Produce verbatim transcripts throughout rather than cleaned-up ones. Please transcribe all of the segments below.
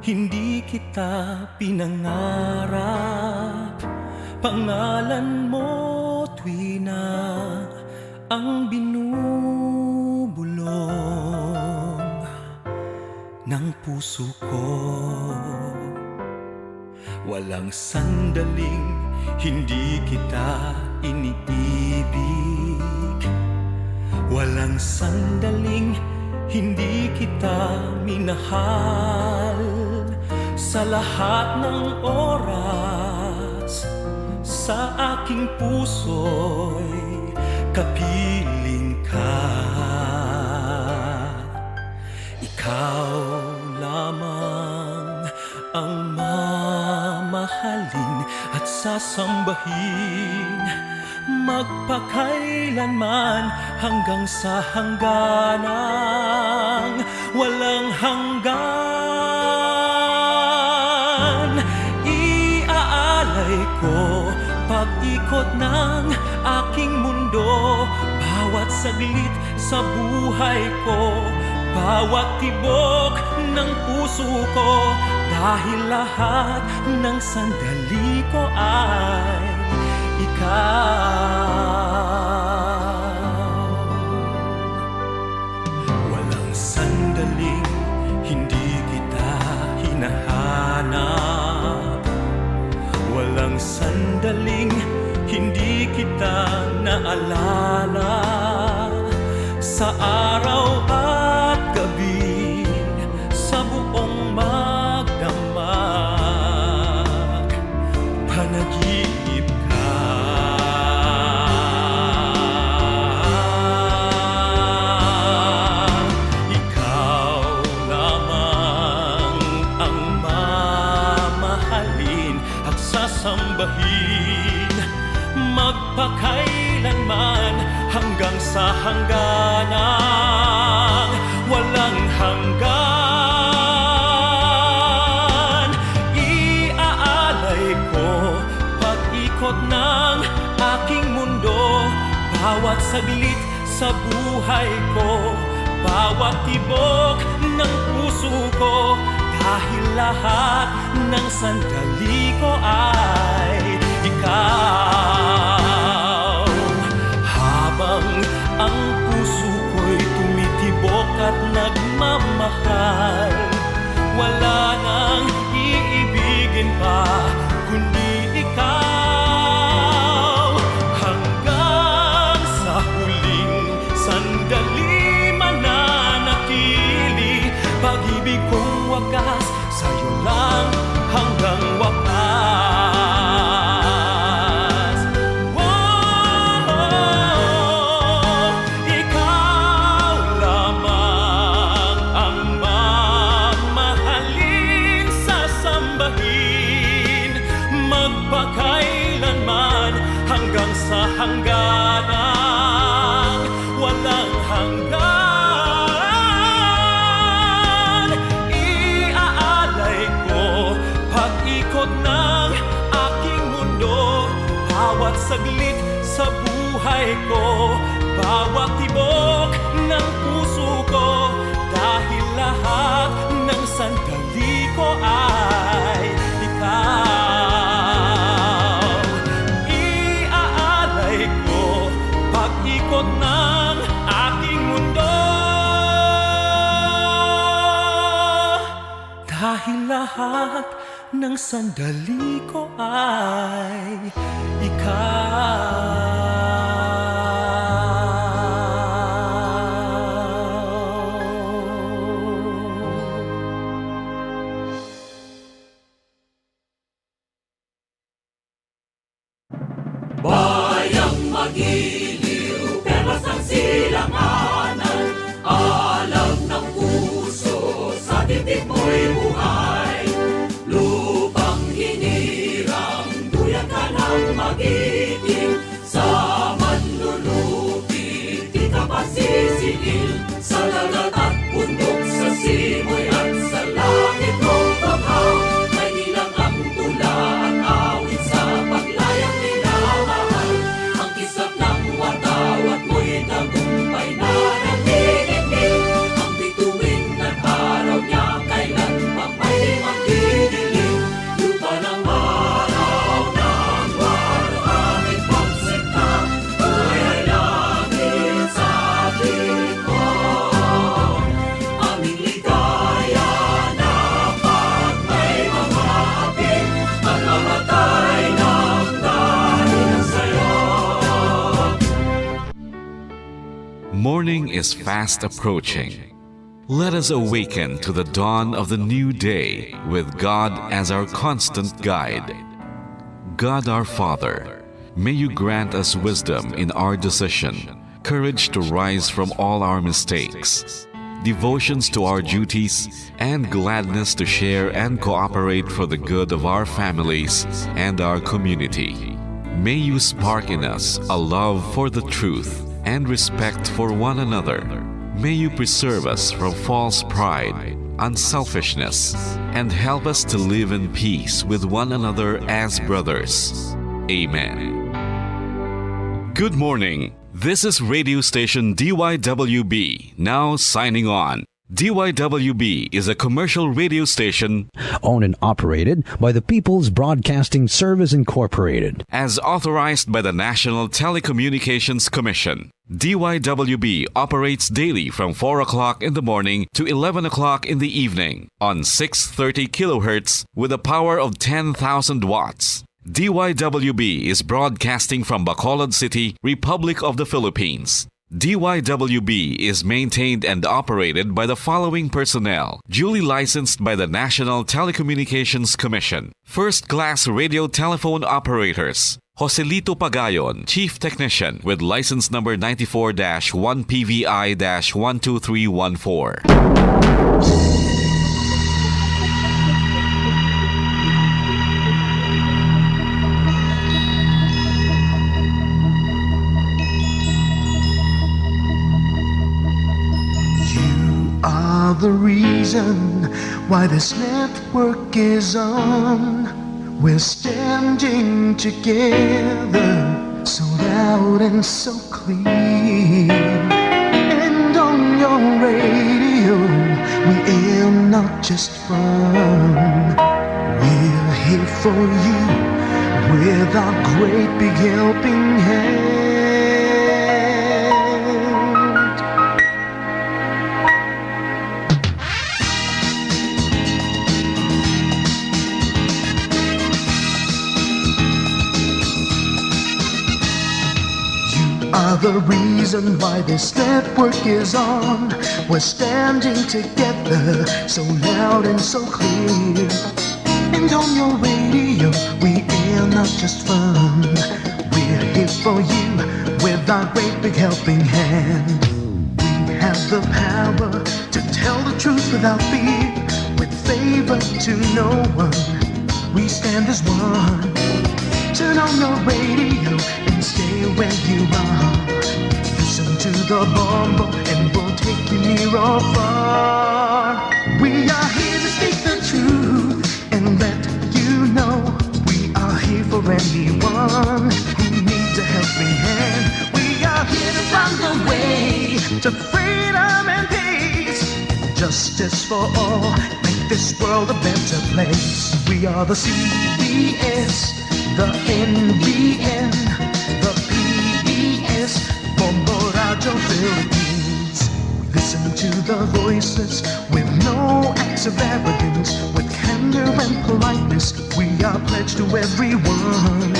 Hindi kita pinangarap, pangalan mo tuwina ang binubulong ng puso ko. Walang sandaling hindi kita iniibig. Walang sandaling hindi kita minahal. Sa lahat ng oras, sa aking puso'y kapiling ka. Ikaw lamang ang mamahalin at sasambahin, magpakailanman hanggang sa hangganang walang hanggan. Iaalay ko pag-ikot ng aking mundo, bawat saglit sa buhay ko, bawat tibok ng puso ko, dahil lahat ng sandali ko ay ikaw. Walang sandaling hindi kita hinahanap. Walang sandaling hindi kita naalala. Sa araw at gabi, sa buong magdamag, panaginip ka. Ikaw lamang ang mamahalin at sasambahin, magpakailanman hanggang sa hangganang walang hanggan. Iaalay ko pag-ikot ng aking mundo, bawat saglit sa buhay ko, bawat tibok ng puso ko, dahil lahat ng sandali ko ay ikaw. Habang ang puso ko'y tumitibok at nagmamahal, wala nang iibigin pa kundi ikaw. Hanggang sa huling sandali mananatili, pag-ibig kong wagas sa'yo lang hanggang wakas. Wow! Ikaw lamang ang mamahalin, sasambahin, magpakailanman hanggang sa hangganang walang hanggan. Iaalay ko pag-ikot ng aking mundo, bawat saglit sa buhay ko, bawat tibok ng puso ko, dahil lahat ng sandali ko ay ikaw. Iaalay ko pag-ikot ng aking mundo, dahil lahat ng sandali ko ay ikaw. Bayang magiliw, perlas ang silanganan. Alam ng puso, sa dibdib mo'y buhay. Lupang hinirang, duyan ka ng magiting. Sa manlulupi, di ka pagsisiil. Sa dagat at bundok, sa simoy at sa langit mong bughaw, may ilang ang tula at awit sa paglayang minamahal. Ang kisap ng watawat mo'y tagumpay na nagdidikit. Ang bituin at araw niya kailan pa Morning is fast approaching. Let us awaken to the dawn of the new day with God as our constant guide. God our Father, may you grant us wisdom in our decision, courage to rise from all our mistakes, devotions to our duties, and gladness to share and cooperate for the good of our families and our community. May you spark in us a love for the truth and respect for one another. May you preserve us from false pride, unselfishness, and help us to live in peace with one another as brothers. Amen. Good morning. This is radio station D Y W B, now signing on. D Y W B is a commercial radio station owned and operated by the People's Broadcasting Service Incorporated. As authorized by the National Telecommunications Commission. D Y W B operates daily from four o'clock in the morning to eleven o'clock in the evening on six thirty kilohertz with a power of ten thousand watts. D Y W B is broadcasting from Bacolod City, Republic of the Philippines. D Y W B is maintained and operated by the following personnel, duly licensed by the National Telecommunications Commission. First class radio telephone operators. Joselito Pagayon, Chief Technician, with license number ninety-four dash one P V I dash one two three one four. You are the reason why this network is on. We're standing together, so loud and so clear. And on your radio, we aim not just fun. We're here for you with our great big helping hand. You are the reason why this network is on. We're standing together, so loud and so clear. And on your radio, we air not just fun. We're here for you with our great big helping hand. We have the power to tell the truth without fear, with favor to no one. We stand as one. Turn on your radio and stay where you are. Listen to the Bombo and we'll take you near or far. We are here to speak the truth and let you know we are here for anyone who needs a helping hand. We are here to find the way to freedom and peace. Justice for all, make this world a better place. We are the C B S, the N B N, the P B S, Bombo Radyo Philippines. Listen to the voices with no acts of arrogance, with candor and politeness. We are pledged to everyone.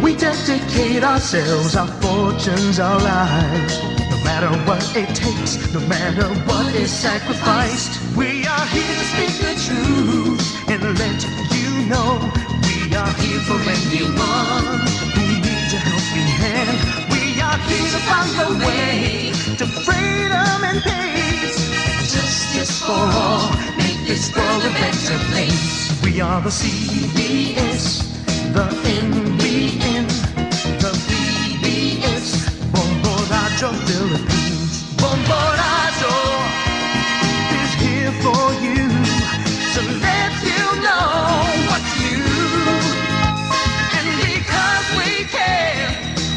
We dedicate ourselves, our fortunes, our lives. No matter what it takes, no matter what is sacrificed, we are here to speak the truth and let you know we are here for anyone who needs a helping hand. We are here to find a way to freedom and peace. Justice for all, make this world a better place. We are the C B S, the N B N, the P B S, Bombo Radyo Philippines. Bombo Radyo is here for you to let you know what's new. And because we care,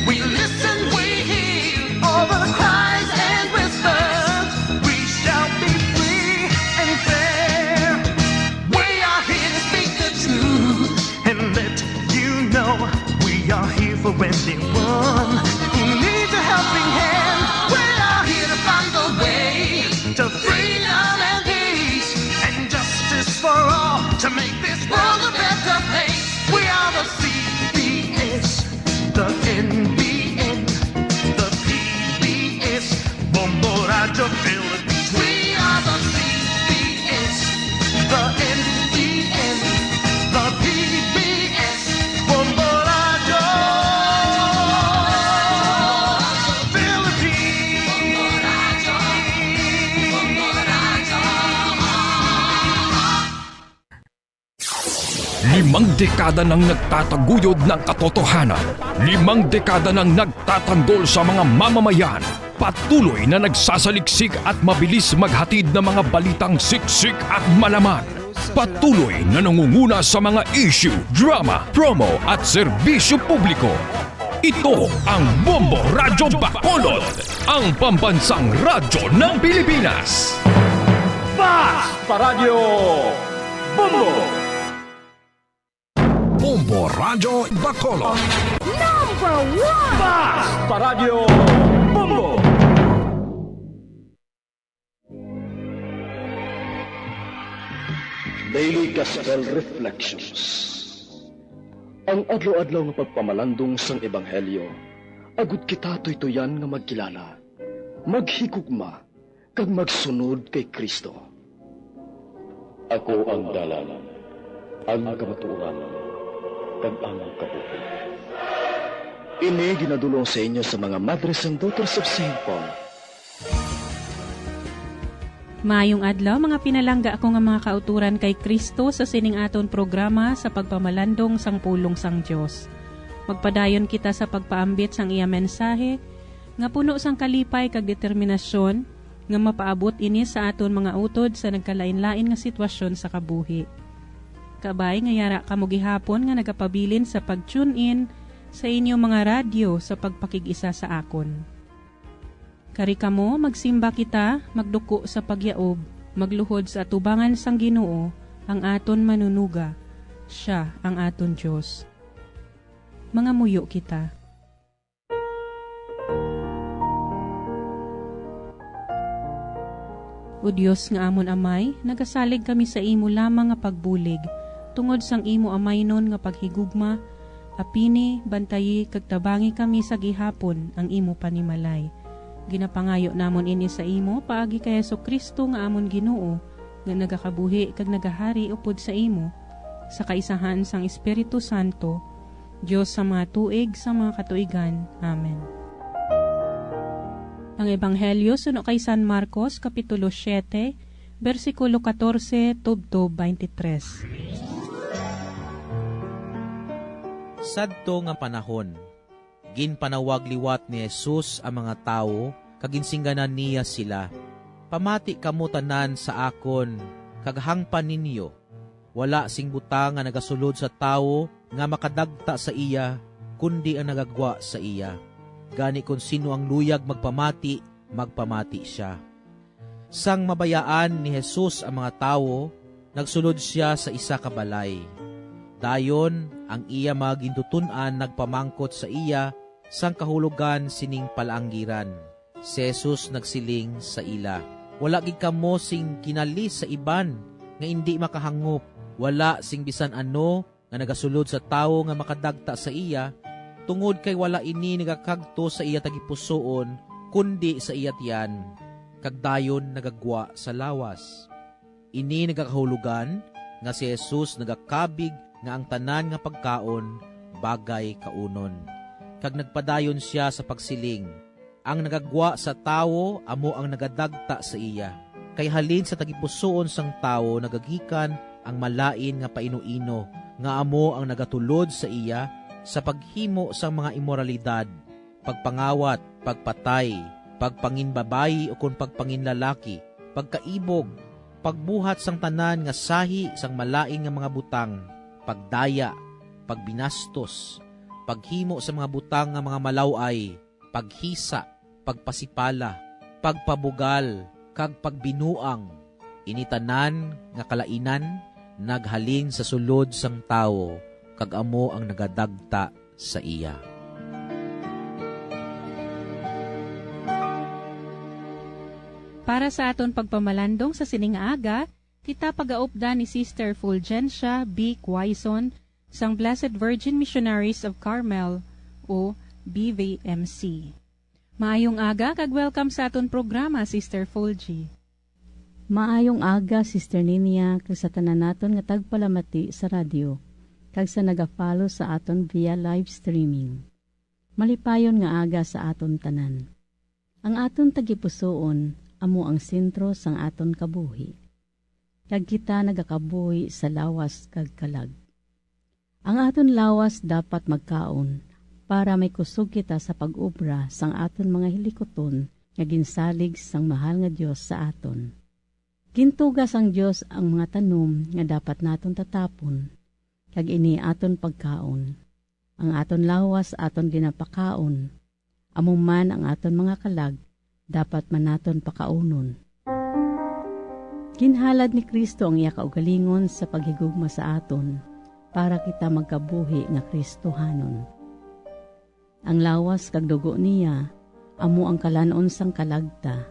we listen, we hear all the cries and whispers. We shall be free and fair. We are here to speak the truth and let you know we are here for anyone who needs a helping hand. We The N T N, the P B S, Bombo Radyo Philippines. Limang dekada nang nagtataguyod ng katotohanan. Limang dekada nang nagtatanggol sa mga mamamayan. Patuloy na nagsasaliksik at mabilis maghatid ng mga balitang siksik at malaman. Patuloy na nangunguna sa mga issue, drama, promo at serbisyo publiko. Ito ang Bombo Radyo Bacolod, ang pambansang radyo ng Pilipinas. Fast Paradyo Bombo! Bombo Radyo Bacolod. Number one! Fast Paradyo Bombo! Daily Gospel Reflections. Ang adlaw-adlaw nga pagpamalandong sang Ebanghelyo, agud kita tuytuyan nga magkilala, maghigugma, kag magsunod kay Cristo. Ako ang dalan, ang kamatuoran, kag ang kabuhi. Ini ginadul-ong sa inyo sa mga Madres and Daughters of Saint Paul. Maayong adlaw, mga pinalangga ako nga mga kautoran kay Cristo, sa sining aton programa sa pagpamalandong sang pulong sang Dios. Magpadayon kita sa pagpaambit sang iya mensahe nga puno sang kalipay kag determinasyon, nga mapaabot ini sa aton mga utod sa nagkalain-lain nga sitwasyon sa kabuhi. Kabay nga yara kamo gihapon nga nagapabilin sa pag-tune in sa inyo mga radyo sa pagpakig-isa sa akon. Kari kamo, magsimba kita, magduko sa pagyaob, magluhod sa atubangan sang Ginoo, ang aton Manunuga. Sia ang aton Dios. Mangamuyo kita. O Dios nga amon Amay, nagasalig kami sa imo lamang nga pagbulig, tungod sang imo amaynon nga paghigugma, apini, bantayi, kag tabangi kami sa gihapon ang imo panimalay. Ginapangayo namon ini sa imo paagi kay Jesu-Cristo nga amon Ginoo, nga nagakabuhi kag nagahari upod sa imo, sa kaisahan sang Espiritu Santo, Dios sa mga tuig sa mga katuigan. Amen. Ang Ebanghelyo suno kay San Marcos, Kapitulo siete, bersikulo katorse tubtob twenty-tres. Sadto nga panahon, ginpanawag liwat ni Jesus ang mga tawo, kag ginsingganan niya sila, "Pamati kamo tanan sa akon, kag hangpan ninyo. Wala sing butang nga nagasulod sa tawo nga makadagta sa iya, kundi ang nagagwa sa iya. Gani, kon sino ang luyag magpamati, magpamati sia." Sang mabayaan ni Jesus ang mga tawo, nagsulod sia sa isa ka balay. Dayon, ang iya mga gintuton-an nagpamangkot sa iya sang kahulogan sining palaanggiran. Si Jesus nagsiling sa ila, "Wala gid kamo sing kinali sa iban nga indi makahangop. Wala sing bisan ano nga nagasulod sa tawo nga makadagta sa iya, tungod kay wala ini nagakagto sa iya tagipusoon, kundi sa iya tiyan, kag dayon nagagwa sa lawas." Ini nagakahulogan nga si Jesus nagakabig nga ang tanan nga pagkaon bagay kaunon, kag nagpadayon sia sa pagsiling, "Ang nagagwa sa tawo amo ang nagadagta sa iya. Kay halin sa tagipusoon sang tawo nagagikan ang malain nga painuino, nga amo ang nagatulod sa iya sa paghimo sang mga imoralidad, pagpangawat, pagpatay, pagpanginbabayi ukon pagpanginlalaki, pagkaibog, pagbuhat sang tanan nga sahi sang malain nga mga butang, pagdaya, pagbinastos, paghimo sa mga butang nga mga malaw-ay, paghisa, pagpasipala, pagpabugal, kag pagbinuang. Ini tanan nga kalainan naghalin sa sulod sang tawo, kag amo ang nagadagta sa iya." Para sa aton pagpamalandong sa sining nga aga, kita pagaupdan ni Sister Fulgencia B. Quaison sang Blessed Virgin Missionaries of Carmel, o B V M C. Maayong aga kag welcome sa aton programa, Sister Fulgie. Maayong aga, Sister Ninia, kag sa tanan naton nga tagpalamati sa radyo, kag sa nagafollow sa aton via live streaming. Malipayon nga aga sa aton tanan. Ang aton tagipusoon amo ang sentro sang aton kabuhi, kag kita nagakabuhi sa lawas kag kalag. Ang aton lawas dapat magkaon para may kusog kita sa pag-obra sang aton mga hilikuton nga ginsalig sang mahal nga Dios sa aton. Gintuga sang Dios ang mga tanom nga dapat naton tatapon, kag ini aton pagkaon. Ang aton lawas aton ginapakaon, amo man ang aton mga kalag dapat man naton pakaunon. Ginhalad ni Cristo ang iya kaugalingon sa paghigugma sa aton, para kita magkabuhi nga Kristohanon. Ang lawas kag dugo niya amo ang kalan-on sang kalag ta,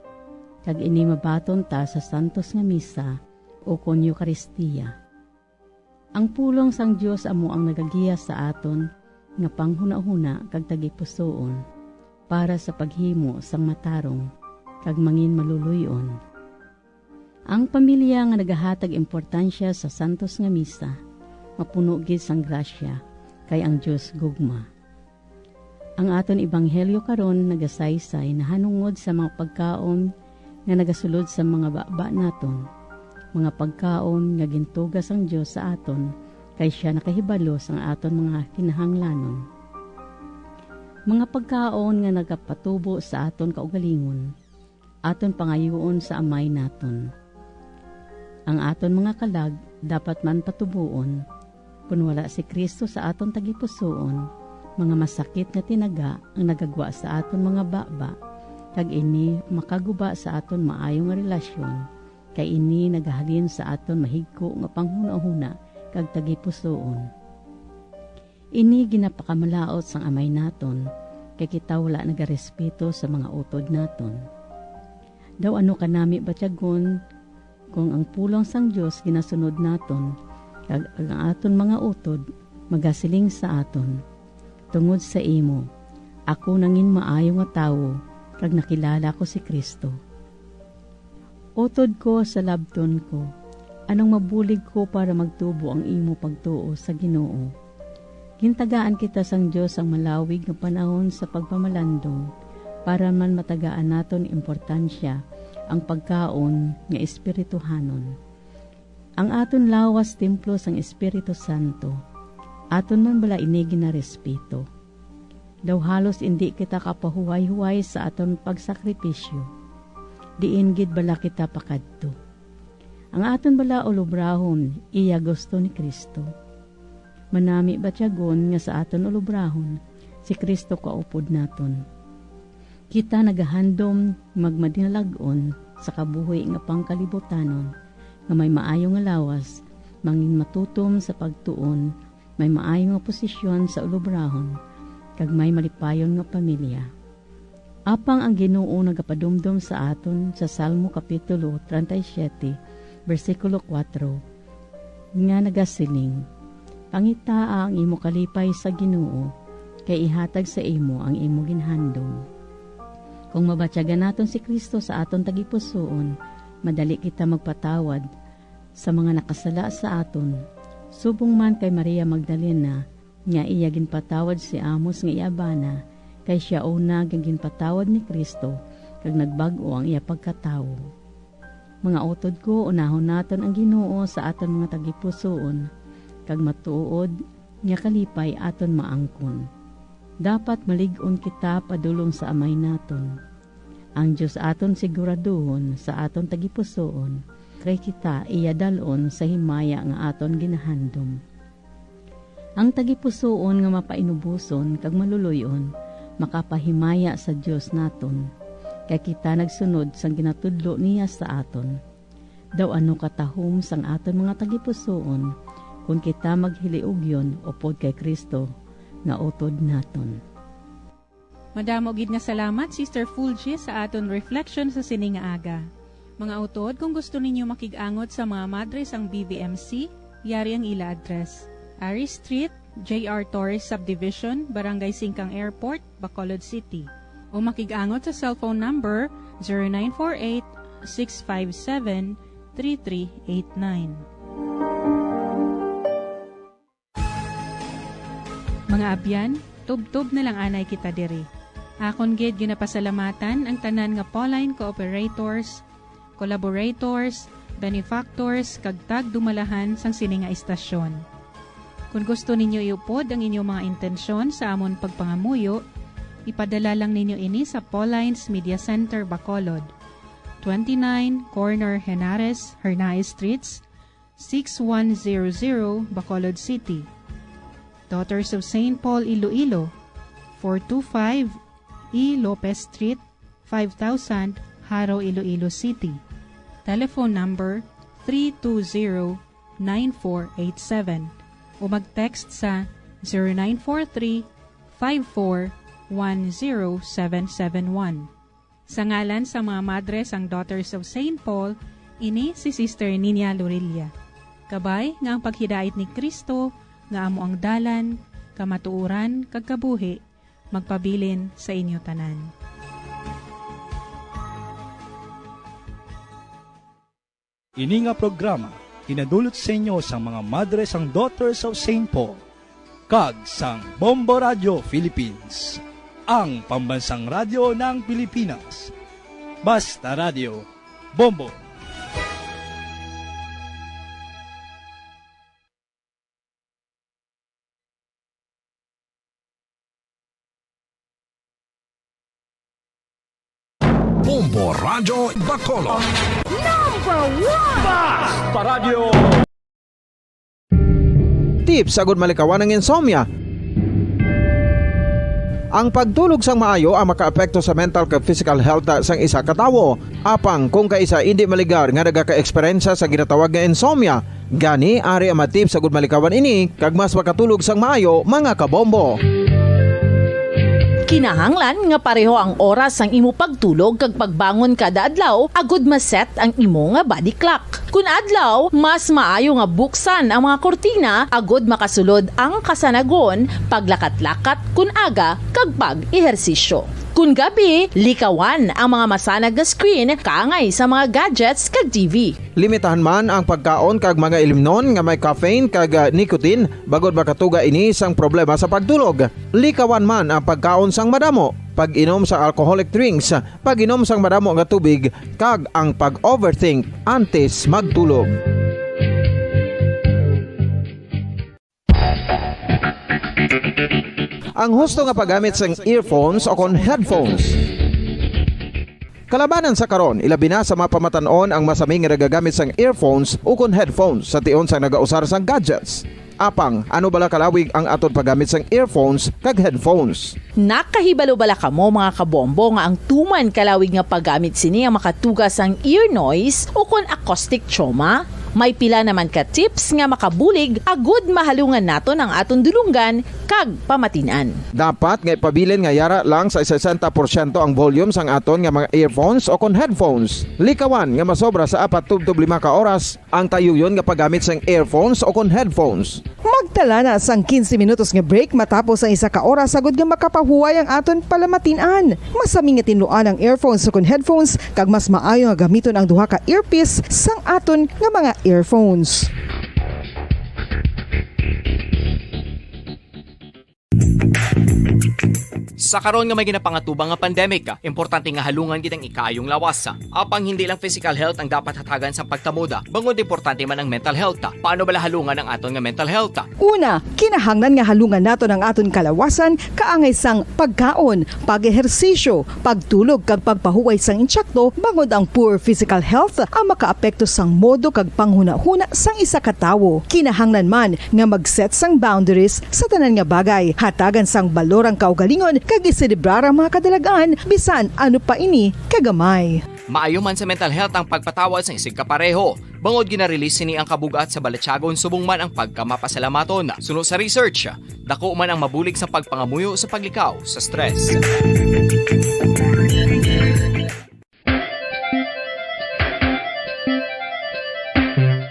kag ini mabaton ta sa santos nga misa ukon Eukaristia. Ang pulong sang Dios amo ang nagagiya sa aton nga panghunahuna kag tagipusoon para sa paghimo sang matarong kag manginmaluloy-on. Ang pamilya nga nagahatag importansya sa santos nga misa mapuno gid sang grasya, kay ang Dios gugma. Ang aton ebanghelyo karon nagasaysay nahanungod sa mga pagkaon nga nagasulod sa mga baba naton, mga pagkaon nga gintuga sang Dios sa aton, kay sia nakahibalo sang aton mga kinahanglanon. Mga pagkaon nga nagapatubo sa aton kaugalingon, aton pangayuon sa Amay naton. Ang aton mga kalag dapat man patuboon. Kon wala si Cristo sa aton tagipusoon, mga masakit nga tinaga ang nagagwa sa aton mga baba, kag ini makaguba sa aton maayo nga relasyon, kay ini nagahalin sa aton mahigko nga panghunahuna kag tagipusoon. Ini ginapakamalaut sang Amay naton, kay kita wala nagarespeto sa mga utod naton. Daw ano kanami batyagon kung ang pulong sang Dios ginasunod naton, kag ang aton mga utod magasiling sa aton, "Tungod sa imo, ako nangin maayo nga tawo, kag nakilala ko si Cristo." Utod ko sa labton ko, anong mabulig ko para magtubo ang imo pagtuo sa Ginoo? Gintagaan kita sang Dios sang malawig nga panahon sa pagpamalandong, para man matagaan naton importansya ang pagkaon nga espirituhanon. Ang aton lawas templo sang Espiritu Santo. Aton man bala ini ginarespeto? Daw halos indi kita kapahuway-huway sa aton pagsakripisyo. Diin gid bala kita pakadto? Ang aton bala ulobrahon, iya gusto ni Cristo? Manami batyagon nga sa aton ulobrahon, si Cristo kaupod naton. Kita nagahandom magmadinalag-on sa kabuhi nga pangkalibutanon, nga may maayo nga lawas, mangin matutom sa pagtuon, may maayo nga posisyon sa ulobrahon, kag may malipayon nga pamilya. Apang ang Ginoo nagapadumdom sa aton sa Salmo Kapitulo treinta y siete, bersikulo kuwatro, nga nagasiling, "Pangitaa ang imo kalipay sa Ginoo, kay ihatag sa imo ang imo ginhandom." Kung mabatyagan naton si Cristo sa aton tagipusoon, madali kita magpatawad sa mga nakasala sa aton. Subong man kay Maria Magdalena, nga iya ginpatawad si Amos nga iya bana, kay sia una nga ginpatawad ni Cristo, kag nagbag-o ang iya pagkatawo. Mga utod ko, unahon naton ang Ginoo sa aton mga tagipusoon, kag matuod nga kalipay aton maangkon. Dapat malig-on kita padulong sa Amay naton. Ang Dios aton siguraduhon sa aton tagipusoon, kay kita iya dal-on sa himaya nga aton ginahandom. Ang tagipusoon nga mapainuboson kag maluloy-on makapahimaya sa Dios naton, kay kita nagsunod sang ginatudlo niya sa aton. Daw ano katahom sang aton mga tagipusoon kon kita maghiliugyon upod kay Cristo nga utod naton. Madamo gid nga salamat, Sister Fulgie, sa aton reflection sa sini nga aga. Mga utod, kung gusto ninyo makig-angot sa mga madre sang B V M C, yari ang ila address: Ari Street, J R Torres Subdivision, Barangay Singkang Airport, Bacolod City. O makig-angot sa cellphone number zero nine four eight, six five seven, three three eight nine. Mga abyan, tubtob na lang anay kita diri. Akon gid ginapasalamatan ang tanan nga Pauline cooperators, collaborators, benefactors, kag tagdumalahan sang sini nga istasyon. Kon gusto ninyo iupod ang inyong mga intensyon sa amon pagpangamuyo, ipadala lang ninyo ini sa Pauline's Media Center, Bacolod, twenty-nine, corner Henares, Hernaez Streets, six one zero zero, Bacolod City. Daughters of Saint Paul, Iloilo, four two five E Lopez Street, five thousand, Jaro, Iloilo City. Telephone number three two zero, nine four eight seven o mag-text sa zero nine four three, five four, one zero seven seven one. Sa ngalan sa mga madre sang Daughters of Saint Paul, ini si Sister Nina Lorilla. Kabay nga ang paghidait ni Cristo, nga amo ang dalan, kamatuoran, kag kabuhi, magpabilin sa inyo tanan. Ini nga programa ginadulot sa inyo sang mga madre sang Daughters of Saint Paul kag sang Bombo Radio Philippines, ang pambansang radyo ng Pilipinas. Basta Radio, Bombo. Bombo Radyo Bacolod. Number one! Bas Paradyo! Tips agud malikawan ang insomnia. Ang pagtulog sang maayo ang makaapekto sa mental kag physical health sang isa ka tawo. Apang kung kaisa indi maligar nga nagaka-eksperyensya sa ginatawag nga insomnia, gani ari ang mga tips agud malikawan ini kag mas makatulog sang maayo, mga kabombo. Kinahanglan nga pareho ang oras sang imo pagtulog kag pagbangon kada adlaw agud ma-set ang imo nga body clock. Kun adlaw, mas maayo nga buksan ang mga kurtina agud makasulod ang kasanagon, paglakat-lakat kun aga, kag pag-ehersisyo. Kun gabi, likawan ang mga masanag nga screen kaangay sa mga gadgets kag T V. Limitahan man ang pagkaon kag mga ilimnon nga may caffeine kag, ah, nicotine, bangod makatuga ini sang problema sa pagtulog. Likawan man ang pagkaon sang madamo, pag-inom sa alcoholic drinks, pag-inom sang madamo nga tubig, kag ang pag-overthink antes magtulog. Ang husto nga paggamit sang earphones o kon headphones. Kalabanan sa karon, ilabi na sa mga pamatan-on ang masami nga nagagamit sang earphones o kon headphones sa tion sang nagausar sang gadgets. Apang, ano bala kalawig ang aton paggamit sang earphones kag headphones? Nakahibalo bala kamo, mga kabombo, nga ang tuman kalawig nga paggamit sini ang makatuga sang ear noise o kon acoustic trauma? May pila naman ka tips nga makabulig agud mahalungan naton ang aton dulonggan kag pamatin-an. Dapat nga ipabilin nga yara lang sa sesenta porsyento ang volume sang aton nga mga earphones o kon headphones. Likawan nga masobra sa apat tubtob lima ka oras ang tayuyon nga paggamit sang earphones o kon headphones. Magtala na sang quince minutos nga break matapos ang isa ka oras, agud nga makapahuway ang aton palamatin-an. Masami nga tinluan ang earphones o kon headphones, kag mas maayo nga gamiton ang duha ka earpiece sang aton nga mga earphones. Sa karon nga may ginapangatubang nga pandemic, importante nga halungan gid ang ikaayong lawas. Apang hindi lang physical health ang dapat hatagan sang pagtamod, bangod importante man ang mental health. Paano bala halungan ang aton nga mental health? Una, kinahanglan nga halungan naton ang aton kalawasan kaangay sang pagkaon, pag-ehersisyo, pagtulog kag pagpahuway sang insakto, bangod ang poor physical health ang makaapekto sang modo kag panghunahuna sang isa ka tawo. Kinahanglan man nga mag-set sang boundaries sa tanan nga bagay, hatagan sang balor ang kaugalingon kag iselebrar ang mga kadalag-an bisan ano pa ini kagamay. Maayo man sa mental health ang pagpatawad sang isigkapareho, bangod gina-release sini ang kabug-at sa balatyagon subong man ang pagkamapasalamaton. Suno sa research, dako man ang mabulig sa pagpangamuyo sa paglikaw sa stress.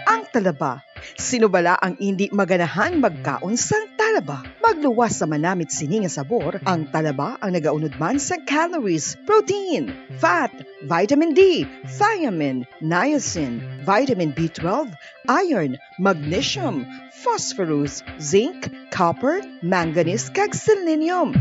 Ang talaba. Sino bala ang indi maganahang magkaon sang talaba? Ba, magluwas sa manamit sini nga sabor, ang talaba ang nagaunod man sa calories, protein, fat, vitamin D, thiamine, niacin, vitamin B twelve, iron, magnesium, phosphorus, zinc, copper, manganese, kag selenium.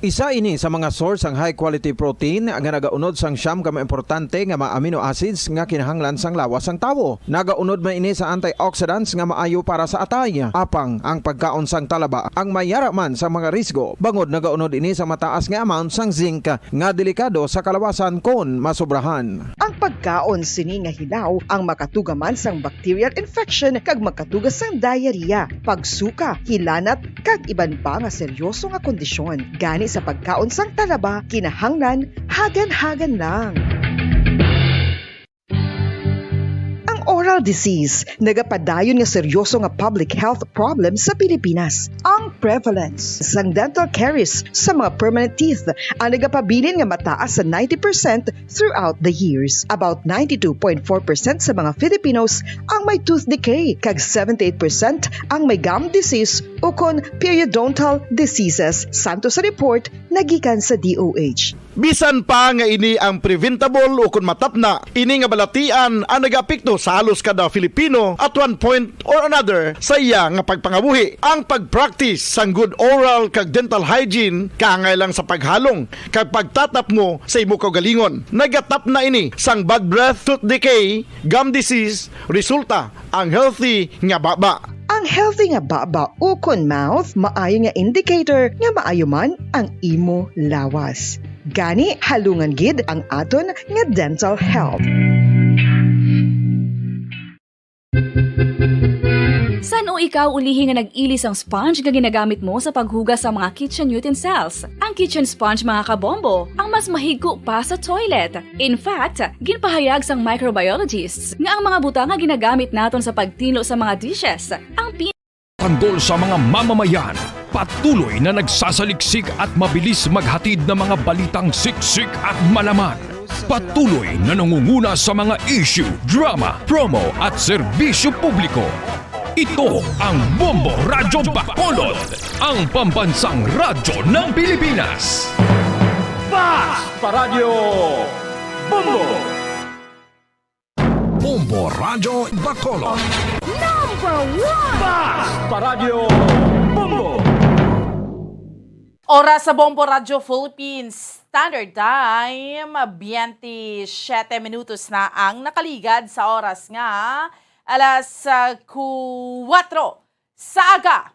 Isa ini sa mga source sang high quality protein nga nagaunod sang siyam ka mga importante nga mga amino acids nga kinahanglan sang lawas sang tawo. Nagaunod man ini sa antioxidants nga maayo para sa atay. Apang ang pagkaon sang talaba ang may yara man sa mga risgo, bangod nagaunod ini sa mataas nga amount sang zinc nga delikado sa kalawasan kon masobrahan. Ang pagkaon sini nga hilaw ang makatuga man sang bacterial infection kag makatuga sang diarrhea, pagsuka, hilanat, kag iban pa nga seryoso nga kondisyon. Gani sa pagkaon sang talaba, kinahanglan hagan-hagan lang. Ang oral disease nagapadayon nga seryoso nga public health problem sa Pilipinas. Ang prevalence sang dental caries sa mga permanent teeth ang nagapabilin nga mataas sa ninety percent throughout the years. About ninety-two point four percent sa mga Filipinos ang may tooth decay, kag seventy-eight percent ang may gum disease ukon periodontal diseases, santo sa report nagikan sa D O H. Bisan pa nga ini ang preventable ukon matapna, ini nga balatian ang nagaapekto sa halos kada Filipino at one point or another sa iya nga pagpangabuhi. Ang pag-practice sang good oral kag dental hygiene kaangay lang sa paghalong kag pagtatapngo sa imo kaugalingon. Nagatapna ini sang bad breath, tooth decay, gum disease, resulta ang healthy nga baba. Ang healthy nga baba ukon mouth maayo nga indicator nga maayo man ang imo lawas. Gani, halungan gid ang aton nga dental health. San-o ikaw ulihi nga nag-ili sang sponge nga ginagamit mo sa paghugas sa mga kitchen utensils? Ang kitchen sponge, mga kabombo, ang mas mahigko pa sa toilet. In fact, ginpahayag sang microbiologists nga ang mga butang nga ginagamit naton sa pagtinlo sa mga dishes ang pin- Tanggol sa mga mamamayan, patuloy na nagsasaliksik at mabilis maghatid ng mga balitang siksik at malaman. Patuloy na nangunguna sa mga issue, drama, promo at serbisyo publiko. Ito ang Bombo Radyo Bacolod, ang pambansang radyo ng Pilipinas. Fast Paradyo Bombo! Bombo Radyo Bacolod. Number one! Fast Paradyo Bombo! Oras sa Bombo Radyo Philippines Standard Time, biyente siyete minutos na ang nakaligad sa oras nga alas, ah, kuwatro sa aga.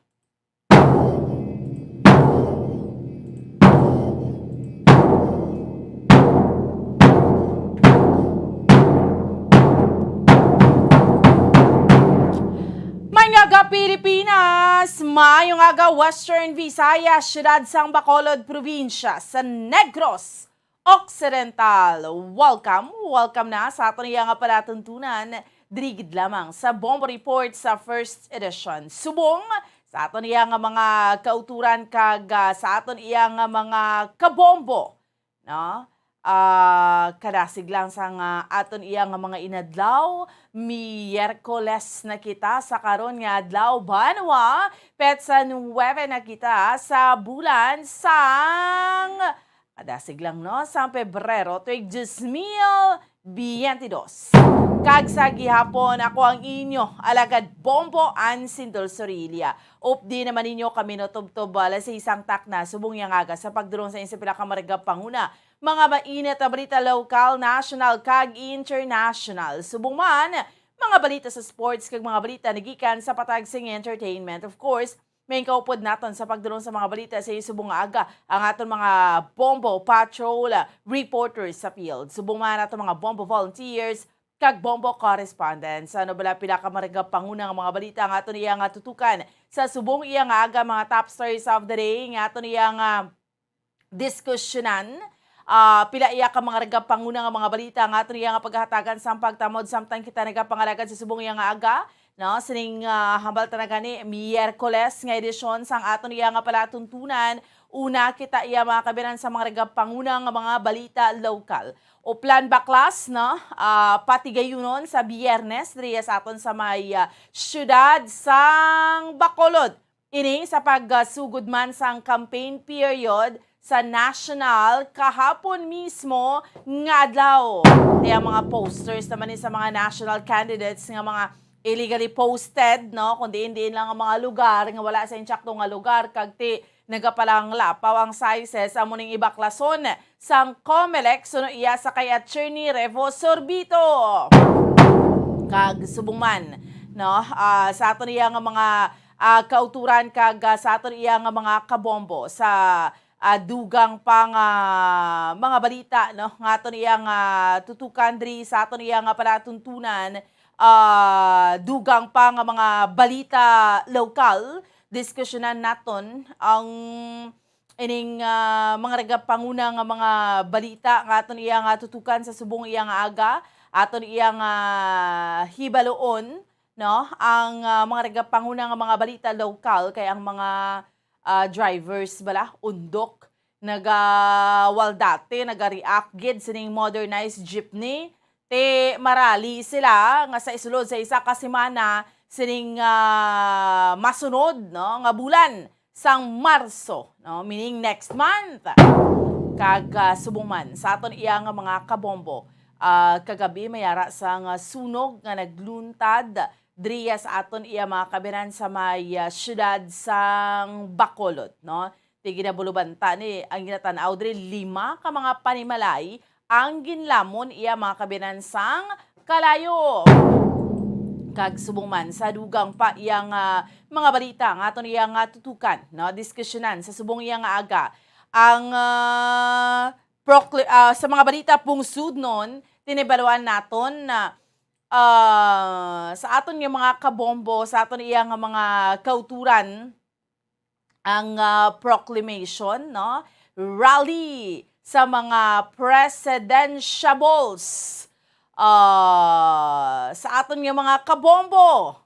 Maayong aga, Pilipinas! Maayong aga, Western Visayas, siyudad sang Bacolod, probinsya sa Negros Occidental. Welcome, welcome na sa aton iya nga palatuntunan, diri gid lamang sa Bombo Report sa first edition. Subong sa aton iya nga mga kauturan kag, ah, sa aton iya nga mga kabombo, no? Ah, kadasig lang sang, ah, aton iya nga mga inadlaw, Miyerkules na kita sa karon nga adlaw, banwa, petsa nuwebe na kita sa bulan sang, kadasig lang, no, sang Pebrero, tuig dos mil biyente dos. Kag sa gihapon, ako ang inyo alagad bombo, Ann Sindol Sorilla. Updi naman ninyo kami, no, tubtob alas seis sang takna subong iya nga aga sa pagdulong sa inyo sa pila ka maragap panguna, mga mainit nga balita, lokal, national, kag international. Subong man, mga balita sa sports kag mga balita nagikan sa patag sing entertainment. Of course, may kaupod naton sa pagdulong sa mga balita sa subong nga aga ang aton mga Bombo Patrol reporters sa field. Subong man aton mga Bombo volunteers kag Bombo correspondents. Ano bala pila ka maragap panguna nga mga balita ang aton iya nga tutukan sa subong iya nga aga, mga top stories of the day nga aton iya nga diskusyonan. Ah, pila iya ka mga ragap panguna nga mga balita nga aton iya nga paghatagan sang pagtamod samtang kita nagapangalagad sa subong iya nga aga, no? Sining, ah, hambal ta na gani, Miyerkules nga edisyon sang aton iya nga palatuntunan. Una kita iya, mga kabiran, sa mga nagapanguna nga mga balita lokal. Uplan baklas, no? Ah, patigayunon sa Biyernes diri sa aton sa may, ah, siyudad sang Bacolod. Ini sa pagsugod man sang campaign period sa national kahapon mismo nga adlaw. Kaya mga posters naman ni sa mga national candidates nga mga illegally posted, no? Kung diin-diin lang ang mga lugar nga wala sa insakto nga lugar, kag ti nagapalanglapaw ang sizes, amo ning ibaklason sang Comelec suno iya sa kay Attorney Revo Sorbito. Kag subong man, no, ah, sa aton iya nga mga, ah, kauturan kag, ah, sa aton iya nga mga kabombo sa, ah, dugang pa nga mga balita, no, nga aton iya nga tutukan diri sa aton iya nga palatuntunan, ah, dugang pa nga mga balita lokal, diskusyonan naton ang ining, ah, mga nagapanguna nga mga balita nga aton iya nga tutukan sa subong iya nga aga, aton iya nga hibaluon, no, ang, ah, mga nagapanguna nga mga balita lokal kay ang mga, ah, drivers bala undok nagawaldate, nagareact gid sining modernized jeepney. Ti marali sila nga sa isulod sa isa ka semana sining, ah, masunod, no, nga bulan sang Marso, no, meaning next month. Kag, ah, subong man sa aton iya nga mga kabombo, ah, kagabi may ara sang sunog nga nagluntad diriya sa aton iya mga kabiran sa may, ah, siyudad sang Bacolod, no? Ti ginabulubanta ni ang ginatan-aw diri, lima ka mga panimalay ang ginlamon iya mga kabinan sang kalayo. Kag subong man sa dugang pa iya nga mga balita nga aton iya nga tutukan, no, diskusyonan sa subong iya nga aga ang, ah, procl-, ah, sa mga balita pungsudnon, tinibaluan naton na, ah, sa aton nga mga kabombo, sa aton iya nga mga kauturan, ang, ah, proclamation, no? Rally sa mga presidentiables, ah, sa aton nga mga kabombo.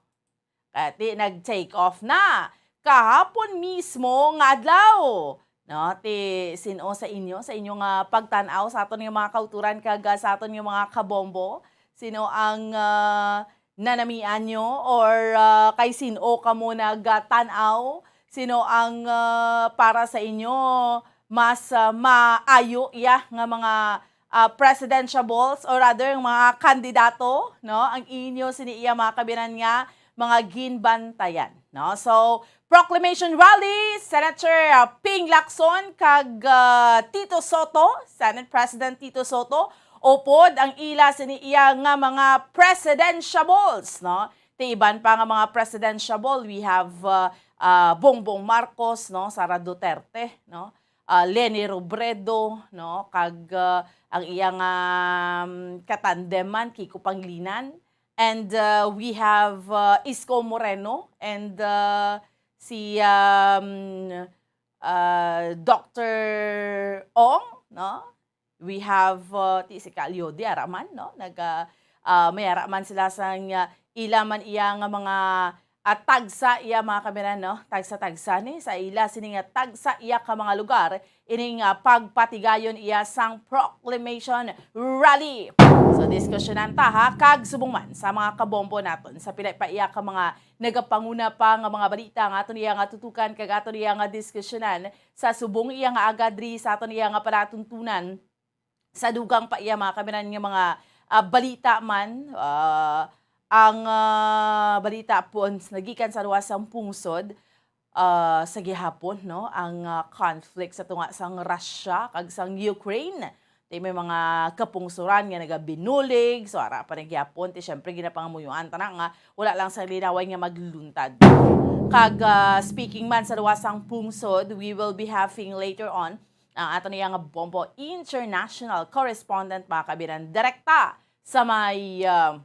Kaya ti nag-take off na kahapon mismo nga adlaw. No, ti sin-o sa inyo, sa inyo nga pagtan-aw sa aton nga mga kauturan kag, ah, sa aton nga mga kabombo, sino ang, ah, nanamian nyo or, ah, kay sin-o kamo nagatan-aw? Sino ang, ah, para sa inyo mas, ah, maayo iya nga mga, ah, presidentiables or rather ang mga kandidato, no? Ang inyo sini iya mga kabinan nga mga ginbantayan, no? So, proclamation rally, Senator, ah, Ping Lacson kag, ah, Tito Sotto, Senate President Tito Sotto, upod ang ila sini iya nga mga presidentiables, no? Ti iban pa nga mga presidentiable, we have, ah, ah, Bongbong Marcos, no, Sara Duterte, no, ah, Leni Robredo, no, kag, ah, ang iya nga, um, katandeman, Kiko Pangilinan, and, ah, we have, ah, Isko Moreno and, ah, si, um, ah, Doctor Ong, no? We have, uh, ti si Kal Yodi, ara man, no? Nag, ah, ah, may ara man sila sang, ah, ila man iya nga mga, ah, tagsa iya mga kabinan, no? Tagsa-tagsa ni sa ila sini nga tagsa iya ka mga lugar, ining, ah, pagpatigayon iya sang proclamation rally. So, diskusyonan ta, ha, kag subong man sa mga kabombo naton sa pila pa iya ka mga nagapanguna pa nga mga balita nga aton iya nga tutukan kag aton iya nga diskusyonan sa subong iya nga aga diri sa aton iya nga palatuntunan. Sa dugang pa iya mga kabinan nga mga, ah, balita man, ah, ang, ah, balita po nagikan sa luwas sang pungsod, ah, sa gihapon, no, ang, ah, conflict sa tunga sang Russia kag sang Ukraine. Ti may mga kapungsoran nga nagabinulig, so ara pa na gihapon, ti syempre ginapangamuyoan ta na nga wala lang sa linaway nga magluntad. Kag, ah, speaking man sa luwas sang pungsod, we will be having later on ang aton iya nga Bombo International correspondent, mga kabinan, direkta sa may, ah,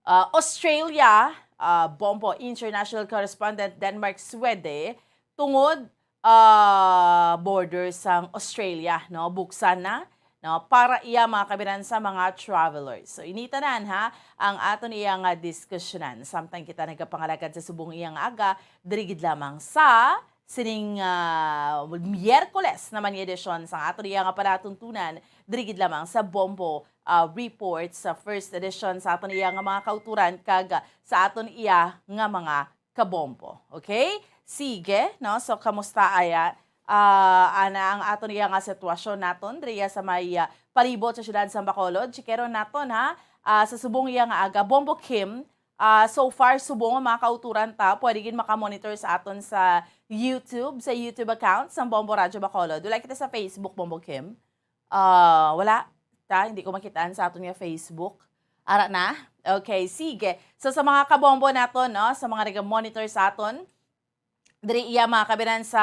ah, Australia, ah, Bombo International Correspondent Denmark Swede, tungod, ah, border sang Australia, no? Buksan na, no? Para iya mga kabinan sa mga travelers. So, ini tanan, ha, ang aton iya nga diskusyonan. Samtang kita nagapangalagad sa subong iya nga aga, diri gid lamang sa sining, ah, Miyerkules naman nga edisyon sa aton iya nga palatuntunan, diri gid lamang sa Bombo, ah, Report, sa first edition sa aton iya nga mga kauturan kag, ah, sa aton iya nga mga kabombo. Okay? Sige, no? So, kamusta aya, ah, ana ang aton iya nga sitwasyon naton diriya sa may, ah, palibot sa siyudad sa Bacolod? Chikeron naton, ha? Ah, sa subong iya nga aga, Bombo Kim, ah, so far, subong ang mga kauturan ta, pwede gid makamonitor sa aton sa YouTube, sa YouTube account sang Bombo Radyo Bacolod. Wala kita sa Facebook, Bombo Kim? Ah, wala. Ta, hindi ko makitaan sa aton nga Facebook. Ara na? Okay, sige. So, sa mga kabombo naton, no, sa mga naga-monitor sa aton, diri iya mga kabinan sa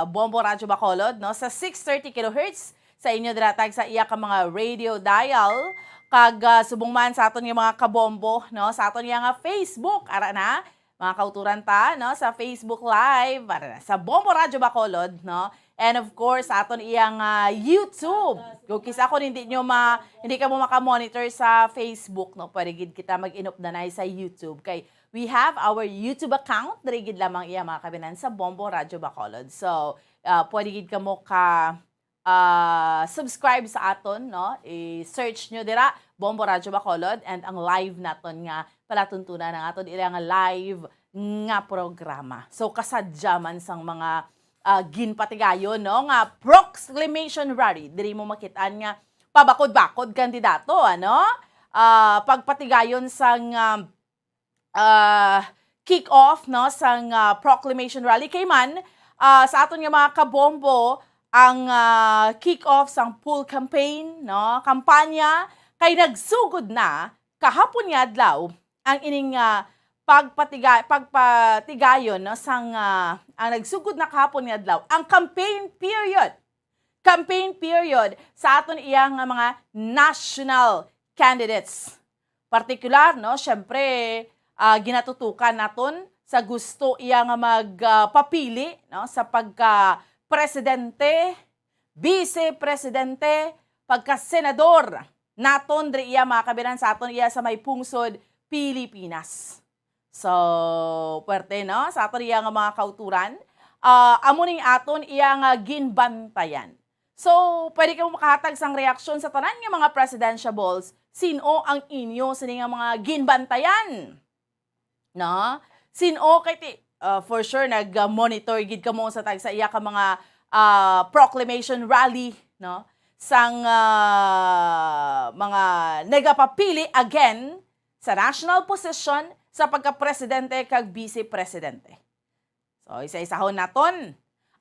Bombo Radyo Bacolod, no, sa six thirty kilohertz, sa inyo dira tag sa iya ka mga radio dial, kag, ah, subong man sa aton nga mga kabombo, no, sa aton nga nga Facebook, ara na, mga kauturan ta, no, sa Facebook Live, ara na, sa Bombo Radyo Bacolod, no, and of course, sa aton iya nga YouTube. Kung kisa kung hindi nyo ma-, hindi ka mo makamonitor sa Facebook, no, pwede gid kita mag-inupdanay sa YouTube. Kay we have our YouTube account, diri gid lamang iya mga kabinan sa Bombo Radyo Bacolod. So, ah, pwede gid kamo ka, ah, subscribe sa aton, no? I-search nyo dira, Bombo Radyo Bacolod, and ang live naton nga palatuntunan ang aton ila nga live nga programa. So, kasadya man sang mga, ah, ginpatigayon, no, nga proclamation rally, diri mo makitaan nga pabakod-bakod kandidato, ano? Ah, pagpatigayon sang, ah, ah, kick-off, no, sang, ah, proclamation rally. Kay man, ah, sa aton nga mga kabombo, ang, ah, kick-off sang full campaign, no, kampanya, kay nagsugod na kahapon nga adlaw ang ining, ah, pagpatiga-, pagpatigayon, no, sang, ah, ang nagsugod na kahapon nga adlaw ang campaign period. Campaign period sa aton iya nga mga national candidates. Partikular, no, syempre, ah, ginatutukan naton sa gusto iya nga mag, ah, papili, no, sa pagka presidente, vice presidente, pagka senador naton diri iya mga kabinan sa aton iya sa may pungsod Pilipinas. So, puwerte, no? Sa aton iya nga mga kauturan, ah, amo ning aton iya nga ginbantayan. So, pwede kamo makahatag sang reaksyon sa tanan nga mga presidentiables. Sin-o ang inyo sini nga mga ginbantayan? No? Sin-o kay ti-, ah, for sure, nag-monitor gid kamo sa tag-, sa iya ka mga, ah, proclamation rally, no? Sang, ah, mga nagapapili again sa national position sa pagka-presidente kag vice-presidente. So, isa-isahon naton.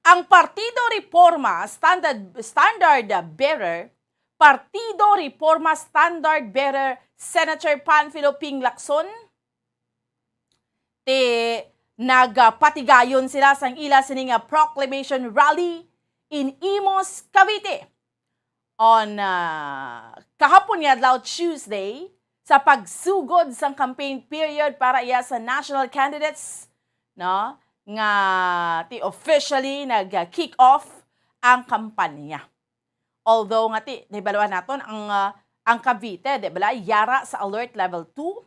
Ang Partido Reforma Standard, Standard Bearer, Partido Reforma Standard Bearer, Senator Panfilo Ping Lacson, ti nagapatigayon sila sang ila sini nga proclamation rally in Imus, Cavite. On, ah, kahapon nga adlaw, Tuesday, sa pagsugod sang campaign period para iya sa national candidates, no, nga ti officially nag-kick off ang kampanya. Although nga ti, nahibaluan naton ang, ah, ang Cavite, di bala, yara sa alert level two,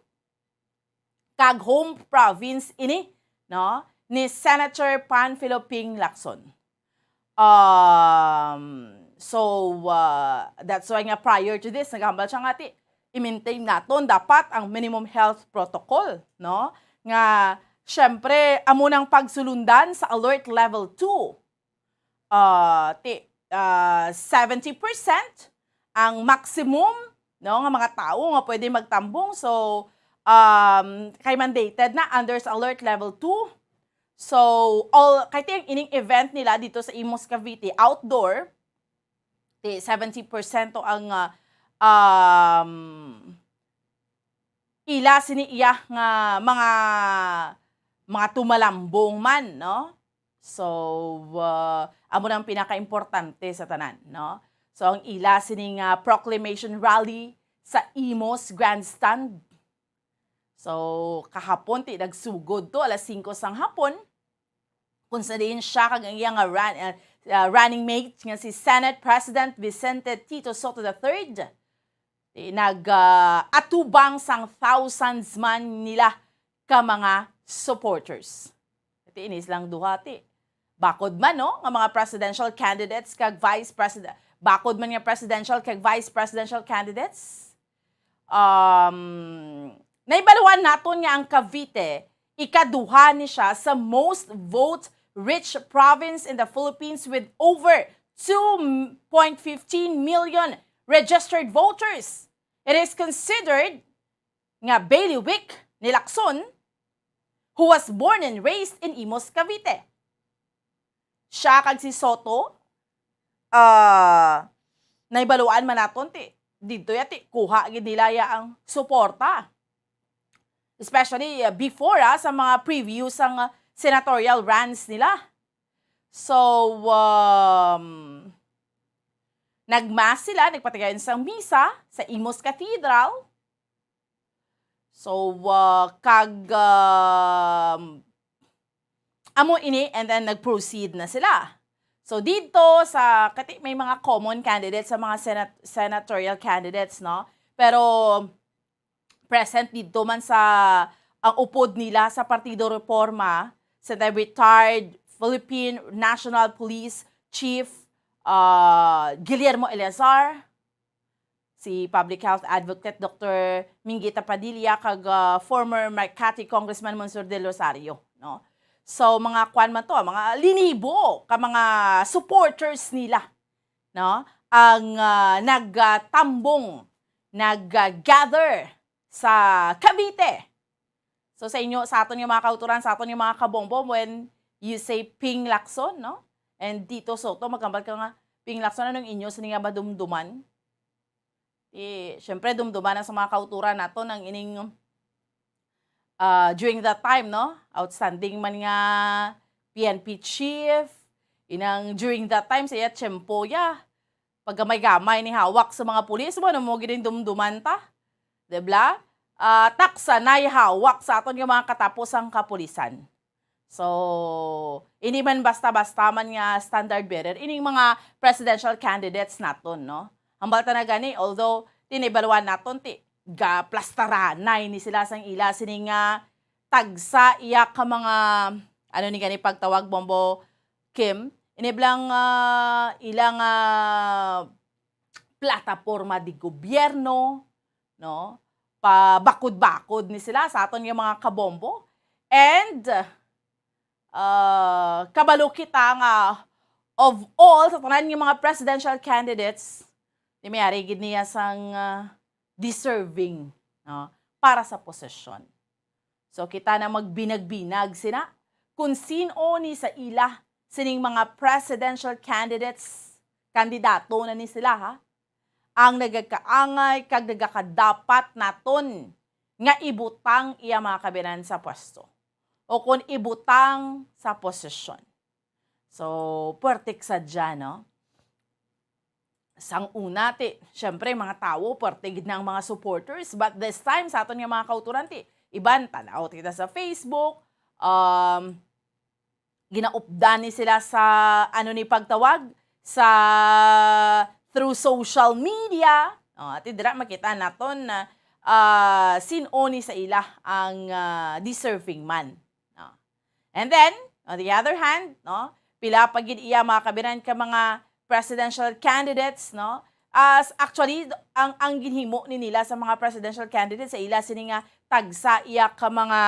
kag home province ini, no, ni Senator Panfilo Ping Lacson. Um, so, uh, that's why nga prior to this, naghambal siya nga ti, i-maintain naton dapat ang minimum health protocol, no? Nga, syempre, amo nang pagsulundan sa alert level two. Ah, ti-, ah, seventy percent ang maximum, no, nga mga tawo nga pwede magtambong. So, um, kay mandated na under sa alert level two. So, all, kay ti ang ining event nila dito sa Imus, Cavite, outdoor, ti seventy percent ang, ah, um, ila sini iya nga mga, mga tumalambong man, no? So, ah, amo nang pinakaimportante sa tanan, no? So, ang ila sini nga proclamation rally sa Imus Grandstand. So, kahapon, ti nagsugod to, alas singko sang hapon, kung sa diin siya kag ang iya nga run-, ah, ah, running mate nga si Senate President Vicente Tito Sotto the third, ti nag, ah, atubang sang thousands man nila ka mga supporters. Ti ini silang duha, ti, Bakod man, no, nga mga presidential candidates kag vice president, bakod man nga presidential kag vice presidential candidates, um, naibaluan naton nga ang Cavite, ikaduha ni siya sa most vote-rich province in the Philippines with over two point fifteen million registered voters. It is considered nga bailiwick ni Lacson, who was born and raised in Imus, Cavite. Siya kag si Sotto, ah, naibaluan man naton ti didto ya ti kuha gid nila ya ang suporta. Especially, ah, before, ah, sa mga preview sang, ah, senatorial runs nila. So, um, nag-mass sila, nagpatigayon sang misa sa Imus Cathedral. So, ah, kag, um, amo ini, and then nag-proceed na sila. So, dito sa, kati may mga common candidates sa mga senat-, senatorial candidates, no? Pero present dito man sa, ang upod nila sa Partido Reforma, si the retired Philippine National Police Chief, ah, Guillermo Eleazar, si Public Health Advocate Doctor Minguita Padilla, kag, ah, former Makati Congressman Monsur Del Rosario, no? So, mga kwan man to, mga linibo ka mga supporters nila, no? Ang, ah, nagtambong, nag-gather sa Cavite. So, sa inyo, sa aton nga mga kauturan, sa aton nga mga kabombo, when you say Ping Lacson, no? And Tito Sotto, maghambal ka nga, "Ping Lacson, anong inyo sini nga madumduman?" Eh, syempre, dumduman na sa mga kauturan naton ang ining, ah, during that time, no? Outstanding man nga P N P chief, inang during that time, sa iya tiyempo, ya, paggamay-gamay ni hawak sa mga pulis, mo, ano mo gid ang dumduman ta? Di ba? Ah, taksa na hawak sa aton nga mga katapusang kapulisan. So, hindi man basta-basta man nga standard bearer ining mga presidential candidates naton, no? Hambal ta na gani, although tinibaluan naton ti gaplastaranay ni sila sang ila sini nga tagsa iya ka mga, ano ni gani pagtawag, Bombo Kim, ini blang, ah, ila nga plataporma di gobyerno, no? Pabakod-bakod ni sila sa aton nga mga kabombo. And, ah, kabalo kita nga of all sa tanan nga mga presidential candidates, di may ari gid niya sang, ah, deserving, no, para sa posisyon. So, kita na magbinag-binag sina kung sin-o ni sa ila sining mga presidential candidates, kandidato na ni sila, ha, ang nagakaangay kag nagakadapat naton nga ibutang iya mga kabinan sa pwesto o kon ibutang sa posisyon. So, puwerte sadya, no? Sang una, ti, syempre, mga tawo, puwerte gid na ang mga supporters. But this time, sa aton nga mga kauturan, ti, iban, tanaw kita sa Facebook, um, ginaupdan ni sila sa, ano ni pagtawag, sa, through social media. Oh, ati dira makita naton na, ah, sin-o ni sa ila ang, ah, deserving man. No? And then, on the other hand, no, pila pa gid iya mga kabiran ka mga presidential candidates, no? As, actually, ang, ang ginhimo ni nila sa mga presidential candidates sa ila sini nga tagsa iya ka mga,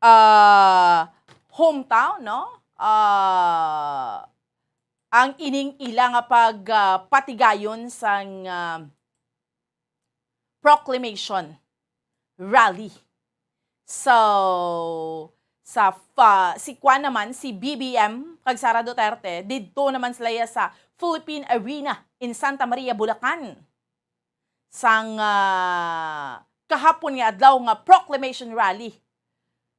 ah, hometown, no? Ah, ang ining ila nga pag, ah, patigayon sang, ah, proclamation rally. So, sa fa-, si Kwan naman, si B B M kag Sara Duterte, didto naman sila ya sa Philippine Arena in Santa Maria, Bulacan. Sang, ah, kahapon nga adlaw nga proclamation rally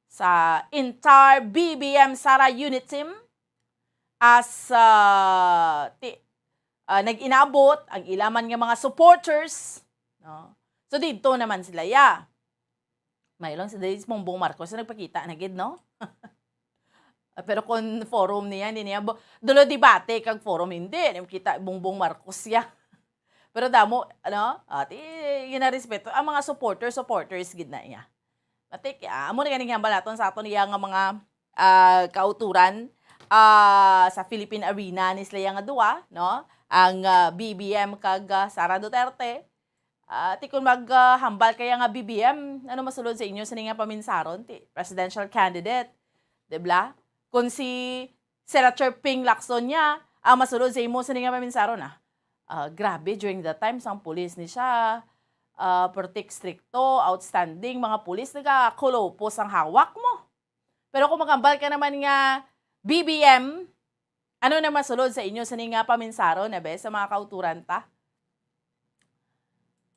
sa entire B B M Sara unit team as, ah, ti-, ah, nag-inabot ang ila man nga mga supporters, no? So, didto naman sila, ya. May lang si Bongbong Marcos na nagpakita na gid, no? Ah, pero kung forum niya, hindi niya bo-, dulo debate kag forum, hindi. Hindi kita Bongbong Marcos, ya. Pero damo, ano? At, eh, ginarespeto ang mga supporter, supporters gid na iya. Matik, ah, amo na ganing hambal naton sa aton iya nga mga, ah, kauturan. ah, sa Philippine Arena ni sila nga duwa, no? Ang, ah, B B M kag, ah, Sara Duterte. Ah, ti kun mag, ah, hambal kaya nga B B M, ano masulod sa inyo sini nga paminsaron, ti presidential candidate, di bla? Kun si Senator Ping Lacson niya, ang masulod sa imo sini nga paminsaron, ah, ah, grabe, during that time, sang pulis ni siya, ah, pertik strikto, outstanding, mga pulis, nagakulopos ang hawak mo. Pero kung magambal ka naman nga B B M, ano na masulod sa inyo sini nga paminsaron, na be, sa mga kauturan ta?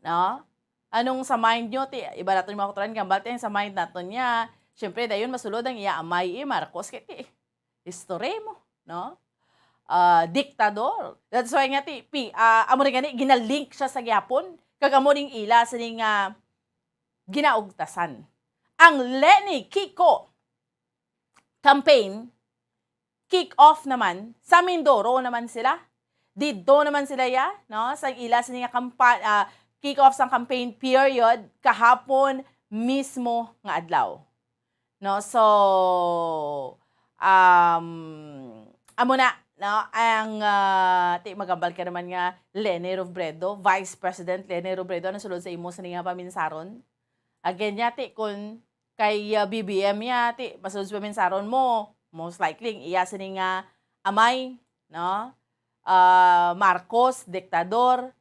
No? Anong sa mind nyo? Ti, iba naton mga kauturan, gambal tayo sa mind naton niya. Siyempre, dayon masulod ang iya amay, eh, Marcos, kay ti, history mo, no? Ah, diktador. That's why nga, ti, pi, ah, amo rin gani, ginalink siya sa gyapon. Kag amo ning ila, sini nga ginaugtasan. Ang Leni Kiko campaign, kick off naman, sa Mindoro naman sila. Didto naman sila, ya, no? Sa ila sini nga kampa-, ah, kick off sang campaign period, kahapon mismo nga adlaw. No? So, um, amo na, no? Ang, ah, ti magambal ka naman nga Leni Robredo, Vice President Leni Robredo, ano sulod sa imo sini nga paminsaron? Again, ya, ti, kun kay, ah, B B M ya, ti, masulod sa paminsaron mo, most likely, ang iya sini nga amay, no? Ah, Marcos, diktador.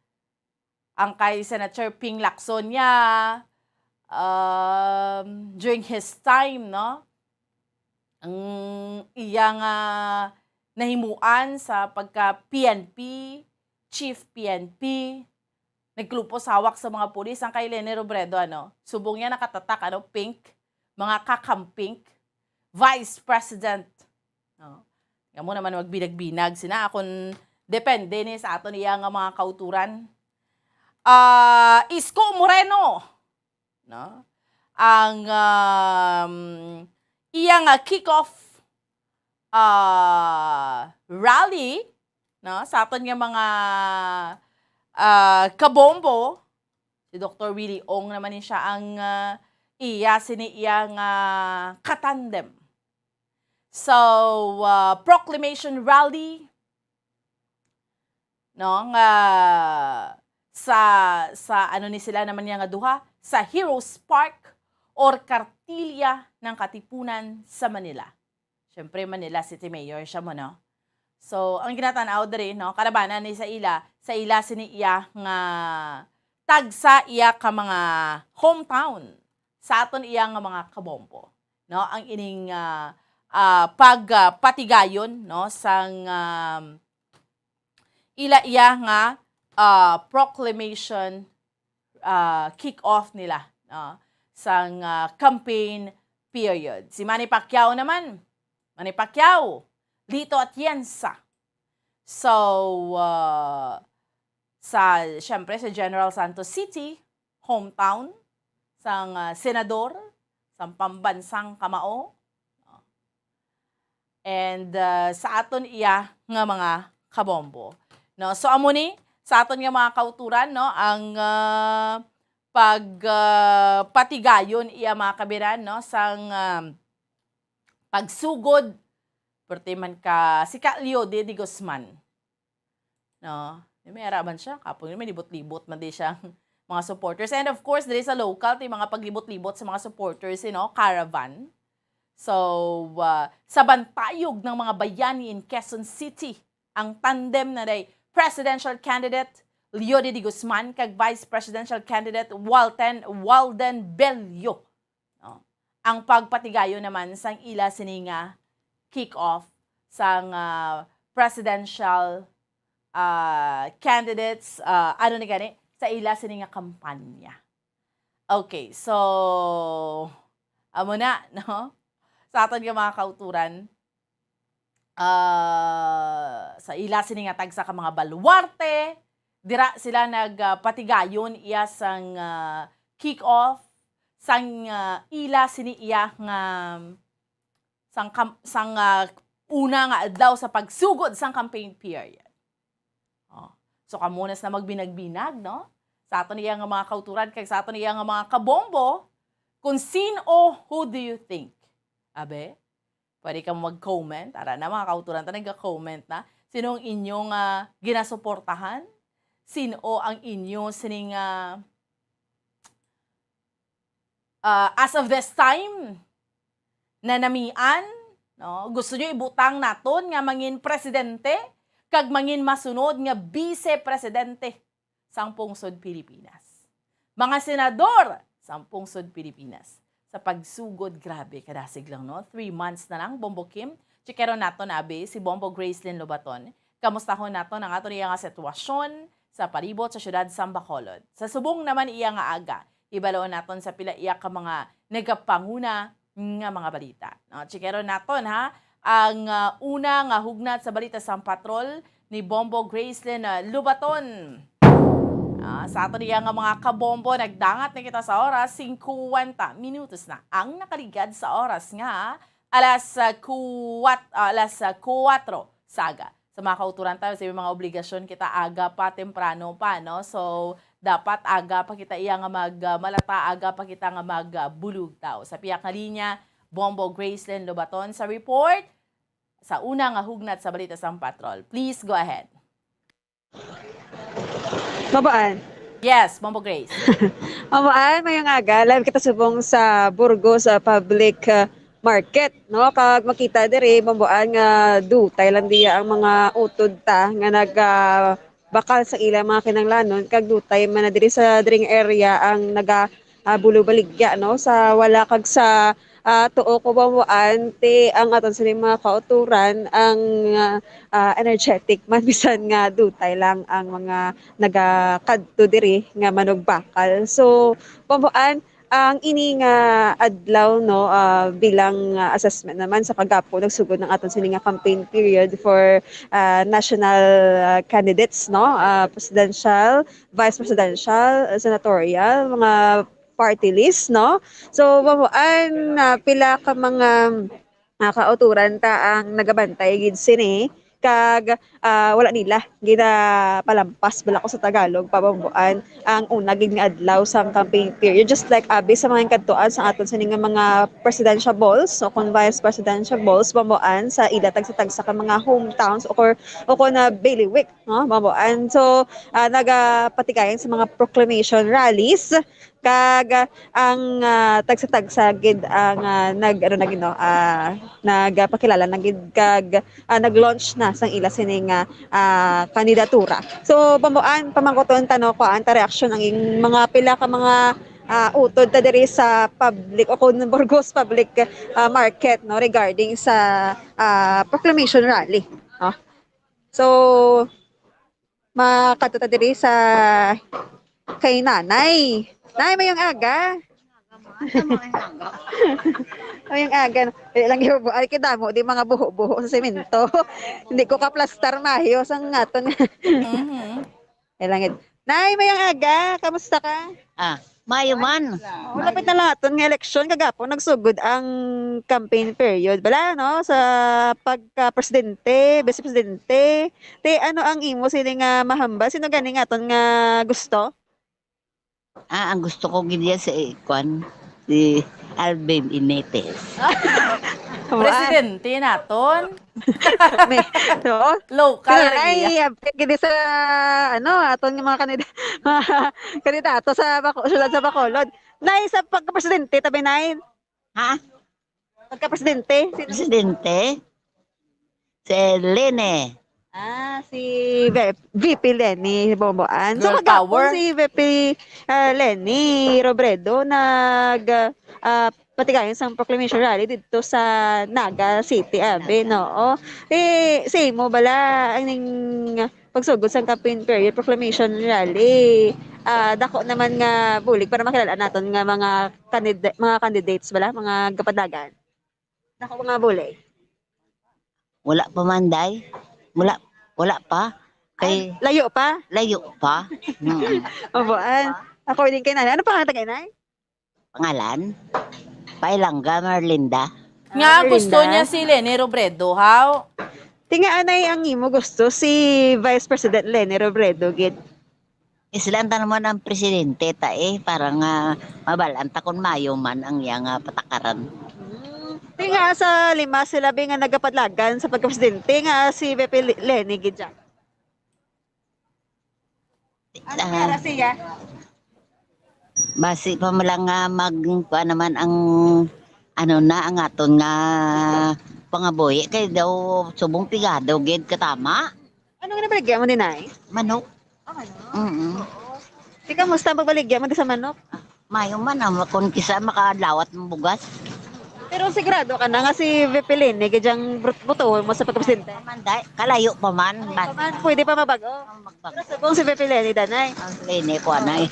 Ang kay Senator Ping Lacson ya, um, during his time, no? Ang iya nga nahimuan sa pagka P N P, Chief P N P, nagkulupos hawak sa mga pulis. Ang kay Leni Robredo, ano, subong niya nakatatak, ano, pink, mga kakam pink, Vice President. No? Nga mo naman magbinag-binag sina, akon depende ni sa aton iya nga mga kauturan. Ah, Isko Moreno, no? Ang, um, iya nga kick-off, ah, rally, no, sa aton nga mga, ah, kabombo, si Doktor Willie Ong naman ni siya ang, ah, iya sini iya nga katandem. So, ah, proclamation rally, no, nga sa, sa ano ni sila naman niya nga duha, sa Heroes Park or Kartilya ng Katipunan sa Manila. Siyempre, Manila City Mayor siya mo, no? So, ang ginatan-aw diri, no, kalabanan ni sa ila, sa ila sini iya nga tagsa iya ka mga hometown, sa aton iya nga mga kabombo, no? Ang ining, ah, ah, pag, ah, patigayon, no, sang, um, ila iya nga, ah, proclamation, ah, kick-off nila, no, sang, ah, campaign period. Si Manny Pacquiao naman, Manny Pacquiao, Lito Atienza. So, ah, sa, siyempre, sa General Santos City, hometown sang, ah, senador, sang pambansang kamao, and, ah, sa aton iya nga mga kabombo, no? So, amo ni sa aton nga mga kauturan, no, ang, ah, pag, ah, patigayon iya, mga kabiran, no, sang, ah, pagsugod, perti man ka, si ka Leody de Guzman. No? May araman siya. Kapon may libot-libot man di siya mga supporters. And of course, diri sa local, ti mga paglibot-libot sa mga supporters, you know, caravan. So, ah, sa bantayog ng mga bayani in Quezon City, ang tandem na day presidential candidate Leody de Guzman kag vice presidential candidate Walton, Walden Bello. No? Ang pagpatigayon naman sang ila sini nga kick-off sang, ah, presidential, ah, candidates, ah, ano ni gani, sa ila sini nga kampanya. Okay, so, amo na, no? Sa aton nga mga kauturan, ah, sa ila sini nga tagsa ka mga baluarte, dira sila nag, ah, patigayon iya sang, ah, kick-off, sang, ah, ila sini iya nga, sang kam-, sang, ah, una nga adlaw sa pagsugod sang campaign period. Oh. So, kamo na sa magbinag-binag, no? Sa aton iya nga mga kauturan, kag sa aton iya nga mga kabombo, kung sin-o, who do you think? Abe? Pwede ka mag-comment. Ara na, mga kauturan ta, nagka-comment na. Sino ang inyong, ah, ginasuportahan? Sino ang inyo sining, ah, ah, as of this time, nanamian, no? Gusto nyo ibutang naton nga mangin presidente kag mangin masunod nga vice presidente sang pungsod Pilipinas. Mga senador sang pungsod Pilipinas. Sa pagsugod, grabe, kadasig lang, no? Three months na lang, Bombo Kim. Chikeron naton, abi, si Bombo Gracelyn Lobaton. Kamustahon naton ang aton iya nga sitwasyon sa palibot sa siyudad sang Bacolod. Sa subong naman iya nga aga, ibaloon naton sa pila iya ka mga nagapanguna nga mga balita. No, chikeron naton, ha, ang, ah, una nga hugnat sa balita sang patrol ni Bombo Gracelyn, ah, Lubaton. Ah, sa aton iya nga mga kabombo, nagdangat na kita sa oras, singkwenta minutos na ang nakaligad sa oras nga alas, ah, kuwat-, ah, alas, ah, kuwatro sa aga. Sa mga kauturan tayo, sa mga obligasyon kita aga pa, temprano pa, no? So, dapat aga pa kita iya nga mag, ah, malata, aga pa kita nga mag, ah, bulog tao. Sa piyak nga linya, Bombo Gracelyn Lobaton sa report sa una nga hugnat sa balita sang patrol. Please go ahead. Mabaan. Yes, Bombo Grace. Mabaan, mayong aga. Live kita subong sa Burgos, ah, Public, ah, Market, no? Kag makita diri, Bomboan, nga dutay lang diya ang mga utod ta nga naga-, bakal sa ilang mga kinahanglanon, kag dutay man na diri sa dring area ang naga, ah, bulo baligya, no? Sa wala kag sa, ah, tuo ko, Bomboan, ti ang aton sining mga kauturan ang, ah, ah, energetic man, bisan nga dutay lang ang mga nagakadto diri nga manugbakal. So, Bomboan, ang ini nga adlaw, no, ah, bilang, ah, assessment naman sa kagapon, nagsugod ng aton sini nga campaign period for, ah, national, ah, candidates, no, ah, presidential, vice presidential, ah, senatorial, mga party list, no. So, Bomboan, ah, pila ka mga ah, kauturan ta ang nagabantay gid sini, kag, ah, wala nila ginapalampas, bala ko sa Tagalog, pa, Bomboan, ang una gid nga adlaw sang campaign period. Just like abi sa mga kadtuan sa aton sini nga mga presidential balls o kon vice presidential balls, Bomboan, sa ila tagsa-tagsa ka mga hometowns o kor-, o kon na bailiwick, no, Bomboan. So, ah, nagapatigayon sa mga proclamation rallies, kag, ah, ang, ah, tagsa-tagsa gid ang, ah, nag-, ano na gid, no, ah, nagpakilala na gid kag, ah, nag-launch na sang ila sini nga, ah, kandidatura. So, Bomboan, pamangkuton ta, no, kuan ta reaksyon ang ing-, mga pila ka mga, ah, utod ta diri sa public o kon Burgos Public, ah, Market, no, regarding sa, ah, proclamation rally, no? So, makadto ta diri sa kay Nanay. Nay, mayong aga. Mayong aga. Dili lang yung buhay, kay damo di mga buho-buho sa semento. Hindi ko kaplastar mayo sang aton. Mhm. Kailangan. Nay, mayong aga. Kamusta ka? Ah, maayo man. Oh, lapit na lang aton nga eleksyon. Kagapon nagsugod ang campaign period bala, no? Sa pagka-presidente, vice presidente. Te, ano ang imo sini nga mahambal? Sino gani nga aton nga gusto? Ah, ang gusto ko gid iya si, eh, kwan, si Alvin Inetes. Wa. Presidente naton. May, no? Local Pero lagi ay, iya. Abtik gid sa, ano, aton nga mga kanida-, mga kandidato sa Baco-, siyudad sa Bacolod. Nay, sa pagka-presidente, tabi, Nay? Ha? Pagka-presidente, sino? Presidente? Si Lene. Ah, si V-, V P Leni Bomboan. So, Girl kagapon power. Si V P, ah, Leni Robredo nag, ah, patigayon sang proclamation rally didto sa Naga City, abi, Naga. No? Eh, sa imo bala, ang ning pagsugod sang campaign period, proclamation rally, ah, dako naman nga bulig para makilala naton nga mga candida-, mga candidates bala, mga kapadagan. Dako nga bulig. Wala pa man, day. Wala, wala pa. Ay, kay layo pa? Layo pa. Mm. Opo, ah, ako din kay nanay. Ano pangalan ta kay nay? Pangalan? Pailangga Merlinda. Nga, ah, gusto Merlinda. Niya si Leni Robredo, haw? Tinga anay ang imo gusto si Vice President Leni Robredo, gid. Islan ta naman ang presidente ta, eh, para nga mabalaan ta kung mayo man ang iya nga patakaran. Hmm. Ti nga sa lima sila bi nga nagapadlagan sa pagkapresidente nga si V P Leni gid siya. Ano Ah. Kaya siya? Basi pa mo lang nga mag, kuha naman ang, ano na, ang aton nga pangabuhi kay daw subong pigado gid katama. Ano nga nabaligya mo ni Nay? Manok. Ah, manok? Mm-mm. Oo. Di ka musta ang pagbaligya mo di sa manok? Mayo man, ah, kung kisa makadawat ng bugas. Pero sigurado ka na nga si V P Leni, gid ang brut-, butuhon mo sa pagkapresidente? Manday, kalayo pa man. Kalayo pa man, pwede pa mabago. Ang magbago. Pero subong si V P Leni, danay. Ang Leni ko, anay.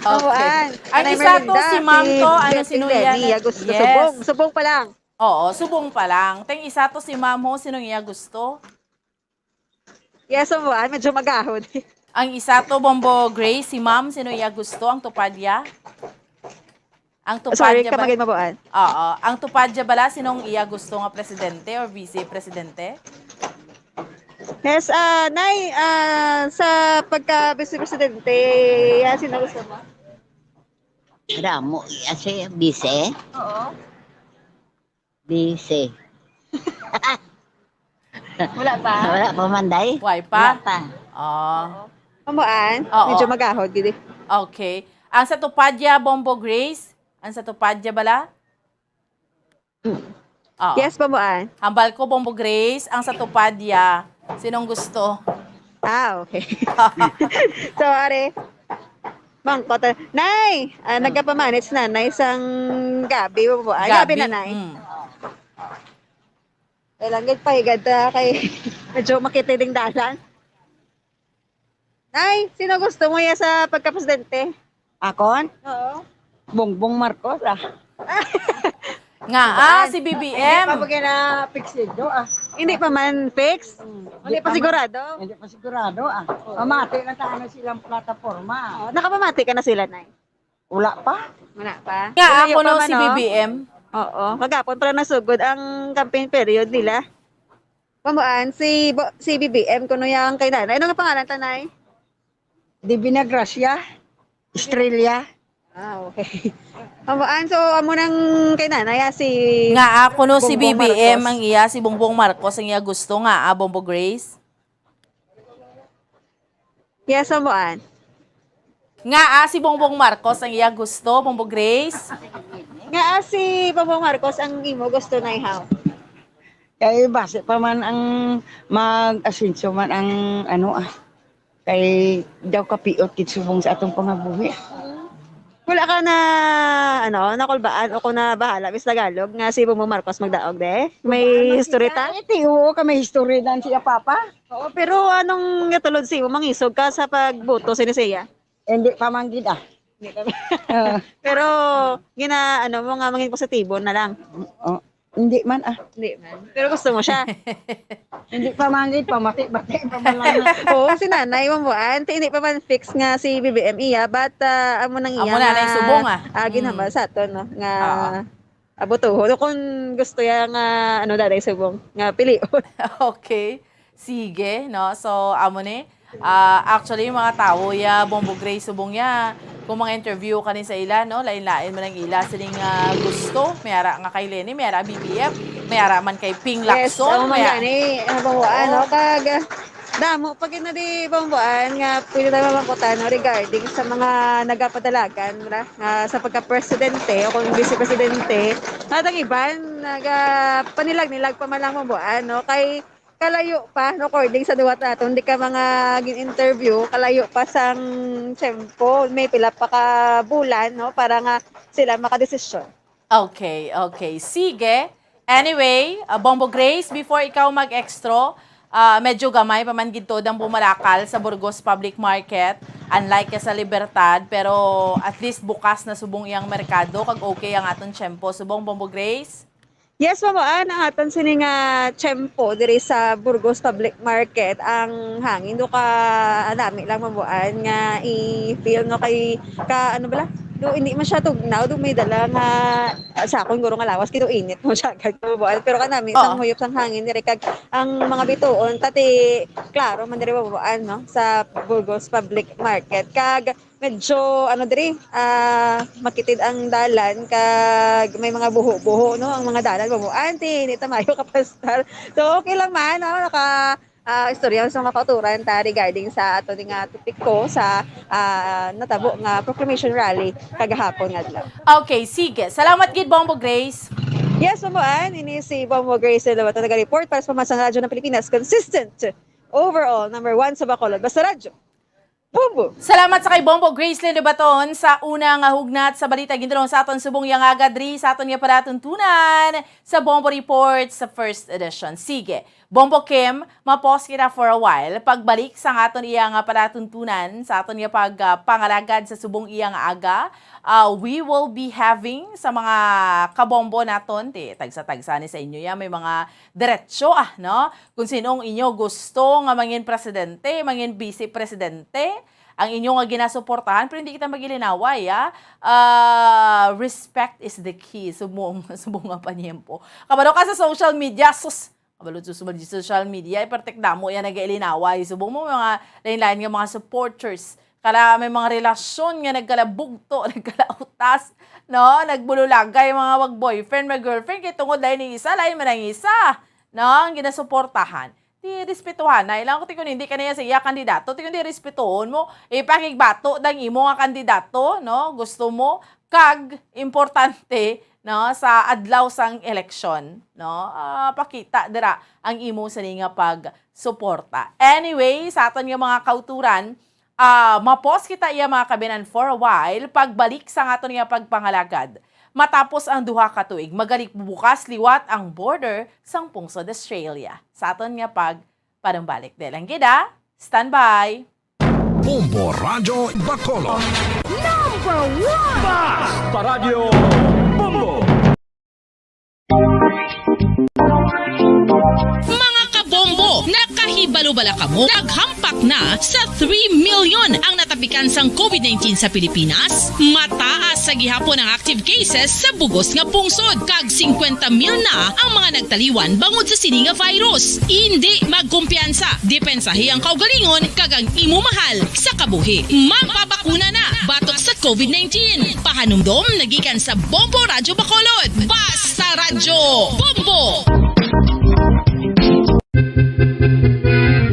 Abuan. Ang Anay isa to, Merlinda, si Ma'am si to, ano, V P sino Leni, yan? Ya gusto Yes. Subong. Subong pa lang. Oo, subong pa lang. Teng isa to si Ma'am ho, sinong iya gusto? Yes, abuan. Medyo magahod. Ang isa to, Bombo Grace, si Ma'am, sino iya gusto? Ang tupad ya? Ang tupad Sorry, ya ba? Kamagay mabuan. Oo. Ang tupad ya bala, sinong iya gusto nga presidente or vice presidente? Yes, ah, Nay, ah, sa pagka-vice presidente, ah, sino gusto mo? Ramo, ah, si Bise. Oo. Bise. Wala pa? Wala pa, Manday. Way pa? Wala pa. Oh. Kamuan? Oo. Medyo magahod, gid eh. Okay. Ang sa tupad ya, Bombo Grace? Ang sa tupad ya bala? Oo. Yes, Bomboan. Hambal ko, Bombo Grace, ang sa tupad ya. Sinong gusto? Ah, okay. So, are, mangkot. Nay! Ah, nagapamanits na, Nay, sang gabi, Bomboan. Gabi na, Nay. Mm. Kailangan pahigad ta kay medyo makitid ang dalan. Nay, sino gusto mo ya sa pagka-presidente? Akon? Oo. Bongbong Marcos, ah. Nga, ah, si B B M. Hindi pa ba gina-fixido, ah? Hindi pa man fix? Hmm. Hindi pa sigurado? Hindi pa sigurado, ah. Oo. Pamati lang tayo na silang plataforma. Oo. Nakapamati ka na sila, Nay? Wala pa. Wala pa? Nga, ako no, si B B M. Oo. Kagapon pa lang nasugod ang campaign period nila. Pamuan, si Bo-, si B B M, kuno yang kay nanay. Ano nga pangalan ta, Nay? Divina Gracia Estrella. Ah, okay. Pamuan, so, amo nang kay nanay, ah, si Nga, ako no, si Bongbong B B M Marcos. Ang iya, si Bongbong Marcos ang iya gusto nga, ah, Bombo Grace. Yes, Pamuan. Nga, ah, si Bongbong Marcos ang iya gusto, Bombo Grace. Nga, ah, si Bongbong Marcos ang imo gusto, Nay, how? Kay base pa man ang mag-asenso man ang ano, ah, kay daw kapiot gid subong sa atong pangabuhi. Wala ka na, ano, nakulbaan o kung na bahala, Miss Tagalog, nga si Bongbong Marcos magdaog, de? May history ta? Eh, ti, oo, ka may history dan siya, Papa. Oo, pero anong natulod sa imo? Mangisog ka sa pagboto sini siya? Hindi pa man gid, ah. Hindi pa man. Oo. Pero gina-, ano mo nga, maging positibo na lang. Oh, hindi man, ah. Hindi man. Pero gusto mo siya? Hindi pa man gid, pamati-bati pa man lang. Oo, si nanay mo, Buan. Ti, hindi pa man fix nga si B B M iya, but, ah, amo nang iya Amo na, nga, naisubong, ah. Ah, ginhambal Mm. sa aton, no? Nga Oo. Abotohon. O kung gusto ya nga, ano, Daday Subong, nga pilion. Okay. Sige, no? So, amo ni. Ah, actually, yung mga tao, ya, Bombo Gray Subong ya, kung mga interview ka ni sa ila, no? Lain-lain man ang ila. Sining, ah, gusto, may ara nga kay Leni, may ara B B M, may ara man kay Ping Yes, Lacson, ang may mga ara gani, habang wala, Oo. no? Kag, Damo pa gid na di, Bambuan, nga pwede tayo mamangkutan, no, regarding sa mga nagapadalagan, wala, nga sa pagka-presidente o kung vice presidente. At ang iban, nagapanilag-nilag pa man lang, Bambuan, no? Kay kalayo pa, no, according sa duwa naton, di ka mga gin-interview, kalayo pa sang tiyempo, may pila pa ka bulan, no, para nga sila makadesisyon. Okay, okay. Sige. Anyway, ah, Bombo Grace, before ikaw mag-extra, ah, medyo gamay pa man gid to ang bumalakal sa Burgos Public Market, unlike ka sa Libertad, pero at least bukas na subong iyang merkado, kag okay ang aton tiyempo. Subong, Bombo Grace? Yes, Ma'am Ann, ang aton sini nga tiyempo diri sa Burgos Public Market, ang hangin do ka nami lang, Ma'am Ann, nga i-feel, no, kay ka, ano bala, do hindi man siya tugnaw, do may dala nga, ah, sakon guro nga lawas, kay do init mo siya agad, Ma'am Ann. Pero kanami Oo. sang huyop sang hangin diri, kag ang mga bituon, pati klaro man diri, Ma'am Ann, no, sa Burgos Public Market. Kag Medyo, ano, diri, ah, makitid ang dalan kag may mga buho-buho, no? Ang mga dalan, buho. Auntie, hindi ta maayo kapastar. So, okay lang man, no? Naka, ah, istorya sa mga kauturan ta regarding sa ato ni nga topiko sa, ah, natabo nga proclamation rally kagahapon nga adlaw. Okay, sige. Salamat gid, Bombo Grace. Yes, Bombo Ann, ini si Bombo Grace Lobato, nag-report para sa Pambansang Radyo ng Pilipinas. Consistent, overall, number one sa Bacolod. Basta Radyo. Bombo! Salamat sa kay Bombo Grace Lindo Baton sa una nga hugnat sa balita. Gindulong sa aton subong yang aga diri sa aton nga palatuntunan sa Bombo Report sa first edition. Sige, Bombo Kim, mapos kita for a while. Pagbalik sa aton iya nga palatuntunan sa aton nga pag, ah, pangalagad sa subong iya nga aga, ah, we will be having sa mga kabombo naton, ti, tagsa-tagsa ni sa inyo ya, may mga diretso, ah, no? Kung sino ang inyo gusto nga mangin presidente, mangin vice presidente, ang inyo nga ginasuportahan, pero hindi kita magilinaway, ah. Ah, respect is the key. Subong, subong nga panyempo. Kabalo ka sa social media, sus! Kabalo sa social, social media, eh, pertek damo yan nag-ilinaway. Subong mo mga lain-lain nga mga supporters. Kala may mga relasyon nga nagkalabugto, nagkalautas, no? Nagbululagay, mga mag-boyfriend, mag-girlfriend, kay tungod lain ni isa, lain man ang isa, no? Ang ginasuportahan. Di respetuhan na. Ilang ko, tikon, hindi ka na sa iya kandidato. Tikon, di respetuhon mo. Ipakigbato dang imo nga kandidato, no? Gusto mo, kag importante, no? Sa adlaw sang eleksyon, no? Ah, pakita dira ang imo sa nga pagsuporta. Anyway, sa aton nga mga kauturan, ah, mapos kita iya mga kabinan for a while, pagbalik sa aton nga pagpangalagad. Matapos ang duha ka tuig, magalig bukas liwat ang border sang pungsod Australia. Sa aton nga pag panumbalik. Dahil lang gid, ah. Standby! Bombo Radyo Bacolod. Number one! Basta Radyo Bombo! Mga kabombo, nakahibalo bala kamo? Naghampak na sa three million ang natapikan sang COVID nineteen sa Pilipinas. Mataas sa gihapon ang active cases sa bugos nga pungsod, kag singkwenta mil na ang mga nagtaliwan bangod sa sini nga virus. Indi magkumpiyansa, depensahi ang kaugalingon kag ang imo mahal sa kabuhi. Magpabakuna na batok sa COVID nineteen. Pahanumdom nagikan sa Bombo Radyo Bacolod. Basta Radyo Bombo!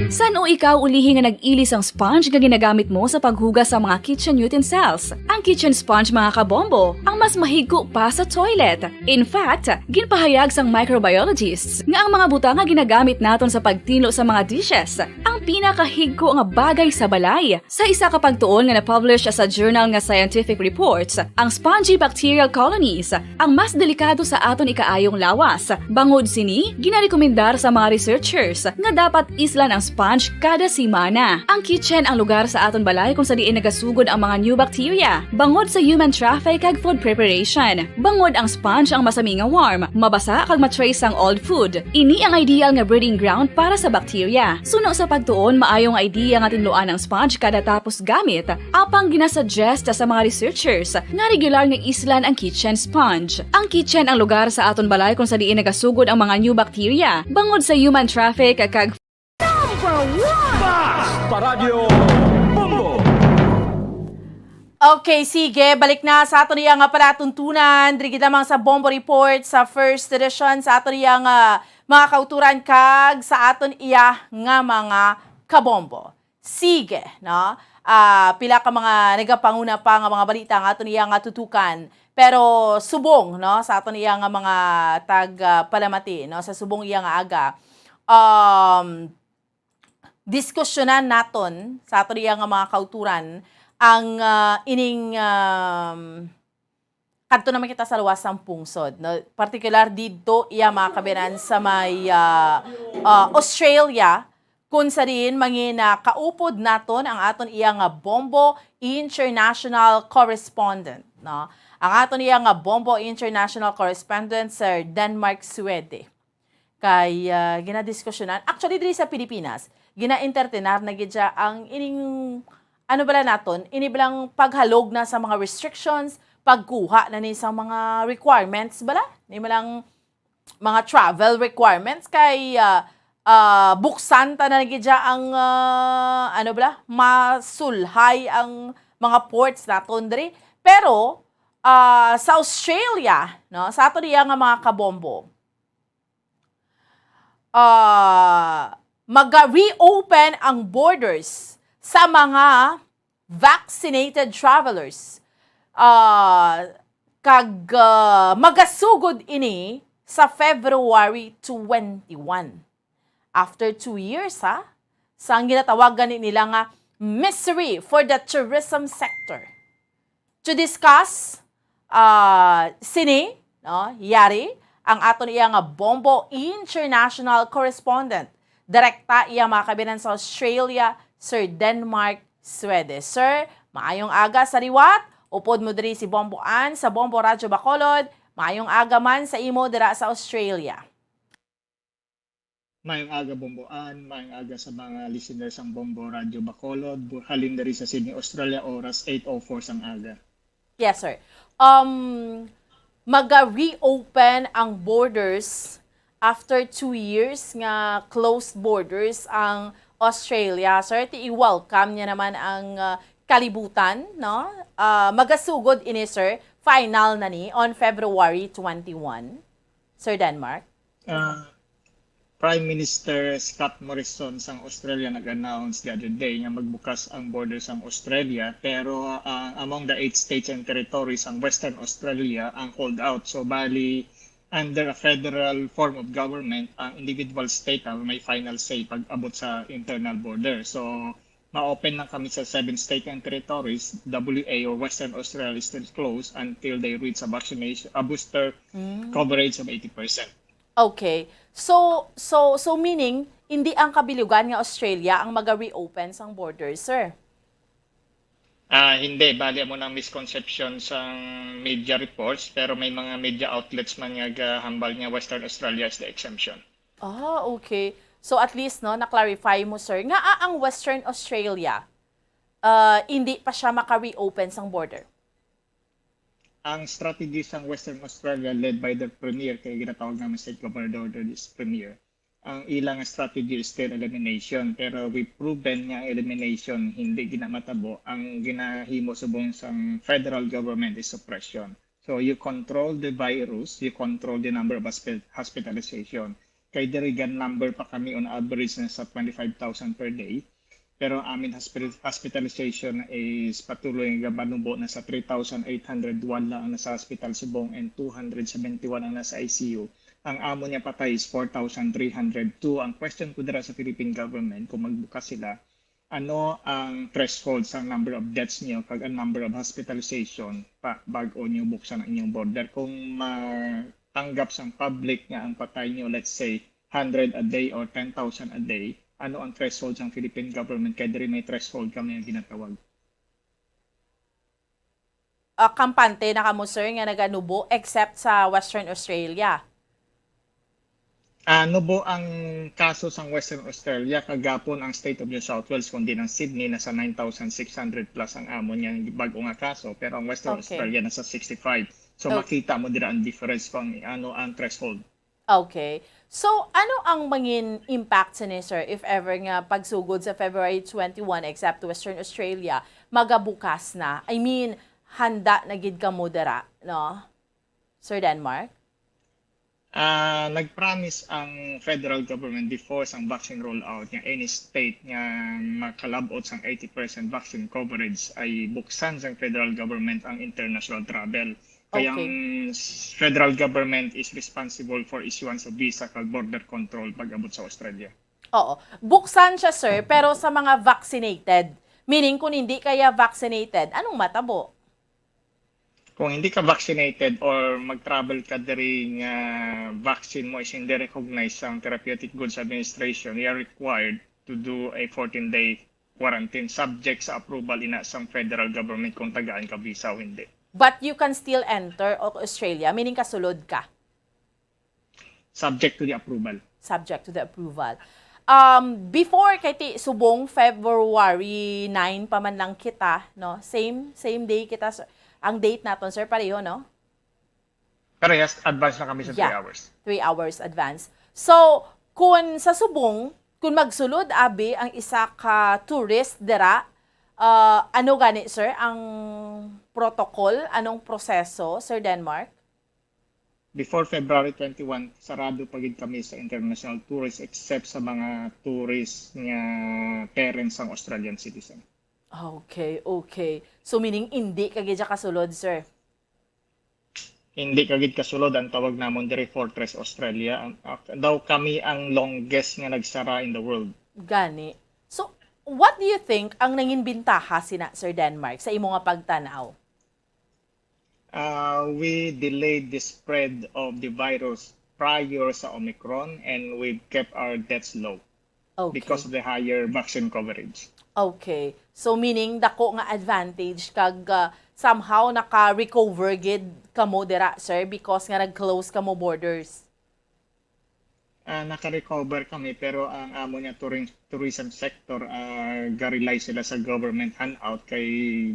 San-o ikaw ulihi nga nag-ilis ang sponge nga ginagamit mo sa paghugas sa mga kitchen utensils? Ang kitchen sponge, mga kabombo, ang mas mahigko pa sa toilet. In fact, ginpahayag sang microbiologists nga ang mga butang nga ginagamit naton sa pagtinlo sa mga dishes ang pinakahigko nga bagay sa balay. Sa isa ka pagtuon nga na-publish sa journal nga Scientific Reports, ang spongy bacterial colonies ang mas delikado sa aton ikaayong lawas. Bangod sini, ginarekomendar sa mga researchers nga dapat islan ang sponge kada semana. Ang kitchen ang lugar sa aton balay kung sa diin nagasugod ang mga new bacteria, bangod sa human traffic kag food preparation. Bangod ang sponge ang masami nga warm, mabasa kag ma-trace ang old food. Ini ang ideal nga breeding ground para sa bacteria. Suno sa pagtuon, maayo nga idea nga tinluan ang sponge kada tapos gamit, apang ginasuggest sa mga researchers nga regular nga islan ang kitchen sponge. Ang kitchen ang lugar sa aton balay kung sa diin nagasugod ang mga new bacteria, bangod sa human traffic kag Number one! Basta Radyo Bombo! Okay, sige. Balik na sa aton iya nga palatuntunan. Diri gid lamang sa Bombo Report sa first edition sa aton iya nga mga kauturan kag sa aton iya nga mga kabombo. Sige, no? Ah, pila ka mga nagapanguna pa nga mga balita nga aton iya nga tutukan. Pero subong, no, sa aton iya nga mga tag, ah, palamati, no, sa subong iya nga aga, um, diskusyonan naton sa aton iya nga mga kauturan ang, ah, ining, um, kadto naman kita sa luwas sang pungsod, no? Partikular didto iya mga kabinan sa may, ah, ah, Australia, kung sa diin mangin, ah, kaupod naton ang aton iya nga Bombo International Correspondent, no? Ang aton iya nga Bombo International Correspondent, Sir Denmark Suede. Kay, ah, ginadiskusyonan. Actually, diri sa Pilipinas, gina-entertainar na gid siya ang ining, ano bala naton, ini balang paghalog na sa mga restrictions, pagkuha na ni sa mga requirements bala, ni balang mga travel requirements kay, ah, ah, buksan ta na gid siya ang, ah, ano bala, masulhay ang mga ports naton diri. Pero, ah, sa Australia, no, sa ato diya nga mga kabombo, ah, maga-reopen ang borders sa mga vaccinated travelers. Ah, kag, ah, magasugod ini sa February twenty-one. After two years, ha? Sa ang ginatawag gani nila nga misery for the tourism sector. To discuss, ah, sini, no, yari, ang aton iya nga Bombo International Correspondent. Direkta iya mga kabinan sa Australia, Sir Denmark Swede. Sir, maayong aga sa liwat. Upod mo diri si Bombo Ann sa Bombo Radyo Bacolod. Maayong aga man sa imo dira sa Australia. Maayong aga, Bombo Ann. Maayong aga sa mga listeners sang Bombo Radyo Bacolod. Bu-, halin diri sa Sydney, Australia, oras eight oh four sang aga. Yes, sir. Um, maga-reopen ang borders after two years nga closed borders ang Australia. Sir, ti i-welcome niya naman ang, ah, kalibutan, no? Ah, magasugod ini, sir. Final na ni on February twenty-one, Sir Denmark. Ah, Prime Minister Scott Morrison sang Australia nag-announce the other day nga magbukas ang border sang Australia, pero, ah, among the eight states and territories ang Western Australia ang hold out. So, bali, under a federal form of government, ang individual state ang may final say pag abot sa internal border. So, ma-open lang kami sa seven state and territories. W A or Western Australia is still closed until they reach a vaccination, a booster Mm. coverage of eighty percent. Okay. So, so, so meaning, hindi ang kabilugan nga Australia ang maga-reopen sang border, sir? Ah, hindi. Bali, amo nang misconception sang media reports, pero may mga media outlets man nga gahambal nga Western Australia is the exemption. Ah, okay. So at least, no, na-clarify mo, sir, nga, ah, ang Western Australia, ah, hindi pa siya maka-reopen sang border. Ang strategy sang Western Australia led by the Premier, kay ginatawag naman state governor or this Premier, ang ilang strategy is still elimination. Pero we proven nga ang elimination hindi ginamatabo. Ang ginahimo subong sang federal government is suppression. So you control the virus, you control the number of hospi-, hospitalization. Kay diri gan number pa kami on average na sa twenty-five thousand per day. Pero ang amin hospi-, hospitalization is patuloy nga manubo na sa three thousand eight hundred one lang ang nasa hospital subong and two hundred seventy-one ang nasa I C U. Ang amo niya patay is four thousand three hundred two. Ang question ko dira sa Philippine government, kung magbukas sila, ano ang threshold sa number of deaths niyo kag ang number of hospitalization pa bag-o niyo buksan ang inyong border? Kung matanggap sang public nga ang patay niyo, let's say, hundred a day or ten thousand a day, ano ang threshold sang Philippine government? Kay diri may threshold kami nga ginatawag. Ah, kampante na kamo, sir, nga naganubo except sa Western Australia? Ah, nubo ang kaso sang Western Australia, kagapon ang State of New South Wales, kundi ang Sydney, nasa nine thousand six hundred plus ang amo niyang bag-o nga kaso, pero ang Western Okay. Australia nasa sixty-five. So, Okay. Makita mo dira ang difference kung ano ang threshold. Okay. So, ano ang mangin impact sini, sir, if ever nga pagsugod sa February twenty-one, except Western Australia, magabukas na? I mean, handa na gid kamo dira, no? Sir Denmark? Ah, nag-promise ang federal government before sang vaccine rollout nga any state nga makalabot sang eighty percent vaccine coverage ay buksan sang federal government ang international travel. Kaya Okay. ang s-, federal government is responsible for issuance of visa kag border control pag-abot sa Australia. Oo. Buksan siya, sir, pero sa mga vaccinated. Meaning, kung hindi kaya vaccinated, anong matabo? Kung hindi ka vaccinated or mag-travel ka diri nga vaccine mo is hindi recognized sang Therapeutic Goods Administration, you are required to do a fourteen-day quarantine subject sa approval ina sang federal government kung tagaan ka visa o hindi. But you can still enter Au-, Australia, meaning kasulod ka. Subject to the approval. Subject to the approval. Um, before, kay ti subong February nine pa man lang kita, no? Same, same day kita, sir. Ang date naton, sir, pareho, no? Parehas, advance na kami sa Yeah. three hours. Three hours advance. So, kung sa subong, kung magsulod, abi, ang isa ka tourist dira, Ah, ano gani, sir, ang protocol? Anong proseso, Sir Denmark? Before February twenty-one, sarado pa gid kami sa international tourists except sa mga tourists nga parents sang Australian citizen. Okay, okay. So, meaning, hindi ka gid siya kasulod, sir? Hindi ka gid kasulod. Ang tawag namon diri Fortress Australia. Ang, ah, daw kami ang longest nga nagsara in the world. Gani. So, what do you think ang nangin bintaha sina, Sir Denmark, sa imo nga pagtan-aw? Uh, we delayed the spread of the virus prior sa Omicron, and we've kept our deaths low Okay. because of the higher vaccine coverage. Okay. So, meaning, dako nga advantage kag, ah, somehow naka-recover gid kamo dira, sir, because nga nag-close kamo borders? Ah, naka-recover kami, pero ang amo niya touring, tourism sector, ah, ga-rely sila sa government handout kay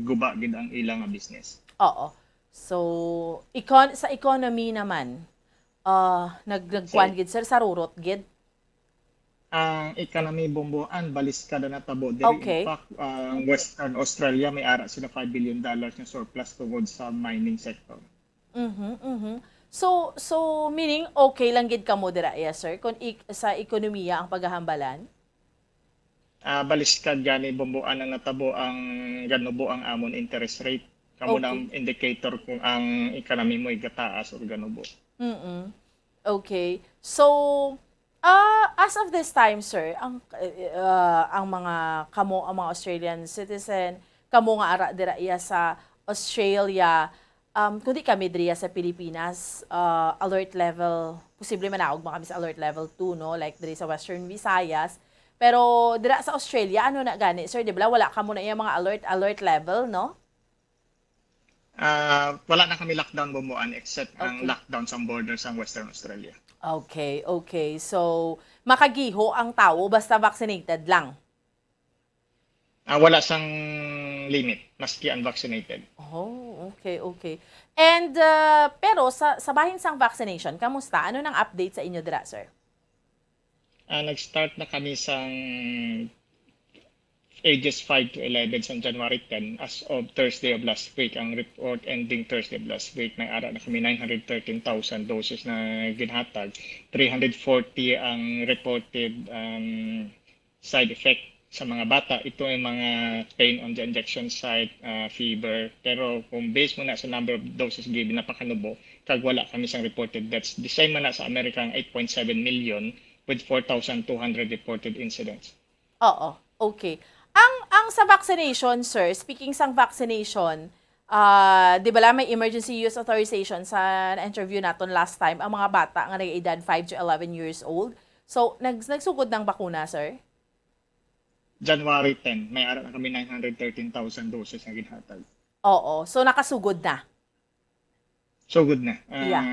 guba gid ang ila nga business. Oo. So, econ- sa economy naman, ah, nag nagkuan gid, sir, sarurot gid. Ang economy, Bombo Ann, baliskad ang natabo diri. Okay. In fact, ang Western Australia may ara sila five billion dollars nga surplus tungod sa mining sector. Mhm, mhm. So, so meaning, okay lang gid kamo dira, yes, sir, kung ik- sa ekonomiya ang paghahambalan? Ah, baliskad gani, Bombo Ann, ang natabo, ang ganubo ang amon interest rate. Kamo na Okay. ang indicator kung ang economy mo igataas or ganubo. Mm. Okay. So, ah, as of this time, sir, ang, eh, ah, ang mga kamo, ang mga Australian citizen, kamo nga ara dira iya sa Australia, um, kundi kami diriya sa Pilipinas, ah, alert level, posible manaog man kami sa alert level two, no? Like diri sa Western Visayas. Pero dira sa Australia, ano na gani, sir? Di ba wala kamo na iya mga alert, alert level, no? Ah, wala na kami lockdown, Bombo Ann, except ang Okay. lockdown sa border sa Western Australia. Okay, okay. So, makagiho ang tawo basta vaccinated lang? Ah, wala sang limit, maski unvaccinated. Oh, okay, okay. And, ah, pero sa, sa bahin sang vaccination, kamusta? Ano nang update sa inyo dira, sir? Ah, nag-start na kami sang ages five to eleven sa January ten. As of Thursday of last week, ang report ending Thursday of last week, may ara na kami nine hundred thirteen thousand doses na ginhatag. Three hundred forty ang reported, um, side effect sa mga bata. Ito ay mga pain on the injection site, ah, fever. Pero kung based mo na sa number of doses given, napakanubo, kag wala kami sang reported deaths. The same man na sa Amerika, ang eight point seven million with four thousand two hundred reported incidents. Oo, okay. Ang, ang sa vaccination, sir, speaking sang vaccination, ah, di ba lang may emergency use authorization sa na-interview naton last time, ang mga bata nga nag-edad five to eleven years old? So, nag, nagsugod ng bakuna, sir? January ten, may ara na kami nine hundred thirteen thousand doses nga ginhatag. Oo. So, nakasugod na? So good na. Ah, Yeah.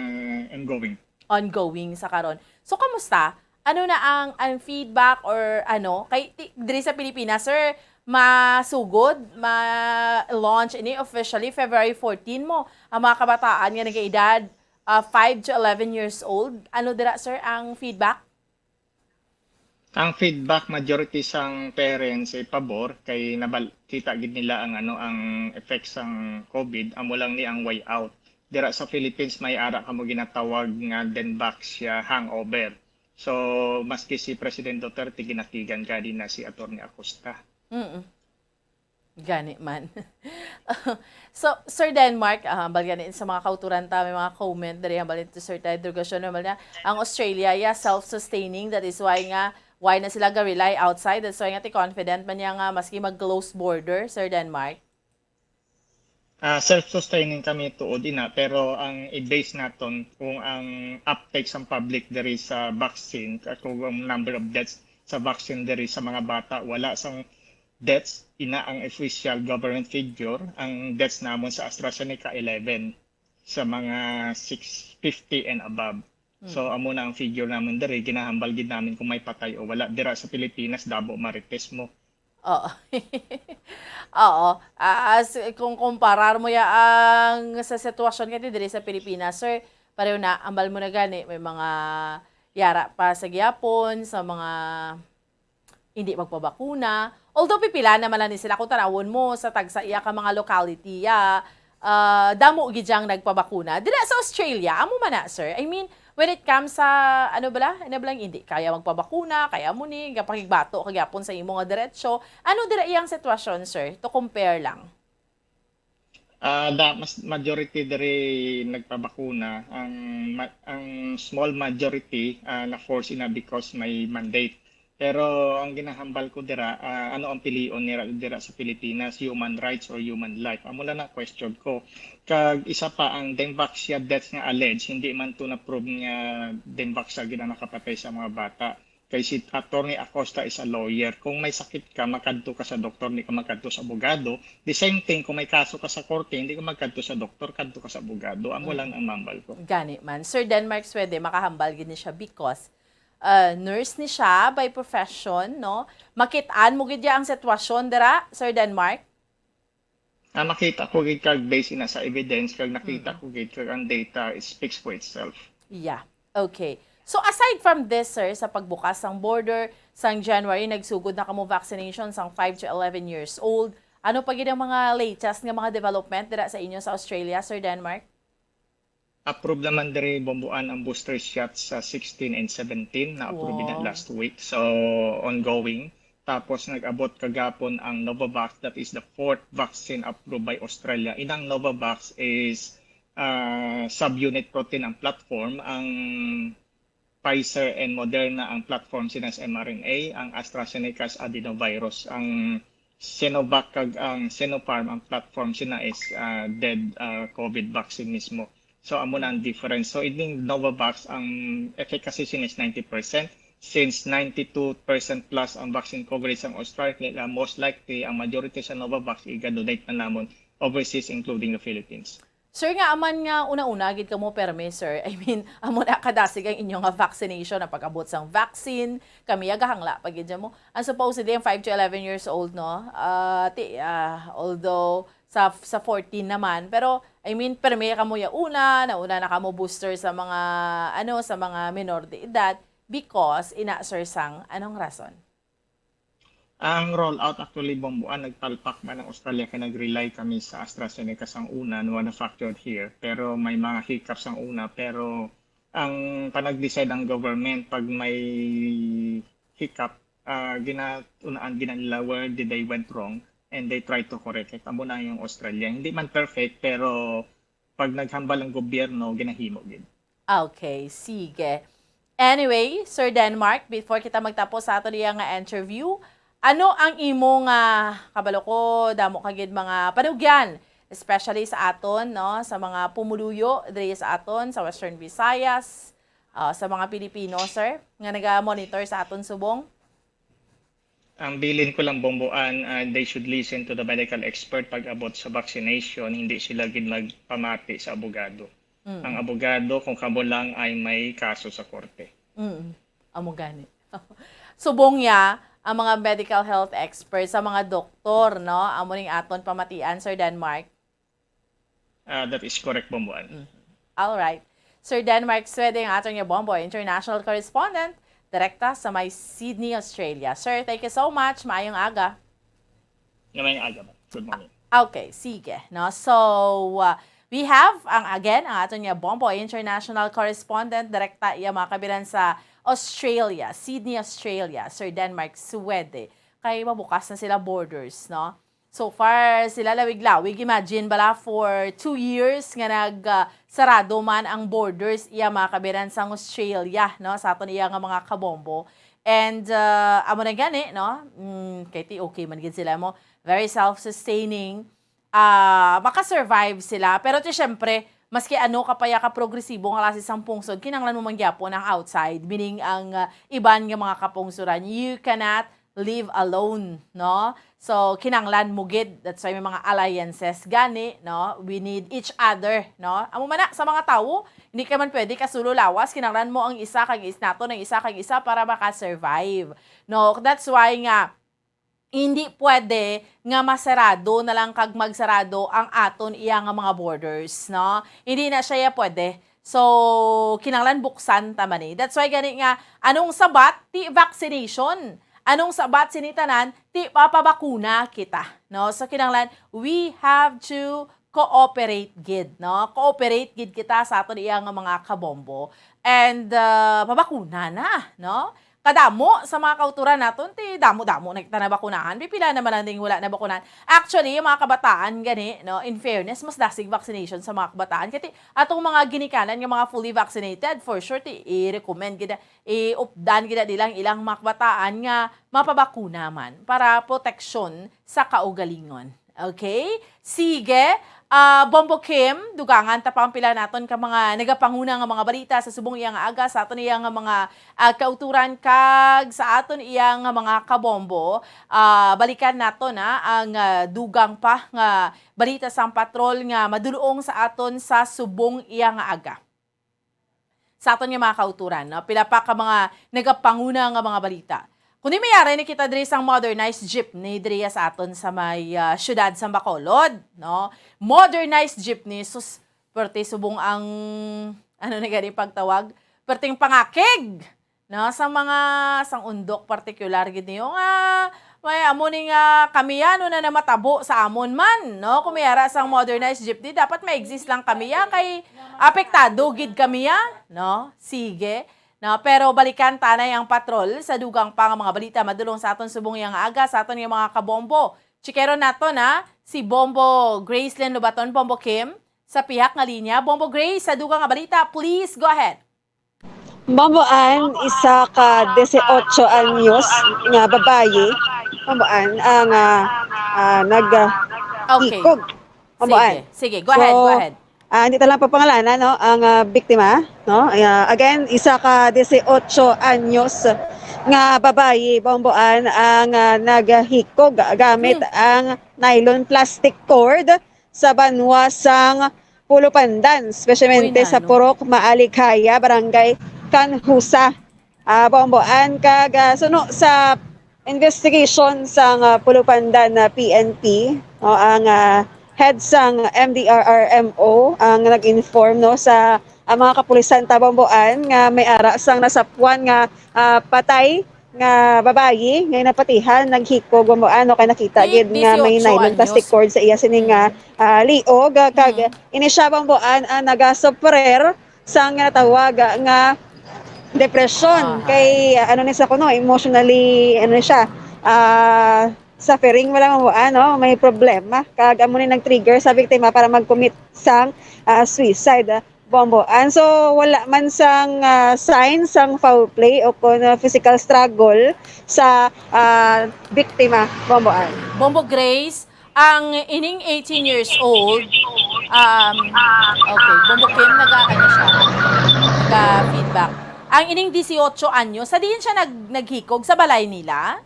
Ongoing. Ongoing sa karon. So, kamusta? Ano na ang, ang feedback or ano? Kay ti- diri sa Pilipinas, sir, masugod, ma-launch ini officially February fourteen mo. Ang mga kabataan nga nag-edad, ah, five to eleven years old. Ano dira, sir, ang feedback? Ang feedback, majority sang parents ay pabor kay nabal kita gid nila ang ano, ang effects sang COVID, amo lang ni ang way out. Dira sa Philippines may ara kamo ginatawag nga Denvaxia hangover. So maski si President Duterte ginakigan gani na si Attorney Acosta. Mm. Gani man. So, Sir Denmark, ah, hambal gani sa mga kauturan ta, may mga comment diri hambal to Sir Ted Rogacion, hambal niya, ang Australia, yeah, self-sustaining, that is why nga, why na sila ga-rely outside, that's why nga ti confident man niya nga maski mag-close border, Sir Denmark. Ah, self-sustaining kami tuod ina, pero ang i-base naton kung ang uptake sang public diri sa vaccine, kung ang number of deaths sa vaccine diri sa mga bata, wala sang deaths ina ang official government figure. Ang deaths namon sa AstraZeneca, eleven sa mga six fifty and above. So amo na ang figure namon diri, ginahambal gid namin kung may patay o wala. Dira sa Pilipinas, dabo marites mo. Oo. Oo. Ah, as, kung kumparar mo ya ang sa sitwasyon kay diri sa Pilipinas, sir, pareho na, ambal mo na gani, may mga yara pa sa gihapon, sa mga hindi magpabakuna. Although pipila naman lang ni sila kung tanawon mo sa tagsa iya ka mga locality, ah, ah, damo gid yang nagpabakuna. Dira sa Australia, amo man na, sir. I mean, when it comes sa, ano bala, ano bala, hindi kaya magpabakuna, kaya mo ni, kapakigbato ka gyapon sa imo nga diretsyo. Ano dira iyang sitwasyon, sir? To compare lang. Ah, da, mas majority diri nagpabakuna. Ang ma- ang small majority, ah, na force ina because may mandate. Pero ang ginahambal ko dira, ah, ano ang pilion nira dira sa Pilipinas, human rights or human life? Amo lang ang question ko. Kag isa pa, ang Dengvaxia deaths nga alleged, hindi man to na-prove nga Dengvaxia gid ang nakapatay sa mga bata. Kay si Attorney Acosta is a lawyer. Kung may sakit ka, makadto ka sa doktor, di ka makadto sa abogado. The same thing, kung may kaso ka sa korte, hindi ka magkadto sa doktor, kadto ka sa abogado. Amo lang ang mambal ko. Gani man. Sir Denmark Swede, makahambal gid ni siya because uh, nurse ni siya by profession, no? Makit-an mo gid ya ang sitwasyon dira, Sir Denmark? Ah, makita ko gid kag based na sa evidence, kag nakita ko gid kag ang data, it speaks for itself. Yeah. Okay. So aside from this, sir, sa pagbukas sang border, sang January, nagsugod na kamo vaccination sang five to eleven years old. Ano pa gid ang mga latest nga mga development dira sa inyo sa Australia, Sir Denmark? Approve naman diri, Bomboan, ang booster shot sa sixteen and seventeen. Na-approve na Wow. last week. So, ongoing. Tapos, nag-abot kagapon ang Novavax. That is the fourth vaccine approved by Australia. Inang Novavax is ah, subunit protein ang platform. Ang Pfizer and Moderna ang platform sina is mRNA. Ang AstraZeneca is adenovirus. Ang Sinovac kag ang Sinopharm ang platform sina is ah, dead ah, COVID vaccine mismo. So, amo na ang difference. So, ining Novavax, ang efficacy sina is ninety percent. Since ninety-two percent plus ang vaccine coverage sang Australia, most likely ang majority sa Novavax iga-donate na namon overseas, including the Philippines. Sir, nga aman nga una-una gid kamo permi, sir. I mean, amo na kadasig ang inyo nga vaccination, ang pag-abot sang vaccine, kami agahangla pa gid mo. Ang supposedly ang five to eleven years old, no? Ah, ti, ah, although sa sa fourteen naman, pero I mean, permi kamo ya una, nauna na kamo booster sa mga ano, sa mga menor de edad because ina, sir, sang anong rason? Ang rollout actually, Bomboan, nagpalpak man ang Australia kay nag-rely kami sa AstraZeneca sang una, no, manufactured here. Pero may mga hiccups ang una, pero ang panag-decide ang government pag may hiccup, ah, gina unaan gina nila where did they went wrong and they try to correct it. Amo na yung Australia. Hindi man perfect, pero pag naghambal ang gobyerno, ginahimo gid. Okay, sige. Anyway, Sir Denmark, before kita magtapos sa ato niya nga interview, ano ang imo nga, kabalo ko, damo ka gid mga panugyan, especially sa aton, no, sa mga pumuluyo diri sa aton sa Western Visayas, ah, sa mga Pilipino, sir, nga naga-monitor sa aton subong? Ang bilin ko lang, Bomboan, ah, they should listen to the medical expert pag abot sa vaccination, hindi sila gid magpamati sa abogado. Ang abogado, kung kamo lang ay may kaso sa korte. Mm. Amo gani. Subong niya, ang mga medical health experts, sa mga doktor, no? Amo ning aton pamatian, Sir Denmark. Ah, that is correct, Bomboan. All right. Sir Denmark Swede, ang aton nga Bombo international correspondent, direkta sa may Sydney, Australia. Sir, thank you so much. Maayong aga. Nga may aga ba? Good morning. Okay, sige, no? So, uh, we have, ang again, ang aton nga Bombo international correspondent, direkta iya mga kabiran sa Australia, Sydney, Australia, Sir Denmark Swede. Kay mabukas na sila borders, no? So far, sila lawig-lawig. Imagine bala, for two years nga nag, ah, sarado man ang borders, iya mga kabiran sang Australia, no? Sa aton iya nga mga kabombo. And, ah, amo na gani, no? Mm, kay ti okay man gid sila mo. Very self-sustaining. Ah, makasurvive sila. Pero ti syempre, maski ano ka pa ya ka progresibo nga klase sang pungsod, kinahanglan mo man gyapon ang outside, meaning ang, ah, iban nga mga kapungsoran. You cannot live alone, no? So, kinahanglan mo gid. That's why may mga alliances gani, no? We need each other, no? Amo man na, sa mga tawo, hindi ka man pwede kasulo lawas, kinahanglan mo ang isa kag is-, naton ang isa kag isa para maka-survive, no? That's why nga, hindi pwede nga masarado na lang kag magsarado ang aton iya nga mga borders, no? Hindi na siya ya pwede. So, kinahanglan buksan ta man ni. That's why gani nga, anong sabat ti vaccination? Anong sabat sini tanan? Ti papabakuna kita, no? So, kinahanglan, we have to cooperate gid, no? Cooperate gid kita sa aton iya nga mga kabombo. And, ah, pabakuna na, no? Kadamo sa mga kauturan naton, ti damo-damo na kita nabakunahan. Pipila naman ang ding wala nabakunahan. Actually, yung mga kabataan gani, no, in fairness, mas dasig vaccination sa mga kabataan. Kaya ti, atong mga ginikanan nga mga fully vaccinated, for sure, ti i-recommend gid, iupdan gid nila ang ilang mga kabataan nga mapabakuna man para proteksyon sa kaugalingon. Okay? Sige. Ah, Bombo Kim, dugangan ta pa ang pila naton ka mga nagapanguna nga mga balita sa subong iya nga aga sa aton iya nga mga, ah, kauturan kag sa aton iya nga mga kabombo. Ah, balikan nato na ang, ah, dugang pa nga balita sang patrol nga madulong sa aton sa subong iya nga aga. Sa aton nga mga kauturan, no? Pila pa ka mga nagapanguna nga mga balita. Kundi may ari ni kita diri sang modernized jeepney diri sa aton sa may, ah, siyudad sa Bacolod, no? Modernized jeepney, sus, perte subong ang, ano na gani pagtawag? Perting pangakig, no? Sa mga, sang undok partikular gid niyo nga, may amo ni nga kamiya, no, na namatabo sa amon man, no? Kung may ara sang modernized jeepney, dapat may exist lang kamiya kay apektado gid kamiya, no? Sige. No, pero balikan tanay ang patrol sa dugang pa nga mga balita madulong sa aton subong iya nga aga sa aton nga mga kabombo. Chikeron nato na si Bombo Gracelyn Lobaton, Bombo Kim, sa pihak nga linya. Bombo Grace, sa dugang nga balita, please go ahead. Bombo Ann, isa ka dieciocho anyos nga babayi, Bombo Ann, ang, ah, ah, nag, ah, Okay. Hikog. Bombo Ann. Sige, sige. Go ahead, go So, ahead. Ah, hindi ta lang papangalanan, no, ang, ah, biktima, no? Ah, again, isa ka dieciocho anyos nga babayi, Bombo Ann, ang, ah, naghikog gamit Hmm. ang nylon plastic cord sa banwa sang Pulupandan, espesyalmente Uy, sa nano. Purok Maalighaya, Barangay Canhusa, ah, Bombo Ann. Kag, ah, suno sa investigation sang, ah, Pulupandan na P N P, no, ang, ah, head sang M D R R M O ang nag-inform, no, sa, ah, mga kapulisan ta, Bombo Ann, nga may ara sang nasapwan nga, ah, patay nga babayi nga napatihan, naghikog, Bombo Ann, no, kay nakita Di-, gid nga may dieciocho nylon plastic anyos. Cord sa iya sini nga, Mm. ah, liog, ah, kag Mm. ini siya, Bombo Ann, ang nagasuprer sang ginatawag nga depression. Aha. Kay, ah, ano ni sa kuno, emotionally, ano ni siya, ah, suffering, wala mo, ano, may problema. Kag amo ni nag-trigger sa biktima para mag-commit sang, ah, suicide, ah, Bombo Ann. So, wala man sang, ah, sign sang foul play o kon, ah, physical struggle sa, ah, biktima, Bombo Ann. Bombo Grace, ang ining eighteen years old, um, okay, Bombo Kim, naga-, ano siya, naga-feedback. Ang ining dieciocho anyo, sa diin siya nag-, naghikog? Sa balay nila?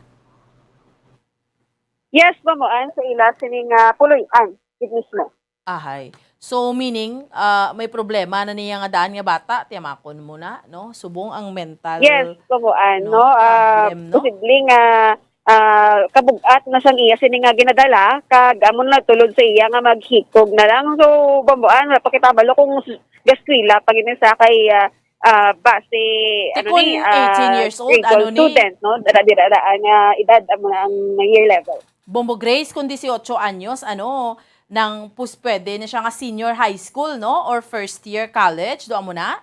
Yes, Bombo Ann, sa ila sining, ah, puloy-an, gid mismo. Ahay. So, meaning, ah, may problema na niya nga daan nga bata, tiyamakon mo na, no? Subong ang mental, Yes, Bombo Ann, no, no? Ah, problem, no? Posible nga, ah, kabug-at na sang iya sini nga ginadala, kag amo na tulod sa iya nga maghikog na lang. So, Bombo Ann, wala pa kita kabalo kung s-, gaeskwela pa gid ni sa kay, ah, ah, base, Ti ano kun ni, ah, eighteen years old, grade twelve ano ni? Student, no? Dira, dira, dira, ang, ah, edad, amo na ang year level. Bombo Grace, kung dieciocho anyos, ano, nang pus-, pwede na siya nga senior high school, no? Or first year college, do amo na?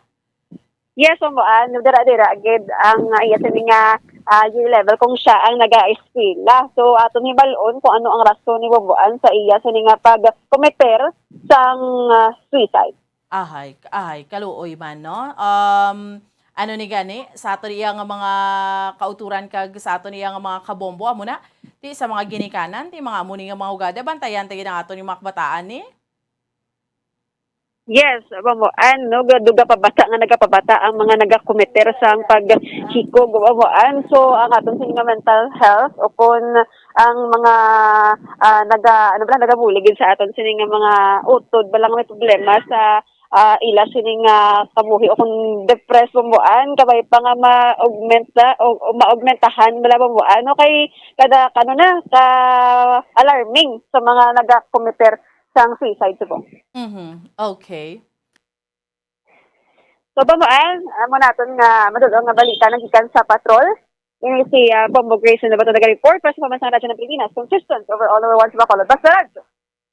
Yes, Bombo Ann, dira-dira gid ang, ah, iya sini nga, ah, year level kung siya ang nagaeskwela. So, aton hibal-on kung ano ang rason ni Bombo Ann sa iya sini nga pag-commit sang, ah, suicide. Ahay, ahay, kaluoy man, no? Um, ano ni gani, sa aton iya nga mga kauturan kag sa aton iya nga mga kabombo, amo na, ti sa mga ginikanan, ti mga amo ni nga mga hugada, bantayan ta gid ang aton nga mga kabataan, ni? Yes, Bombo Ann, no, ga-, duga pa bata nga nagapabata ang mga nagakometer sang paghikog, Bombo Ann. So, ang aton sini nga mental health o kon ang mga, ah, naga-, ano ba, nagabulig gid sa aton sini nga mga utod, bala nga may problema sa, ah, ila sini nga kabuhi o kon depressed, Bombo Ann, kabay pa nga ma-augment na, o, o ma-augmentahan, bala, Bombo Ann, no? Kay kada, ano na, ka-alarming sa mga nagakometer sang suicide subong. Mhm. Okay. So, Bombo Ann, amo naton nga madulong nga balita nagikan sa patrol. Ini si ah, Bombo Grace na ba ito nag-report para sa Pambansang Radyo ng Pilipinas? Consistent over all over one sa Bacolod. Basta Radyo.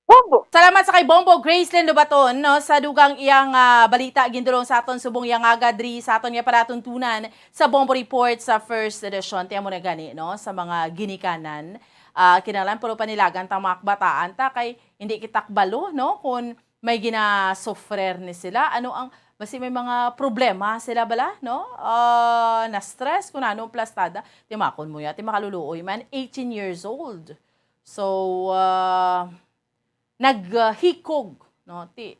Bombo! Salamat sa kay Bombo Gracelyn Lobaton, no, sa dugang iyang ah, balita gindulong sa aton subong iyang aga diri sa aton nga palatuntunan sa Bombo Report sa First Edition. Tiyan mo na gani, no, sa mga ginikanan. Ah, kinahanglan puro panilagan tang mga kabataan ta kay hindi kita kabalo, no, kung may ginasuffer ni sila. Ano ang, basi may mga problema sila bala, no? Ah, na-stress, kung ano, plastada. Timakon mo ya, ti makaluluoy man, eighteen years old. So, ah, naghikog, no? Ti,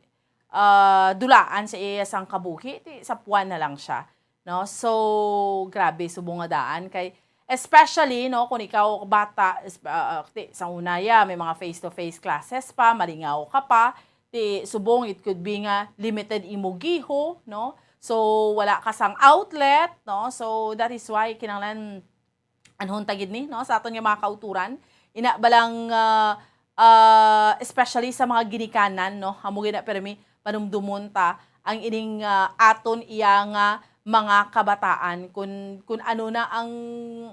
ah, dulaan sa iya sang kabuhi, ti sapuan na lang siya, no? So, grabe, subong nga daan kay, especially, no, kung ikaw bata, es-, ah, ah, ti, sa una ya, may mga face-to-face classes pa, malingaw ka pa, ti, subong it could be nga limited imo giho, no? So, wala ka sang outlet, no? So, that is why kinahanglan anhon ta gid ni, no, sa aton nga mga kauturan. Ina ba lang, ah, ah, especially sa mga ginikanan, no? Amo gid na permi panumdumon ta ang ining, ah, aton iya nga mga kabataan kun, kun ano na ang,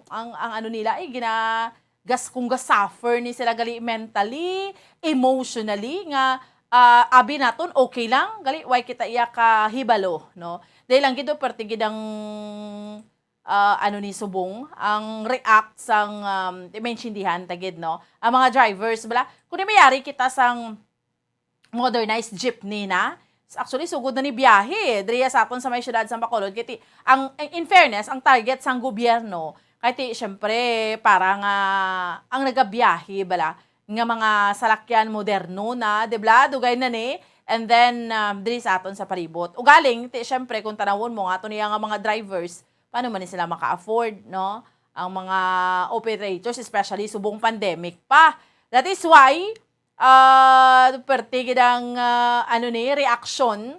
ang, ang ano nila, eh, gina-, gas-, kung ga-suffer ni sila gali mentally, emotionally, nga, ah, abi naton okay lang, gali, why kita iya kahibalo, no? Dahil lang gid, o, perti gid ang, ah, ano ni subong, ang react sang, um, maintindihan ta gid, no? Ang mga drivers bala, kung di mayari kita sang modernized jeepney na, actually, sugod na ni biyahe, eh, diriya sa aton sa may siyudad sa Bacolod. Kay ti, ang, in fairness, ang target sang gobyerno, kay ti, syempre, para nga, ang nagabiyahe bala, nga mga salakyan moderno na, di bala, dugay na ni, and then, um, diri sa aton sa palibot. Ugaling, ti, syempre, kung tanawon mo nga ato niya nga mga drivers, paano man ni sila maka-afford, no? Ang mga operators, especially subong pandemic pa. That is why, ah, perti gid ang, ah, ano ni, reaksyon,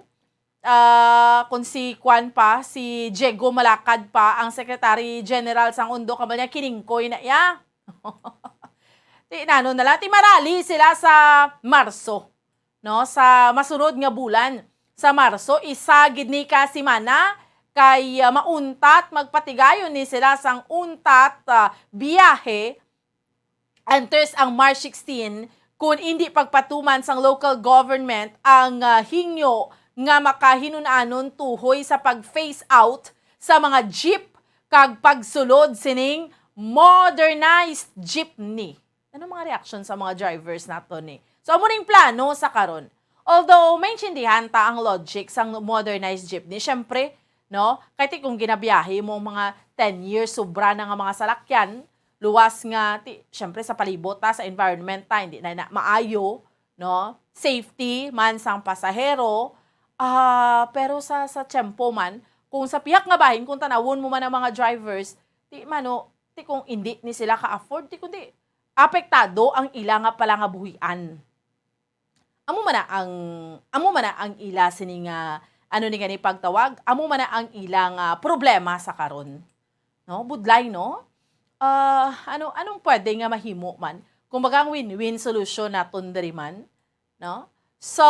ah, kung si Kwan pa, si Diego Malakad pa, ang Secretary General sang Undo, kabal niya, kiningkoy na iya. Ti, nano na lang, ti marali sila sa Marso, no? Sa masunod nga bulan, sa Marso, isa gid ni ka semana, kay, ah, mauntat, magpatigayon ni sila sang untat, ah, biyahe, enters ang March sixteen, kun indi pagpatuman sang local government ang, ah, hingyo nga makahinun-anon tuhoy sa pag-phase out sa mga jeep kag pagsulod sining modernized jeepney. Ano mga reaksyon sa mga drivers nato ni? So, amo ning plano sa karon. Although, maintindihan ta ang logic sang modernized jeepney. Siyempre, no? Kay ti kung ginabiyahe mo mga ten years, sobra na nga mga salakyan, luwas nga, ti, siyempre, sa palibot ta, sa environment ta, hindi na, na maayo, no? Safety man sang pasahero, ah, pero sa, sa tiyempo man, kung sa pihak nga bahin, kung tanawon mo man ang mga drivers, ti, mano, ti kung hindi ni sila ka-afford, ti kundi apektado ang ila nga palangabuhian. Amo man na ang, amo man na ang ila sini nga, ano ni gani pagtawag, amo man na ang ila nga problema sa karon. No? Budlay, no? Ah, ano, anong pwede nga mahimo man? Kumbaga, ang win-win solution naton diri man, no? So,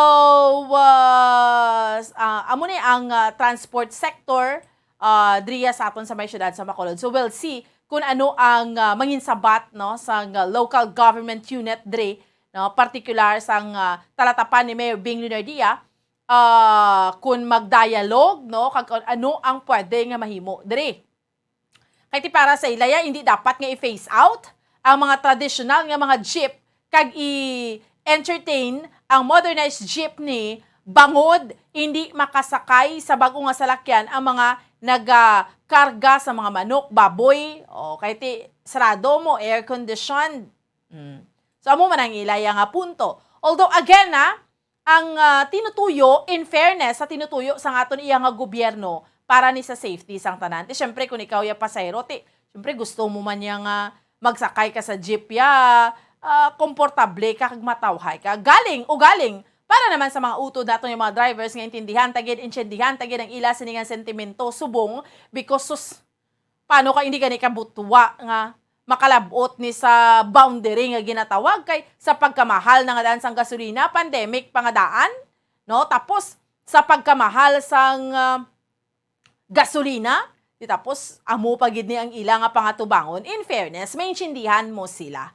ah, s-, ah, amo ni ang, ah, transport sector, ah, diriya sa aton sa may siyudad sa Bacolod. So, we'll see kung ano ang, ah, manginsabat, no, sa, ah, local government unit diri, no, partikular sang, ah, talatapan ni Mayor Bing Leonardia, ah, kung mag-dialogue, no, kag kung ano ang pwede nga mahimo diri. Kay ti para sa ila ya, hindi dapat nga i-phase out ang mga traditional nga mga jeep kag i-entertain ang modernized jeepney bangod hindi makasakay sa bag-o nga salakyan ang mga nagakarga sa mga manok, baboy, o kay ti sarado mo, air conditioned. Mm. So, amo man ang ila ya nga punto. Although, again, ah, ang, ah, tinutuyo, in fairness, sa tinutuyo sa aton iya nga gobyerno para ni sa safety sang tanan. Ti, syempre, kung ikaw ya pasahero, ti, syempre, gusto mo man ya nga magsakay ka sa jeep ya, ah, komportable ka kag matawhay ka. Galing, ugaling, para naman sa mga utod naton nga mga drivers nga intindihan ta gid, intindihan ta gid ang ila sini nga sentimento, subong, because, sus, paano ka hindi gani kabutwa nga makalab-ot ni sa boundary nga ginatawag kay sa pagkamahal na nga daan sang gasolina, pandemic pa nga daan, no? Tapos sa pagkamahal sang, ah, gasolina, Di tapos, amo pa gid ni ang ila nga pangatubangon. In fairness, maintindihan mo sila,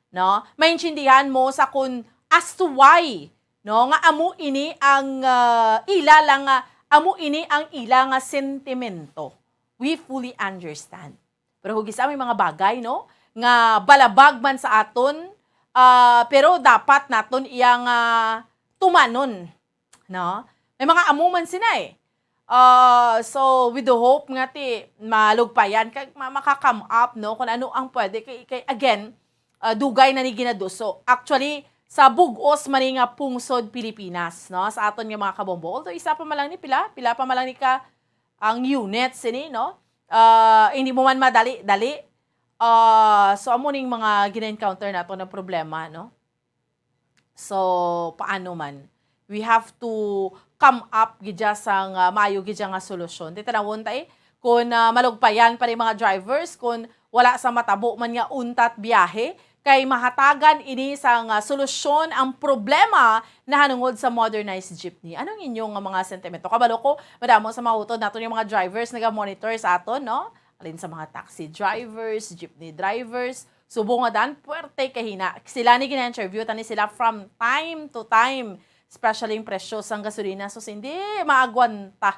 no? Maintindihan mo sa kun as to why, no, nga amo ini ang, ah, ila lang nga, amo ini ang ila nga sentimento. We fully understand. Pero hugis may mga bagay, no, nga balabag man sa aton, ah, pero dapat naton iyang, ah, tumanon, no? May mga amo man sina eh. Ah, so, with the hope nga ti malugpayan kag ma-, maka-come up, no, kung ano ang pwede. Kay, kay, again, ah, dugay na ni ginaduso. Actually, sa bug-os man ni nga pungsod Pilipinas, no, sa aton nga mga kabombo. Although, isa pa man lang ni pila, pila pa man lang ni ka ang units sini, no? Ah, hindi mo man madali-dali. Ah, so, amo ning mga gina-encounter nato na problema, no? So, paano man? We have to come up gid dya sang, ah, maayo gid dya nga solusyon. Titanawon ta, eh, kung, ah, malugpayan pa ni mga drivers, kung wala sa matabo man nga untat biyahe, kay mahatagan ini sang, ah, solusyon ang problema nahanungod sa modernized jeepney. Anong inyo nga mga sentimento? Kabalo ko, madamo sa mga utod naton yung mga drivers naga-monitor sa aton, no? Alin sa mga taxi drivers, jeepney drivers, subong nga dan, puwerte kahina. Sila ni gina-interview, tani sila from time to time, especially yung presyo sang gasolina. Sus, hindi maagwanta.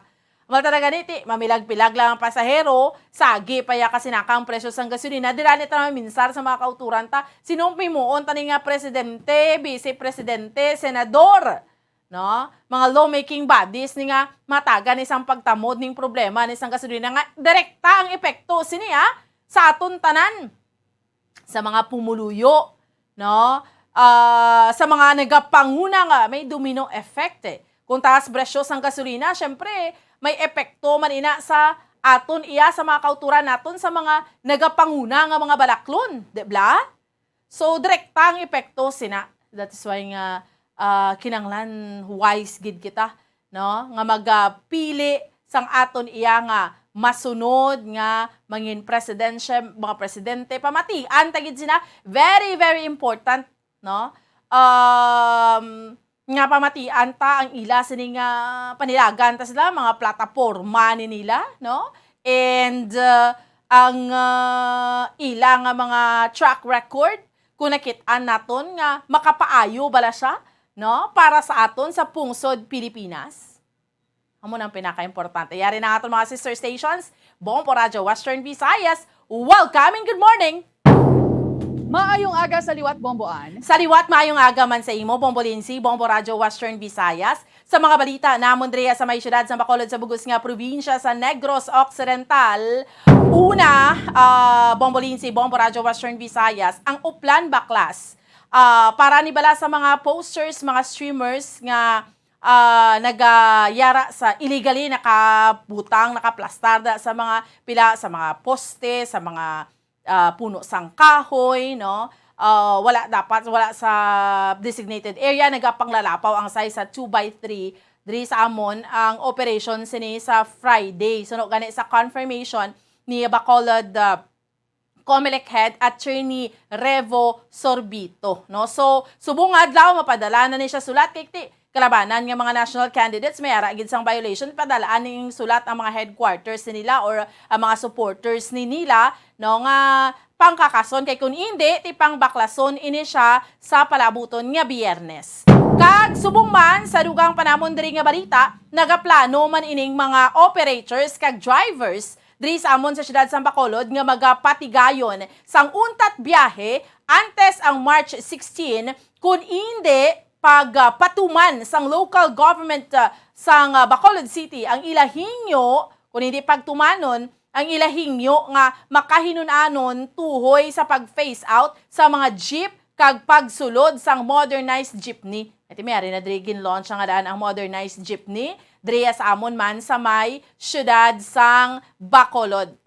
Amal talaga ni, ti, mamilag-pilag lang ang pasahero, sagi pa ya kasinaka ang presyo sang gasolina. Dira ni ta maminsar sa mga kauturan ta, sino ang pimuon tani nga presidente, vice presidente, senador? No? Mga lawmaking bodies ni nga matagan isang pagtamod ning problema ni sang gasolina nga direkta ang epekto sini, ah, sa aton tanan, sa mga pumuluyo, no? Ah, sa mga nagapanguna nga may domino effect, eh. Kung taas presyo sang gasolina, syempre, may epekto man ina sa aton iya sa mga kauturan naton sa mga nagapanguna nga mga balaklon, di ba? So, direkta ang epekto sina. That is why nga, ah, kinahanglan wise gid kita, no? Nga magapili sang aton iya nga masunod nga mangin presidensya, mga presidente, pamatian ta gid sina. Very, very important, no? Um, nga pamatian ta ang ila sini nga panilagan ta sila, mga plataporma ni nila, no? And, uh, ang, uh, ila nga mga track record, kung nakit-an naton nga makapaayo bala siya, no? Para sa aton sa pungsod Pilipinas. Amo nang pinakaimportante. Yari na nga aton mga sister stations, Bombo Radyo Western Visayas. Welcome and good morning! Maayong aga sa liwat, Bombo Ann. Sa liwat, maayong aga man sa imo, Bombo Lindsay, Bombo Radyo Western Visayas. Sa mga balita namon diri sa may siyudad sa Bacolod sa bugos nga probinsya sa Negros Occidental, una, ah, Bombo Lindsay, Bombo Radyo Western Visayas, ang Uplan Baklas. Ah, para ni bala sa mga posters, mga streamers nga, ah, nagayara sa illegally nakabutang, nakaplastar da sa mga pila, sa mga poste, sa mga ah, puno sang kahoy, no? Ah, wala dapat, wala sa designated area, nagapanglalapaw ang size sa two by three. Diri sa amon ang operation sini sa Friday. Suno gani sa confirmation ni Bacolod, ah, Comelec Head Attorney Revo Sorbito, no? So, subong nga adlaw, mapadala na ni siya sulat kay ti-, kalabanan nga mga national candidates may ara gid sang violation, padalaan ning sulat ang mga headquarters ni nila or ang mga supporters ni nila, no, nga pangkakason, kay kun indi, ti pangbaklason ini siya sa palabuton nga Biyernes. Kag subong man sa dugang pa namon diri nga balita, nagaplano man ining mga operators kag drivers diri sa amon sa siyudad sang Bacolod nga magapatigayon sang untat biyahe antes ang March sixteen, kun indi pagpatuman sang local government, ah, sang, ah, Bacolod City ang ila hingyo, kun hindi pagtumanon, ang ila hingyo nga makahinun-anon tuhoy sa pag-phase out sa mga jeep kag pagsulod sang modernized jeepney. Iti may ari na diri gin-launch nga daan ang modernized jeepney diri sa amon man sa may siyudad sang Bacolod.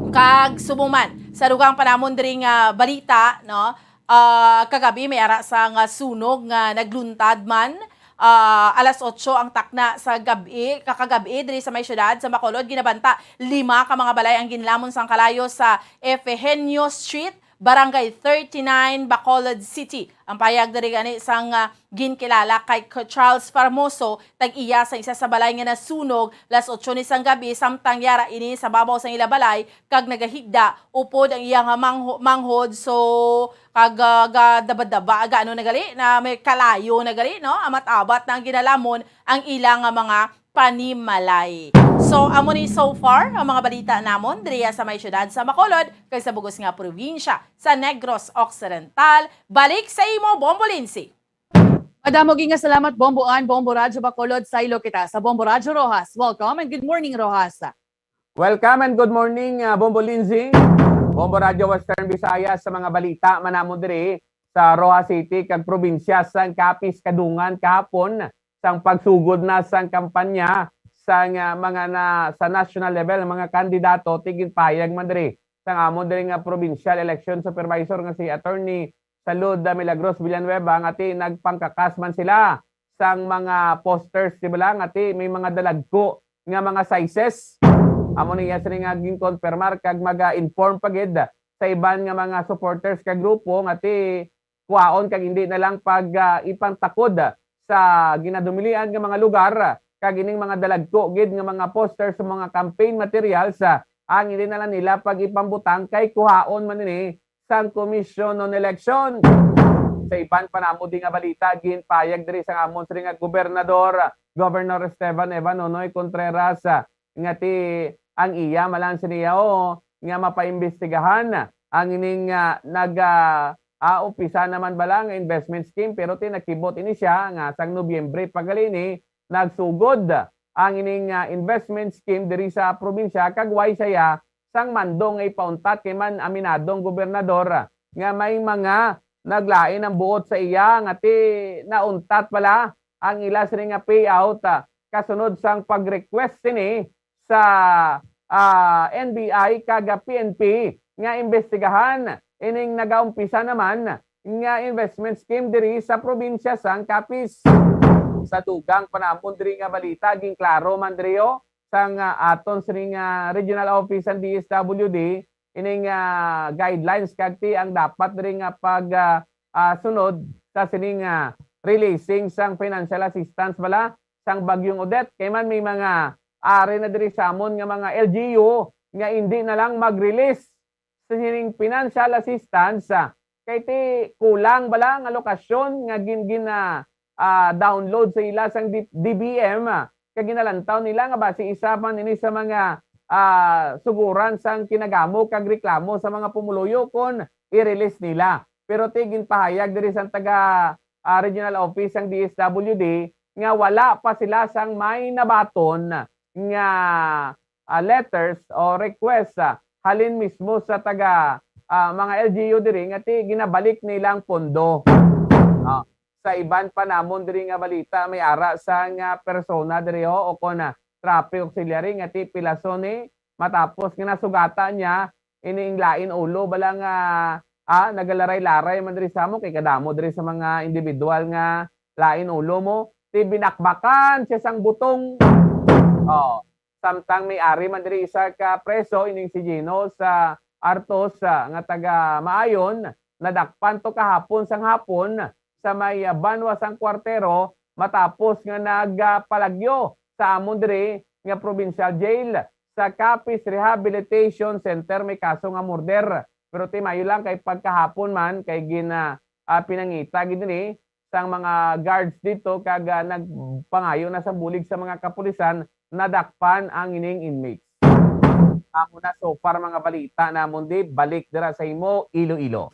Kag subong man sa dugang pa namon diri nga balita, no? Ah, kagabi may ara sa nga sunog nga nagluntad man, ah, alas otso ang takna sa gab-i, kakagabi diri sa may siyudad sa Bacolod. Ginabanta lima ka mga balay ang ginlamon sang kalayo sa Efegenio Street, Barangay thirty-nine, Bacolod City. Ang payag diri gani sang, ah, ginkilala kay K-, Charles Farmoso, tag-iya sa isa sa balay nga nasunog las otso ni sang gabi, samtang yara ini sa babaw sang ila balay kag nagahigda upod ang iya nga mangho-, manghod. So, kag, ah, gadaba-daba, ga-, ano na gali, na may kalayo na gali, no? Amat-abat na ang ginalamon ang ila nga mga panimalay. So, amo ni so far ang mga balita namon diriya sa may siyudad sa Bacolod kag sa bugos nga probinsya sa Negros Occidental. Balik sa imo, Bombo Lindsay. Madamo gid nga salamat, Bombo Ann, Bombo Radyo Bacolod, saylo kita sa Bombo Radyo Roxas. Welcome and good morning, Roxas. Welcome and good morning, ah, Bombo Lindsay. Bombo Radyo Western Visayas, sa mga balita man namon diri sa Roxas City kag probinsya sang Capiz, kadungan kahapon sang pagsugod na sang kampanya sang, ah, mga na, sa national level, ang mga kandidato, ti ginpahayag man diri sang amon diri nga Provincial Election Supervisor nga si Attorney Salud Milagros Villanueva nga ti nagpangkakas man sila sang mga posters, di ba lang, nga ti may mga dalagko nga mga sizes. Amo ni iya sini nga ginkonfirmar kag maga-inform pa gid sa iban nga mga supporters ka grupo nga ti kuhaon kag hindi na lang pag, ah, ipangtakod sa ginadumilian nga mga lugar, kag ining mga dalagko gid nga mga poster sa mga campaign materials, ah, ang hindi na lang nila pag ipambutang kay kuhaon man ini sang Commission on Election. Sa iban pa namo di nga balita, ginpayag diri sang amon sini nga gobernador, Governor Esteban Eva Nonoy Contreras, ah, nga ti ang iya malan sini, o, nga mapaimbestigahan ang ining, ah, nag, ah, ah, umpisa naman bala nga investment scheme, pero ti nakibot ini siya nga sang Nobyembre pa gali ini nagsugod ang ining, ah, investment scheme diri sa probinsya, kag way saya sang mando nga ipauntat kay man aminadong gobernador nga may mga naglain ang buot sa iya nga ti nauntat pala ang ila sini nga payout, ah, kasunod sang pag-request sini sa, ah, N B I kag P N P nga imbestigahan ining nagaumpisa naman nga investment scheme diri sa probinsya sang Capiz. Sa dugang pa namon diri nga balita, ginklaro man diri, o, sang, ah, aton sini nga regional office sang D S W D ining, ah, guidelines kag ti ang dapat diri nga pag, ah, ah, sunod sa sining, ah, releasing sang financial assistance bala sang Bagyong Odette. Kay man may mga ari na diri sa amon nga mga L G U nga indi na lang mag-release sa sining financial assistance, ah, kay ti kulang bala nga lokasyon nga gin-, gin-, ah, ah, download sa ila sang D-, D B M, ah, kag ginalantaw nila nga basi isa man ini sa mga, ah, suguran sang kinagamo kag reklamo sa mga pumuluyo kon i-release nila. Pero ti ginpahayag diri sang taga, ah, regional office sang D S W D nga wala pa sila sang may nabaton nga, ah, letters o request, ah, halin mismo sa taga, ah, mga L G U diri nga ti ginabalik nila ang pondo. Ah, sa iban pa namon diri nga balita, may ara sa nga persona diri, o, o kon, ah, traffic auxiliary nga ti pilason ni matapos nga nasugata niya ini ing lain ulo bala nga, ah, nagalaray-laray man diri sa amo kay kadamo diri sa mga individual nga lain ulo mo, ti binakbakan siya sang butong. Oh, samtang may ari man diri isa ka preso ining si Gino sa Artos, ah, nga taga Maayon, nadakpan to kahapon sang hapon sa may, ah, banwa sang Kuartero matapos nga nagpalagyo sa amon diri nga provincial jail sa Capiz Rehabilitation Center may kaso nga murder. Pero ti maayo lang kay pagkahapon man kay gina-, ah, pinangita gid ni sang mga guards dito kag, ah, nagpangayo na sa bulig sa mga kapulisan nadakpan ang ining inmates. Amo na so far mga balita namon di balik dira sa imo Iloilo.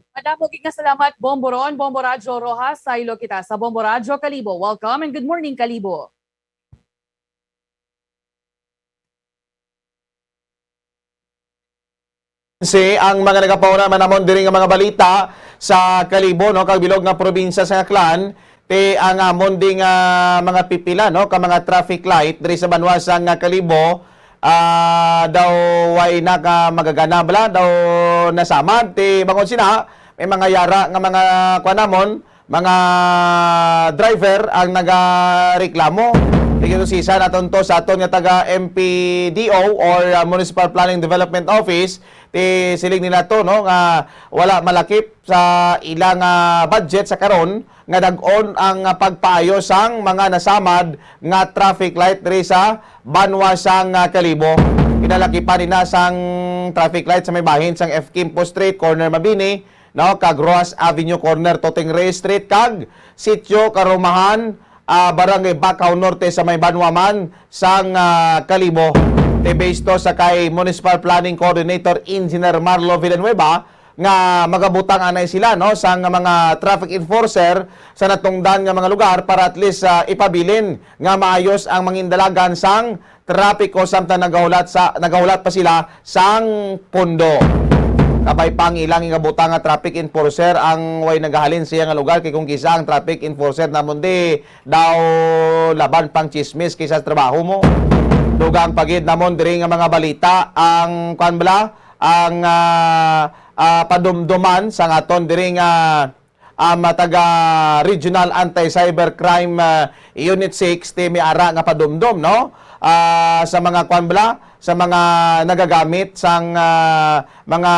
Madamo gid nga salamat, Bombo Ron, Bombo Radyo Roxas, saylo kita sa Bombo Radyo Kalibo. Welcome and good morning, Kalibo. Si ang mga nagapauna man namon diri nga mga balita sa Kalibo, no, kag bilog nga probinsya sa Aklan, ti ang amon ding, ah, mga pipila, no, ka mga traffic light diri sa banwa sa nga Kalibo, ah, daw way na ka magagana bala, daw nasamad, ti bangod sina, may mga yara nga mga kuan namon, mga driver ang nagareklamo. Sige, to, sisa naton to sa aton nga taga M P D O or, ah, Municipal Planning Development Office, ti siling nila to, no, nga wala malakip sa ilang, ah, budget sa karon nga dag-on ang, ah, pagpaayo sang mga nasamad nga traffic light diri sa banwa sang, ah, Kalibo. Kinalakipan nila sang traffic light sa may bahin sang F Quimpo Street, corner Mabini, no, kag Rojas Avenue, corner Toteng Reyes Street, kag Sitio Karumahan, ah, Barangay Bacau Norte sa may banwa man sang, ah, Kalibo. Te, based to sa kay Municipal Planning Coordinator Engineer Marlo Villanueva, nga magabutang anay sila, no, sang mga traffic enforcer sa natungdan nga mga lugar para at least, ah, ipabilin nga maayos ang mangindalagan sang trapiko samtang nagahulat sa, nagahulat pa sila sang pondo. Kabay pa ang ilang gingabutang nga traffic enforcer ang way nagahalin sa iya nga lugar, kay kung kisa ang traffic enforcer namon di daw laban pang chismis kaysa sa trabaho mo. Dugang pa gid namon diri nga mga balita ang, kuan bala, ang, ah, ah, padumduman sang aton diri nga, um, taga Regional Anti-Cybercrime, ah, Unit six, ti may ara nga padumdom, no? Ah, sa mga, kuan bala, sa mga nagagamit sang, ah, mga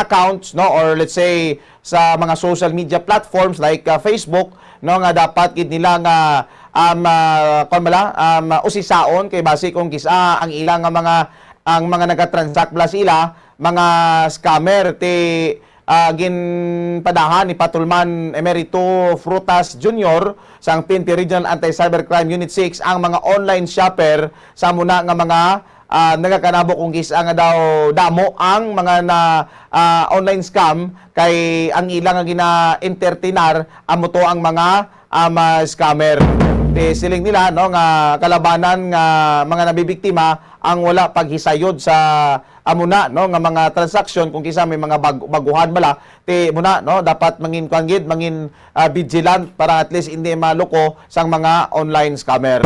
accounts, no, or let's say sa mga social media platforms like, ah, Facebook, no, nga dapat gid nila nga, um, ah, kuan bala, um, usisaon kay basi kung kisa ang ilang nga mga, ang mga nagatransact bala sila, mga scammer, ti, ah, ginpadahan ni Patulman Emerito Frutas Junior sang P N P Regional Anti-Cybercrime Unit six ang mga online shopper sa muna nga mga, ah, nagakanabo kung kisa nga daw damo ang mga na, ah, online scam kay ang ilang nga gina-entertainar amo to ang mga, ah, mga scammer. Ti siling nila, no, nga kalabanan nga mga nabibiktima ang wala paghisayod sa amo na, no, nga mga transaksyon kung kisa may mga bag-, baguhan bala, ti mo na, no, dapat mangin kuan gid, mangin, ah, vigilant para at least hindi maluko sang mga online scammer.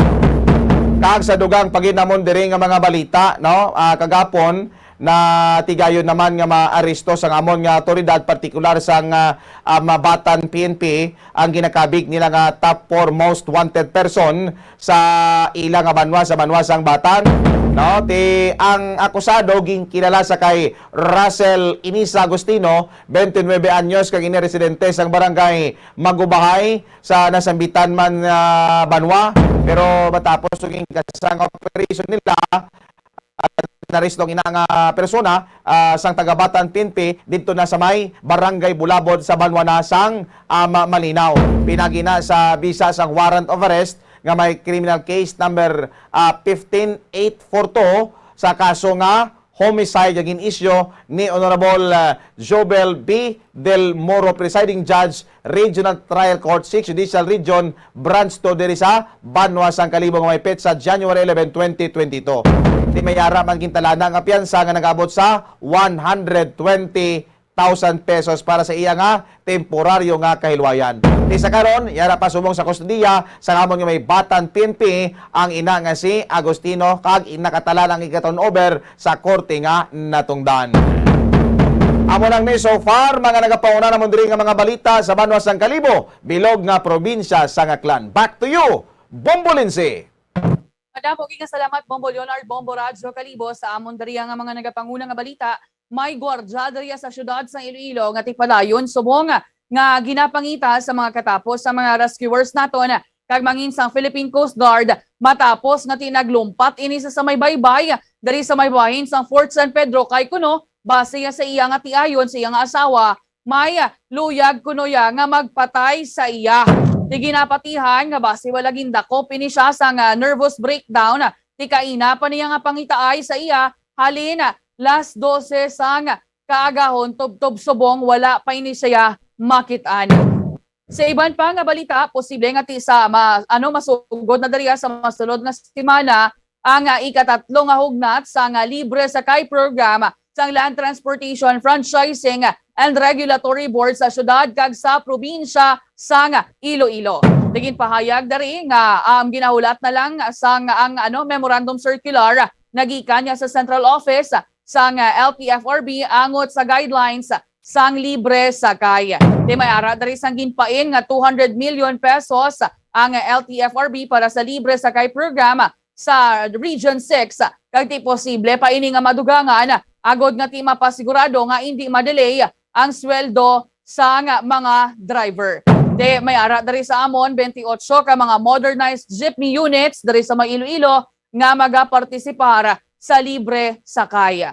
Kag sa dugang pa gid namon diri nga mga balita, no, ah, kagapon na tigayon naman nga maaresto sang amon nga awtoridad, partikular sang, ah, ah, Mabatan P N P, ang ginakabig nila nga top four most wanted person sa ila nga banwa, sa banwa sang Batan, no? Ti ang akusado ginkilala sa kay Russell Inisa Agustino, twenty-nine anyos, kag ini residente sang barangay Magubahay sa nasambitan man nga banwa. Pero matapos ang kasang operation nila, ah, naresto ang ina nga persona, ah, sang taga Batan P N P didto na sa may Barangay Bulabod sa banwa na sang, ah, Ma-, Malinaw. Pinagi na sa bisa sang warrant of arrest nga may criminal case number, ah, fifteen eight four two sa kaso nga homicide nga gin-issue ni Honorable, ah, Jobel B Del Moro, Presiding Judge, Regional Trial Court, Sixth Judicial Region, Branch two diri sa banwa sang Kalibo nga may petsa January eleven, twenty twenty-two. Ti may ara man gintalana nga piyansa nga nag-abot sa one hundred twenty thousand pesos para sa iya nga temporaryo nga kahilwayan. Ti sa karon, yara pa subong sa kustodiya sa amon nga may Batan P N P ang ina nga si Agustino, kag nakatalan ang ika-turnover sa korte nga natungdan. Amo lang ni so far, mga nagapauna namon diri nga mga balita sa banwa sang Kalibo, bilog nga probinsya sang Aklan. Back to you, Bombo Lindsay. Madamo gid nga salamat, Bombo Leonard, Bombo Radyo Kalibo, sa amon diri nga mga nagapanguna nga balita. May gwardya diri sa siyudad sang Iloilo nga tipadayon subong nga ginapangita sa mga katapos sa mga rescuers naton kag mangin sang Philippine Coast Guard matapos nga tinaglumpat ini sa, sa may baybay diri sa may bahin sang Fort San Pedro kay kuno base sa iya nga tiayon sa iya nga asawa may luyag kuno ya nga magpatay sa iya. Ti ginapatihan nga base wala gindakop ini siya sang nervous breakdown ti kaina pa niya nga pangitaay sa iya halin las dose sang kaagahon tubtob subong wala pa ini siya makit-an. Sa iban pa nga balita, posible nga ti sa ma-, ano, masugod na diriya sa masulod nga semana ang, ah, ikatatlo nga hugnat sang, ah, libre sakay program sang Land Transportation Franchising and Regulatory Board sa siyudad kag sa probinsya sang Iloilo. Ti ginpahayag diri nga, um, ginahulat na lang sang ang, ano, memorandum circular nagikan niya sa central office sang, ah, L T F R B angot sa guidelines sang libre sakay. Ti may ara diri sang ginpain nga two hundred million pesos ang L T F R B para sa libre sakay program sa Region six, kag ti posible pa ini nga madugangan, agod nga ti mapasigurado nga indi ma-delay ang sweldo sang mga driver. Ti may ara diri sa amon twenty-eight ka mga modernized jeepney units diri sa may Iloilo nga magapartisipar sa libre sakay.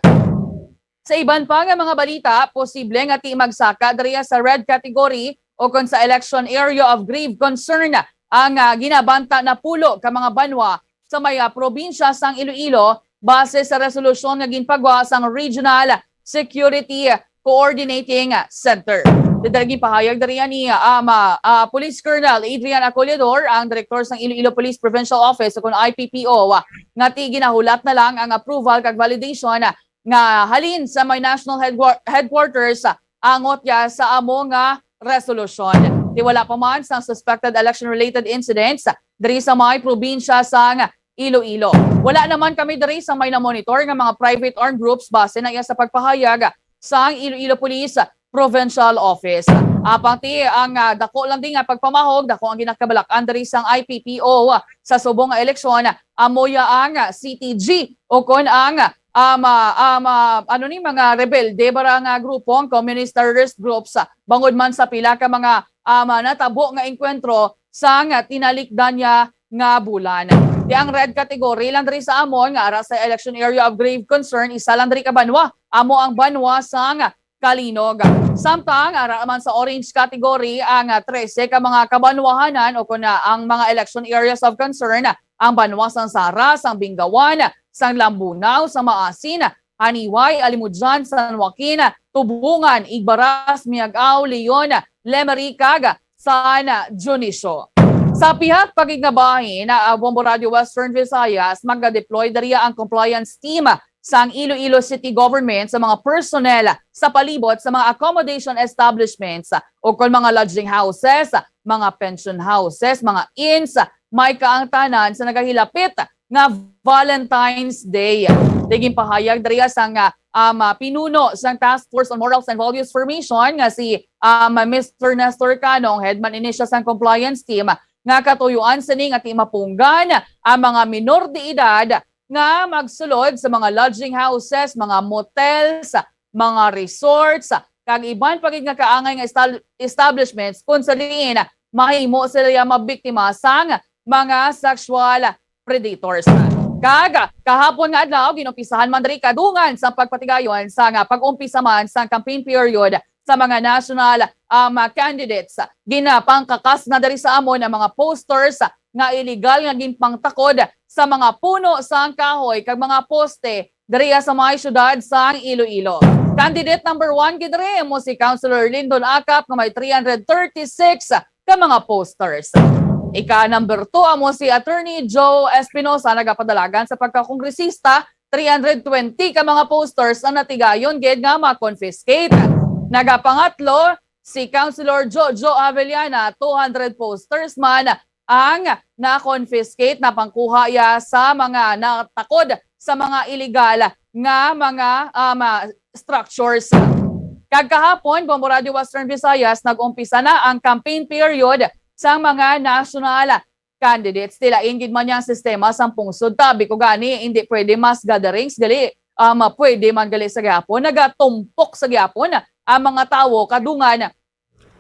Sa iban pa nga mga balita, posible nga ti magsaka diriya sa red category o kon sa election area of grave concern ang, ah, ginabanta napulo ka mga banwa sa may, ah, probinsya sang Iloilo, base sa resolusyon nga ginpagwa sang Regional Security Coordinating Center. Diri ginpahayag diriya ni, ah, ma-, ah, Police Colonel Adrian Acollador, ang direktor sang Iloilo Police Provincial Office o kon I P P O, ah, nga ti ginahulat na lang ang approval kag validation, ah, nga halin sa may national headquar-, headquarters, ah, angot ya sa amo nga resolusyon. Ti wala pa man sang suspected election-related incidents diri sa may probinsya sang Iloilo. Wala naman kami diri sa may namonitor nga mga private armed groups, base na iya sa pagpahayag sang Iloilo Police Provincial Office. Apang ti ang, ah, dako lang di nga pagpamahog, dako ang ginakabalakan diri sang I P P O sa subong nga eleksyon, amo ya ang C T G o kon ang, um, ah, um, ah, ano ni, mga rebelde ba ra nga grupo, ang communist terrorist groups, ah, bangod man sa pila ka mga, um, ah, natabo nga engkwentro sang tinalikdan niya nga bulan. Ti ang red category lang diri sa amon nga ara sa election area of grave concern, isa lang diri ka banwa, amo ang banwa sang Calinog. Samtang ara man sa orange category ang, ah, trese ka mga kabanwahanan o kon, ah, ang mga election areas of concern, ang banwa sang Sara, sang Bingawan, sang Lambunao, sang Maasin, Janiuay, Alimodian, San Joaquin, Tubungan, Igbaras, Miag-ao, Leon, Lemery, kag San Dionisio. Sa pihak pa gid nga bahin, ah, Bombo Radio Western Visayas, maga-deploy diriya ang compliance team sang Iloilo City Government sa mga personnel sa palibot sa mga accommodation establishments o kon mga lodging houses, mga pension houses, mga inns, may kaangtanan sa nagahilapit nga Valentine's Day. Ti ginpahayag diriya sang, ah, um, ah, pinuno sang Task Force on Morals and Values Formation nga si, um, Mister Nestor Canong, head man ini siya sang compliance team, nga katuyuan sini nga ti mapunggan ang mga minor de edad nga magsulod sa mga lodging houses, mga motels, mga resorts, kag iban pa gid nga kaangay nga estal-, establishments kung sa diin mahimo sila mabiktima sang mga sexual predators. Kag kahapon nga adlaw, ginumpisahan man diri kadungan sa pagpatigayon sa nga pag-umpisa man sa campaign period sa mga national, um, candidates. Ginapangkakas na diri sa amon ang mga posters nga illegal nga ginpangtakod sa mga puno sang kahoy kag mga poste diri sa may siyudad sang Iloilo. Candidate number one gid diri mo si Councilor Lindon Acap nga may three hundred thirty-six ka mga posters. Ika number two amo si Attorney Joe Espinosa, nagapadalagan sa pagkakongresista, three hundred twenty ka mga posters ang natigayon gid nga ma-confiscate. Nagapangatlo si Councilor Jojo Avellana, two hundred posters man ang na-confiscate, napangkuha ya sa mga natakod sa mga illegal nga mga, um, ah, structures. Kag kahapon, Bombo Radio Western Visayas, nag-umpisa na ang campaign period sang mga national candidates. Ti lain gid man yang sistema sang pungsod, tabi ko gani, hindi pwede mass gatherings, gali, um, pwede man gali sa gihapon, nagatumpok sa gihapon ang mga tawo kadungan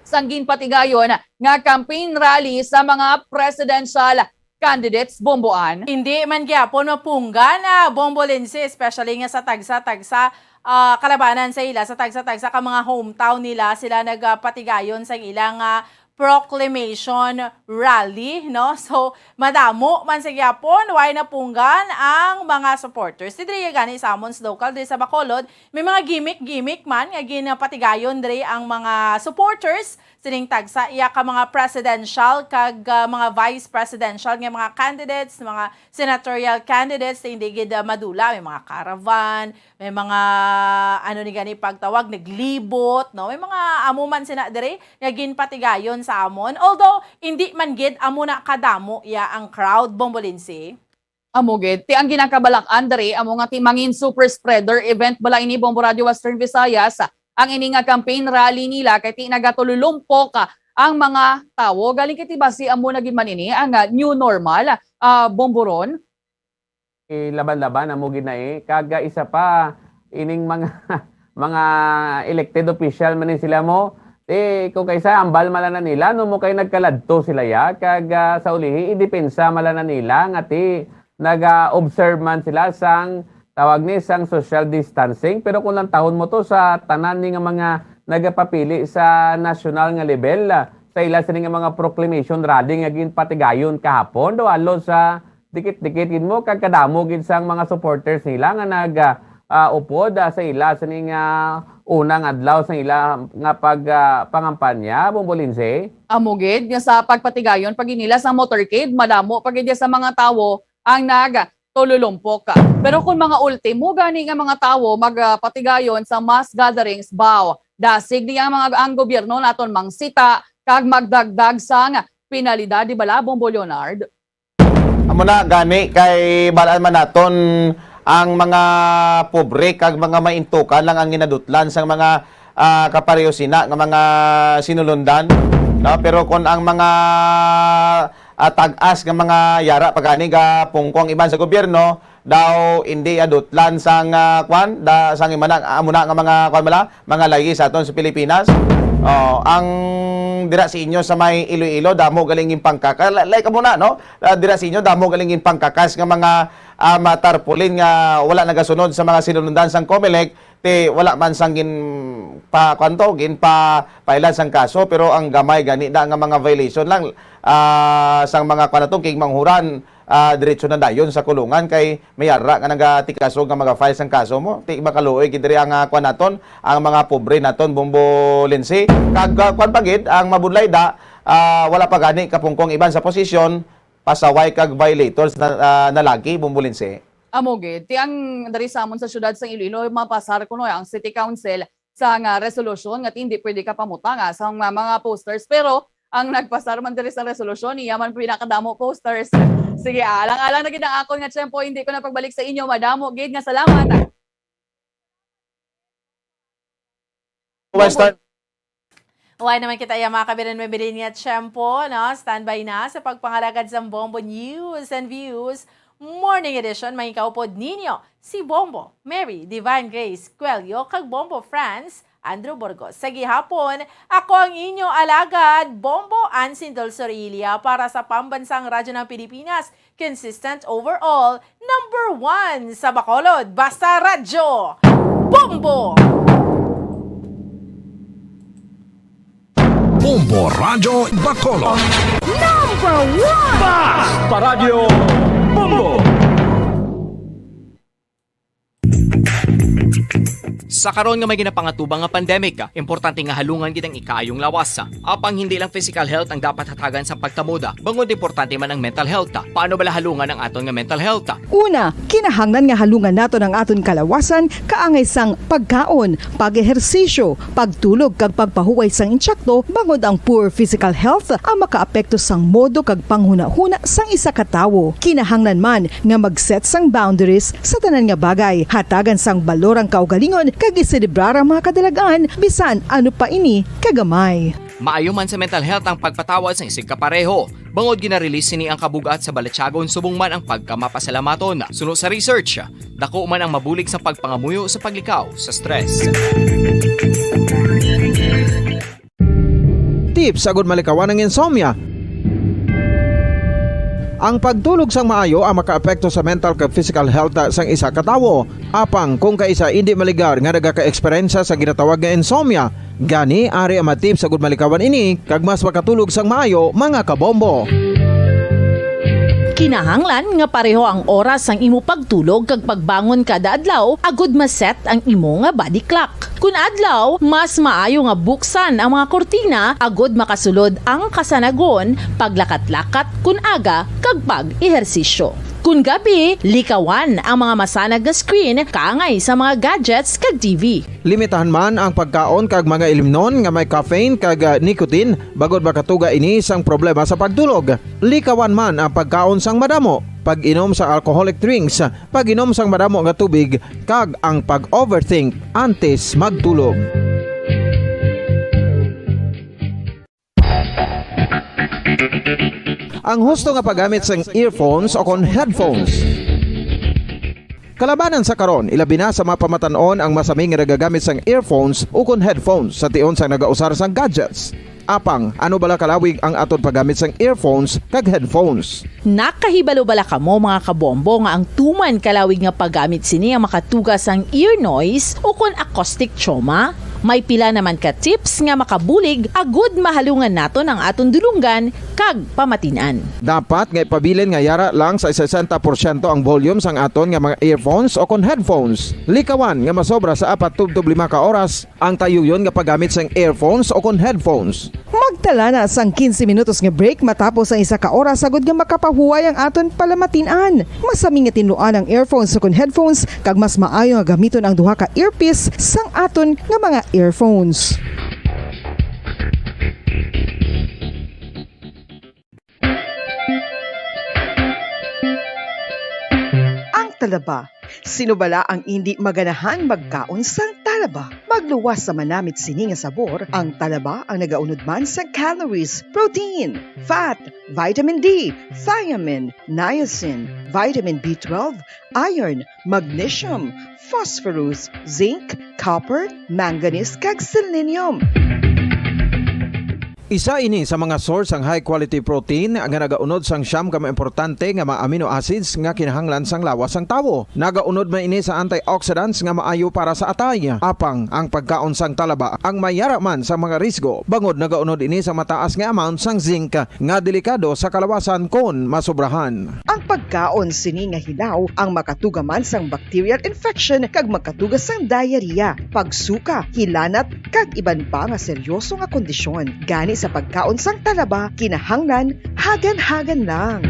sang ginpatigayon nga campaign rally sa mga presidential candidates, Bomboan. Hindi man gyapon mapunggan, ah, Bombo Lindsay, especially nga sa tagsa-tagsa, ah, kalabanan sa ila, sa tagsa-tagsa ka mga hometown nila, sila nagapatigayon sa ilang, ah, proclamation rally, no? So, madamo man sa gyapon, way napunggan ang mga supporters. Ti diri gani sa amon sa local, diri sa Bacolod, may mga gimmick-gimmick man nga ginapatigayon diri ang mga supporters sining tagsa iya ka mga presidential kag, ah, mga vice presidential nga mga candidates, mga senatorial candidates, hindi gid, ah, madula. May mga caravan, may mga, ano ni gani pagtawag, naglibot, no? May mga amo man sina diri nga ginpatigayon sa amon. Although, hindi man gid amo na kadamo iya ang crowd, Bombo Lindsay. Amo gid, ti ang ginakabalakan diri, amo nga ti mangin super spreader event bala ini, Bombo Radio Western Visayas, ang ini nga campaign rally nila, kay ti nagatululumpok, ah, ang mga tawo. Galing kay ti basi amo na gid man ini ang, ah, new normal, ah, Bombo Ron? Eh, laban-laban amo gid na eh. Kag, ah, isa pa, ining mga, mga elected official man ni sila mo, eh, kung kaisa, ambal man lang na nila, no, mo kay nagkaladto sila ya. Kag, ah, sa ulihi, idepensa man lang na nila nga ti naga-observe man sila sang, tawag ni, sang social distancing. Pero kung lantahon mo to sa tanan ni nga mga nagapapili sa nasyonal nga level, ah, sa ila sini nga mga proclamation rally nga ginpatigayon kahapon, do halos sa dikit-dikit gid mo kag kadamo gid sang mga supporters nila nga nag, ah, ah, upod, ah, sa ila sini nga unang adlaw sa ila nga pag, ah, pangampanya, Bombo Lindsay. Amo gid nga sa pagpatigayon pa gid nila sa motorcade, madamo pa gid sa mga tawo ang nagtululumpok. Pero kung mga ultimo gani nga mga tawo magpatigayon sa mass gatherings, baw, dasig niya ang mga, ang gobyerno naton mangsita kag magdagdag sang penalidad, di bala, Bombo Leonard? Amo na gani, kay balaan man naton ang mga pobre kag mga maintukan lang ang ginadutlan sang mga, ah, kapareho sina nga mga sinulundan, no? Pero kon ang mga, ah, tag-as nga mga yara pa gani gapungko ang iban sa gobyerno, daw indi adutlan sang, ah, kwan, da, sang imana, amo na nga mga kwan bala, mga layi sa aton sa Pilipinas. Oh, ang dira sa inyo sa may Iloilo, damo galing yung pangkaka-, la-, like amo na, no? Ah, dira sa inyo, damo galing yung pangkakas nga mga, ah, mga tarpaulin nga wala nagasunod sa mga sinulundan sang Comelec, ti wala man sang gin pa, kwan to, gin pa, pailan sang kaso, pero ang gamay gani da nga mga violation lang, ah, sang mga kwan natong kigmanghuran, ah, diretso na dayon sa kulungan kay may ara nga nagatikasog nga maga-file sang kaso mo. Ti makaluoy gid diri ang, ah, kwan naton, ang mga pobre naton, Bombo Lindsay. Kag, ah, kwan pa gid, ang mabudlay da, ah, wala pa gani kapungkong iban sa posisyon, pasaway kag violators na, ah, na lagi, Bombo Lindsay. Amo gid, ti ang diri sa amon sa siyudad sa Iloilo, mapasar kuno ang City Council sa nga resolusyon nga hindi pwede ka pamutanga sa mga, mga posters. Pero ang nagpasar man diri sa resolusyon, iya man pinakadamo posters. Sige, alang-alang na gid ang akon nga tiyempo, hindi ko na pagbalik sa inyo. Madamo gid nga salamat. Western. Wala naman kita, iya, mga kabiran, may bilin nga tiyempo, no? Standby na sa pagpangalagad sa Bombo News and Views Morning Edition. May kaupod ninyo si Bombo Mary Divine Grace Cuello kag Bombo Franz Andrew Burgos. Sa gihapon, ako ang inyo alagad, Bombo Ansin Dulce Orilla para sa Pambansang Radyo ng Pilipinas, consistent overall, number one sa Bacolod. Basta Radyo, Bombo! Bombo Radyo Bacolod. Number one! Basta Radyo, Bombo! Sa karon nga may ginapangatubang nga pandemic, importante nga halungan gid ang ikaayong lawas. Apang hindi lang physical health ang dapat hatagan sa pagtamod, bangod importante man ang mental health. Paano bala halungan ang aton nga mental health? Una, kinahanglan nga halungan naton ang aton kalawasan kaangay sang pagkaon, pag-ehersisyo, pagtulog kag pagpahuway sang intsakto, bangod ang poor physical health ang makaapekto sang modo kag panghunahuna sang isa ka tawo. Kinahanglan man nga mag-set sang boundaries sa tanan nga bagay, hatagan sang balor ang kaugalingon kag iselebrar ang mga kadalag-an, bisan ano pa ini kagamay. Maayo man sa mental health ang pagpatawad sang isigkapareho, bangod gina-release sini ang kabug-at sa balatyagon subong man ang pagkamapasalamaton. Suno sa research, dako man ang mabulig sa pagpangamuyo sa paglikaw sa stress. Tips agud malikawan ang insomnia. Ang pagtulog sang maayo ang makaapekto sa mental kag physical health sang isa ka tawo. Apang kung kaisa indi maligar nga nagaka-eksperyensya sa ginatawag nga insomnia, gani ari ang mga tips agud malikawan ini kag mas makatulog sang maayo, mga kabombo. Kinahanglan nga pareho ang oras sang imo pagtulog kag pagbangon kada adlaw agud ma-set ang imo nga body clock. Kun adlaw, mas maayo nga buksan ang mga kurtina agud makasulod ang kasanagon, paglakat-lakat kun aga, kag pag-ehersisyo. Kun gabi, likawan ang mga masanag nga screen kaangay sa mga gadgets kag T V. Limitahan man ang pagkaon kag mga ilimnon nga may caffeine kag, ah, nicotine, bangod makatuga ini sang problema sa pagtulog. Likawan man ang pagkaon sang madamo, pag-inom sa alcoholic drinks, pag-inom sang madamo nga tubig, kag ang pag-overthink antes magtulog. Ang husto nga paggamit sang earphones o kon headphones. Kalabanan sa karon, ilabi na sa mga pamatan-on ang masami nga nagagamit sang earphones o kon headphones sa tion sang nagausar sang gadgets. Apang, ano bala kalawig ang aton paggamit sang earphones kag headphones? Nakahibalo bala kamo, mga kabombo, nga ang tuman kalawig nga paggamit sini ang makatuga sang ear noise o kon acoustic trauma? May pila naman ka tips nga makabulig agud mahalungan naton ang aton dulonggan kag pamatin-an. Dapat nga ipabilin nga yara lang sa sesenta porsyento ang volume sang aton nga mga earphones o kon headphones. Likawan nga masobra sa apat tubtob lima ka oras ang tayuyon nga paggamit sang earphones o kon headphones. Magtala na sang quince minutos nga break matapos ang isa ka oras, agud nga makapahuway ang aton palamatin-an. Masami nga tinluan ang earphones o kon headphones, kag mas maayo nga gamiton ang duha ka earpiece sang aton nga mga earphones. Ang talaba. Sino bala ang indi maganahan magkaon sang talaba? Magluwas sa manamit sini nga sabor, ang talaba ang nagaunod man sa calories, protein, fat, vitamin D, thiamine, niacin, vitamin B twelve, iron, magnesium, phosphorus, zinc, copper, manganese, kag selenium. Isa ini sa mga source sang high quality protein nga nagaunod sang siyam ka mga importante nga mga amino acids nga kinahanglan sang lawas sang tawo. Nagaunod man ini sa antioxidants nga maayo para sa atay. Apang ang pagkaon sang talaba ang may yara man sa mga risgo, bangod nagaunod ini sa mataas nga amount sang zinc nga delikado sa kalawasan kon masobrahan. Ang pagkaon sini nga hilaw ang makatuga man sang bacterial infection kag makatuga sang diarrhea, pagsuka, hilanat, kag iban pa nga seryoso nga kondisyon. Gani sa pagkaon sang talaba, kinahanglan hagan-hagan lang.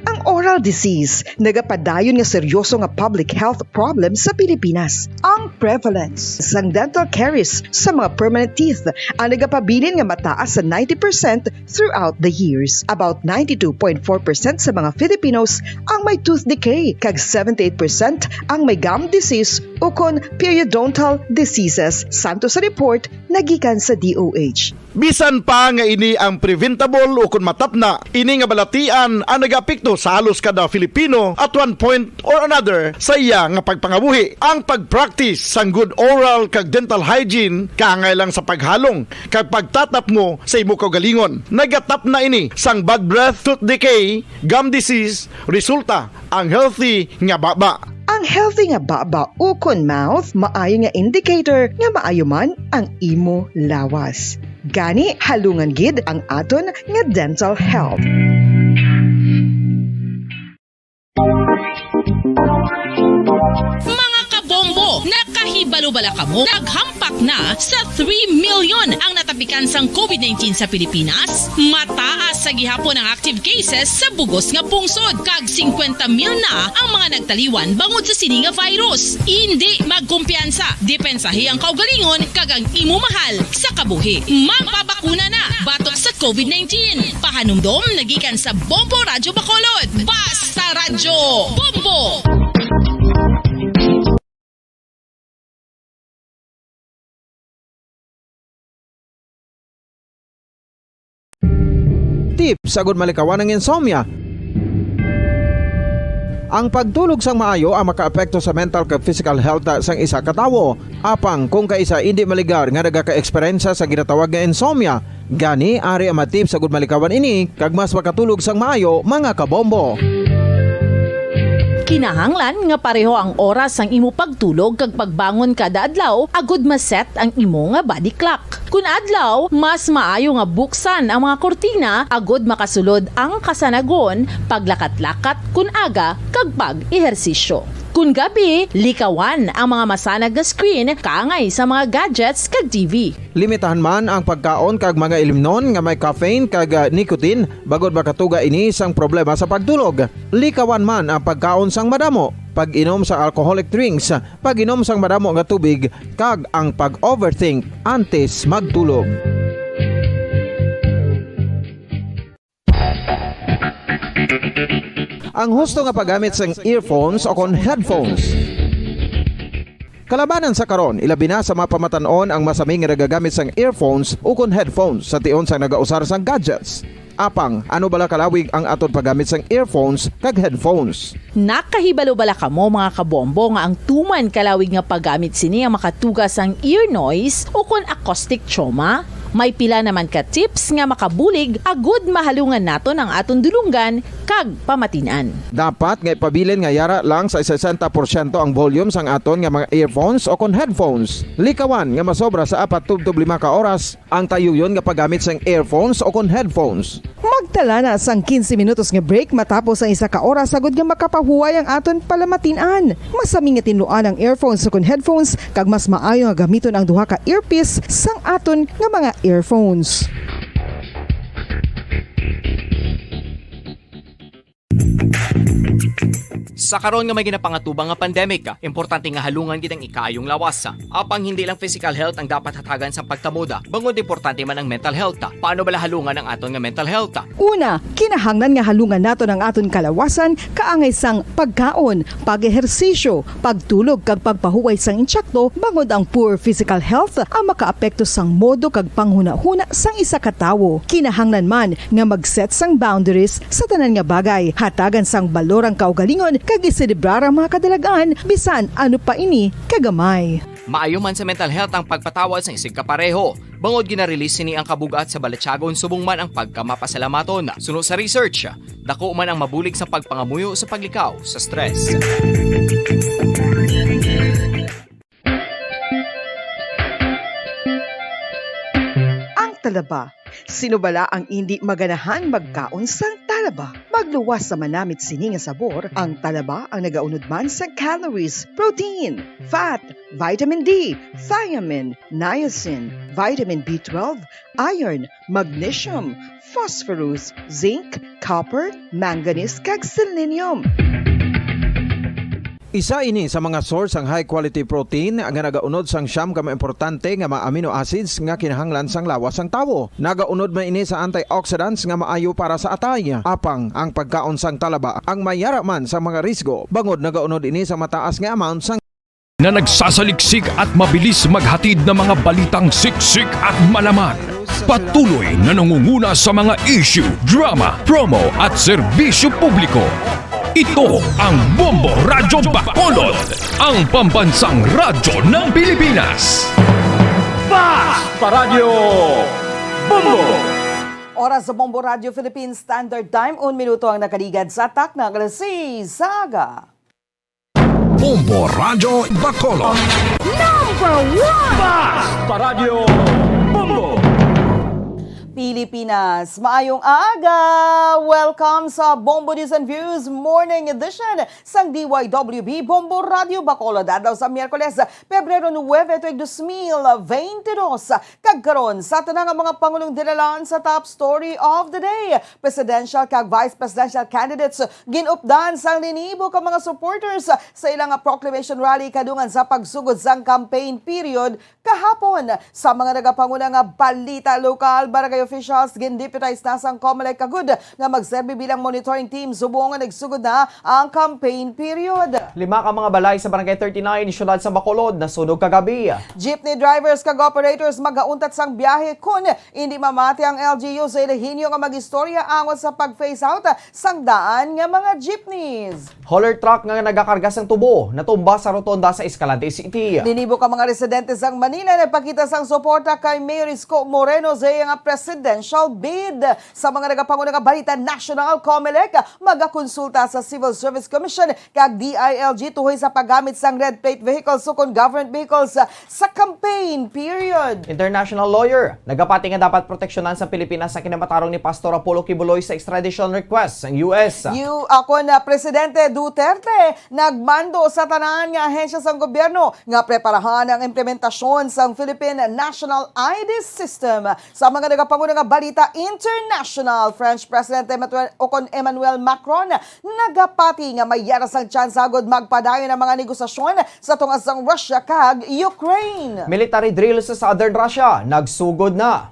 Ang oral disease nagapadayon nga seryoso nga public health problem sa Pilipinas. Ang prevalence sang dental caries sa mga permanent teeth ang nagapabilin nga mataas sa ninety percent throughout the years. About ninety-two point four percent sa mga Filipinos ang may tooth decay, kag seventy-eight percent ang may gum disease ukon periodontal diseases, santo sa report nga gikan sa D O H. Bisan pa nga ini ang preventable ukon matapna, ini nga balatian ang nagaapekto sa halos kada Filipino at one point or another sa iya nga pagpangabuhi. Ang pag-practice sang good oral kag dental hygiene kaangay lang sa paghalong kag pagtatapngo sa imo kaugalingon. Nagatapna ini sang bad breath, tooth decay, gum disease, resulta ang healthy nga baba. Ang healthy nga baba ukon mouth maayo nga indicator nga maayo man ang imo lawas. Gani, halungan gid ang aton nga dental health. Mga kabombo, nakahibalo bala kamo? Naghampak na sa three million ang natapikan sang COVID nineteen sa Pilipinas. Mataas sa gihapon ang active cases sa bugos nga pungsod, kag singkwenta mil na ang mga nagtaliwan bangod sa sini nga virus. Indi magkumpiyansa, depensahi ang kaugalingon kag ang imo mahal sa kabuhi. Magpabakuna na batok sa COVID nineteen. Pahanumdom nagikan sa Bombo Radyo Bacolod. Basta Radyo Bombo! Tips agud malikawan ang insomnia. Ang pagtulog sang maayo ang makaapekto sa mental kag physical health sang isa ka tawo. Apang kung kaisa indi maligar nga nagaka-eksperyensya sa ginatawag nga insomnia, gani ari ang mga tips agud malikawan ini kag mas makatulog sang maayo, mga kabombo. Kinahanglan nga pareho ang oras sang imo pagtulog kag pagbangon kada adlaw agud ma-set ang imo nga body clock. Kun adlaw, mas maayo nga buksan ang mga kurtina agud makasulod ang kasanagon, paglakat-lakat kun aga, kag pag-ehersisyo. Kun gabi, likawan ang mga masanag nga screen kaangay sa mga gadgets kag T V. Limitahan man ang pagkaon kag mga ilimnon nga may caffeine kag, ah, nicotine, bangod makatuga ini sang problema sa pagtulog. Likawan man ang pagkaon sang madamo, pag-inom sa alcoholic drinks, pag-inom sang madamo nga tubig, kag ang pag-overthink antes magtulog. Ang husto nga paggamit sang earphones o kon headphones. Kalabanan sa karon, ilabi na sa mga pamatan-on ang masami nga nagagamit sang earphones ukon headphones sa tion sang nagausar sang gadgets. Apang, ano bala kalawig ang aton paggamit sang earphones kag headphones? Nakahibalo bala kamo, mga kabombo, nga ang tuman kalawig nga paggamit sini ang makatuga sang ear noise ukon acoustic trauma? May pila naman ka tips nga makabulig agud mahalungan naton ang aton dulonggan kag pamatin-an. Dapat nga ipabilin nga yara lang sa sesenta porsyento ang volume sang aton nga mga earphones ukon headphones. Likawan nga masobra sa apat tubtob lima ka oras ang tayuyon nga paggamit sang earphones ukon headphones. Magtala na sang quince minutos nga break matapos ang isa ka oras, agud nga makapahuway ang aton palamatin-an. Masami nga tinluan ang earphones ukon headphones, kag mas maayo nga gamiton ang duha ka earpiece sang aton nga mga earphones. Sa karon nga may ginapangatubang nga pandemic, importante nga halungan gid ang ikaayong lawas. Apang hindi lang physical health ang dapat hatagan sa pagtamod, bangod importante man ang mental health. Paano bala halungan ang aton nga mental health? Una, kinahanglan nga halungan naton ang aton kalawasan kaangay sang pagkaon, pag-ehersisyo, pagtulog kag pagpahuway sang insakto, bangod ang poor physical health ang makaapekto sang modo kag panghunahuna sang isa ka tawo. Kinahanglan man nga mag-set sang boundaries sa tanan nga bagay, hatagan sang balor ang kaugalingon kag iselebrar ang mga kadalag-an, bisan ano pa ini kagamay. Maayo man sa mental health ang pagpatawad sang isigkapareho, bangod gina-release sini ang kabug-at sa balatyagon subong man ang pagkamapasalamaton. Suno sa research, dako man ang mabulig sa pagpangamuyo sa paglikaw sa stress. Ang talaba. Sino bala ang indi maganahan magkaon sang talaba? Magluwas sa manamit sini nga sabor, ang talaba ang nagaunod man sa calories, protein, fat, vitamin D, thiamine, niacin, vitamin B twelve, iron, magnesium, phosphorus, zinc, copper, manganese, kag selenium. Isa ini sa mga source sang high quality protein nga nagaunod sang siyam ka mga importante nga mga amino acids nga kinahanglan sang lawas sang tawo. Nagaunod man ini sa antioxidants nga maayo para sa atay. Apang ang pagkaon sang talaba ang mayara man sa mga risgo, bangod nagaunod ini sa mataas nga amount sang Na nagsasaliksik at mabilis maghatid ng mga balitang siksik at malaman. Patuloy na nangunguna sa mga issue, drama, promo at serbisyo publiko. Ito ang Bombo Radyo Bacolod, ang pambansang radyo ng Pilipinas. Fast Paradyo Bombo! Oras sa Bombo Radyo Philippine Standard Time, un minuto ang nakaligad sa takna nga alas seis sa aga. Bombo Radyo Bacolod. Number one! Fast Paradyo Bombo! Pilipinas, maayong aga! Welcome sa Bombo News and Views Morning Edition sang D Y W B Bombo Radyo Bacolod, adlaw sa Miyerkules, Pebrero nuebe, tuig dos mil veinte dos. Kag karon, sa tanan nga mga pangulong dinalan sa top story of the day, presidential kag vice presidential candidates gin-updan sang linibo ka mga supporters sa ila nga proclamation rally kadungan sa pagsugod sang campaign period kahapon. Sa mga nagapanguna nga balita lokal, barangay officials gin-deputize na sang Comelec kagud nga magserbi bilang monitoring team subong nga nagsugod na ang campaign period. Lima ka mga balay sa Barangay thirty-nine, Siyudad sa Bacolod, nasunog kagabi. Jeepney drivers kag operators magauntat sang biyahe kon indi mamati ang L G U sa Elegenio nga mag-istorya angot sa pag-phase out sang daan nga mga jeepneys. Hauler truck nga nagakarga sang tubo natumba sa rotonda sa Escalante City. Linibo ka mga residente sang Manila nagpakita sang suporta kay Mayor Isko Moreno sa iya nga presidential bid. Sa mga nagapanguna nga balita national, Comelec magakonsulta sa Civil Service Commission kag D I L G tuhoy sa paggamit sang red plate vehicles ukon government vehicles sa campaign period. International lawyer nagapati nga dapat proteksyonan sa Pilipinas sa kinamatarong ni Pastor Apollo Quiboloy sa extradition request sang U S. Yu-, ako na, Presidente Duterte nagmando sa tanan nga ahensya sang gobyerno nga preparahan ang implementasyon sang Philippine National I D System. Sa mga nagapanguna nga balita international, French President Emmanuel, ukon Emmanuel Macron, nagapati nga may yara sang tsansa gud magpadayon ang mga negosasyon sa tunga sang Russia kag Ukraine. Military drill sa southern Russia nagsugod na.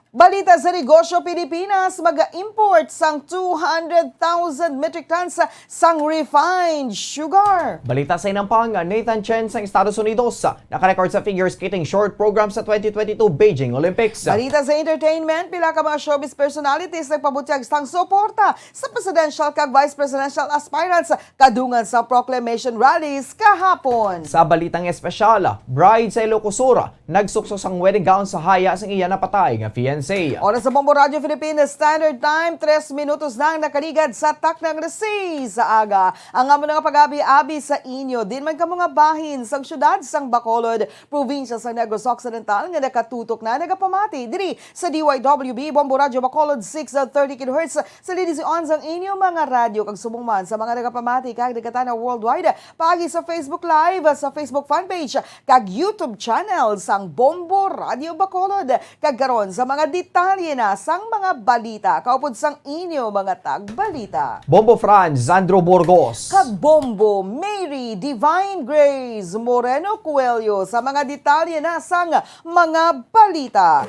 Balita sa negosyo: Pilipinas mag-import sang two hundred thousand metric tons sang refined sugar. Balita sa inampang: Nathan Chen sang Estados Unidos naka-record sa figure skating short program sa twenty twenty-two Beijing Olympics. Balita sa entertainment: pila ka mga showbiz personalities nagpabutyag sang suporta sa presidential kag vice presidential aspirants kadungan sa proclamation rallies kahapon. Sa balitang espesyal, bride sa Ilocos Sur nagsukso sang wedding gown sa haya sang iya napatay nga fiancé. Oras sa Bombo Radyo Philippines Standard Time, tres minutos na ang nakaligad sa takna nga alas seis sa aga. Ang amo na nga pag-abi-abi sa inyo, din man kamo nga bahin sang siyudad sang Bacolod, probinsya sa Negros Occidental, nga nakatutok na nagapamati diri sa D Y W B Bombo Radyo Bacolod six thirty kilohertz. Sa linision sang inyo mga radyo kag subong man sa mga nagapamati kag nagkatanaw worldwide, paagi sa Facebook Live, sa Facebook fan page, kag YouTube channel sang Bombo Radyo Bacolod. Kag karon sa mga detalye na sang mga balita, kaupod sang inyo mga tagbalita, Bombo Franz Sandro Burgos kag Bombo Mary Divine Grace Moreno Coelho sa mga detalye na sang mga balita.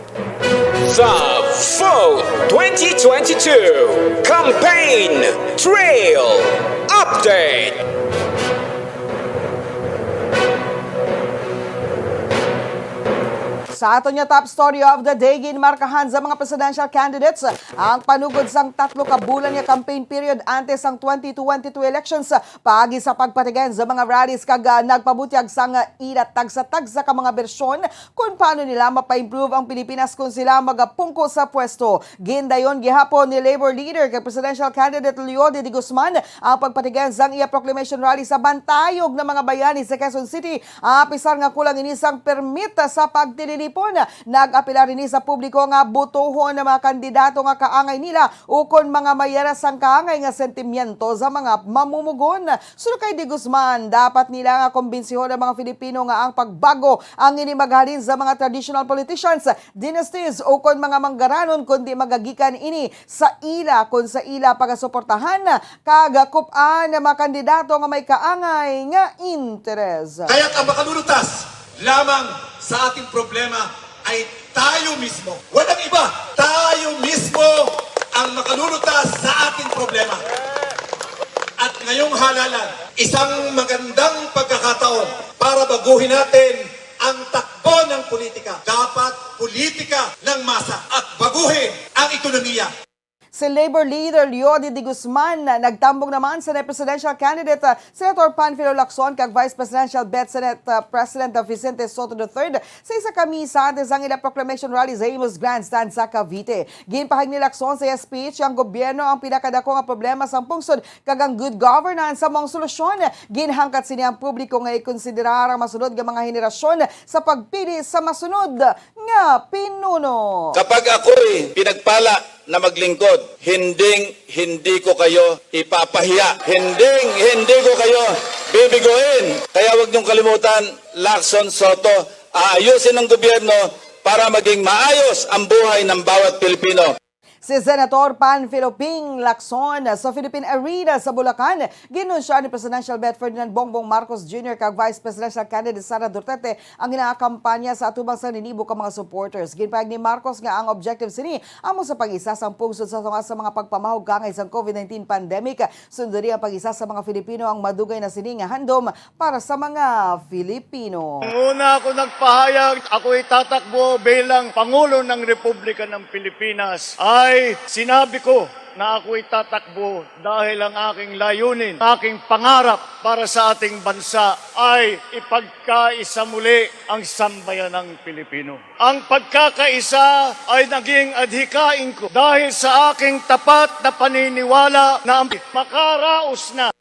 The Vote twenty twenty-two Campaign Trail Update. Sa aton nga top story of the day, ginmarkahan sa mga presidential candidates ang panugod sang tatlo ka bulan nga campaign period antes sang twenty twenty-two elections, paagi sa pagpatigen sa mga rallies kag, ah, nagpabutyag sang, ah, ila tagsa-tagsa ka mga bersyon kon paano nila mapa-improve ang Pilipinas kon sila magapungko sa pwesto. Gindayon gihapon ni Labor leader kag presidential candidate Leody de Guzman ang pagpatigen sang iya proclamation rally sa bantayog na mga bayani sa Quezon City, apisar nga kulang ini sang permit sa pagtililipon. Nag-apelar ini sa publiko nga botohon ang mga kandidato nga kaangay nila ukon mga may yara sang kaangay nga sentimiento sa mga mamumugon. Suno kay De Guzman, dapat nila nga kombinsihon ang mga Filipino nga ang pagbago ang indi maghalin sa mga traditional politicians, dynasties, ukon mga manggaranon, kundi magagikan ini sa ila, kon sa ila pagasuportahan kag kup-an ang mga kandidato nga may kaangay nga interes. Kaya't ang makalulutas lamang sa ating problema ay tayo mismo. Walang iba. Tayo mismo ang makalulutas sa ating problema. At ngayong halalan, isang magandang pagkakataon para baguhin natin ang takbo ng politika. Dapat politika ng masa at baguhin ang ekonomiya. Si Labor leader Leody de Guzman nagtambong naman sa presidential candidate, uh, Senator Panfilo Lacson kag Vice Presidential bet Senate, uh, President, uh, Vicente Sotto the third sa isa ka misa antes ang ila proclamation rally sa Imus Grandstand sa Cavite. Ginpahayag ni Lacson sa iya speech nga ang gobyerno ang pinakadako nga problema sang pungsod kag ang good governance amo ang solusyon. Ginhangkat sini ang publiko nga ikonsiderar ang masunod nga mga henerasyon sa pagpili sa masunod nga pinuno. Kapag ako'y pinagpala na maglingkod, hinding hindi ko kayo ipapahiya. Hinding hindi ko kayo bibiguin. Kaya wag niyong kalimutan, Lacson Sotto, aayusin ng gobyerno para maging maayos ang buhay ng bawat Pilipino. Si Senator Panfilo Ping Lacson sa Philippine Arena sa Bulacan, ginunsya ni Presidential bet Ferdinand Bongbong Marcos Junior kag Vice Presidential candidate Sara Duterte ang ginakampanya sa atubang sang ninibo ka mga supporters. Ginpahayag ni Marcos nga ang objective sini amo sa pag-isa sang pungsod sa tunga sa mga pagpamahog kaangay sang COVID nineteen pandemic. Sundo ni ang pag-isa sa mga Filipino ang madugay na sini nga handom para sa mga Filipino. Una ako nagpahayag, ako'y tatakbo bilang Pangulo ng Republika ng Pilipinas, ay sinabi ko na ako'y tatakbo dahil ang aking layunin, aking pangarap para sa ating bansa ay ipagkaisa muli ang sambayanang Pilipino. Ang pagkakaisa ay naging adhikain ko dahil sa aking tapat na paniniwala na ang makaraos na.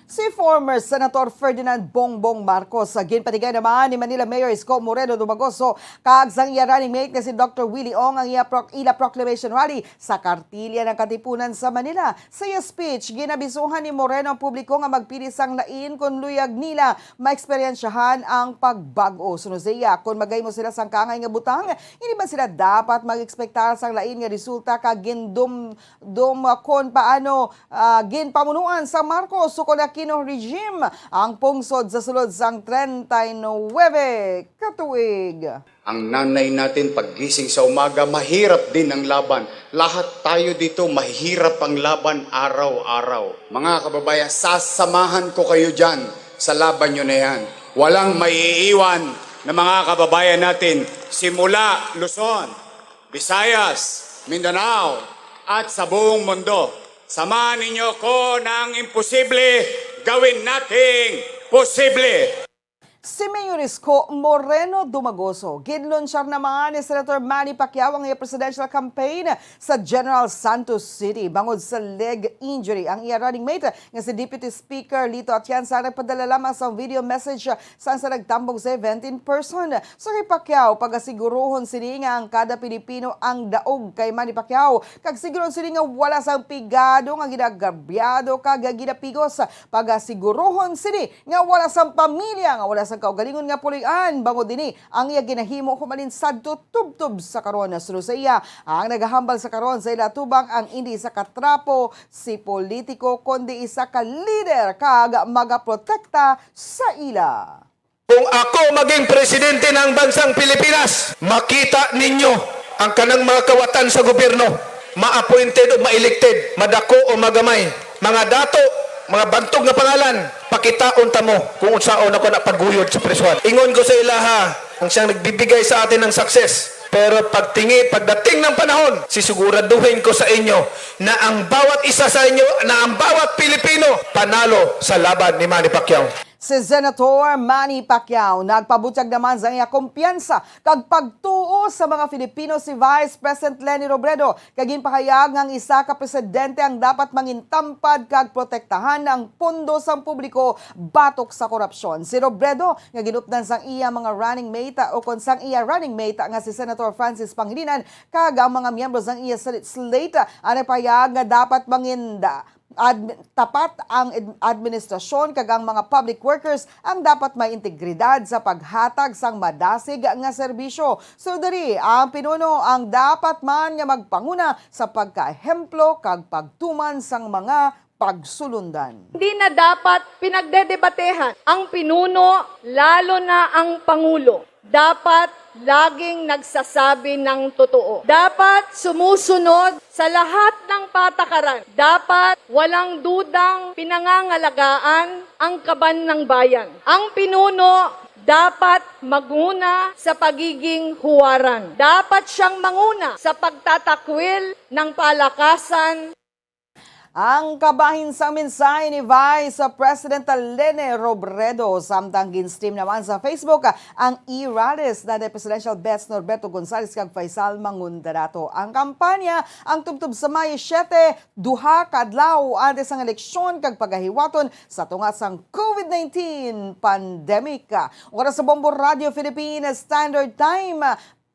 Si former Senator Ferdinand Bongbong Marcos, ah, ginpatigen naman ni Manila Mayor Isko Moreno Dumagoso kag sang iya running mate nga si Doctor Willie Ong ang iya pro-, ila proclamation rally sa Cartilla ng Katipunan sa Manila. Sa iya speech, ginabisuhan ni Moreno ang publiko nga magpili sang lain kon luyag nila maeksperiensyahan ang pagbag-o. Suno sa iya, kon magahimo sila sang kaangay nga butang, hindi man sila dapat mag-ekspektar sang lain nga resulta kag gindum-, dum-, kon paano, ah, ginpamunuan sang Marcos. Sukon na Aquino regime ang pungsod sa sulod sang treinta y nuebe ka tuig. Ang nanay natin, paggising sa umaga, mahirap din ang laban. Lahat tayo dito, mahirap ang laban araw-araw. Mga kababayan, sasamahan ko kayo dyan sa laban nyo na yan. Walang maiiwan na mga kababayan natin simula Luzon, Visayas, Mindanao, at sa buong mundo. Samahan ninyo ko na ang imposible, gawin nating posible. Si Mayor Isko Moreno Dumagoso, ginlunsyar naman ni Senator Manny Pacquiao ang iya presidential campaign sa General Santos City bangod sa leg injury. Ang iya running mate nga si Deputy Speaker Lito Atienza nagpadala lamang sang video message sang sa nagtambong sa event in person. Sa kay Pacquiao, pagasiguruhon sini nga ang kada Pilipino ang daog kay Manny Pacquiao, kag siguron sini nga wala sang pigado nga ginagrabyado kag ginapigos. Pagasiguruhon sini nga wala sang pamilya nga wala sang kaugalingon nga puloy-an bangod ini ang iya ginahimo human sadto tubtob sa karon. Suno sa iya, ang nagahambal sa karon sa ila tubang ang indi isa ka trapo si politiko, kundi isa ka lider kag magaprotekta sa ila. Kung ako maging presidente ng bansang Pilipinas, makita ninyo ang kanang mga kawatan sa gobyerno, ma-appointed o ma-elected, madako o magamay, mga dato, mga bantog nga pangalan, pakitaon ta mo kung unsaon ako na paguyod sa presuhan. Ingon ko sa ilaha, ang siyang nagbibigay sa atin ng success. Pero pagtingi, pagdating ng panahon, sisiguraduhin ko sa inyo na ang bawat isa sa inyo, na ang bawat Pilipino, panalo sa laban ni Manny Pacquiao. Si Senator Manny Pacquiao nagpabutyag naman sa iya kumpiyansa kag pagtuo sa mga Filipino si Vice President Leni Robredo, kag ginpahayag nga ang isa ka presidente ang dapat mangintampad kag protektahan ang pondo sang publiko batok sa korupsyon. Si Robredo, nga ginupdan sang iya mga running mate, o kon sang iya running mate nga si Senator Francis Pangilinan, kag ang mga miyembro sang iya slate, slate, ang nagpahayag nga dapat manginda admi-, tapat ang ed-, administrasyon kag ang mga public workers ang dapat may integridad sa paghatag sang madasig nga serbisyo. So diri, ang pinuno ang dapat man nga magpanguna sa pagkaehemplo kag pagtuman sang mga pagsulundan. Hindi na dapat pinagdedebatehan ang pinuno, lalo na ang pangulo. Dapat laging nagsasabi ng totoo. Dapat sumusunod sa lahat ng patakaran. Dapat walang dudang pinangangalagaan ang kaban ng bayan. Ang pinuno dapat maguna sa pagiging huwaran. Dapat siyang manguna sa pagtatakwil ng palakasan. Ang kabahin sang mensahe ni Vice President Leni Robredo, samtang gin-stream naman sa Facebook ang e-rallies ni Presidential Bets Norberto Gonzales kag Faisal Mangundanato. Ang kampanya ang tubtob sa May siete, duha ka adlaw antes sang eleksyon kag pagahiwaton sa tunga sang COVID nineteen pandemic. Oras sa Bombo Radio Philippines Standard Time,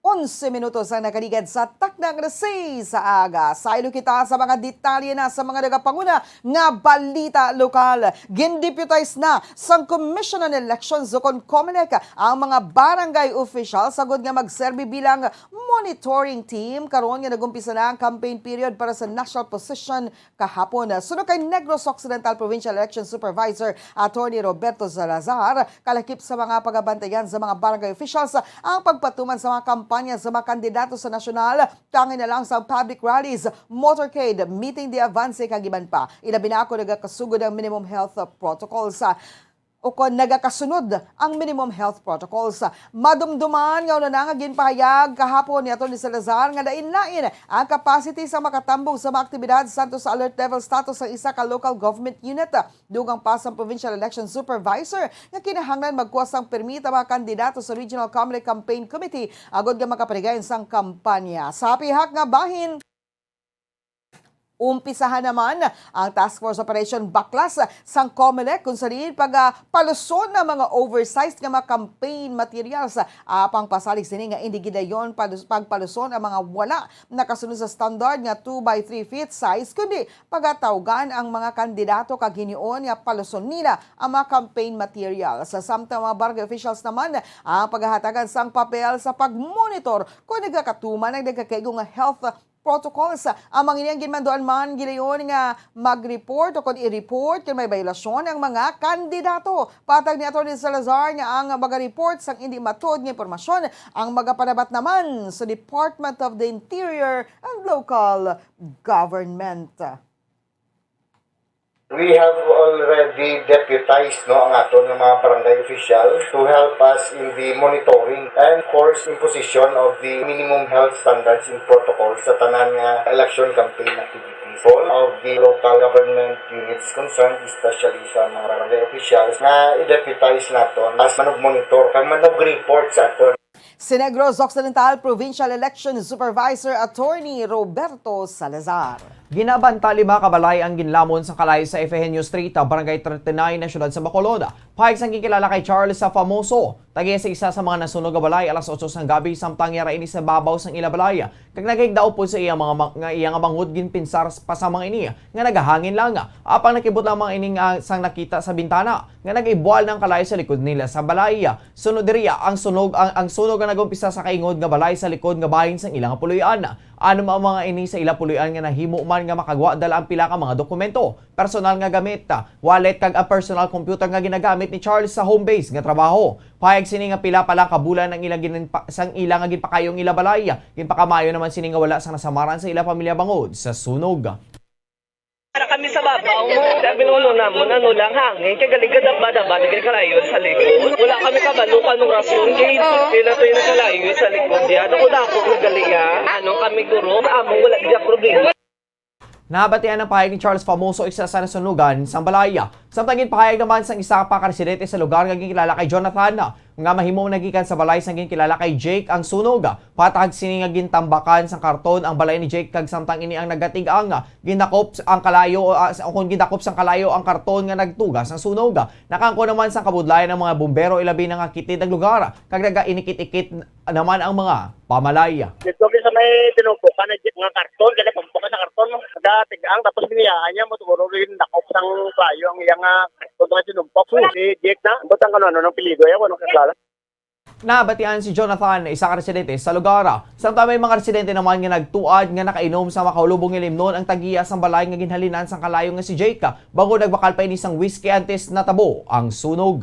onse minutos ang nakaligad sa takna nga alas sais sa aga. Saylo kita sa mga detalye na sa mga nagapanguna nga balita lokal. Gindeputize na sang Commission on Elections o kon COMELEC ang mga barangay officials agud nga magserbi bilang monitoring team karon nga nag-umpisa na ang campaign period para sa national position kahapon. Suno kay Negros Occidental Provincial Election Supervisor Attorney Roberto Salazar, kalakip sa mga pagabantayan sa mga barangay officials ang pagpatuman sa mga kampanya sa mga kandidato sa nasyonal, kaangay na lang sa public rallies, motorcade, meeting de avance, kag iban pa. Ilabi na kon nagakasugod ang minimum health protocols. O kon nagakasunod ang minimum health protocols. Madumduman nga una na nga ginpahayag kahapon ni Attorney Salazar nga lain-lain ang capacity sa makatambong sa mga aktibidad sa alert level status sa isa ka local government unit. Dugang pa sang Provincial Election Supervisor nga kinahanglan magkuha sang permit ang mga kandidato sa Regional COMELEC Campaign Committee agod nga makapaligayon sang kampanya. Sa pihak nga bahin, umpisahan naman ang Task Force Operation Baklas sang COMELEC, kung sa diin pagapaluson ang mga oversized nga mga campaign materials. Apang pasalig sini nga indi gidayon palus-, pagpaluson ang mga wala nakasunod sa standard nga two by three feet size, kundi pagatawgan ang mga kandidato kag hinion nga paluson nila ang mga campaign materials. Samtang mga barangay officials naman ang pagahatagan sang papel sa pagmonitor kung nagakatuman ang nagakaigo nga health protocols. Ang mga ini ang ginmanduan man gilayon nga mag-report o kon i-report kon may biolasyon ang mga kandidato. Patag ni Attorney Salazar nga ang maga-report sang indi matuod nga impormasyon ang magapanabat naman sa Department of the Interior and Local Government. We have already deputized, no, ang aton nga mga barangay officials to help us in the monitoring and, of course, imposition of the minimum health standards and protocols sa tanan nga election campaign activities. All of the local government units concerned, especially sa mga barangay officials, nga i-deputize naton as manugmonitor kag manug-report sa aton. Si Negros Occidental Provincial Election Supervisor Attorney Roberto Salazar. Ginabanta lima ka balay ang ginlamon sang kalayo sa Efegenio Street, Barangay thirty-nine, na siyudad sa Bacolod. Pahayag sang ginkilala kay Charles sa Famoso, tagiya sa isa sa mga nasunog nga balay alas otso sang gabi, samtang yara ini sa babaw sang ila balay, kag nagahigdaop pod sa iya mga ma-, nga iya nga manghod ginpinsar pa sa mga ini nga nagahangin lang. Apang nakibot lamang ini nga sang nakita sa bintana nga nag-ibwal na ang kalayo sa likod nila sa balay. Sunod diri, ang sunog, ang, ang sunog nga nag-umpisa sa kaingod nga balay sa likod nga bahin sang ila nga puloy-an. Anom ang mga ini sa ila puloy-an nga nahimo man nga makagwa dala ang pila ka mga dokumento, personal nga gamit, wallet, kag ang personal computer nga ginagamit ni Charles sa home base nga trabaho. Pahayag sini nga pila pa lang ka bulan ang ila ginpa-, sang ila nga ginpakayo ang ila balay. Ginpakamayo naman sini nga wala sang nasamaran sa ila pamilya bangod sa sunog. Para kami sa babaw mo, sabi ng ulo namon, ano lang, hangin, kay galigad ang bada-bada, kay kalayo sa likod. Wala kami kabalo kung anong rason, kay Oo. Sila to yung kalayo sa likod. Yan, ako dako, nagaliya. Ano kami, guro, amo, wala diya problema. Nabatian ang pahayag ni Charles Famoso, isa sa nasunugan sang balay. Samtang ginpahayag naman sang isa pa ka residente sa lugar nga ginkilala kay Jonathan, nga mahimong nagikan sa balay sang ginkilala kay Jake ang sunog. Patag sini nga gintambakan sang karton ang balay ni Jake, kag samtang ini ang nagatig-ang, gindakop ang kalayo, ah, sa, kung gindakop sang kalayo ang karton nga nagtuga sang sunog. Nakaangkon naman sang kabudlayan ang mga bumbero, ilabi na nga kitid ang lugar, kag nagainikit-ikit naman ang mga pamalay. Dito sa may tinupukan na jeep nga karton, kaya pampukan sa karton, no? Nagatig-ang, tapos biniyaan niya mo, siguro rin dakop sang kalayo ang iyang, ah, karton nga sinumpok. So, si Jake na, ambot ang ano, ano, ng piligo, ayaw, anong kakilala? Nabatian si Jonathan, isa ka residente sa lugar. Samtang may mga residente naman nga nagtuad nga nakainom sa makahulubong nga limnon ang tagiya sang balay nga ginhalinan sang kalayo nga si Jake, bangod nagbakal pa ini sang whisky antes natabo ang sunog.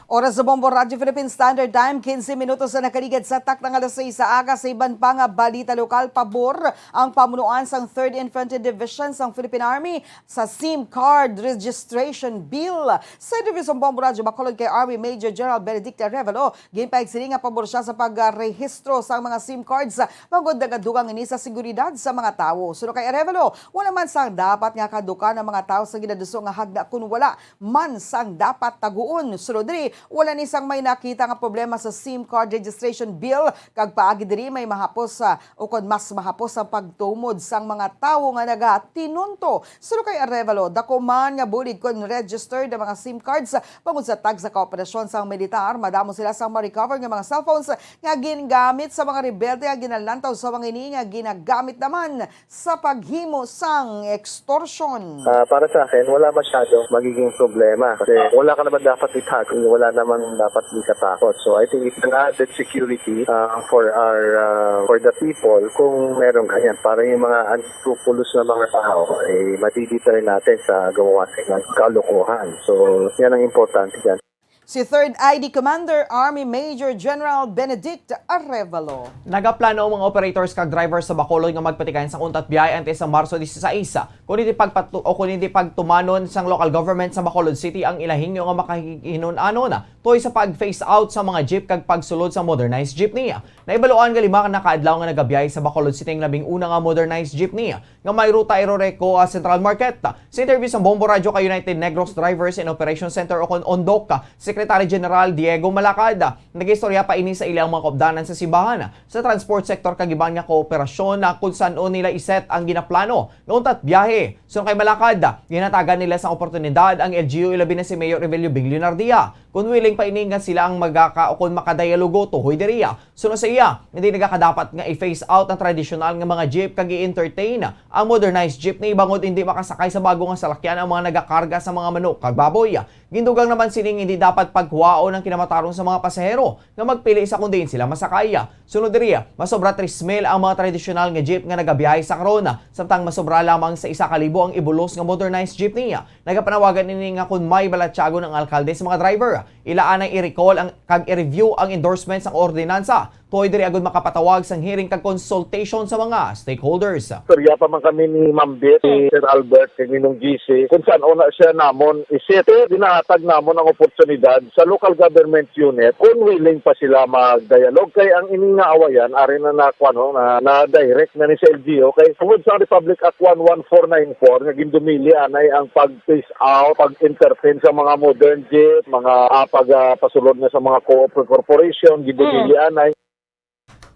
Oras sa Bombo Radyo Philippine Standard Time, quince minutos na nakaligad sa takna nga alas seis sa aga. Sa iban pa nga balita lokal, pabor ang pamunuan sang Third Infantry Division sang Philippine Army sa SIM card registration bill. Sa interview sa Bombo Radyo Bacolod kay Army Major General Benedicto Arevalo, ginpahayag sini nga pabor siya sa pagrehistro sang mga SIM cards, bangod nagadugang ini sa seguridad sa mga tawo. Suno kay Arevalo, wala man sang dapat nga kadukan ang mga tawo sa ginaduso nga hagna kun wala man sang dapat taguon. Sulod diri, wala ni sang may nakita nga problema sa SIM card registration bill, kag paagi diri may mahapos, ah, ukon mas mahapos ang pagtumod sang mga tawo nga nagatinunto. Suno kay Arevalo, dako man nga bulig kon registered ang mga SIM cards bangod sa tagsa ka operasyon sang militar, madamo sila sang ma-recover nga mga cellphones nga gingamit sa mga rebelde nga ginalantaw sa mga ini nga ginagamit naman sa paghimo sang extortion. Ah, para sa akin, wala masyadong magiging problema kasi wala ka naman dapat itago, wala naman dapat ikatakot. So, I think it's an added security, ah, for our, ah, for the people kung meron ganyan. Para yung mga unscrupulous na mga tao, eh, madideter natin sa gumawa ng kalokohan. So, yan ang importante dyan. Si Third I D Commander Army Major General Benedict Arevalo. Nagaplano ang mga operators kag drivers sa Bacolod nga magpatikay sang untat biyahe antes sa Marso dieciséis, kun hindi pagpatu-, o kun hindi pagtumanon sang local government sa Bacolod City ang ila hingyo nga makahinun-anon tuhoy sa pag-phase out sa mga jeep kag pagsulod sa modernized jeepney. Nahibaluan nga lima na ka adlaw nga nagabiyahe sa Bacolod City ang labing una nga modernized jeepney nga may ruta Iroreco, ah, Central Market. Sa interview sa Bombo Radyo kay United Negros Drivers and Operation Center o kon ondok, ah, Secretary General Diego Malacad, ah, nag-istorya pa ini sa ilang mga kaupdanan sa simbahan, ah, sa transport sector kag iban nga kooperasyon na kung san-o nila iset ang ginaplano nga untat biyahe. Suno kay Malacad, ah, ginatagan nila sang oportunidad ang L G U, ilabi na si Mayor Evelio Bing Leonardia. Kung willing pa ini nga sila ang magaka-, o kung makadayalogo tuhoy diri, ah. Suno sa iya, hindi nagakadapat nga i-phase out ang tradisyonal nga mga jeep kag i-entertain ang modernized jeepney bangod hindi makasakay sa bago nga salakyan ang mga nagakarga sa mga manok kag baboy. Gindugang naman sining hindi dapat pagkuhaon ang kinamatarong sa mga pasahero nga magpili sa kon diin sila masakay. Sunod diri, masobra tres mil ang mga tradisyonal nga jeep nga nagabiyahe sa karon, samtang masobra lamang sa isa ka libo ang ibulos nga modernized jeepney. Nagapanawagan ini nga kon may balatyagon ang alkalde sa mga driver, ila anay i-recall ang, kag i-review ang endorsement sang ordinansa. Tuoy diri agud makapatawag sang hearing kag consultation sa mga stakeholders. Istorya pa man kami ni Ma'am Beth, ni Sir Albert, kag ni Nong G C, kung saan una siya namon isip. Pero ginahatag namon ang oportunidad sa local government unit kung willing pa sila mag-dialogue. Kay ang ini nga awayan, ari na na, kuwan, no, na, na direct na ni sa L G U. Kay tungod sa Republic Act one one four nine four nga gindumili anay ang pag-phase out, pag-entertain sa mga modern jeep, mga, ah, pag, ah, pasulod na sa mga co-op corporation, gindumili anay.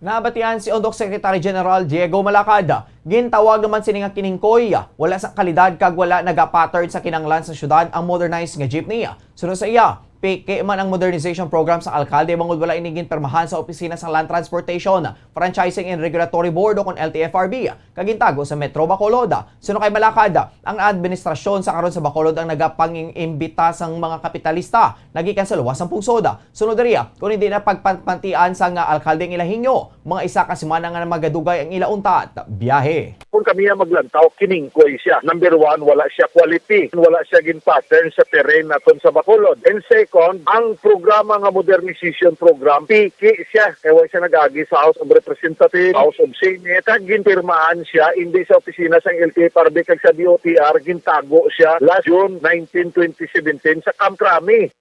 Nabatian si Undok Secretary General Diego Malacad. Gintawag naman sini nga kiningkoy, wala sa kalidad kag wala nagapattern sa kinahanglan sa syudad ang modernized nga jeepney. Suno sa iya, peke man ang modernization program sa alkalde bangod wala ini ginpirmahan sa opisina sa Land Transportation, Franchising and Regulatory Board o kon L T F R B, kag gintago sa Metro Bacolod. Suno kay Malacad, ang administrasyon sa karon sa Bacolod ang nagapangin-imbita sang mga kapitalista nagikan sa luwas sang pungsod. Sunod diri, kung hindi na pagpapantian sang alkalde ang ila hingyo, mga isa ka semana nga magadugay ang ila untat biyahe. Kung kami ang maglantaw, kiningkoy siya. Number one, wala siya quality. Wala siya gin-pattern sa terrain naton sa Bacolod. And second, ang programa nga modernization program, piki siya. Kay wala siya nag-agi sa House of Representatives, House of Senate, kag ginpirmahan siya, hindi sa opisina sang L T F R B kag sa D O T R, gintago siya last June nineteen, twenty seventeen sa Camp Crame.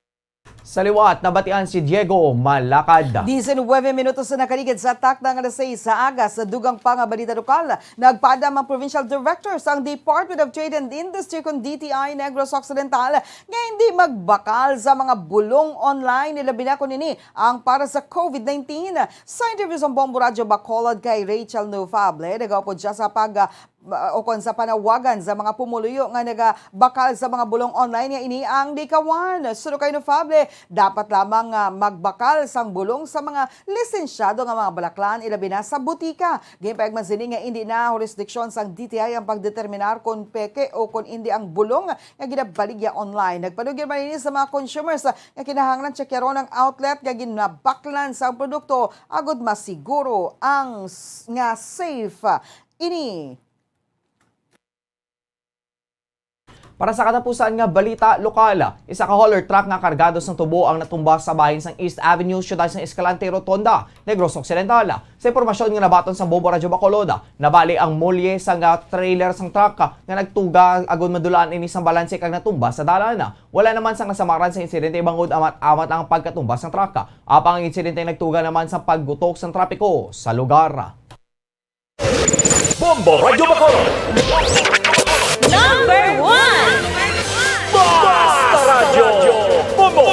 Sa liwat, nabatian si Diego Malacad. Diecinueve minutos na nakaligid sa takna nga alas sais sa aga. Sa dugang pa nga balita lokal, nagpaadam ang Provincial Director sang Department of Trade and Industry kon D T I Negros Occidental nga hindi magbakal sa mga bulong online, ilabi na kon ini ang para sa COVID nineteen. Sa interview sa Bombo Radyo Bacolod kay Rachel Nufable, nagaupod siya sa pag, ah, o kon sa panawagan sa mga pumuluyo nga nagabakal sa mga bulong online nga ini ang likawan. Suno kay Nufable, dapat lamang nga magbakal sang bulong sa mga lisensyado nga mga balaklan, ilabi na sa butika. Ginpayag man sini nga indi na jurisdiksyon sang D T I ang pagdeterminar kon peke o kon indi ang bulong nga ginabaligya online. Nagpanugyan man ini sa mga consumers nga kinahanglan tsekyaron ang outlet nga ginabaklan sang produkto agud masiguro ang s-, nga safe ini. Para sa katapusan nga balita lokal, isa ka hauler truck nga kargado sang tubo ang natumba sa bahin sang East Avenue, siyudad sang Escalante Rotonda, Negros Occidental. Sa impormasyon nga nabaton sa Bombo Radyo Bacolod, nabali ang mulye sang, ah, trailer sang truck nga nagtuga agud madulaan ini sang balanse kag natumba sa dalan. Wala naman sang nasamaran sa insidente bangod amat-amat ang pagkatumba sang truck. Apang ang insidente nagtuga naman sa paggutok sang trapiko sa lugar. Bombo Radyo Bacolod. Number one. Basta Radyo Bombo.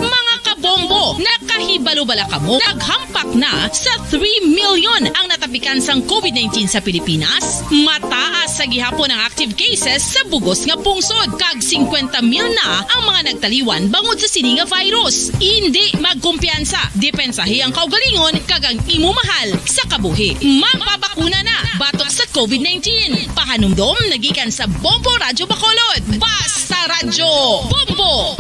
Mga kabombo, nakahibalo bala kamo? Naghampak na sa three million ang natapikan sang COVID nineteen sa Pilipinas. Mataas sa gihapon ang active cases sa bugos nga pungsod, kag singkwenta mil na ang mga nagtaliwan bangod sa sini nga virus. Indi magkumpiyansa, depensahi ang kaugalingon kag ang imo mahal sa kabuhi. Magpabakuna na batok sa COVID nineteen. Pahanumdom nagikan sa Bombo Radyo Bacolod. Basta Radyo Bombo!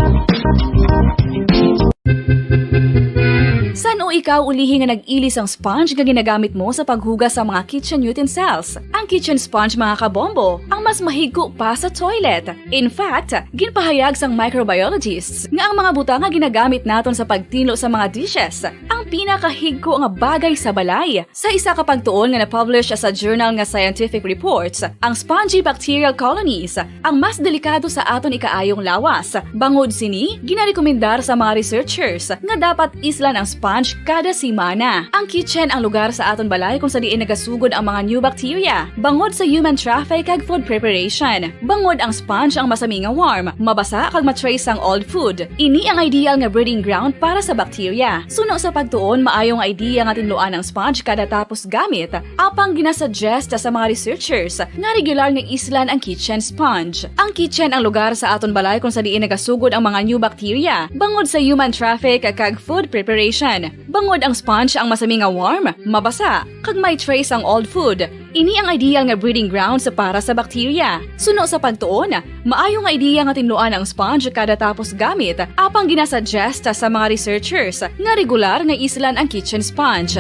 San-o ikaw ulihi nga nag-ili sang sponge nga ginagamit mo sa paghugas sa mga kitchen utensils? Ang kitchen sponge, mga kabombo, ang mas mahigko pa sa toilet. In fact, ginpahayag sang microbiologists nga ang mga butang nga ginagamit naton sa pagtinlo sa mga dishes ang pinakahigko nga bagay sa balay. Sa isa ka pagtuon nga na-publish sa journal nga Scientific Reports, ang spongy bacterial colonies ang mas delikado sa aton ikaayong lawas. Bangod sini, ginarekomendar sa mga researchers nga dapat islan ang sponge kada semana. Ang kitchen ang lugar sa aton balay kung sa diin nagasugod ang mga new bacteria bangod sa human traffic kag food preparation. Bangod ang sponge ang masami nga warm, mabasa kag ma-trace ang old food. Ini ang ideal nga breeding ground para sa bacteria. Suno sa pagtuon, maayo nga idea nga tinluan ang sponge kada tapos gamit, apang ginasuggest sa mga researchers nga regular nga islan ang kitchen sponge. Ang kitchen ang lugar sa aton balay kung sa diin nagasugod ang mga new bacteria bangod sa human traffic kag food preparation. Bangod ang sponge ang masami nga warm, mabasa, kag may trace ang old food, ini ang ideal nga breeding grounds para sa bakterya. Suno sa pagtuon, maayo nga ideya nga tinluan ang sponge kada tapos gamit, apang ginasuggest sa mga researchers nga regular nga islan ang kitchen sponge.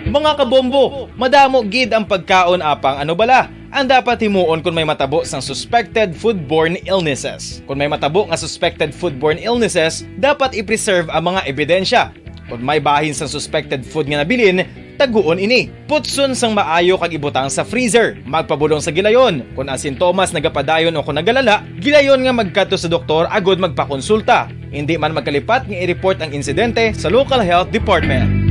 Mga kabombo, madamo gid ang pagkaon, apang ano bala ang dapat himuon kon may matabo sang suspected foodborne illnesses? Kon may matabo nga suspected foodborne illnesses, dapat i-preserve ang mga ebidensya. Kon may bahin sang suspected food nga nabilin, taguon ini. Putson sang maayo kag ibutang sa freezer. Magpabulong sa gilayon. Kon ang sintomas nagapadayon o kon nagalala, gilayon nga magkadto sa doktor agod magpakonsulta. Indi man magkalipat nga i-report ang insidente sa local health department.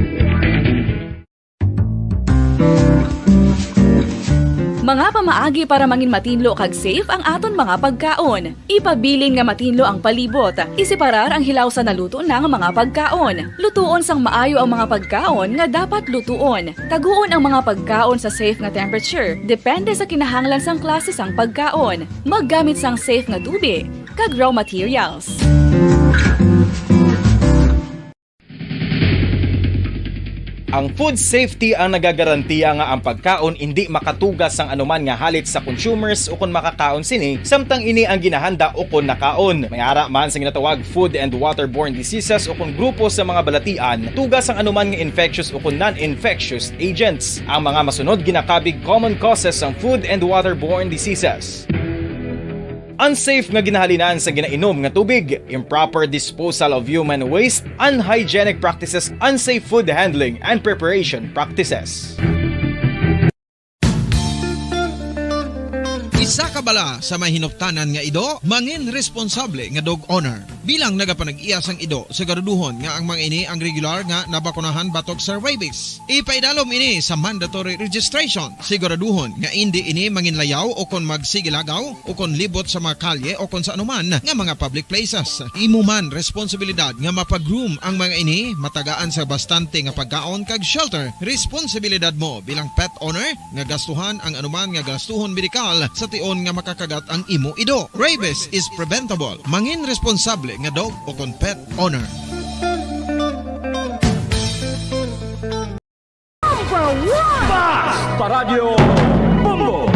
Mga pamaagi para mangin matinlo kag safe ang aton mga pagkaon. Ipabilin nga matinlo ang palibot. Iseparar ang hilaw sa naluto na nga mga pagkaon. Lutuon sang maayo ang mga pagkaon nga dapat lutuon. Taguon ang mga pagkaon sa safe nga temperature, depende sa kinahanglan sang klase sang pagkaon. Maggamit sang safe nga tubig kag raw materials. Ang food safety ang nagagarantiya nga ang pagkaon indi makatuga sang anuman nga halit sa consumers ukon makakaon sini, samtang ini ang ginahanda ukon nakaon. May ara man sa ginatawag food and waterborne diseases ukon grupo sa mga balatian, tuga sang anuman nga infectious ukon non-infectious agents. Ang mga masunod ginakabig common causes sang food and waterborne diseases. Unsafe nga ginahalinan sa ginainom nga tubig, improper disposal of human waste, unhygienic practices, unsafe food handling and preparation practices. Isa ka bala sa may hinuptanan nga ido, mangin responsable nga dog owner. Bilang nagapanag-iya sang ido, siguraduhon nga ang mga ini ang regular nga nabakunahan batok sa rabies. Ipaidalom ini sa mandatory registration. Siguraduhon nga indi ini manginlayaw o kon magsigilagaw o kon libot sa mga kalye o kon sa anuman nga mga public places. Imo man responsibilidad nga mapa-groom ang mga ini, matagaan sa bastante nga pagkaon kag shelter. Responsibilidad mo bilang pet owner nga gastuhan ang anuman nga gastuhon medikal sa tion nga makakagat ang imo ido. Rabies is preventable. Mangin responsable nga dog o kon pet owner. Number one! Basta Radyo Bombo!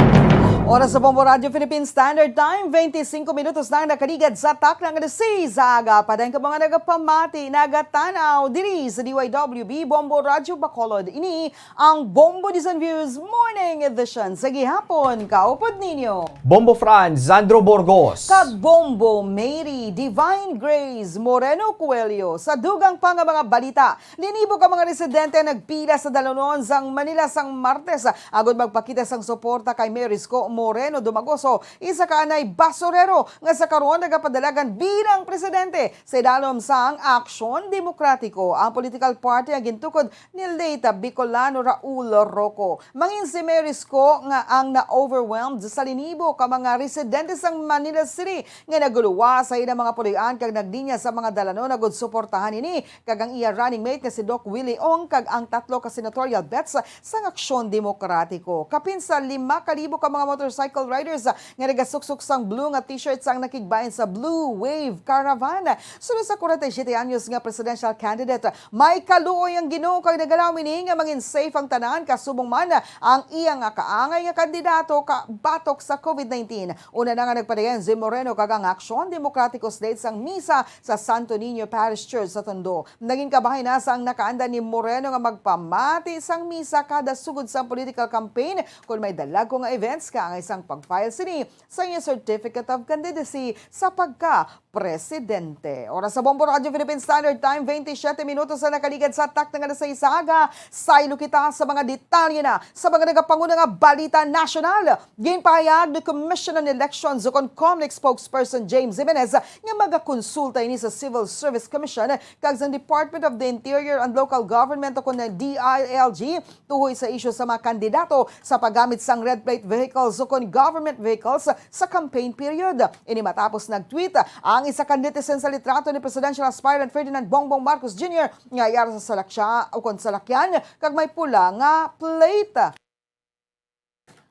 Oras sa Bombo Radyo Philippine Standard Time, twenty-five minutos na ang nakaligad sa takna nga alas sais sa aga. Padayon ka mga nagapamati, nagatanaw diri sa D Y W B Bombo Radyo Bacolod. Ini ang Bombo Dizon Views Morning Edition sa gihapon. Kaupod ninyo, Bombo Franz, Sandro Burgos. Kag Bombo Mary Divine Grace Moreno Coelho. Sa dugang pa nga mga balita, linibo ka mga residente nagpila sa dalanon sang Manila sang Martes agod magpakita sang suporta kay Mayor Isko Moreno Dumagoso, isa ka anay basurero nga sa karon nagapadalagan bilang presidente sa idalom sang Aksyon Demokratiko, ang political party nga gintukod ni late Bicolano Raul Roco. Mangin si Mayor Isko nga ang na-overwhelmed sa linibo ka mga residente sang Manila City nga naguluwa sa ilang mga puloy-an kag naglinya sa mga dalanon agud suportahan ini kag ang iya running mate nga si Doc Willie Ong kag ang tatlo ka senatorial bets sang Aksyon Demokratiko. Kapin sa lima ka libo ka mga motorcycle riders nga nagasuksok sang blue nga t-shirts ang nakigbahin sa Blue Wave Caravan. Sunod sa forty-seven anyos nga presidential candidate, may kaluoy ang Ginoo kag nagalaom ini nga mangin safe ang tanan, kasubong man ang iya nga kaangay nga kandidato ka batok sa COVID nineteen. Una na nga nagpadayon si Moreno kag ang Aksyon Demokratiko sa date sang misa sa Santo Niño Parish Church sa Tondo. Naging kabahin na sa ang nakaanda ni Moreno nga magpamati sang misa kada sugod sang political campaign kon may dalagko nga events kaangay sang pag-file sini sa iyang Certificate of Candidacy sa pagka presidente. Oras sa Bombo Radyo Philippine Standard Time, twenty-seven minutos na nakaligad sa takna nga alas sais sa aga. Saylo kita sa mga detalye na sa mga nagapanguna nga balita nasyonal. Ginpahayag ni Commission on Elections o kon COMELEC spokesperson James Jimenez nga magakonsulta ini sa Civil Service Commission kag sa Department of the Interior and Local Government o kon D I L G tuhoy sa isyu sa mga kandidato sa paggamit sang red plate vehicles o kon government vehicles sa campaign period. Ini matapos nag-tweet ang isa ka netizen sa litrato ni Presidential Aspirant Ferdinand Bongbong Marcos Junior nga yara sa salakya o kon salakyan kag may pula nga plate.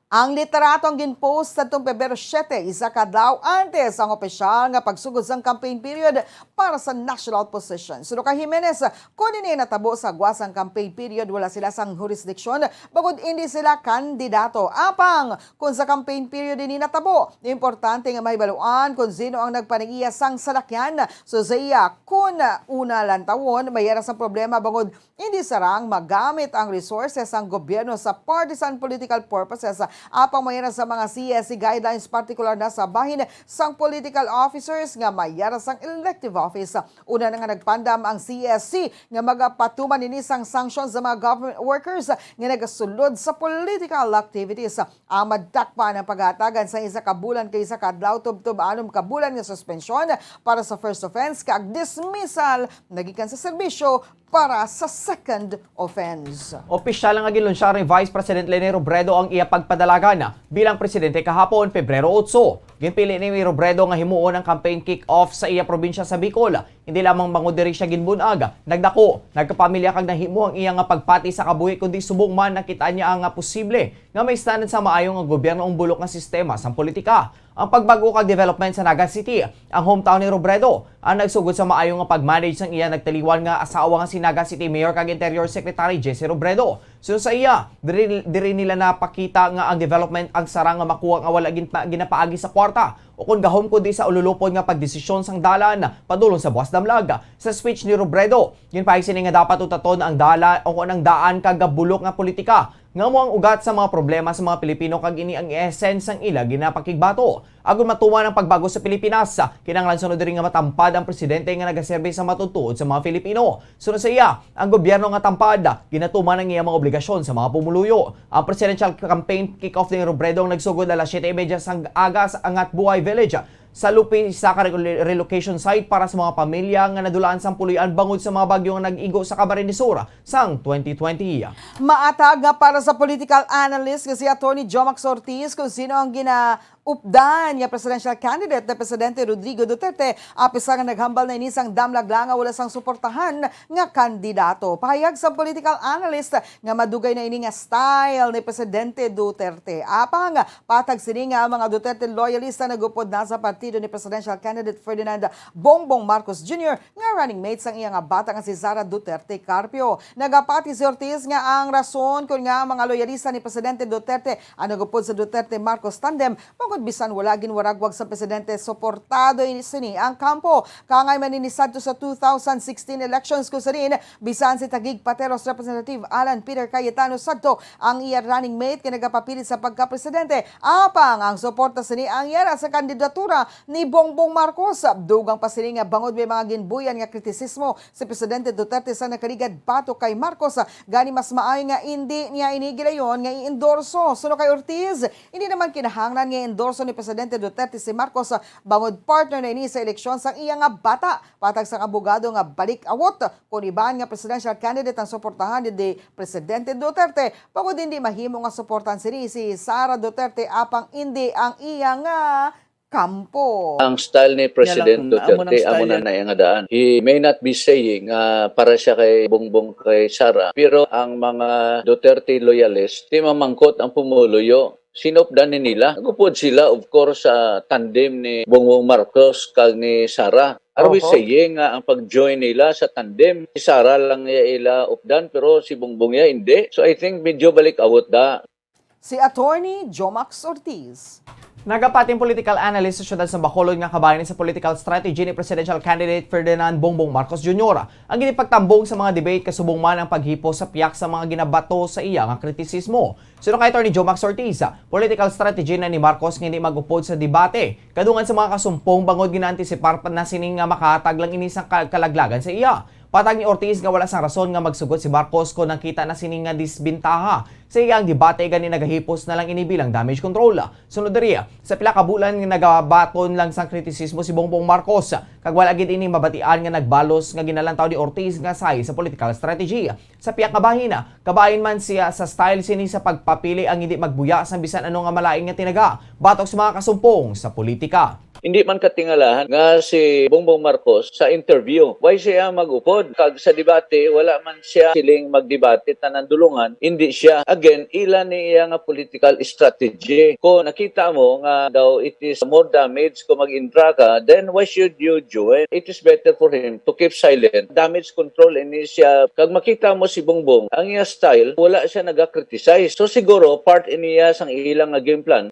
Ang litrato ang ginpost sadtong Pebrero siete, isa ka adlaw antes ang opisyal nga pagsugod sang campaign period para sa national position. Suno kay Jimenez, kon ini natabo sa agwa sang campaign period, wala sila sang jurisdiction bangod indi sila kandidato. Apang kon sa campaign period ini natabo, importante nga mahibaluan kon sino ang nagpanag-iya sang salakyan. So sa iya, kon una lantawon, may ara sang problema bangod hindi sarang magamit ang resources sang gobyerno sa partisan political purposes, apang may ara sa mga C S C guidelines, partikular na sa bahin sang political officers nga may ara sang elective office. Una na nga nagpandam ang C S C nga magapatuman ini sang sanction sa mga government workers nga nagasulod sa political activities. Ang madakpan ang pagatagan sa isa ka bulan kay isa ka adlaw tubtob anom ka bulan nga suspensyon para sa first offense kag dismissal nagikan sa serbisyo para sa second offense. Opisyal nga ginlunsyar ni Vice President Leni Robredo ang iya pagpadalagan bilang presidente kahapon, Pebrero otso. Ginpili ni Robredo nga himuon ang campaign kick-off sa iya probinsya sa Bicol. Hindi lamang bangod diri siya ginbun-ag, nagdako, nagkapamilya kag nahimo ang iya nga pagpati sa kabuhi, kundi subong man nakit-an niya nga posible nga maistan sa maayo nga gobyerno ang bulok nga sistema sang politika. Ang pagbag-o kag development sa Naga City, ang hometown ni Robredo, ang nagsugod sa maayo nga pag-manage sang iya nagtaliwan nga asawa nga si Naga City Mayor kag Interior Secretary Jesse Robredo. Suno sa iya, diri, diri nila napakita nga ang development ang sarang nga makuha nga wala ginpa-, ginapaagi sa kwarta o kon gahom kundi sa ululupon nga pagdesisyon sang dalan padulong sa Buas Damlag. Sa speech ni Robredo, ginpahayag sini nga dapat utaton ang dalan o kon ang daan kag bulok nga politika nga amo ang ugat sa mga problema sa mga Pilipino kag ini ang essence sang ila ginapakigbato. Agud matuman ang pagbago sa Pilipinas, kinahanglan sunod diri nga matampad ang presidente nga nagaserbi sa matutuod sa mga Filipino. Suno sa iya, ang gobyerno nga tampad, ginatuman ang iya mga obligasyon sa mga pumuluyo. Ang presidential campaign kick-off ni Robredo ang nagsugod alas siyete y media sang aga sa Angat Buhay Village sa Lupi, isa ka relo-, relocation site para sa mga pamilya nga nadulaan sang puloy-an bangod sa mga bagyo nga nag-igo sa Camarines Sur sang twenty twenty. Maatag nga para sa political analyst nga si Attorney Jomax Ortiz kung sino ang ginaupdan nga presidential candidate ni Presidente Rodrigo Duterte, apisar nga naghambal na ini sang damlag lang nga wala sang suportahan nga kandidato. Pahayag sang political analyst nga madugay na ini nga style ni Presidente Duterte. Apang patag sini nga ang mga Duterte loyalista nagupod na sa partido ni presidential candidate Ferdinand Bongbong Marcos Junior nga running mate sang iya nga bata nga si Sara Duterte Carpio. Nagapati si Ortiz nga ang rason kon nga ang mga loyalista ni Presidente Duterte ang nagupod sa Duterte Marcos tandem bangod bisan wala ginwaragwag sa presidente, suportado ini sini ang kampo. Kaangay man ini sadto sa two thousand sixteen elections, kung sa diin bisan si Taguig Pateros Representative Alan Peter Cayetano sadto ang iya running mate nga nagapapilit sa pagkapresidente. Apang ang suporta sini ang yara sa kandidatura ni Bongbong Marcos. Dugang pa sini nga bangod may mga ginbuyan nga kritisismo si Presidente Duterte sa nakaligad batok kay Marcos, gani mas maayo nga indi niya ini gilayon nga i-endorso. Suno kay Ortiz, hindi naman kinahanglan nga i-endorso ni Presidente Duterte si Marcos, bangod partner na ini sa eleksyon sang iya nga bata. Patag sang abogado nga balik-awot, kon iban nga presidential candidate ang suportahan ni di Presidente Duterte, bangod hindi mahimo nga suportahan sini si Sara Duterte apang indi ang iya nga kampo. Ang style ni President Duterte, amo na na iya nga daan. He may not be saying nga para siya kay Bongbong, kay Sara, pero ang mga Duterte loyalist, di mamangkot ang pumuluyo. Sinupdan ni nila. Nagupod sila, of course, sa tandem ni Bongbong Marcos kag ni Sara. Are we saying nga ang pag-join nila sa tandem, si Sara lang iya ila updan, pero si Bongbong iya hindi? So I think medyo balik-awot da. Si Attorney Jomax Ortiz. Nagapati ang political analyst sa siyudad sa Bacolod nga kabahin sa political strategy ni presidential candidate Ferdinand Bongbong Marcos Junior ang ginipagtambong sa mga debate, kasubong man ang paghipo sa piyak sa mga ginabato sa iya nga kritisismo. Suno kay Attorney Jomax Ortiz, political strategy na ni Marcos nga hindi mag-upod sa debate kadungan sa mga kasumpong bangod ginaantisipar pa na sini nga makahatag lang ini sang ka-, kalaglagan sa iya. Patag ni Ortiz nga wala sang rason nga magsugot si Marcos kon nakita na sini nga disbentaha sa iya ang debate, gani nagahipos na lang ini bilang damage control. Sunod diri, sa pila ka bulan nga nagabaton lang sang kritisismo si Bongbong Marcos, kag wala gid ini mabatian nga nagbalos nga ginalantaw ni Ortiz nga sahi sa political strategy. Sa piyak nga bahin, kabahin man siya sa style sini sa pagpapili ang hindi magbuya sang bisan ano nga malain nga tinaga batok sa mga kasumpong sa politika. Hindi man katingalahan nga si Bongbong Marcos sa interview, why siya mag-upod? Kag sa debate, wala man siya siling magdebate tanan dulungan, hindi siya. Again, ila ni iya nga political strategy. Kung nakita mo nga daw it is more damage kung mag-intra ka, then why should you join? It is better for him to keep silent. Damage control ini siya. Kag makita mo si Bongbong, ang iya style, wala siya naga-criticize. So siguro, part iniya sang ilang nga game plan.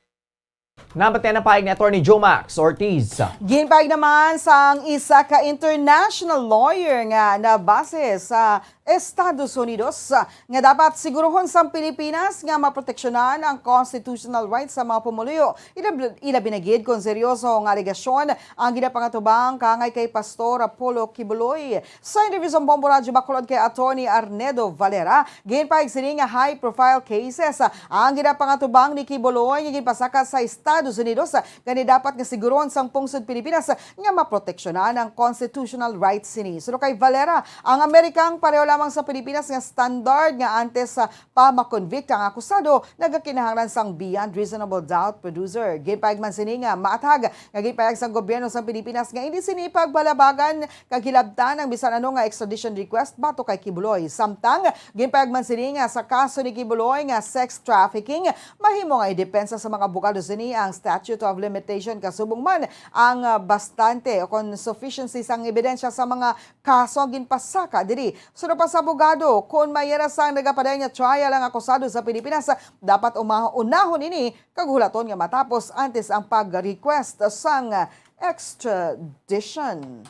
Nabatian ang paig ni Attorney Jomax Ortiz. Ginpaig naman sang isa ka international lawyer nga nabase sa Estados Unidos nga dapat siguruhon sang Pilipinas nga maproteksyonan ang constitutional rights sa mga pumuluyo, ilab- ilabi na gid kon seryoso nga alegasyon ang ginapangatubang kaangay kay Pastor Apollo Quiboloy. Sa interview sa Bombo Radyo Bacolod kay Attorney Arnedo Valera, ginpaig sini nga high-profile cases ang ginapangatubang ni Quiboloy nga ginpasaka sa Estados Unidos, gani dapat nga siguron sang pungsod Pilipinas nga maproteksyonan ang constitutional rights sini. Suno kay Valera, ang Amerikang pareho lamang sa Pilipinas nga standard nga antes pa ma-convict ang akusado, nagakinahanglan sang beyond reasonable doubt producer. Ginpayag man sini nga maathag nga ginpayag sang gobyerno sang Pilipinas nga indi sini pagbalabagan kag hilabtan ang bisan ano nga extradition request batok kay Quiboloy. Samtang, ginpayag man sini nga sa kaso ni Quiboloy nga sex trafficking, mahimo nga idepensa sa mga abogado sini ang statute of limitation kasubong man ang ah, bastante o kon sufficiency sang ebidensya sa mga kaso ang ginpasaka diri. Suno pa sa abogado, kon may ra sang nagapadayon nga trial ang akusado sa Pilipinas, dapat uma- unahon ini kag hulaton nga matapos antes ang pag-request sang extradition.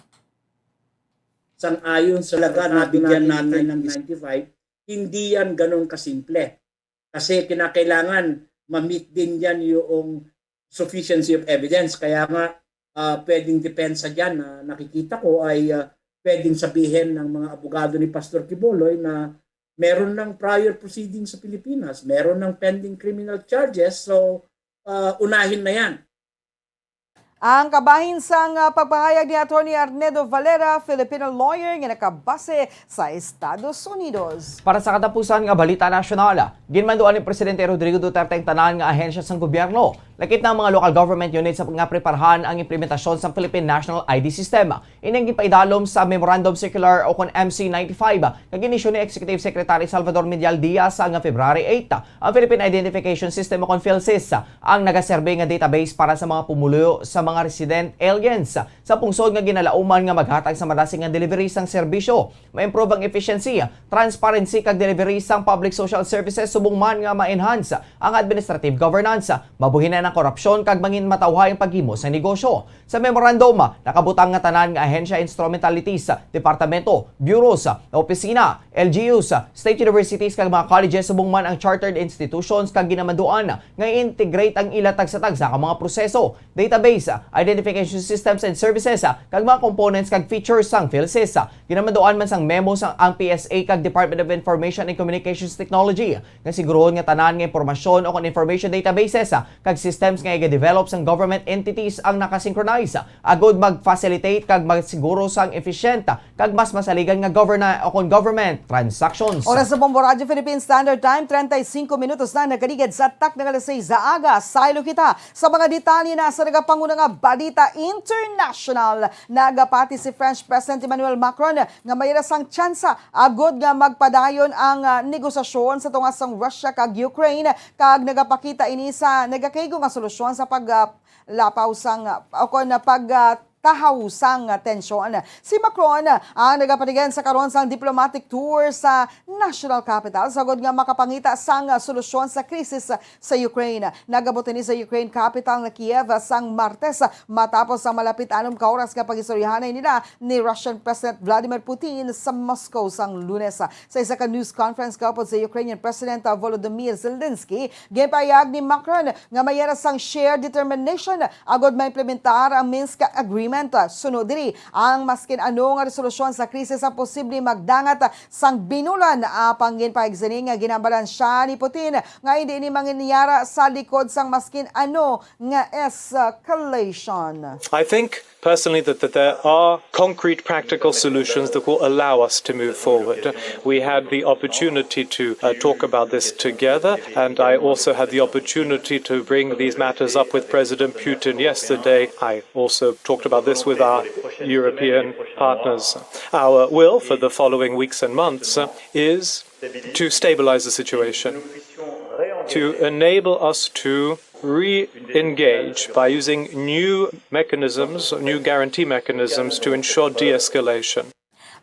Sang-ayon sa laga, nabigyan natin ng ninety-five, hindi yan ganun kasimple. Kasi kinakailangan ma-meet din yan yung sufficiency of evidence. Kaya nga, ah, pwedeng depensa dyan na nakikita ko ay ah, pwedeng sabihin ng mga abogado ni Pastor Quiboloy na meron ng prior proceedings sa Pilipinas, meron ng pending criminal charges, so ah, unahin na yan. Ang kabahin sang ah, pagpahayag ni Attorney Arnedo Valera, Filipino lawyer nga nakabase sa Estados Unidos. Para sa katapusan nga balita nasyonal, ginmanduan ni Presidente Rodrigo Duterte ang tanan nga ahensya sang gobyerno, lakip na ang mga local government units sa nga preparhan ang implementasyon sang Philippine National I D System. Ini ang ginpaidalom sa Memorandum Circular o kon M C ninety-five nga ginisyu ni Executive Secretary Salvador Medial Diaz sa nga February eight. Ang Philippine Identification System o kon PhilSys ang nagaserbi nga database para sa mga pumuluyo sa mga resident aliens sa pungsod nga ginalauman nga maghatag sa madasig nga delivery sang serbisyo, ma-improve ang efficiency, transparency kag delivery sang public social services subong man nga ma-enhance ang administrative governance, mabuhinan ang korupsyon kag manginmatawhay ang paghimo sa negosyo. Sa memorandum, nakabutang nga tanan nga ahensya, instrumentalities, departamento, bureaus, opisina, L G Us, state universities kag mga colleges subong man ang chartered institutions kag ginamanduan nga i-integrate ang ila tagsa-tagsa ka mga proseso, database, identification systems and services, kag mga components kag features sang PhilSys. Ginamanduan man sang memo sang ang P S A kag Department of Information and Communications Technology nga siguruhon nga tanan nga impormasyon o kon information databases, ah, kag systems nga iga-develop sang government entities ang nakasynchronize, ah, agud mag-facilitate kag magsiguro sang efficient, ah, kag mas masaligan nga government o kon government transactions. Oras sa Bombo Radyo Philippine Standard Time, treinta y cinco minutos na nagkaligid sa takna nga alas seis sa aga. Saylo kita sa mga detalye na sa nagapanguna nga balita international. Nagapati si French President Emmanuel Macron nga may ra sang tsansa agud nga magpadayon ang ah, negosasyon sa tunga sang Russia kag Ukraine, kag nagapakita ini sa nagakaigo nga solusyon sa pag ah, lapaw sang ah, o kon pag ah, tahaw sang tensyon. Si Macron ang nagapatigin sa karon sang diplomatic tour sa national capital sagod nga makapangita sang solusyon sa krisis sa Ukraine. Nagabot ini sa Ukraine capital nga Kiev sang Martes, matapos ang malapit anom ka oras nga pagistoryahanay nila ni Russian President Vladimir Putin sa Moscow sang Lunes. Sa isa ka news conference kaupod sa Ukrainian President Volodymyr Zelensky, ginpahayag ni Macron nga may ra sang shared determination agud maimplementar ang Minsk Agreement. Sunod diri, ang maskin ano nga resolusyon sa krisis ang posible magdangat sang binulan. Apang ginpahayag sini nga ginambalan siya ni Putin nga hindi ini manginyara sa likod sang maskin ano nga escalation. I think personally that, that there are concrete practical solutions that will allow us to move forward. We had the opportunity to uh, talk about this together, and I also had the opportunity to bring these matters up with President Putin yesterday. I also talked about this with our European partners. Our will for the following weeks and months uh, is to stabilize the situation, to enable us to re-engage by using new mechanisms, new guarantee mechanisms to ensure de-escalation.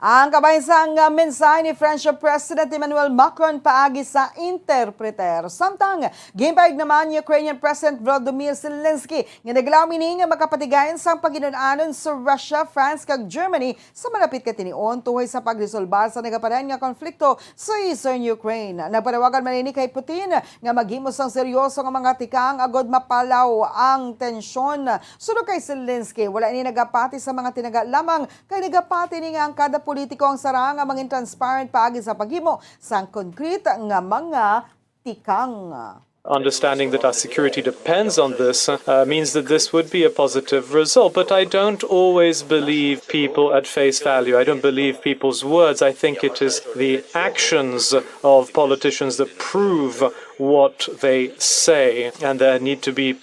Ang kabahin sang mensahe ni French President Emmanuel Macron paagi sa interpreter. Samtang, ginpahayag naman ni Ukrainian President Volodymyr Zelensky nga naglaom ini nga makapatigayon sang paghinun-anon sa Russia, France, kag Germany sa malapit nga tinion tuhoy sa pagresolbar sa nagapadayon nga konflikto sa Eastern Ukraine. Nagpanawagan man ini kay Putin nga maghimo sang seryoso nga mga tikang agod mapalaw ang tensyon. Suno kay Zelensky, wala ini nagapati sa mga tinaga lamang, kay nagapati ni nga ang kada politiko ang sara nga mangin transparent paagi sa paghimo sang konkret nga mga tikang. Understanding that our security depends on this uh, means that this would be a positive result. But I don't always believe people at face value. I don't believe people's words. I think it is the actions of politicians that prove what they say, and there need to be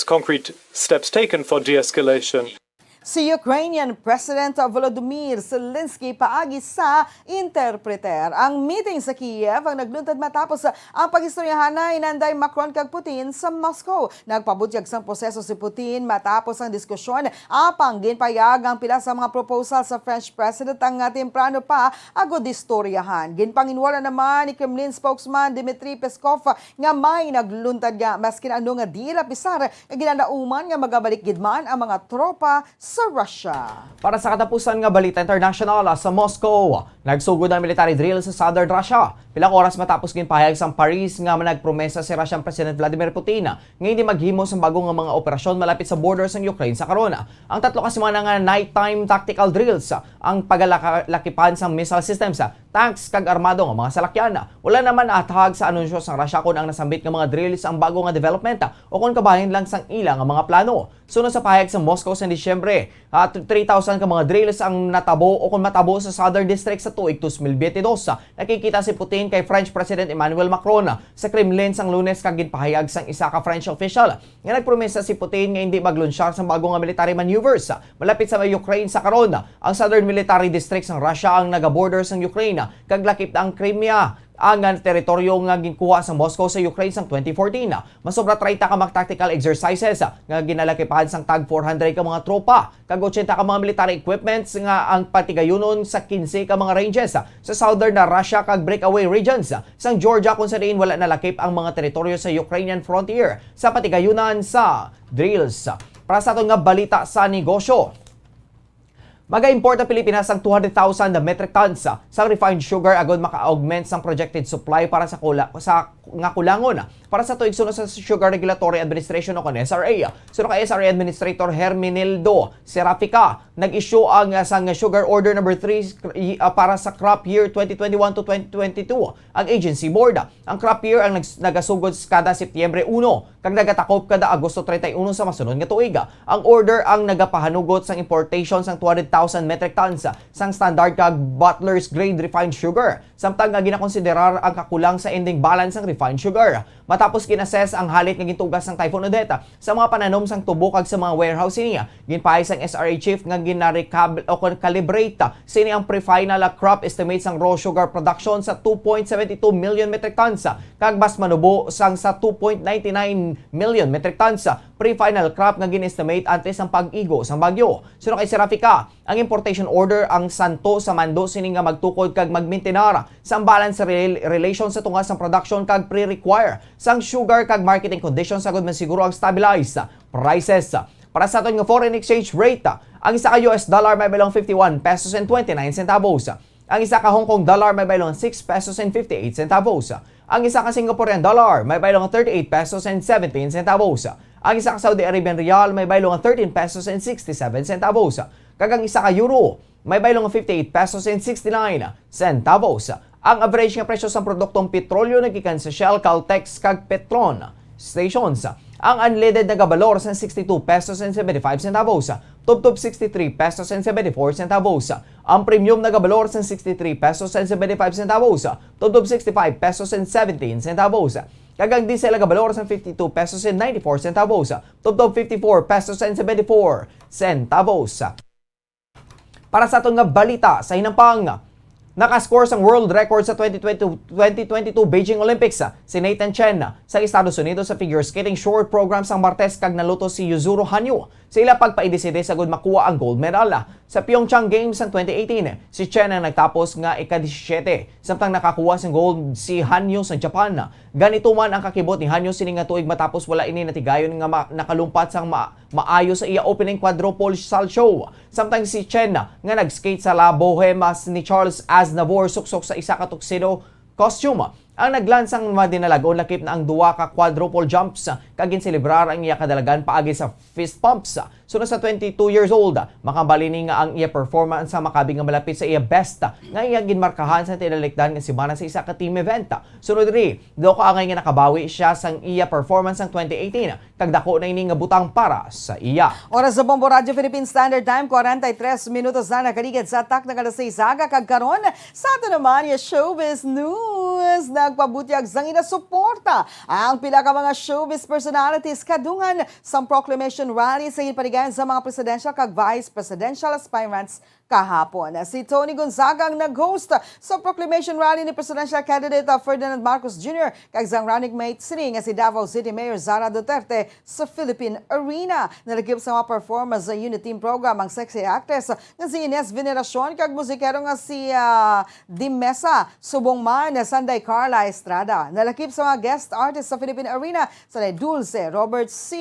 concrete steps taken for de-escalation. Si Ukrainian President Volodymyr Zelensky paagi sa interpreter. Ang meeting sa Kiev ang nagluntad matapos ang pag-istoryahanay ni Macron kag Putin sa Moscow. Nagpabutyag sang proseso si Putin matapos ang diskusyon, apang ginpayag ang pila sa mga proposal sa French President ang nga temprano pa agud istoryahan. Ginpanginwala naman ni Kremlin spokesman Dmitry Peskov nga may nagluntad nga maskin ano nga diin lapisar nga ginalauman nga magabalik gid man ang mga tropa sa Russia. Para sa katapusan nga balita international, sa Moscow, nagsugod ang military drill sa southern Russia. Pila ka oras matapos ginpahayag sang Paris nga nagpromesa si Russian President Vladimir Putin nga hindi maghimo sang bago nga mga operasyon malapit sa border sang Ukraine sa karon. Ang tatlo ka semana nga nighttime tactical drills, ang pagalakipan sang missile systems, tanks kag armado nga mga salakyan. Wala naman naathag sa anunsyo sang Russia kon ang nasambit nga mga drills ang bago nga development o kon kabahin lang sang ila nga mga plano. Suno sa pahayag sa Moscow sa Disyembre, ah, three thousand ka mga drills ang natabo o kon matabo sa southern district sa tuig two mil twenty-two. Nakigkita si Putin kay French President Emmanuel Macron sa Kremlin sang Lunes kag ginpahayag sang isa ka French official nga nagpromesa si Putin nga hindi maglunsyar sang bago nga military maneuvers malapit sa Ukraine sa karon. Ang southern military district sang Russia ang nagaborder sang Ukraine kag lakip na ang Crimea, ang teritoryo nga ginkuha sa Moscow sa Ukraine sang twenty fourteen. Masobra treinta ka mga tactical exercises nga ginalakipan sang tag four hundred ka mga tropa kag ochenta ka mga military equipments nga ang patigayunon sa quince ka mga ranges sa southern na Russia kag breakaway regions sang Georgia, kung sa diin wala nalakip ang mga teritoryo sa Ukrainian frontier sa patigayunan sa drills. Para sa aton nga balita sa negosyo, Mag-import ang Pilipinas sang two hundred thousand metric tons sang refined sugar agod maka-augment sang projected supply para sa kula-, sa nga kulangon. Para sa tuig suno sa Sugar Regulatory Administration o kon S R A, suno kay S R A Administrator Herminildo Serafica, nag-issue ang, ah, sang Sugar Order Number three, ah, para sa crop year twenty twenty-one to twenty twenty-two ang agency board. Ang crop year ang nags-, nagasugod s-, kada Setyembre uno kag nagatakop kada Agosto treinta y uno sa masunod nga tuig. Ang order ang nagapahanugot sang importation sang two hundred thousand metric tons sang standard kag bottler's grade refined sugar, samtang nga ginakonsiderar ang kakulang sa ending balance sang refined sugar. Matapos gin-assess ang halit nga gintuga sang Typhoon Odette sa mga pananom sang tubo kag sa mga warehouse sini, ginpahay sang S R A chief nga ginarecab-, o kon calibrate sini ang pre-final crop estimate sang raw sugar production sa two point seven two million metric tons kag mas manubo sang sa two point nine nine million metric tons pre-final crop nga gin-estimate antes sang pag-igo sang bagyo. Suno kay Serafica, ang importation order ang santo sa mando sini nga magtukod kag magmintinar sang balance rel-, relation sa tunga sang production kag pre-require sang sugar kag marketing conditions agud masiguro ang stabilized prices. Para sa aton nga foreign exchange rate, ang isa ka U S dollar may baylong fifty-one pesos and twenty-nine centavos. Ang isa ka Hong Kong dollar may baylong six pesos and fifty-eight centavos. Ang isa ka Singaporean dollar may baylong thirty-eight pesos and seventeen centavos. Ang isa ka Saudi Arabian riyal may baylo nga thirteen pesos and sixty-seven centavos, kag ang isa ka euro may baylo nga fifty-eight pesos and sixty-nine centavos. Ang average nga presyo sang produktong petrolyo nagikan sa Shell, Caltex, kag Petron stations. Ang unleaded nagabalor sa sixty-two pesos and seventy-five centavos, tubtob sixty-three pesos and seventy-four centavos. Ang premium nagabalor sa sixty-three pesos and seventy-five centavos, tubtob sixty-five pesos and seventeen centavos. Kag ang diesel nagabalor sa fifty-two pesos and ninety-four centavos, tubtob fifty-four pesos and seventy-four centavos. Para sa aton nga balita sa hinampang, nakascore sang world record sa twenty twenty, twenty twenty-two Beijing Olympics si Nathan Chen sa Estados Unidos sa figure skating short program sang Martes, kag naluto si Yuzuru Hanyu sa ila pagpaindiside sagod makuha ang gold medal. Sa Pyeongchang Games sang twenty eighteen, si Chen ang nagtapos nga ika-disisyete, samtang nakakuha sang gold si Hanyu sa Japan. Ganito man ang kakibot ni Hanyu sining nga tuig, matapos wala ini natigayon nga ma-, nakalumpat sang ma-, maayo sa iya opening quadruple salchow. Samtang si Chen, nga nag-skate sa La Boheme ni Charles Aznavour, suksok sa isa ka tuxedo costume, ang naglansang madinalag-on, lakip na ang duwa ka quadruple jumps, kag ginselebrar ang iya kadalagan paagi sa fist pumps. Sunod sa twenty-two years old, makambal ini nga ang iya performance sa makabi nga malapit sa iya best nga iya ginmarkahan sa tinalikdan nga semana sa isa ka team event. Sunod diri, daw kaangay nga nakabawi siya sang iya performance sang twenty eighteen, kag daku na ini nga butang para sa iya. Oras sa Bombo Radyo Philippine Standard Time, kwarenta y tres minutos na nakaligid sa takna nga alas sais aga, kag karon sa ato naman nga showbiz news. Nagpabutyag sang ila suporta ang pila ka mga showbiz personalities kadungan sang proclamation rally sa ginpaligayan sa mga presidential kag vice presidential aspirants kahapon. Si Toni Gonzaga ang nag-host sa proclamation rally ni presidential candidate, uh, Ferdinand Marcos Junior kag sang running mate sini nga si Davao City Mayor Sara Duterte sa Philippine Arena. Nalakip sa mga performance sa Uniteam program ang sexy actress nga si Ines Veneracion kag musikero nga si, ah, Dimesa, subong man sanday Carla Estrada. Nalakip sa mga guest artist sa Philippine Arena sanday Dulce, Robert C,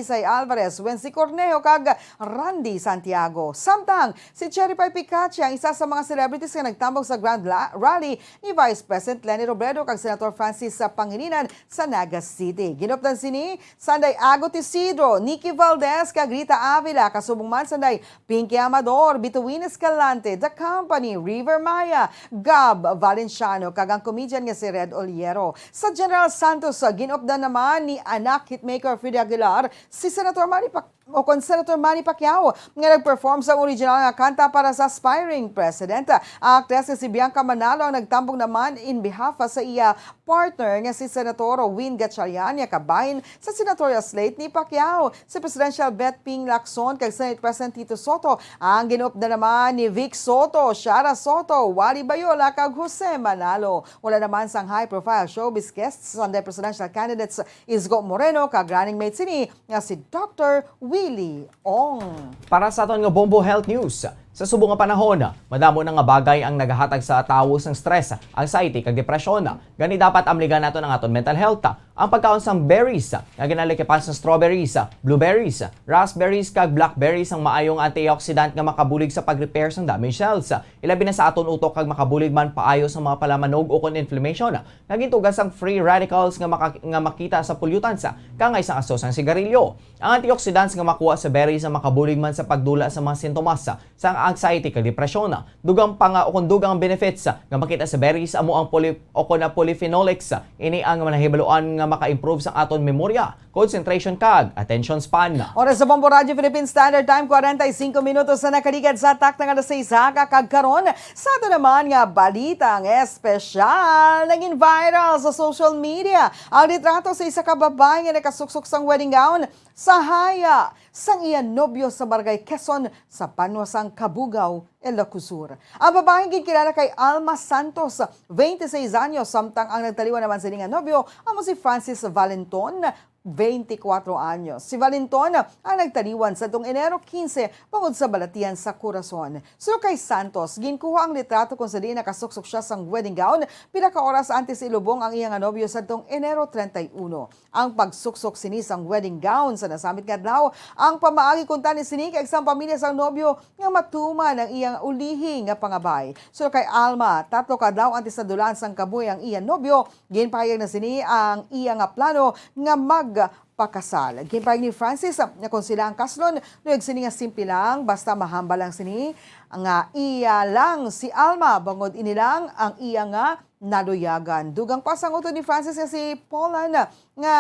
Isay Alvarez, Wency Cornejo kag Randy Santiago. Samtang si Cherry Pie Picache ang isa sa mga celebrities nga nagtambong sa grand la-, rally ni Vice President Leni Robredo kag Senator Francis Pangilinan sa Naga City. Ginupdan sini sanday Agot Isidro, Nikki Valdez kag Rita Avila, kasubong man sanday Pinky Amador, Bituin Escalante, The Company, River Maya, Gab Valenciano, kag ang comedian nga si Red Oliero. Sa General Santos, uh, ginupdan naman ni anak hitmaker Freddy Aguilar si Senator Manny Pac-, o kon Senator Manny Pacquiao, nga nag-perform sa original nga kanta para sa aspiring president. Ang aktres nga si Bianca Manalo ang nagtambong naman in behalf sa iya partner nga si Senator Win Gatchalian, nga kabahin sa senatorial slate ni Pacquiao. Si Presidential Vet Ping Lacson kag Senate President Tito Soto ang ginupdan naman ni Vic Soto, Shara Soto, Wally Bayola kag Jose Manalo. Wala naman sang high-profile showbiz guests, sanday presidential candidates Isko Moreno kag running mate sini nga si Doctor Willie Ong. Para sa aton nga Bombo Health News, sa subong nga panahon, madamo na nga bagay ang nagahatag sa tawo sang stress, anxiety, kag depresyon. Gani, dapat amligan naton ang aton mental health. Ang pagkaon sang berries nga ginalikipan sang strawberries, blueberries, raspberries, kag blackberries ang maayong antioxidant nga makabulig sa pag-repair sang damaged cells, ilabi na sa aton utok, kag makabulig man paayo sa mga palamanog ukon inflammation nga gintuga sang free radicals nga maka-, nga makita sa pollutants, kaangay sang aso sang sigarilyo. Ang antioxidants nga makuha sa berries ang makabulig man sa pagdula sa mga sintomas sang anxiety kag depresyon. Dugang pa nga ukon dugang benefits nga makita sa berries amo ang poly-, ukon na polyphenolics. Ini ang mga nahibaluan nga maka-improve sa aton memorya, concentration, kag attention span. Oras sa Bombo Radyo Philippine Standard Time, kwarenta y singko minutos na nakaligad sa takna nga alas sais aga, kag karon sa ato naman nga balitang espesyal, naging viral sa social media ang litrato sa isa ka babae nga nakasuksok sang wedding gown sa haya sang iya nobyo sa Barangay Quezon sa banwa sang Cabugao, Ilocos Sur. Ang babae ginkilala kay Alma Santos, twenty-six anyos, samtang ang nagtaliwan naman sini nga nobyo amo si Francis Valenton, twenty-cuatro anyos. Si Valenton ang nagtaliwan sadtong Enero quince bangod sa balatian sa korason. Suno kay Santos, ginkuha ang litrato kung sa diin nakasuksok siya sang wedding gown pila ka oras antes ilubong ang iya nga nobyo sadtong Enero treinta y uno. Ang pagsuksok sini sang wedding gown sa nasamit nga adlaw ang pamaagi, kuntani sini, kay sang pamilya sang nobyo nga matuman ang iyang ulihi nga pangabay. Suno kay Alma, tatlo ka adlaw antes nadulaan sang kabuhi ang iya nobyo, ginpahayag na sini ang iya nga plano nga mag pakasal. Ginpahayag ni Francis nga kon sila ang kaslon, luyag sini nga simple lang, basta mahambal lang sini nga iya lang si Alma, bangod ini lang ang iya nga naluyagan. Dugang pa sang utod ni Francis nga si Paulan nga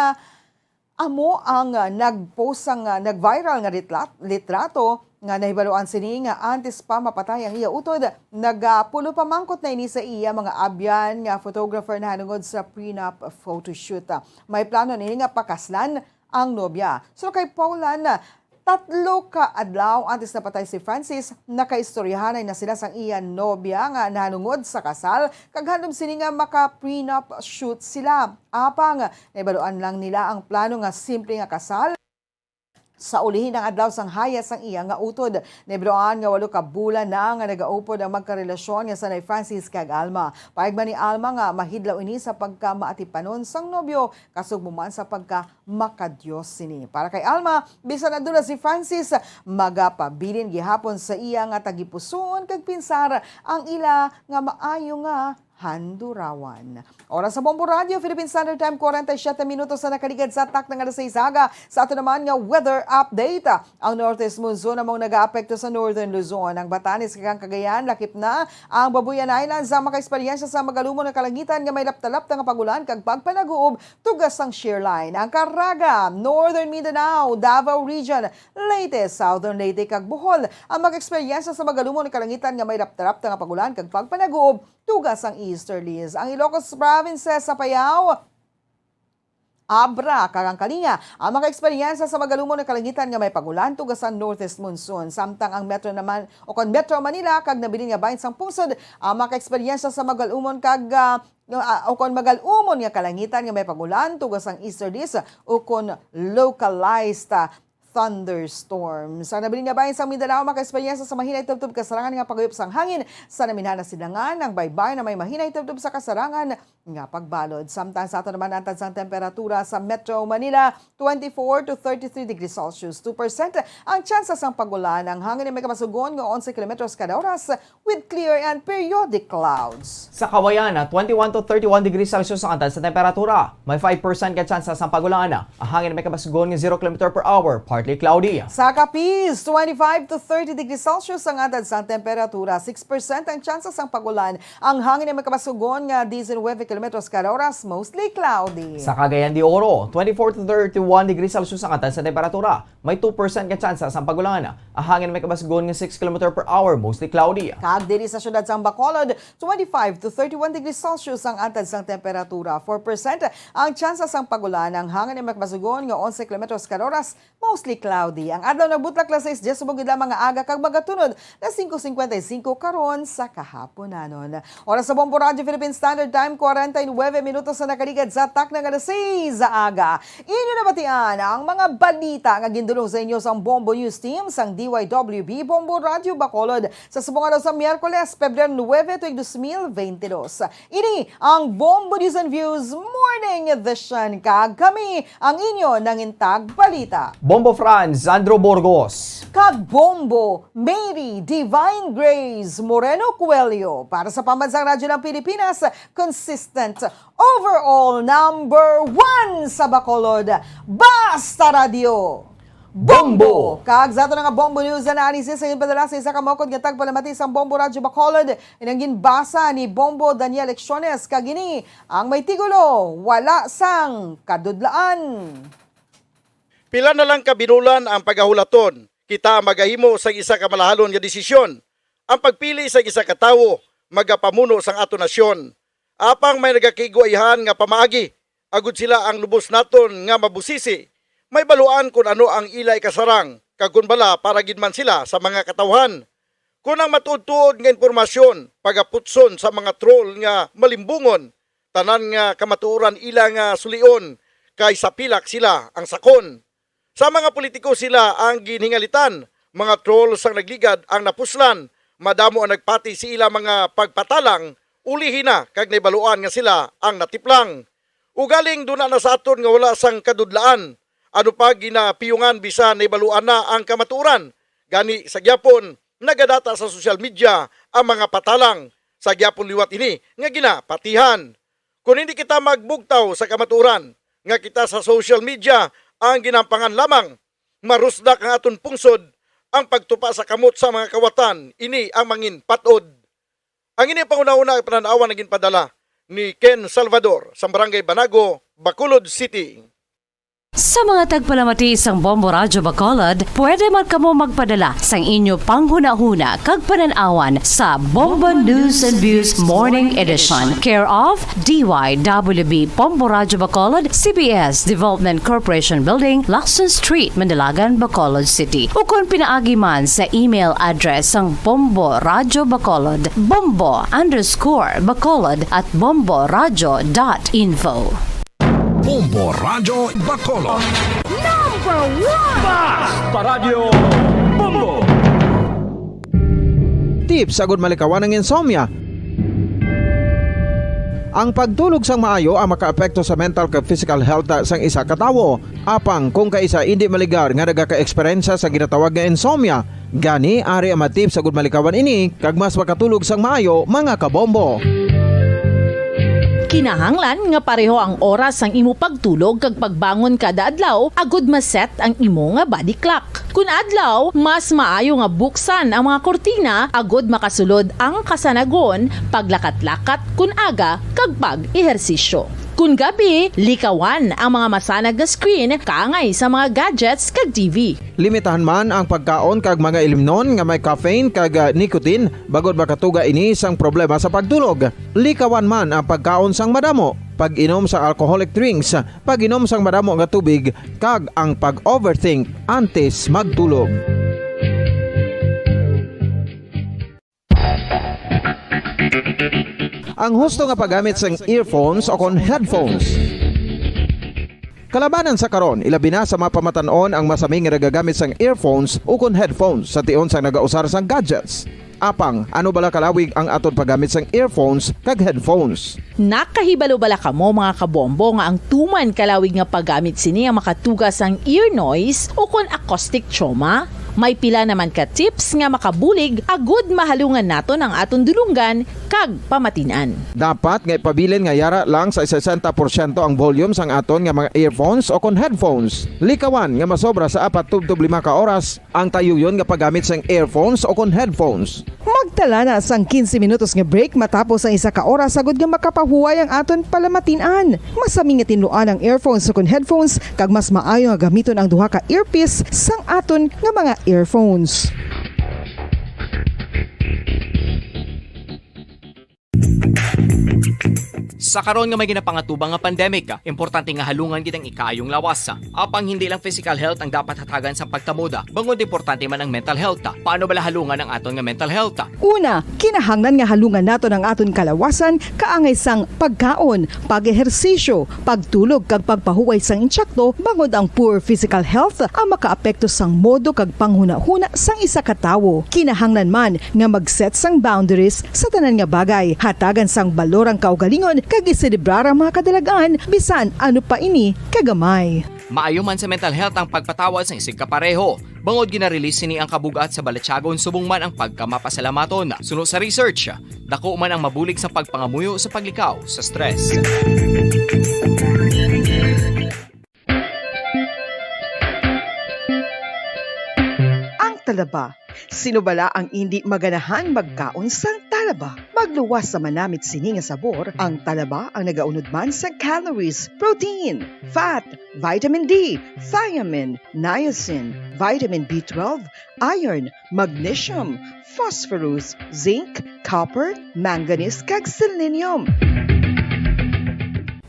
amo ang, ah, nag-post sang, ah, nag-viral nga ritlat-, litrato nga nahibaluan sini nga antes pa mapatay ang iya utod, nagapulo pa man gud na ini sa iya mga abyan nga photographer nahanungod sa prenup photoshoot. May plano nini nga pakaslan ang nobya. So kay Paulan, tatlo ka adlaw antes napatay si Francis, nakaistoryahanay na sila sang iya nobya nga nahanungod sa kasal, kag handom sini nga maka-prenup shoot sila. Apang nahibaluan lang nila ang plano nga simple nga kasal sa ulihi nga adlaw sang haya sang iya nga utod. Nahibaluan nga walo ka bulan na nga nagaupod ang magkarelasyon nga sanay Francis kag Alma. Pahayag man ni Alma nga mahidlaw ini sa pagkamaatipanon sang nobyo, kasugbo man sa pagkamakadios sini. Para kay Alma, bisan aduna si Francis, magapabilin gihapon sa iya nga tagipusoon kag pinsar ang ila nga maayo nga handurawan. Oras sa Bombo Radio, Philippine Standard Time, forty-seven minutos na nakaligad sa takna nga alas sais aga. Sa ato naman nga weather update, ang northeast monsoon amo ang nagaapekto sa northern Luzon. Ang Batanes kag ang Cagayan, lakip na. Ang Babuyan Islands ang makaeksperyensya sa magalumon nga kalangitan nga may lapta-lapta nga pag-ulan kag pagpanaguob tugas sang shear line. Ang Caraga, Northern Mindanao, Davao Region, Leyte, Southern Leyte kag Bohol ang makaeksperyensya sa magalumon nga kalangitan nga may lapta-lapta nga pag-ulan kag pagpanaguob tugas sang easterlies. Ang Ilocos Provinces, Apayao, Abra kag ang Kalinga ang makaeksperyensya sa magalumon nga kalangitan nga may pag-ulan tugas sang northeast monsoon, samtang ang Metro naman, o kon Metro Manila kag nabilin nga bahin sang pungsod ang makaeksperyensya sa magalumon kag, ah, ah, o kon magalumon nga kalangitan nga may pag-ulan tugas sang easterlies o kon localized, ah, thunderstorms. Ang nabilin nga bahin sang Mindanao makaeksperyensya sa mahinay tubtob kasarangan nga paguyop sang hangin. Sa naminhan na silangan, ang baybay na may mahinay tubtob sa kasarangan nga pagbalod. Samtang sa ato naman, antad sang temperatura sa Metro Manila, twenty-four to thirty-three degrees Celsius, two percent ang tsansa sang pag-ulan. Ang hangin ay may kabasugon nga onse kilometros kada oras, with clear and periodic clouds. Sa Kawayan, twenty-one to thirty-one degrees Celsius ang antad sa temperatura. May five percent ka tsansa sang pag-ulan. Ang hangin may kabasugon nga zero kilometer per hour, partly cloudy. Sa Capiz, twenty-five to thirty degrees Celsius ang antad sang temperatura. Six percent ang tsansa sang pag-ulan. Ang hangin ay may kabasugon nga diecinuebe kilometros kada oras, mostly cloudy. Sa Cagayan de Oro, twenty-four to thirty-one degrees Celsius ang antad sa temperatura. May two percent ka tsansa sang pag-ulan. Ang hangin may kabasugon nga six kilometer per hour, mostly cloudy. Kag diri sa siyudad sang Bacolod, twenty-five to thirty-one degrees Celsius ang antad sang temperatura. Four percent ang tsansa sang pag-ulan. Ang hangin may kabasugon nga onse kilometros kada oras, mostly cloudy. Ang adlaw nagbutlak alas sais dies subong gid lamang nga aga kag magatunod na singko singkwenta y singko karon sa kahaponanon. Oras sa Bombo Radyo Philippine Standard Time, kwarenta y nuebe minutos na nakaligad sa takna nga alas sais sa aga. Inyo nabatian ang mga balita nga gindulong sa inyo sang Bombo News Team sang D Y W B Bombo Radyo Bacolod sa subong adlaw sa Miyerkules, Pebrero nuebe, tuig dos mil beintidos. Ini ang Bombo News and Views Morning Edition, kag kami ang inyo nangintag balita, Bombo Franz Andrew Burgos. Kag Bombo Mary Divine Grace Moreno Coelho. Para sa Pambansang Radyo ng Pilipinas, consistent, overall number one sa Bacolod, Basta Radyo Bombo! Bombo! Kag sa ato na nga Bombo News na naalis sa ginpadala sa isa ka maukod nga tagpalamati sang Bombo Radyo Bacolod, inang ginbasa ni Bombo Daniel Lecciones, kag ini ang may titulo, Wala Sang Kadudlaan. Pila na lang ka binulan ang pagahulaton, kita ang magahimo sang isa ka malahalon nga desisyon. Ang pagpili sang isa ka tawo magapamuno sang aton nasyon. Apang may nagakaigo-ayhan nga pamaagi, agud sila ang lubos naton nga mabusisi, may baluan kon ano ang ila ikasarang, kag kon bala para gid man sila sa mga katawhan. Kon ang matuod-tuod nga impormasyon pagaputson sa mga troll nga malimbungon, tanan nga kamatuoran ila nga sulion, kay sa pilak sila ang sakon. Sa mga politiko sila ang ginhingalitan, mga troll sang nagligad ang napuslan, madamo ang nagpati sa ila mga pagpatalang, ulihi na kag nahibaluan nga sila ang natiplang. Ugaling duna na sa aton nga wala sang kadudlaan, ano pa ginapiyungan bisan nahibaluan na ang kamatuoran. Gani sa gyapon, nagadata sa social media ang mga patalang, sa gyapon liwat ini nga ginapatihan. Kon hindi kita magbugtaw sa kamatuoran nga kita sa social media ang ginampangan lamang. Marusdak ang aton pungsod, ang pagtupa sa kamot sa mga kawatan, ini ang mangin patod. Ang ini panghunahuna nga panan-awan ang ginpadala ni Ken Salvador sa Barangay Banago, Bacolod City. Sa mga tagpalamati sang Bombo Radyo Bacolod, pwede man kamo magpadala sang inyo panghunahuna kag panan-awan sa Bombo News and Views Morning Edition, care of D Y W B Bombo Radyo Bacolod, C B S Development Corporation Building, Lacson Street, Mandalagan, Bacolod City, ukon pinaagi man sa email address sang Bombo Radyo Bacolod, bombo underscore bacolod at bombo radyo dot info. Bombo Radyo Bacolod. Number one! Basta Radyo Bombo! Tips agud malikawan ang insomnia. Ang pagtulog sang maayo ang makaapekto sa mental kag physical health sang isa ka tawo. Apang kung kaisa indi maligar nga nagaka-eksperyensya sa ginatawag nga insomnia, gani ari ang mga tips agud malikawan ini kag mas makatulog sang maayo, mga kabombo. Kinahanglan nga pareho ang oras sang imo pagtulog kag pagbangon kada adlaw agud ma-set ang imo nga body clock. Kun adlaw, mas maayo nga buksan ang mga kurtina agud makasulod ang kasanagon, paglakat-lakat kun aga, kag pag-ehersisyo. Kun gabi, likawan ang mga masanag nga screen kaangay sa mga gadgets kag T V. Limitahan man ang pagkaon kag mga ilimnon nga may caffeine kag, ah, nicotine, bangod makatuga ini sang problema sa pagtulog. Likawan man ang pagkaon sang madamo, pag-inom sa alcoholic drinks, pag-inom sang madamo nga tubig, kag ang pag-overthink antes magtulog. Ang husto nga paggamit sang earphones o kon headphones. Kalabanan sa karon, ilabi na sa mga pamatan-on ang masami nga nagagamit sang earphones o kon headphones sa tion sang nagausar sang gadgets. Apang, ano bala kalawig ang aton paggamit sang earphones kag headphones? Nakahibalo bala kamo, mga kabombo, nga ang tuman kalawig nga paggamit sini ang makatuga sang ear noise o kon acoustic trauma? May pila naman ka tips nga makabulig agud mahalungan naton ang aton dulonggan kag pamatin-an. Dapat nga ipabilin nga yara lang sa sesenta porsyento ang volume sang aton nga mga earphones o kon headphones. Likawan nga masobra sa apat tubtob lima ka oras ang tayuyon nga paggamit sang earphones o kon headphones. Magtala na sang quince minutos nga break matapos ang isa ka oras agud nga makapahuway ang aton palamatin-an. Masami nga tinluan ang earphones o kon headphones, kag mas maayo nga gamiton ang duha ka earpiece sang aton nga mga earphones. Sa karon nga may ginapangatubang nga pandemic, importante nga halungan gid ang ikaayong lawas. Apang hindi lang physical health ang dapat hatagan sa pagtamod, bangod importante man ang mental health. Paano bala halungan ang aton nga mental health? Una, kinahanglan nga halungan naton ang aton kalawasan kaangay sang pagkaon, pag-ehersisyo, pagtulog kag pagpahuway sang insakto, bangod ang poor physical health ang makaapekto sang modo kag panghunahuna sang isa ka tawo. Kinahanglan man nga mag-set sang boundaries sa tanan nga bagay, hatagan sang balor ang kaugalingon kag iselebrar ang mga kadalag-an, bisan ano pa ini kagamay. Maayo man sa mental health ang pagpatawad sang isigkapareho, bangod gina-release sini ang kabug-at sa balatyagon subong man ang pagkamapasalamaton. Suno sa research, dako man ang mabulig sa pagpangamuyo sa paglikaw sa stress. Ang talaba. Sino bala ang indi maganahan magkaon sang talaba? Magluwas sa manamit sini nga sabor, ang talaba ang nagaunod man sa calories, protein, fat, vitamin D, thiamine, niacin, vitamin B twelve, iron, magnesium, phosphorus, zinc, copper, manganese, kag selenium.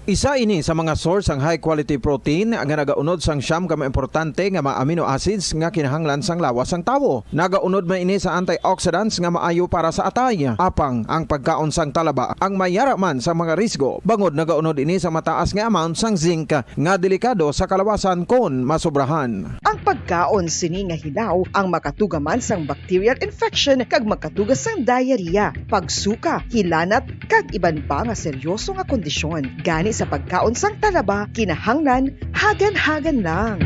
Isa ini sa mga source sang high quality protein nga nagaunod sang siyam ka mga importante nga mga amino acids nga kinahanglan sang lawas sang tawo. Nagaunod man ini sa antioxidants nga maayo para sa atay. Apang ang pagkaon sang talaba ang may yara man sa mga risgo, bangod nagaunod ini sa mataas nga amount sang zinc nga delikado sa kalawasan kon masobrahan. Ang pagkaon sini nga hilaw ang makatuga man sang bacterial infection kag makatuga sang diarrhea, pagsuka, hilanat, kag iban pa nga seryoso nga kondisyon. Gani sa pagkaon sang talaba, kinahanglan hagan-hagan lang.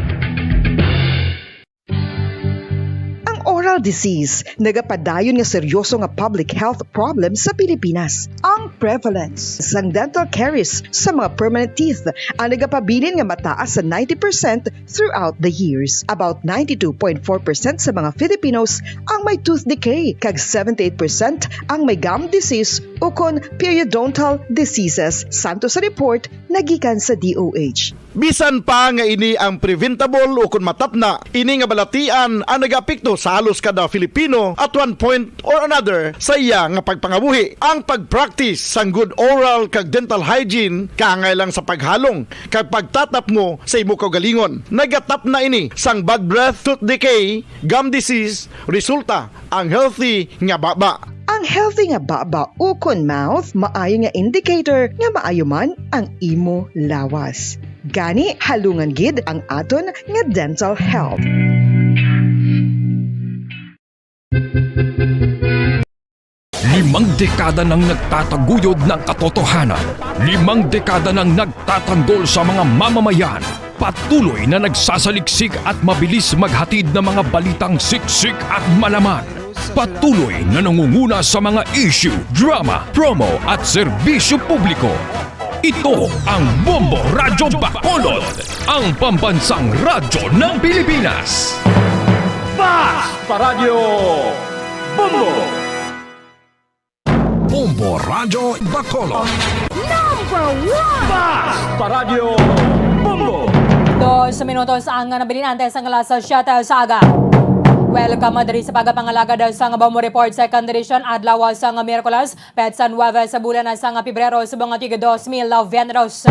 Ang oral disease, nagapadayon nga seryoso nga public health problem sa Pilipinas. Ang prevalence sang dental caries sa mga permanent teeth ang nagapabilin nga mataas sa ninety percent throughout the years. About ninety-two point four percent sa mga Filipinos ang may tooth decay, kag seventy-eight percent ang may gum disease ukon periodontal diseases, santo sa report nagikan sa D O H. Bisan pa nga ini ang preventable ukon matapna, ini nga balatian ang nagaapekto sa halos kada Filipino at one point or another sa iya nga pagpangabuhi. Ang pag-practice sang good oral kag dental hygiene kaangay lang sa paghalong kag pagtatapmo sa imo kaugalingon. Nagatapna ini sang bad breath, tooth decay, gum disease, resulta ang healthy nga baba. Ang healthy nga baba ukon mouth maayo nga indicator nga maayo man ang imo lawas. Gani, halungan gid ang aton nga dental health. Limang dekada nang nagtataguyod ng katotohanan. Limang dekada nang nagtatanggol sa mga mamamayan. Patuloy na nagsasaliksik at mabilis maghatid ng mga balitang siksik at malaman. Patuloy na nangunguna sa mga issue, drama, promo at serbisyo publiko. Ito ang Bombo Radyo Bacolod, ang pambansang radyo ng Pilipinas. Basta Radyo Bombo! Bombo Radyo Bacolod. Number one! Basta Radyo Bombo! Dos minutos ang nabilin antes ang alas siyete sa aga. Welcome diri sa pagpangalagad sa Bombo Report, second edition, adlaw sa Miyerkules, petsa nuebe sa bulan sa Pebrero, subong nga tuig dos mil veintidos.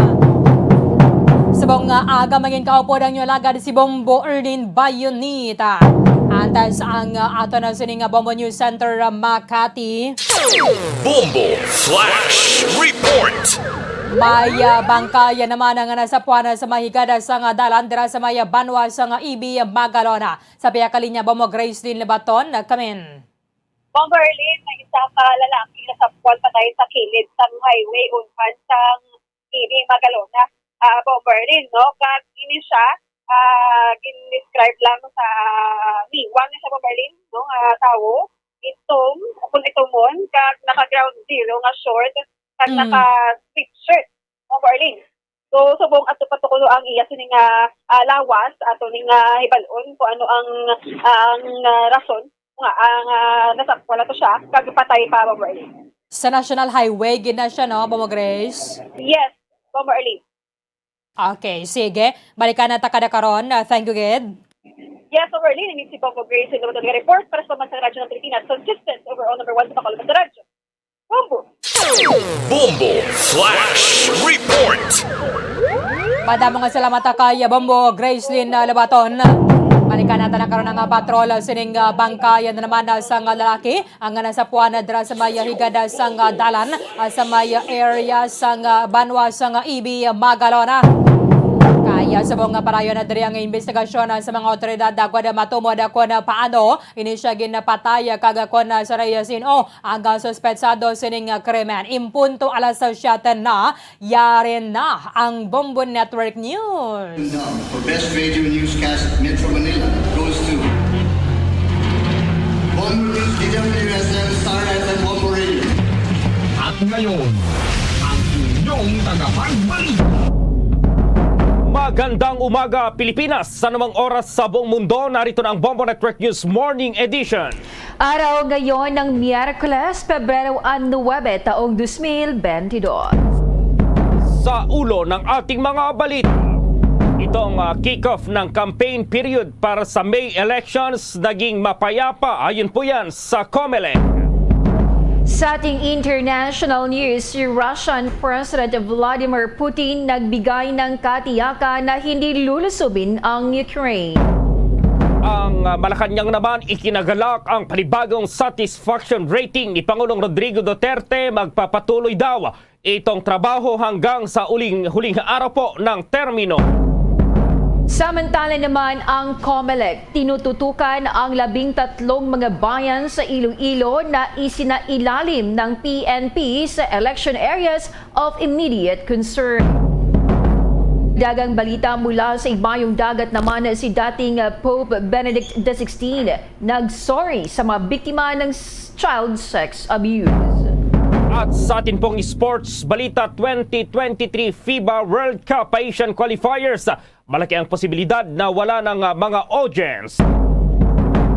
Subong nga aga, mangin kaupod ang inyo alagad si Bombo Erlin Bayonita. Antes ang, ah, ato na sining, ah, Bombo News Center, ah, Makati. Bombo Flash Report. May, ah, bangkay naman ang nasapuan sa may higad sang dalan dira sa may banwa sang Ibi, Magalona. Sa pihak linya, Bombo Gracelyn Lebaton, kamin. Bombo Erlin, may isa ka lalaki nasapuan patay sa kilid sang highway, unhan sang Ibi, Magalona. Ah, Bombo Erlin, no? Kag ini siya, ah, gin-describe lang sa liwang ni sa Bombo Erlin, no? Nga tawo, itom, kung itumon, kag naka-ground zero nga short, kag Mm. naka-sweatshirt, Bombo Erlin. So, subong ato patukulo ang iya sini nga, ah, lawas, ato ni nga hibalon kung ano ang, ang, ah, rason nga ang, ah, nasapwala to siya, kag patay pa, Bombo Erlin. Sa National Highway gid na siya, no, Bombo Grace? Yes, Bombo Erlin. Okay, sige. Balikan na ta kada karon. Ah, thank you, gid. Yes, Bombo Erlin, ini si Bombo Grace, sa report para sa Pambansang Radyo ng Pilipinas, consistent, overall number one sa Bacolod sa radyo. Bombo. Bombo Flash Report. Madamo nga salamat kay Bombo Gracelyn, ah, Labaton. Balikan natin ang karon nga patrol sining, ah, bangkay na naman, ah, sang lalaki ang nasapuan dira sa may higad sang, ah, dalan, ah, sa may area sang, ah, banwa sang Ibi, Magalona. Kaya subong nga padayon na diri ang investigasyon, ah, sa mga otoridad, ah, agwad matumod, ah, kung, ah, paano ini siya ginapatay, ah, kag, ah, kung, ah, sa sin-o ang, ah, suspetsado sining, ah, krimen. Impunto alas siyete na, yari na ang Bombo Network News. Now, for Best Radio Newscast Metro Manila goes to Bombo News, D W S M, Star F M, Bombo Radio. At ngayon, ang inyong tagapagbalita. Magandang umaga, Pilipinas. Sa anumang oras sa buong mundo, narito na ang Bombo Network News Morning Edition. Araw ngayon ng Miyerkules, Pebrero nuebe, taong dos mil bentidós. Sa ulo ng ating mga balita, itong, ah, kick-off ng campaign period para sa May elections naging mapayapa, ayon po yan sa Comelec. Sa ating international news, si Russian President Vladimir Putin nagbigay ng katiyakan na hindi lulusubin ang Ukraine. Ang, ah, Malacañang naman ikinagalak ang panibagong satisfaction rating ni Pangulong Rodrigo Duterte. Magpapatuloy daw itong trabaho hanggang sa uling, huling araw po ng termino. Samantala naman, ang Comelec tinututukan ang labing tatlong mga bayan sa Iloilo na isinailalim ng P N P sa election areas of immediate concern. Dagang balita mula sa Igmayong Dagat naman, si dating, uh, Pope Benedict the sixteenth nag-sorry sa mga biktima ng s-, child sex abuse. At sa atin pong sports balita, twenty twenty-three FIBA World Cup Asian Qualifiers, malaki ang posibilidad na wala ng, uh, mga audience.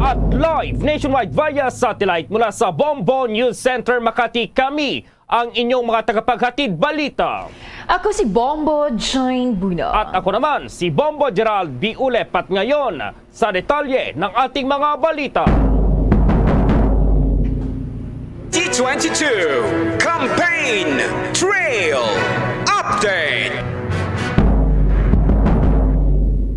At live nationwide via satellite mula sa Bombo News Center Makati, kami ang inyong mga tagapaghatid balita. Ako si Bombo Jane Buna. At ako naman si Bombo Gerald B. Ulep. At ngayon, sa detalye ng ating mga balita. T twenty-two Campaign Trail Update.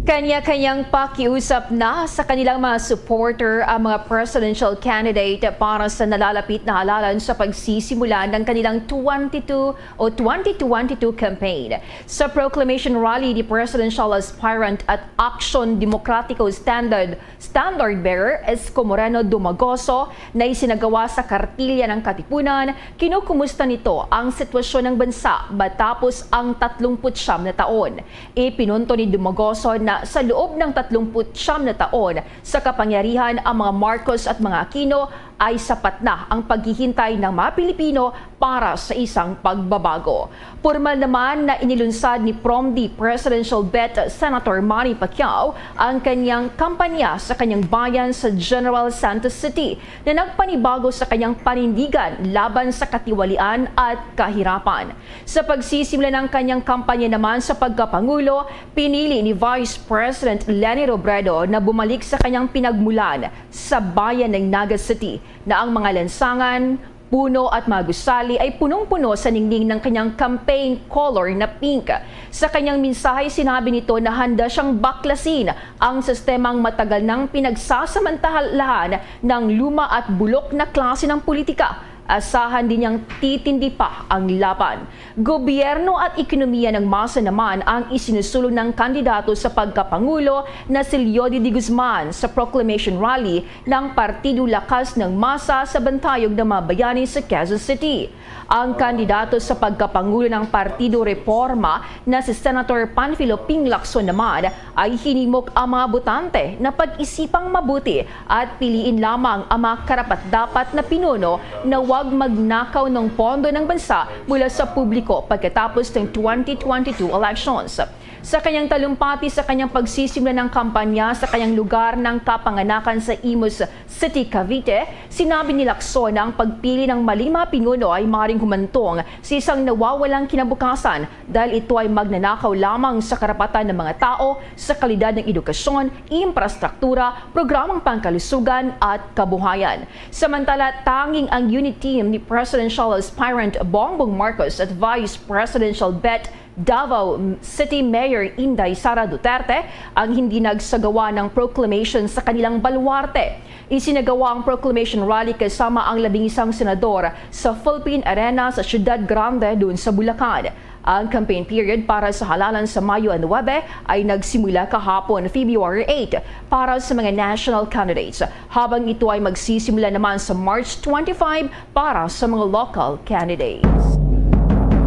Kanya-kanyang pakiusap na sa kanilang mga supporter ang mga presidential candidate para sa nalalapit na halalan sa pagsisimula ng kanilang twenty-two o twenty twenty-two campaign. Sa proclamation rally ni presidential aspirant at Aksyon Demokratiko standard, standard bearer Isko Moreno Dumagoso na isinagawa sa kartilya ng Katipunan, kinukumusta nito ang sitwasyon ng bansa matapos ang tatlumpu't siyam na taon. Ipinunto ni Dumagoso na sa loob ng tatlumpu't siyam na taon sa kapangyarihan ang mga Marcos at mga Aquino, ay sapat na ang paghihintay ng mga Pilipino para sa isang pagbabago. Pormal naman na inilunsad ni Prom D Presidential Bet Senator Manny Pacquiao ang kanyang kampanya sa kanyang bayan sa General Santos City, na nagpanibago sa kanyang panindigan laban sa katiwalian at kahirapan. Sa pagsisimula ng kanyang kampanya naman sa pagkapangulo, pinili ni Vice President Leni Robredo na bumalik sa kanyang pinagmulan sa bayan ng Naga City, na ang mga lansangan, puno at mga gusali ay punong-puno sa ningning ng kanyang campaign color na pink. Sa kanyang mensahe, sinabi nito na handa siyang baklasin ang sistemang matagal nang pinagsasamantalahan ng luma at bulok na klase ng politika. Asahan din niyang titindi pa ang laban. Gobyerno at ekonomiya ng masa naman ang isinusulong ng kandidato sa pagkapangulo na si Leody de Guzman. Sa proclamation rally ng Partido Lakas ng Masa sa Bantayog ng mga Bayani sa Quezon City, ang kandidato sa pagkapangulo ng Partido Reforma na si Senator Panfilo Ping Lacson naman ay hinimok ang mga botante na pag-isipang mabuti at piliin lamang ang mga karapat-dapat na pinuno na wag magnakaw ng pondo ng bansa mula sa publiko pagkatapos ng twenty twenty-two elections. Sa kanyang talumpati sa kanyang pagsisimula ng kampanya sa kanyang lugar ng kapanganakan sa Imus City, Cavite, sinabi ni Lacson na ang pagpili ng maling mga pinuno ay maring humantong sa isang nawawalang kinabukasan dahil ito ay magnanakaw lamang sa karapatan ng mga tao, sa kalidad ng edukasyon, infrastruktura, programang pangkalusugan at kabuhayan. Samantala, tanging ang unit team ni Presidential Aspirant Bongbong Marcos at Vice Presidential Bet Davao City Mayor Inday Sara Duterte ang hindi nagsagawa ng proclamation sa kanilang baluarte. Isinagawa ang proclamation rally kasama ang labing isang senador sa Philippine Arena sa Ciudad Grande, doon sa Bulacan. Ang campaign period para sa halalan sa Mayo nuebe ay nagsimula kahapon, February eight, para sa mga national candidates, habang ito ay magsisimula naman sa March twenty-five para sa mga local candidates.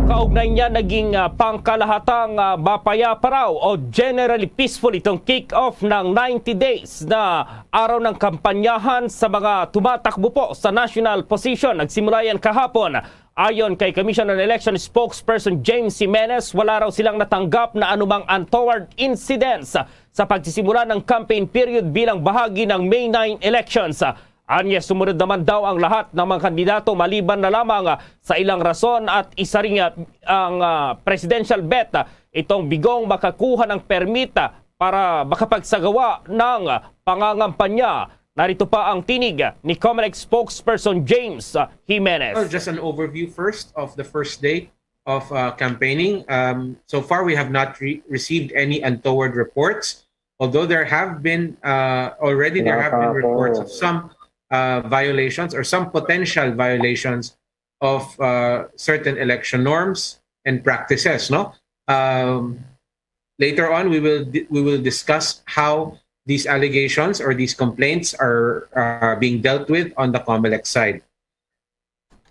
Kaugnay niya, naging, ah, pangkalahatang, ah, mapayapa raw o generally peaceful itong kick-off ng ninety days na araw ng kampanyahan sa mga tumatakbo po sa national position. Nagsimula yan kahapon. Ayon kay Commission on Election Spokesperson James Jimenez, wala raw silang natanggap na anumang untoward incidents sa pagsisimula ng campaign period bilang bahagi ng May nine elections. Anya, sumunod naman daw ang lahat ng mga kandidato maliban na lamang, ah, sa ilang rason at isa rin, ah, ang, ah, presidential bet, ah, itong bigong makakuha ng permit, ah, para makapagsagawa ng pangangampanya. Narito pa ang tinig ni Comelec spokesperson James, ah, Jimenez. Well, just an overview first of the first day of, uh, campaigning. Um, so far, we have not re-, received any untoward reports, although there have been, uh, already there have been reports of some, uh, violations or some potential violations of, uh, certain election norms and practices, no? Um, later on, we will di-, we will discuss how these allegations or these complaints are, uh, being dealt with on the Comelec side.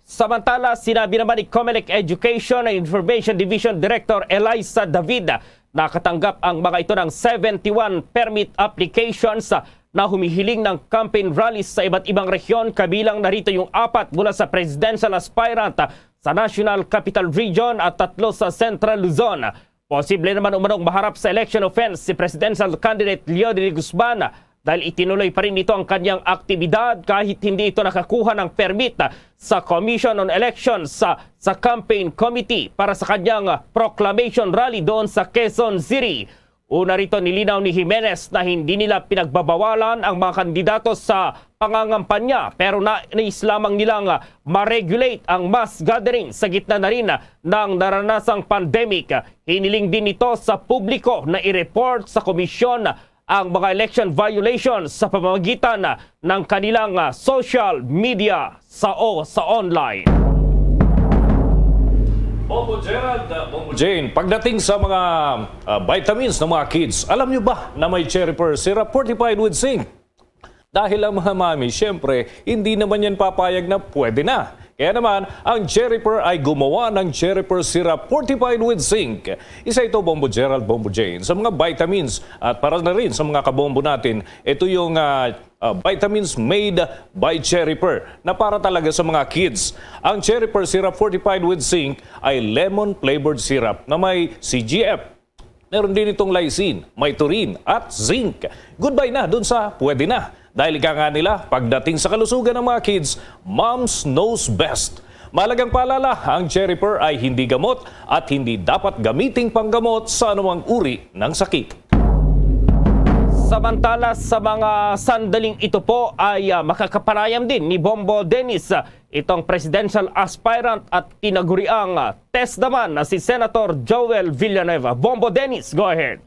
Samantala, sinabi naman ni Comelec Education and Information Division Director Eliza David Nakatanggap ang mga ito ng seventy-one permit applications na humihiling ng campaign rallies sa iba't ibang rehiyon, kabilang na rito yung apat mula sa presidential aspirant sa National Capital Region at tatlo sa Central Luzon. Posible naman umanong maharap sa election offense si presidential candidate Leo de Guzman dahil itinuloy pa rin nito ang kanyang aktibidad kahit hindi ito nakakuha ng permit sa Commission on Elections sa, sa campaign committee para sa kanyang proclamation rally doon sa Quezon City. Una rito, nilinaw ni Jimenez na hindi nila pinagbabawalan ang mga kandidato sa pangangampanya, pero nais lamang nilang ma-regulate ang mass gathering sa gitna na rin ng naranasang pandemic. Hiniling din nito sa publiko na i-report sa komisyon ang mga election violations sa pamamagitan ng kanilang, ah, social media sa o sa online. Bongo Gerald, Bongo Jane, pagdating sa mga, ah, vitamins ng mga kids, alam nyo ba na may Cherry Pearl Syrup fortified with zinc? Dahil ang mga mami, siyempre, hindi naman yan papayag na pwede na. Kaya naman, ang Cherry Pearl ay gumawa ng Cherry Pearl Syrup fortified with zinc. Isa ito, Bombo Gerald, Bombo Jane, sa mga vitamins at para na rin sa mga kabombo natin, ito yung, ah, ah, vitamins made by Cherry Pearl na para talaga sa mga kids. Ang Cherry Pearl Syrup fortified with zinc ay lemon flavored syrup na may C G F. Meron din itong lysine, may taurine, at zinc. Goodbye na dun sa pwede na. Dahil ika nga nila, pagdating sa kalusugan ng mga kids, moms knows best. Mahalagang paalala, ang Cherry Pearl ay hindi gamot at hindi dapat gamiting panggamot sa anumang uri ng sakit. Samantala, sa mga sandaling ito po ay, ah, makakapanayam din ni Bombo Dennis, ah, itong presidential aspirant at tinaguriang, ah, test naman na si Senator Joel Villanueva. Bombo Dennis, go ahead.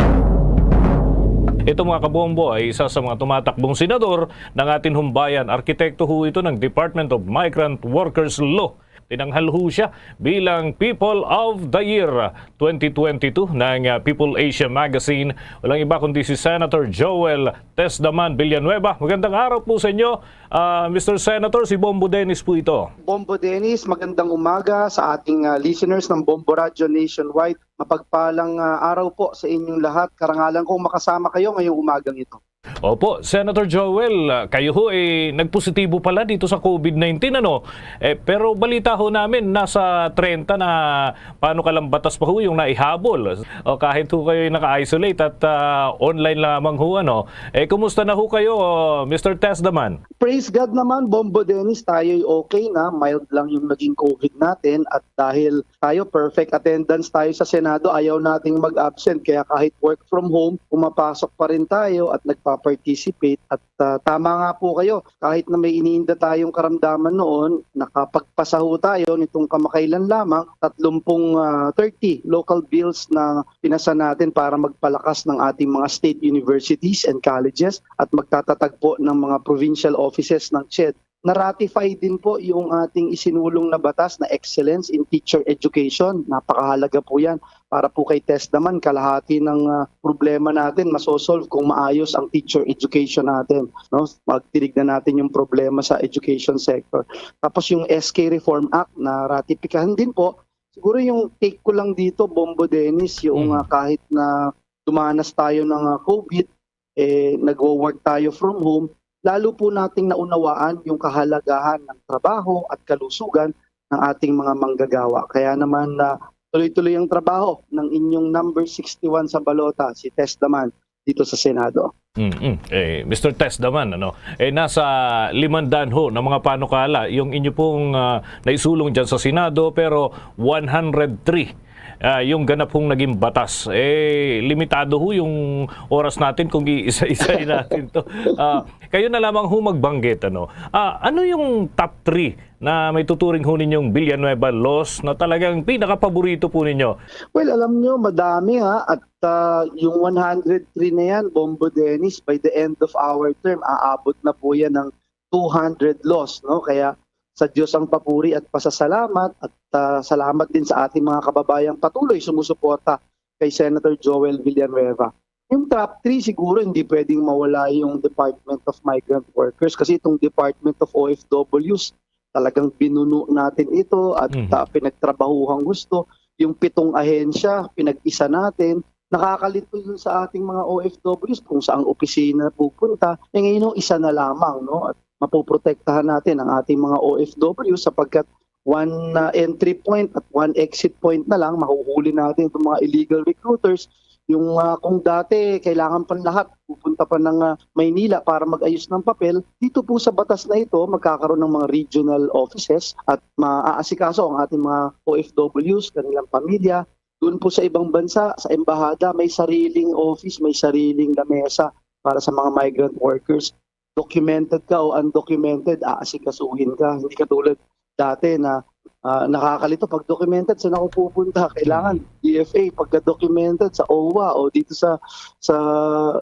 Ito, mga kabombo, ay isa sa mga tumatakbong senador ng ating humbayan. Arkitekto ho ito ng Department of Migrant Workers Law. Tinanghal ho siya bilang People of the Year twenty twenty-two ng, ah, People Asia Magazine. Walang iba kundi si Senator Joel Tesdaman Villanueva. Magandang araw po sa inyo, ah, Mister Senator. Si Bombo Dennis po ito. Bombo Dennis, magandang umaga sa ating, ah, listeners ng Bombo Radyo Nationwide. Mapagpalang, ah, araw po sa inyong lahat. Karangalan kong makasama kayo ngayong umagang ito. Opo, Senator Joel, ah, kayo ho, eh, nagpositibo pala dito sa COVID nineteen, ano? Eh, pero balita ho namin, nasa treinta na, paano ka lang, batas pa ho yung naihabol. O kahit ho kayo ay naka-isolate at, ah, online lamang ho, ano? Eh, kumusta na ho kayo, Mister Tesdaman? Praise God naman, Bombo Dennis, tayo'y okay na. Mild lang yung naging COVID natin at dahil tayo, perfect attendance tayo sa Senado, ayaw nating mag-absent. Kaya kahit work from home, pumapasok pa rin tayo at nagpa-participate. At, ah, tama nga po kayo, kahit na may iniinda tayong karamdaman noon, nakapagpasa ho tayo nitong kamakailan lamang, tatlong pung, ah, thirty local bills na pinasa natin para magpalakas ng ating mga state universities and colleges at magtatatag po ng mga provincial offices ng CHED. Na-ratify din po yung ating isinulong na batas na Excellence in Teacher Education. Napakahalaga po yan para po kay Tess naman. Kalahati ng, ah, problema natin masosolve kung maayos ang teacher education natin, no? Magtinignan natin yung problema sa education sector. Tapos yung S K Reform Act na ratifikahan din po. Siguro yung take ko lang dito, Bombo Dennis, yung, Mm. ah, kahit na dumanas tayo ng, ah, COVID, eh, nagwo-work tayo from home, lalo po nating naunawaan yung kahalagahan ng trabaho at kalusugan ng ating mga manggagawa. Kaya naman, ah, tuloy-tuloy ang trabaho ng inyong number sixty-one sa balota, si Tess naman, dito sa Senado. Mm-mm. Eh, Mister Tess naman, ano, eh, nasa limandaan ho ng mga panukala yung inyo pong, ah, naisulong dyan sa Senado, pero one hundred three, ah, yung ganap hong naging batas. Eh, limitado ho yung oras natin kung iisa-isay natin to. Ah, kayo na lamang ho magbanggit, ano. Ah, ano yung top three na may tuturing ho ninyong Villanueva laws na talagang pinakapaborito po ninyo? Well, alam nyo, madami ha. At, ah, yung one hundred three na yan, Bombo Dennis, by the end of our term, aabot na po yan ng two hundred laws, no? Kaya sa Diyos ang papuri at pasasalamat at, ah, salamat din sa ating mga kababayang patuloy sumusuporta kay Senator Joel Villanueva. Yung top three, siguro hindi pwedeng mawala yung Department of Migrant Workers kasi itong Department of O F Ws, talagang binuno natin ito at, Mhm. ah, pinagtrabahuhang gusto. Yung pitong ahensya, pinag-isa natin. nakakalito yun sa ating mga O F Ws kung saang opisina pupunta. Eh, ngayon, isa na lamang, no? At mapoprotektahan natin ang ating mga O F W sapagkat one, ah, entry point at one exit point na lang, mahuhuli natin itong mga illegal recruiters. Yung, ah, kung dati, kailangan pa lahat pupunta pa ng, ah, Maynila para mag-ayos ng papel, dito po sa batas na ito, magkakaroon ng mga regional offices at maaasikaso ang ating mga O F Ws, kanilang pamilya. Doon po sa ibang bansa, sa embahada, may sariling office, may sariling lamesa para sa mga migrant workers. Documented ka o undocumented, aasikasuhin ka. Hindi katulad dati na, ah, nakakalito, pag documented, saan ako pupunta? Kailangan D F A, pagka documented sa O W A o dito sa, sa,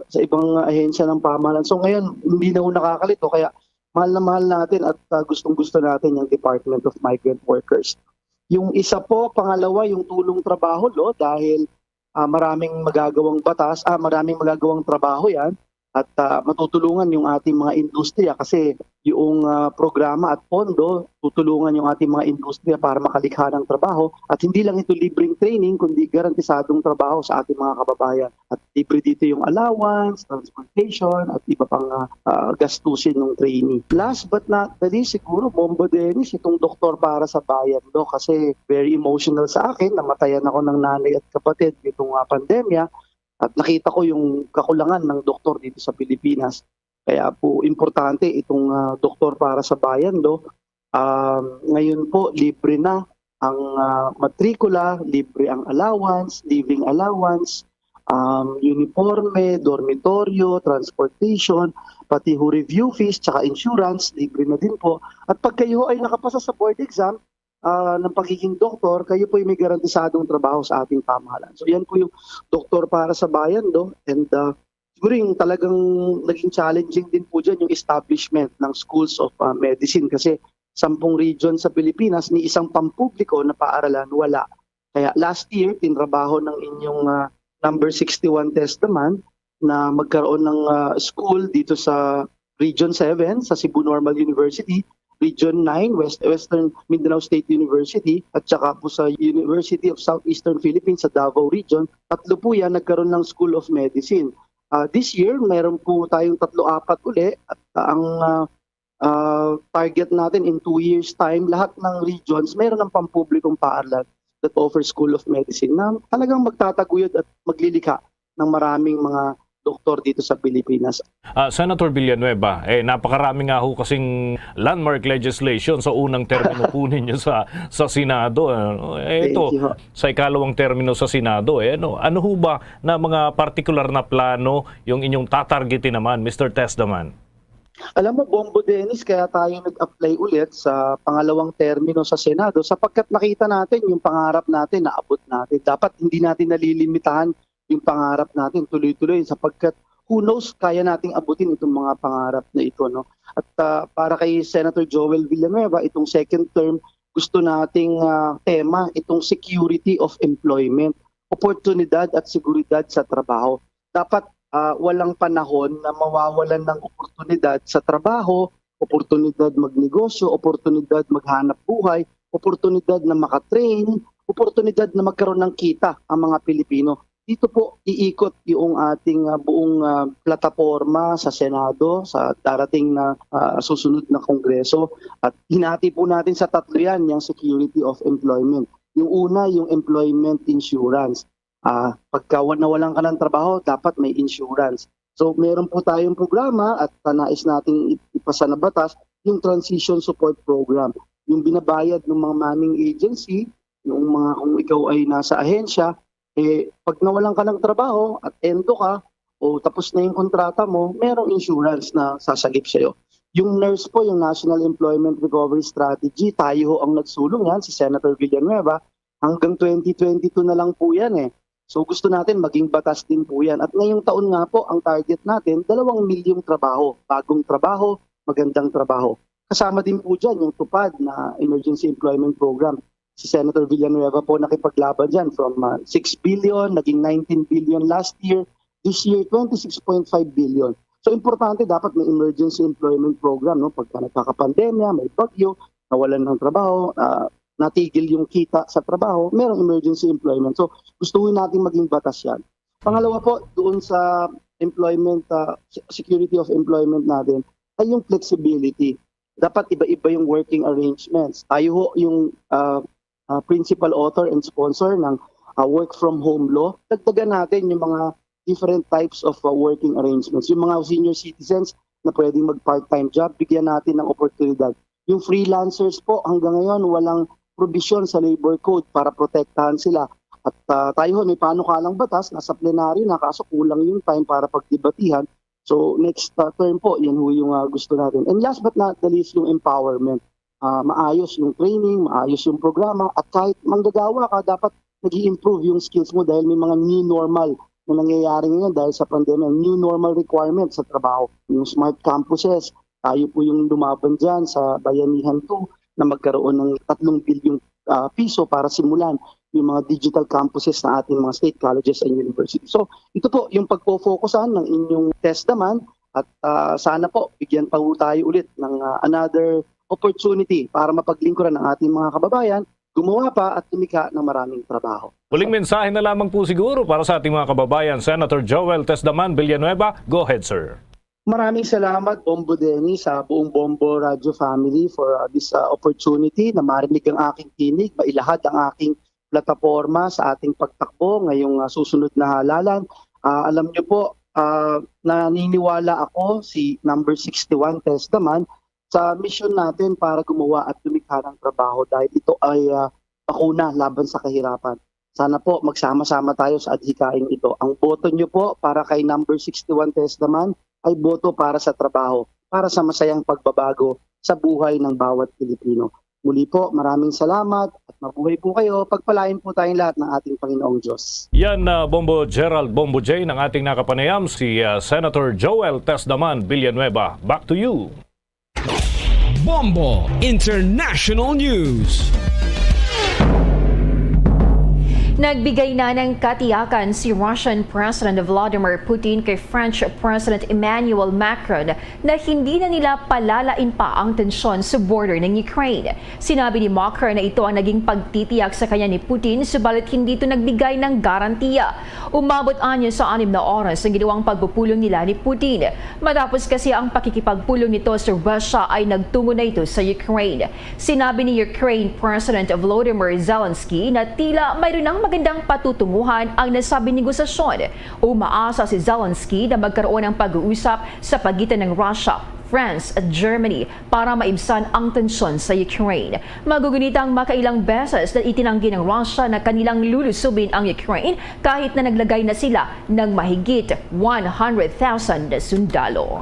sa ibang ahensya ng pamahalaan. So ngayon, hindi na ho nakakalito, kaya mahal na mahal natin at, ah, gustong-gusto natin yung Department of Migrant Workers. Yung isa po, pangalawa, yung tulong trabaho, no? Dahil, ah, maraming magagawang batas, ah, maraming magagawang trabaho yan at, ah, matutulungan yung ating mga industriya kasi yung, ah, programa at pondo tutulungan yung ating mga industriya para makalikha ng trabaho at hindi lang ito libreng training kundi garantisadong trabaho sa ating mga kababayan. At libre dito yung allowance, transportation, at iba pang, ah, ah, gastusin ng trainee. Last but not the least, siguro, Bombo Dennis, itong Doktor para sa Bayan, no? Kasi very emotional sa akin, namatayan ako ng nanay at kapatid nitong, ah, pandemya, at nakita ko yung kakulangan ng doktor dito sa Pilipinas. Kaya po, importante itong, ah, Doktor para sa Bayan, no? Um, ngayon po, libre na ang, ah, matrikula, libre ang allowance, living allowance, um, uniforme, dormitoryo, transportation, pati ho review fees, tsaka insurance, libre na din po. At pag kayo ay nakapasa sa board exam, ah, ng pagiging doktor, kayo po ay may garantisadong trabaho sa ating pamahalaan. So yan po yung Doktor para sa Bayan, no? And, ah, siguro yung talagang naging challenging din po dyan yung establishment ng schools of, ah, medicine kasi sampung region sa Pilipinas, ni isang pampubliko na paaralan, wala. Kaya last year, tinrabaho ng inyong, ah, number sixty-one test naman na magkaroon ng, ah, school dito sa Region seven, sa Cebu Normal University, Region nine, West, Western Mindanao State University, at saka po sa University of Southeastern Philippines sa Davao Region. Tatlo po yan nagkaroon ng School of Medicine. Ah, this year, meron po tayong tatlo-apat uli at, ah, ang, ah, ah, target natin in two years' time, lahat ng regions, meron ng pampublikong paaralan that offer School of Medicine na talagang magtataguyod at maglilikha ng maraming mga doktor dito sa Pilipinas. Ah, Senator Villanueva, eh, napakarami nga ho kasing landmark legislation sa unang termino po ninyo sa, sa Senado. Ano? Eh, ito, Thank you, ho. Sa ikalawang termino sa Senado, eh, ano, ano ho ba na mga partikular na plano yung inyong tatargetin naman, Mister Tesdaman? Alam mo, Bombo Dennis, kaya tayo nag-apply ulit sa pangalawang termino sa Senado sapagkat nakita natin yung pangarap natin, naabot natin. Dapat hindi natin nalilimitahan yung pangarap natin, tuloy-tuloy, sapagkat who knows, kaya nating abutin itong mga pangarap na ito, no? At, ah, para kay Senator Joel Villanueva, itong second term, gusto nating, ah, tema, itong security of employment, oportunidad at seguridad sa trabaho. Dapat, ah, walang panahon na mawawalan ng oportunidad sa trabaho, oportunidad magnegosyo, oportunidad maghanap buhay, oportunidad na makatrain, oportunidad na magkaroon ng kita ang mga Pilipino. Dito po iikot yung ating, ah, buong, ah, plataporma sa Senado sa darating na, ah, susunod na Kongreso. At hinati po natin sa tatlo yan, yung security of employment. Yung una, yung employment insurance. Ah, pagka wa-, nawalan ka ng trabaho, dapat may insurance. So, meron po tayong programa at, ah, nais nating ip-, ipasa na batas, yung Transition Support Program. Yung binabayad ng mga manning agency, yung mga, kung ikaw ay nasa ahensya, eh, pag nawalan ka ng trabaho at endo ka, o tapos na yung kontrata mo, merong insurance na sasagip sa'yo. Yung nurse po, yung National Employment Recovery Strategy, tayo ho ang nagsulong yan, si Senator Villanueva, hanggang twenty twenty-two na lang po yan eh. So gusto natin maging batas din po yan. At ngayong taon nga po, ang target natin, dalawang milyong trabaho, bagong trabaho, magandang trabaho. Kasama din po dyan yung tupad na Emergency Employment Program. Si Senator Villanueva po nakipaglaban dyan from, ah, six billion, naging nineteen billion last year. This year, twenty-six point five billion. So importante, dapat may emergency employment program, no? Pagka nagkakapandemya, may bagyo, nawalan ng trabaho, ah, natigil yung kita sa trabaho, merong emergency employment. So gustuhin natin maging batas yan. Pangalawa po, doon sa employment, ah, se- security of employment natin, ay yung flexibility. Dapat iba-iba yung working arrangements. Tayo ho yung ah, ah, principal author and sponsor ng ah, work from home law. Dagdagan natin yung mga different types of ah, working arrangements. Yung mga senior citizens na pwedeng mag part-time job, bigyan natin ng oportunidad. Yung freelancers po, hanggang ngayon, walang probisyon sa labor code para protektahan sila. At ah, tayo ho, may panukalang batas, nasa plenaryo na, kaso kulang yung time para pagdebatihan. So next ah, term po, yan ho yung ah, gusto natin. And last but not the least, yung empowerment. Ah, maayos yung training, maayos yung programa, at kahit manggagawa ka, dapat nag improve yung skills mo dahil may mga new normal na nangyayari ngayon dahil sa pandemya, new normal requirements sa trabaho. Yung smart campuses, tayo po yung lumaban dyan sa Bayanihan two na magkaroon ng tatlong bilyong ah, piso para simulan yung mga digital campuses ng ating mga state colleges and universities. So, ito po yung pagpo-focusan ng inyong test naman at ah, sana po bigyan pa po tayo ulit ng ah, another opportunity para mapaglingkuran ang ating mga kababayan, gumawa pa at lumikha ng maraming trabaho. Huling mensahe na lamang po siguro para sa ating mga kababayan, Senator Joel Tesdaman Villanueva. Go ahead, sir. Maraming salamat, Bombo Denny, sa buong Bombo Radio family for uh, this uh, opportunity na marinig ang aking tinig, mailahad ang aking plataporma sa ating pagtakbo ngayong uh, susunod na halalan. Uh, alam niyo po, uh, naniniwala ako si number sixty-one Test naman sa misyon natin para gumawa at lumikha ng trabaho dahil ito ay uh, bakuna laban sa kahirapan. Sana po magsama-sama tayo sa adhikain ito. Ang boto niyo po para kay number sixty-one Test naman ay boto para sa trabaho, para sa masayang pagbabago sa buhay ng bawat Pilipino. Muli po, maraming salamat at mabuhay po kayo. Pagpalain po tayong lahat ng ating Panginoong Diyos. Yan na Bombo Gerald Bombo J ng ating nakapanayam, si uh, Senator Joel Tesdaman Villanueva. Back to you. Bombo International News. Nagbigay na ng katiyakan si Russian President Vladimir Putin kay French President Emmanuel Macron na hindi na nila palalain pa ang tensyon sa border ng Ukraine. Sinabi ni Macron na ito ang naging pagtitiyak sa kanya ni Putin, subalit hindi ito nagbigay ng garantiya. Umabot anyo sa anim na oras ang ginawang pagpupulong nila ni Putin. Matapos kasi ang pakikipagpulong nito sa Russia ay nagtungo na ito sa Ukraine. Sinabi ni Ukraine President Volodymyr Zelensky na tila mayroon ng magandang patutunguhan ang nasabing negosasyon. Umaasa si Zelensky na magkaroon ng pag-uusap sa pagitan ng Russia, France at Germany para maibsan ang tensyon sa Ukraine. Magugunita ang makailang beses na itinanggi ng Russia na kanilang lulusubin ang Ukraine kahit na naglagay na sila ng mahigit one hundred thousand na sundalo.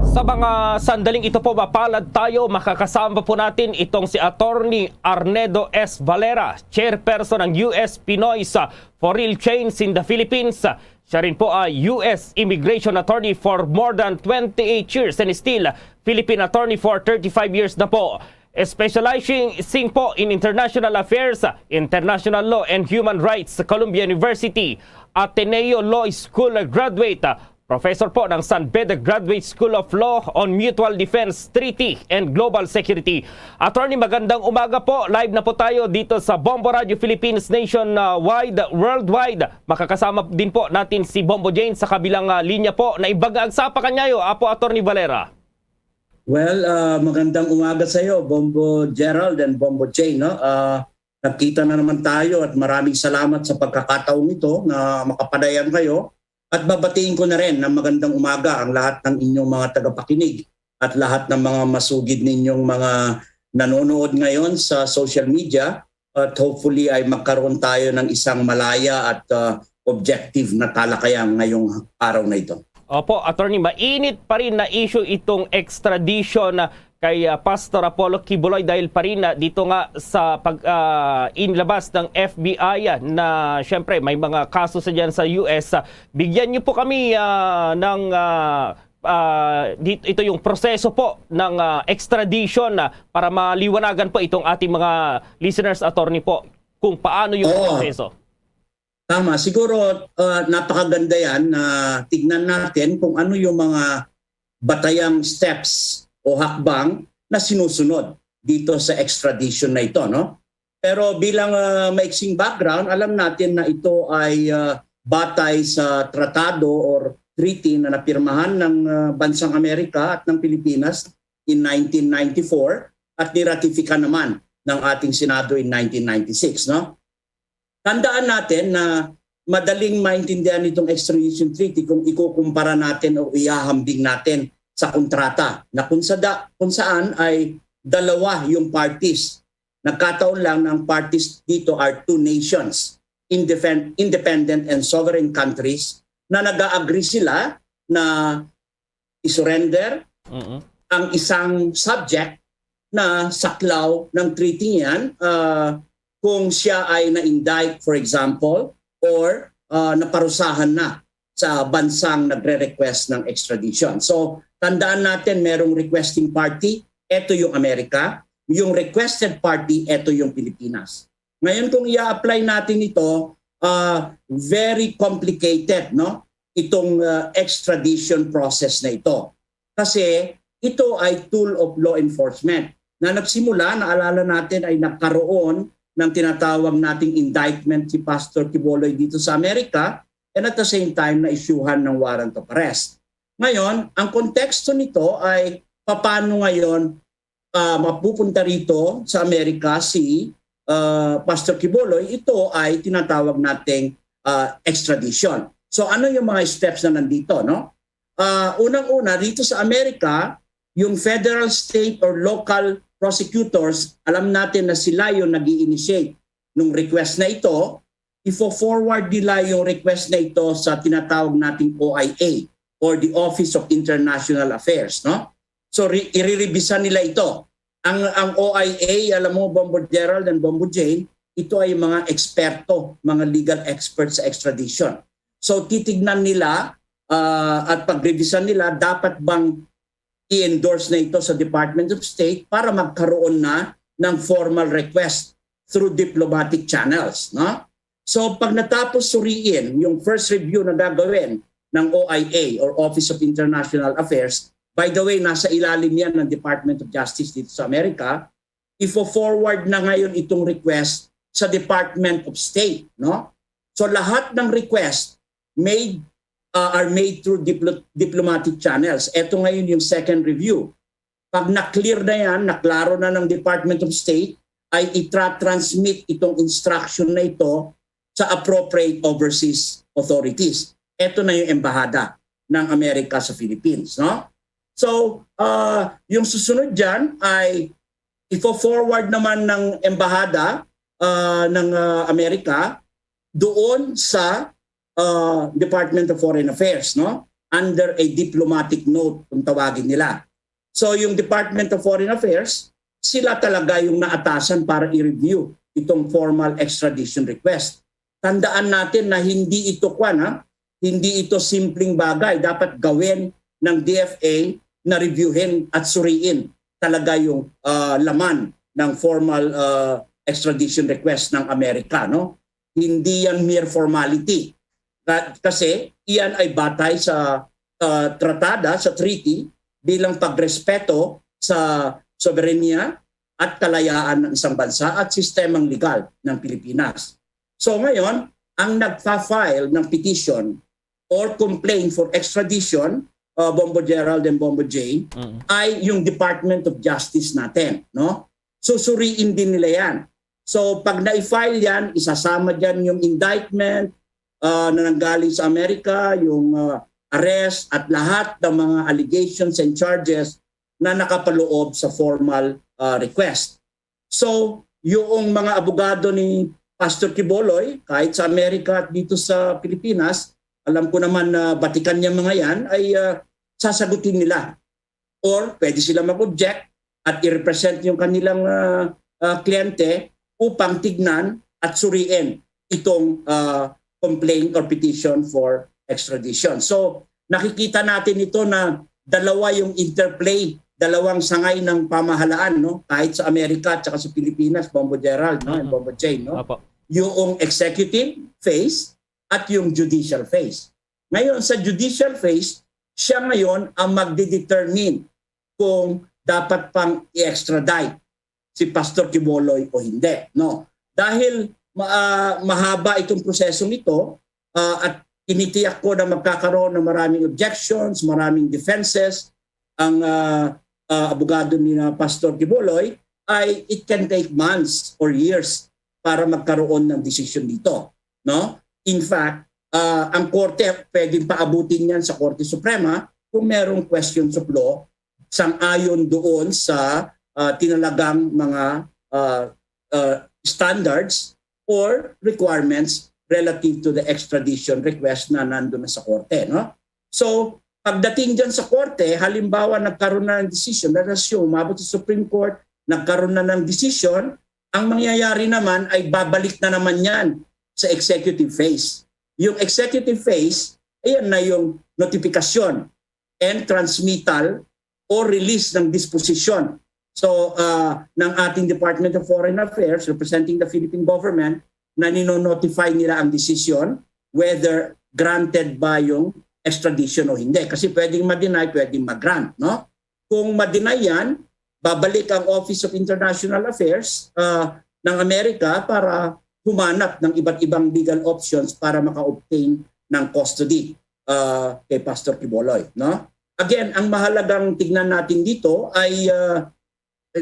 Sa mga sandaling ito po, mapalad tayo, makakasama po natin itong si Attorney Arnedo S. Valera, chairperson ng U S Pinoy sa For Real Change in the Philippines. Siya rin po ay U S immigration attorney for more than twenty-eight years and still Philippine attorney for thirty-five years na po. Specializing po in international affairs, international law, and human rights sa Columbia University, Ateneo Law School graduate, professor po ng San Beda Graduate School of Law on Mutual Defense Treaty and Global Security. Attorney, magandang umaga po. Live na po tayo dito sa Bombo Radio Philippines nationwide, worldwide. Makakasama din po natin si Bombo Jane sa kabilang ah, linya po na ibaga agsapa kanyayo, Apo Attorney Valera. Well, ah, magandang umaga sa iyo, Bombo Gerald and Bombo Jane, no? Ah, nagkita na naman tayo at maraming salamat sa pagkakataong ito na makapanayam kayo. At babatiin ko na rin ng magandang umaga ang lahat ng inyong mga tagapakinig at lahat ng mga masugid ninyong mga nanonood ngayon sa social media. At hopefully ay magkaroon tayo ng isang malaya at ah, objective na talakayan ngayong araw na ito. Opo, attorney, mainit pa rin na issue itong extradition ah, kay ah, Pastor Apollo Quiboloy dahil pa rin ah, dito nga sa pag ah, inilabas ng F B I ah, na siyempre may mga kaso sa diyan sa U S. Ah, bigyan niyo po kami ah, ng ah, ah, di- ito yung proseso po ng ah, extradition ah, para maliwanagan po itong ating mga listeners, attorney, po, kung paano yung Oo. proseso. Tama, siguro ah, napakaganda yan na tignan natin kung ano yung mga batayang steps o hakbang na sinusunod dito sa extradition na ito, no? Pero bilang ah, maiksing background, alam natin na ito ay ah, batay sa tratado or treaty na napirmahan ng, ah, bansang Amerika at ng Pilipinas in nineteen ninety-four at niratifika naman ng ating Senado in nineteen ninety-six, no? Tandaan natin na madaling maintindihan itong extradition treaty kung ikukumpara natin o ihahambing natin sa kontrata na kung, sa da, kung saan ay dalawa yung parties. Nagkataon lang na ang parties dito are two nations, independ, independent and sovereign countries, na nag-agree sila na i-surrender Mm-mm. ang isang subject na saklaw ng treaty niyan, ah, kung siya ay na-indict, for example, or ah, naparusahan na sa bansang nagre-request ng extradition. So, tandaan natin, merong requesting party, eto yung Amerika. Yung requested party, eto yung Pilipinas. Ngayon, kung i-apply natin ito, ah, very complicated, no? Itong ah, extradition process na ito. Kasi ito ay tool of law enforcement na nagsimula, naalala natin, ay nagkaroon ng tinatawag nating indictment si Pastor Quiboloy dito sa Amerika, and at the same time, na-issuehan ng warrant of arrest. Ngayon, ang konteksto nito ay paano ngayon ah, mapupunta rito sa Amerika si ah, Pastor Quiboloy. Ito ay tinatawag nating ah, extradition. So ano yung mga steps na nandito, no? Ah, unang-una, dito sa Amerika, yung federal, state, or local prosecutors, alam natin na sila yung nag-i-initiate ng request na ito. Ifo-forward nila yung request na ito sa tinatawag nating O I A or the Office of International Affairs, no? So, re- irerebisa nila ito. Ang, ang O I A, alam mo, Bombo Gerald and Bombo Jane, ito ay mga eksperto, mga legal experts sa extradition. So, titignan nila ah, at pagrevisan nila, dapat bang i-endorse na ito sa Department of State para magkaroon na ng formal request through diplomatic channels, no? So, pag natapos suriin yung first review na gagawin ng O I A or Office of International Affairs, by the way, nasa ilalim yan ng Department of Justice dito sa Amerika, ifo-forward na ngayon itong request sa Department of State, no? So, lahat ng request made uh, are made through diplo- diplomatic channels. Ito ngayon yung second review. Pag na-clear na yan, naklaro na ng Department of State, ay itra-transmit itong instruction na ito sa appropriate overseas authorities. Ito na yung embahada ng Amerika sa Philippines, no? So, uh, yung susunod dyan ay ifo-forward naman ng embahada uh, ng uh, Amerika doon sa uh, Department of Foreign Affairs, no? Under a diplomatic note, kung tawagin nila. So yung Department of Foreign Affairs, sila talaga yung naatasan para i-review itong formal extradition request. Tandaan natin na hindi ito kwan, ha? Hindi ito simpleng bagay. Dapat gawin ng D F A na reviewin at suriin talaga yung uh, laman ng formal uh, extradition request ng Amerika, no? Hindi yan mere formality. Kasi iyan ay batay sa uh, tratada, sa treaty, bilang pagrespeto sa soberanya at kalayaan ng isang bansa at sistemang legal ng Pilipinas. So ngayon, ang nagpa-file ng petition or complaint for extradition, uh, Bombo Gerald and Bombo Jane, mm-hmm. ay yung Department of Justice natin, no? So suriin din nila yan. So pag na-file yan, isasama dyan yung indictment uh, na nanggaling sa Amerika, yung uh, arrest at lahat ng mga allegations and charges na nakapaloob sa formal uh, request. So, yung mga abogado ni Pastor Kiboloy, kahit sa Amerika at dito sa Pilipinas, alam ko naman na batikan niya mga yan, ay uh, sasagutin nila. Or pwede sila mag-object at i-represent yung kanilang uh, uh, kliyente upang tignan at suriin itong uh, complaint or petition for extradition. So, nakikita natin ito na dalawa yung interplay, dalawang sangay ng pamahalaan, no? Kahit sa Amerika at saka sa Pilipinas, Bombo Gerald, no? And Bombo Jane, no? Opo. Yung executive phase at yung judicial phase. Ngayon, sa judicial phase, siya ngayon ang magdidetermine kung dapat pang i-extradite si Pastor Kiboloy o hindi, no? Dahil ma- ah, mahaba itong prosesong ito, ah, at tinitiyak ko na magkakaroon ng maraming objections, maraming defenses ang, ah, ah, abogado ni na Pastor Quiboloy, ay it can take months or years para magkaroon ng desisyon dito, no? In fact, ah, ang korte pwedeng paabutin yan sa Korte Suprema kung merong questions of law sang-ayon doon sa, ah, tinalagang mga, ah, ah, standards or requirements relative to the extradition request na nandun na sa korte, no? So, pagdating dyan sa korte, halimbawa nagkaroon na ng decision, let us assume, umabot sa Supreme Court, nagkaroon na ng decision, ang mangyayari naman ay babalik na naman yan sa executive phase. Yung executive phase, ayan na yung notifikasyon and transmittal or release ng disposition. So, ah, ng ating Department of Foreign Affairs representing the Philippine government na nino-notify nila ang desisyon whether granted ba yung extradition o hindi. Kasi pwedeng ma-deny, pwedeng ma-grant, no? Kung ma-deny yan, babalik ang Office of International Affairs, ah, ng Amerika para humanap ng iba't ibang legal options para maka-obtain ng custody, ah, kay Pastor Quiboloy, no? Again, ang mahalagang tignan natin dito ay, ah,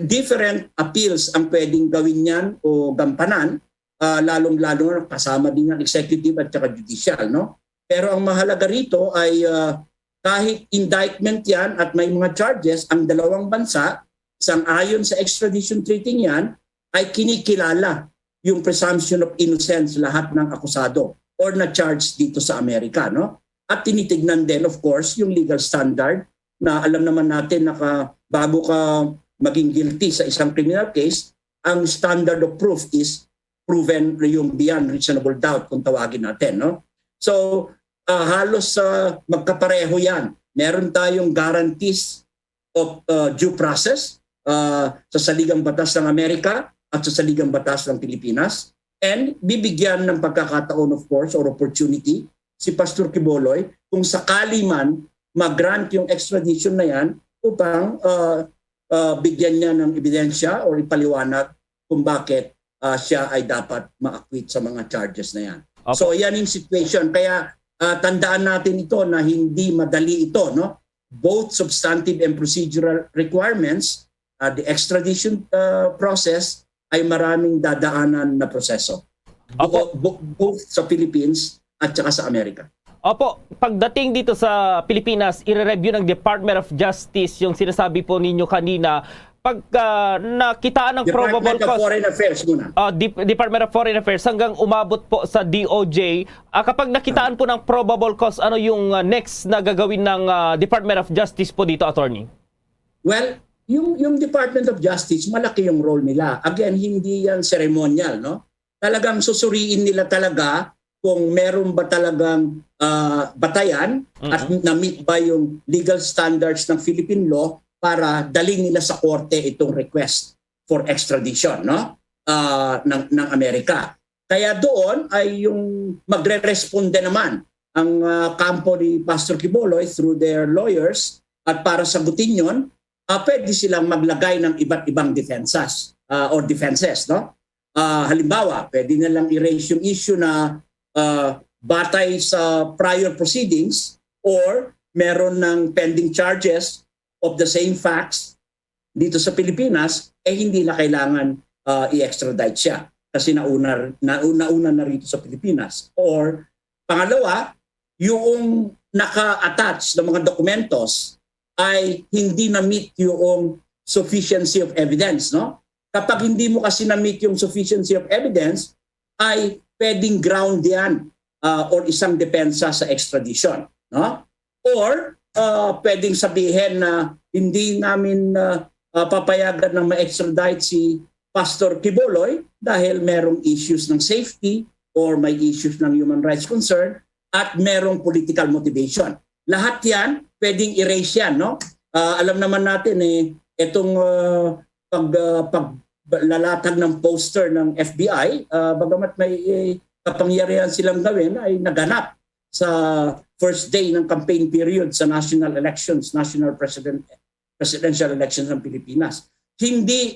different appeals ang pwedeng gawin niyan o gampanan, ah, lalong-lalo na kasama din ang executive at saka judicial, no? Pero ang mahalaga rito ay, ah, kahit indictment yan at may mga charges, ang dalawang bansa, sang-ayon sa extradition treaty niyan, ay kinikilala yung presumption of innocence lahat ng akusado or na-charge dito sa Amerika, no? At tinitignan din, of course, yung legal standard na alam naman natin na ka, bago ka maging guilty sa isang criminal case, ang standard of proof is proven, yung beyond reasonable doubt kung tawagin natin, no? So, ah, halos, ah, magkapareho yan. Meron tayong guarantees of, ah, due process, ah, sa saligang batas ng Amerika at sa saligang batas ng Pilipinas. And bibigyan ng pagkakataon, of course, or opportunity si Pastor Quiboloy kung sakali man mag-grant yung extradition na yan upang, ah, ah, bigyan niya ng ebidensya or ipaliwanag kung bakit, ah, siya ay dapat ma-acquit sa mga charges na yan. Opo. So, yan yung situation. Kaya, ah, tandaan natin ito na hindi madali ito, no? Both substantive and procedural requirements, ah, the extradition, ah, process ay maraming dadaanan na proseso. Opo. Bu-, bu-, both sa Philippines at saka sa Amerika. Opo, pagdating dito sa Pilipinas, ire-review ng Department of Justice yung sinasabi po ninyo kanina. Pag, ah, nakitaan ng Department probable of cause, Foreign Affairs muna. Ah, Dep-, Department of Foreign Affairs hanggang umabot po sa D O J. Ah, kapag nakitaan po ng probable cause, ano yung, ah, next na gagawin ng, ah, Department of Justice po dito, attorney? Well, yung, yung Department of Justice, malaki yung role nila. Again, hindi yan ceremonial, no? Talagang susuriin nila talaga kung meron ba talagang, ah, batayan at Mm-mm. na-meet ba yung legal standards ng Philippine law para daling nila sa korte itong request for extradition, no? Ah, ng, ng Amerika. Kaya doon ay yung magre-responde naman ang, ah, kampo ni Pastor Quiboloy through their lawyers at para sagutin yon, ah, pwede silang maglagay ng iba't ibang defensas, ah, or defenses, no? Ah, halimbawa, pwede nilang i-raise yung issue na, ah, batay sa prior proceedings or meron ng pending charges of the same facts dito sa Pilipinas, eh hindi na kailangan, ah, i-extradite siya kasi nauna, na, nauna na rito sa Pilipinas. Or pangalawa, yung naka-attach na mga dokumentos ay hindi na-meet yung sufficiency of evidence, no? Kapag hindi mo kasi na-meet yung sufficiency of evidence, ay pwedeng ground yan, ah, or isang depensa sa extradition, no? Or, ah, pwedeng sabihin na hindi namin, ah, ah, papayagan na ma-extradite si Pastor Quiboloy dahil merong issues ng safety or may issues ng human rights concern at merong political motivation. Lahat yan, pwedeng erase yan, no? Ah, alam naman natin, eh, itong, ah, pag, ah, paglalatag ng poster ng F B I, ah, bagamat may, eh, kapangyarihan silang gawin, ay naganap sa first day ng campaign period sa national elections, national president, presidential elections ng Pilipinas. Hindi,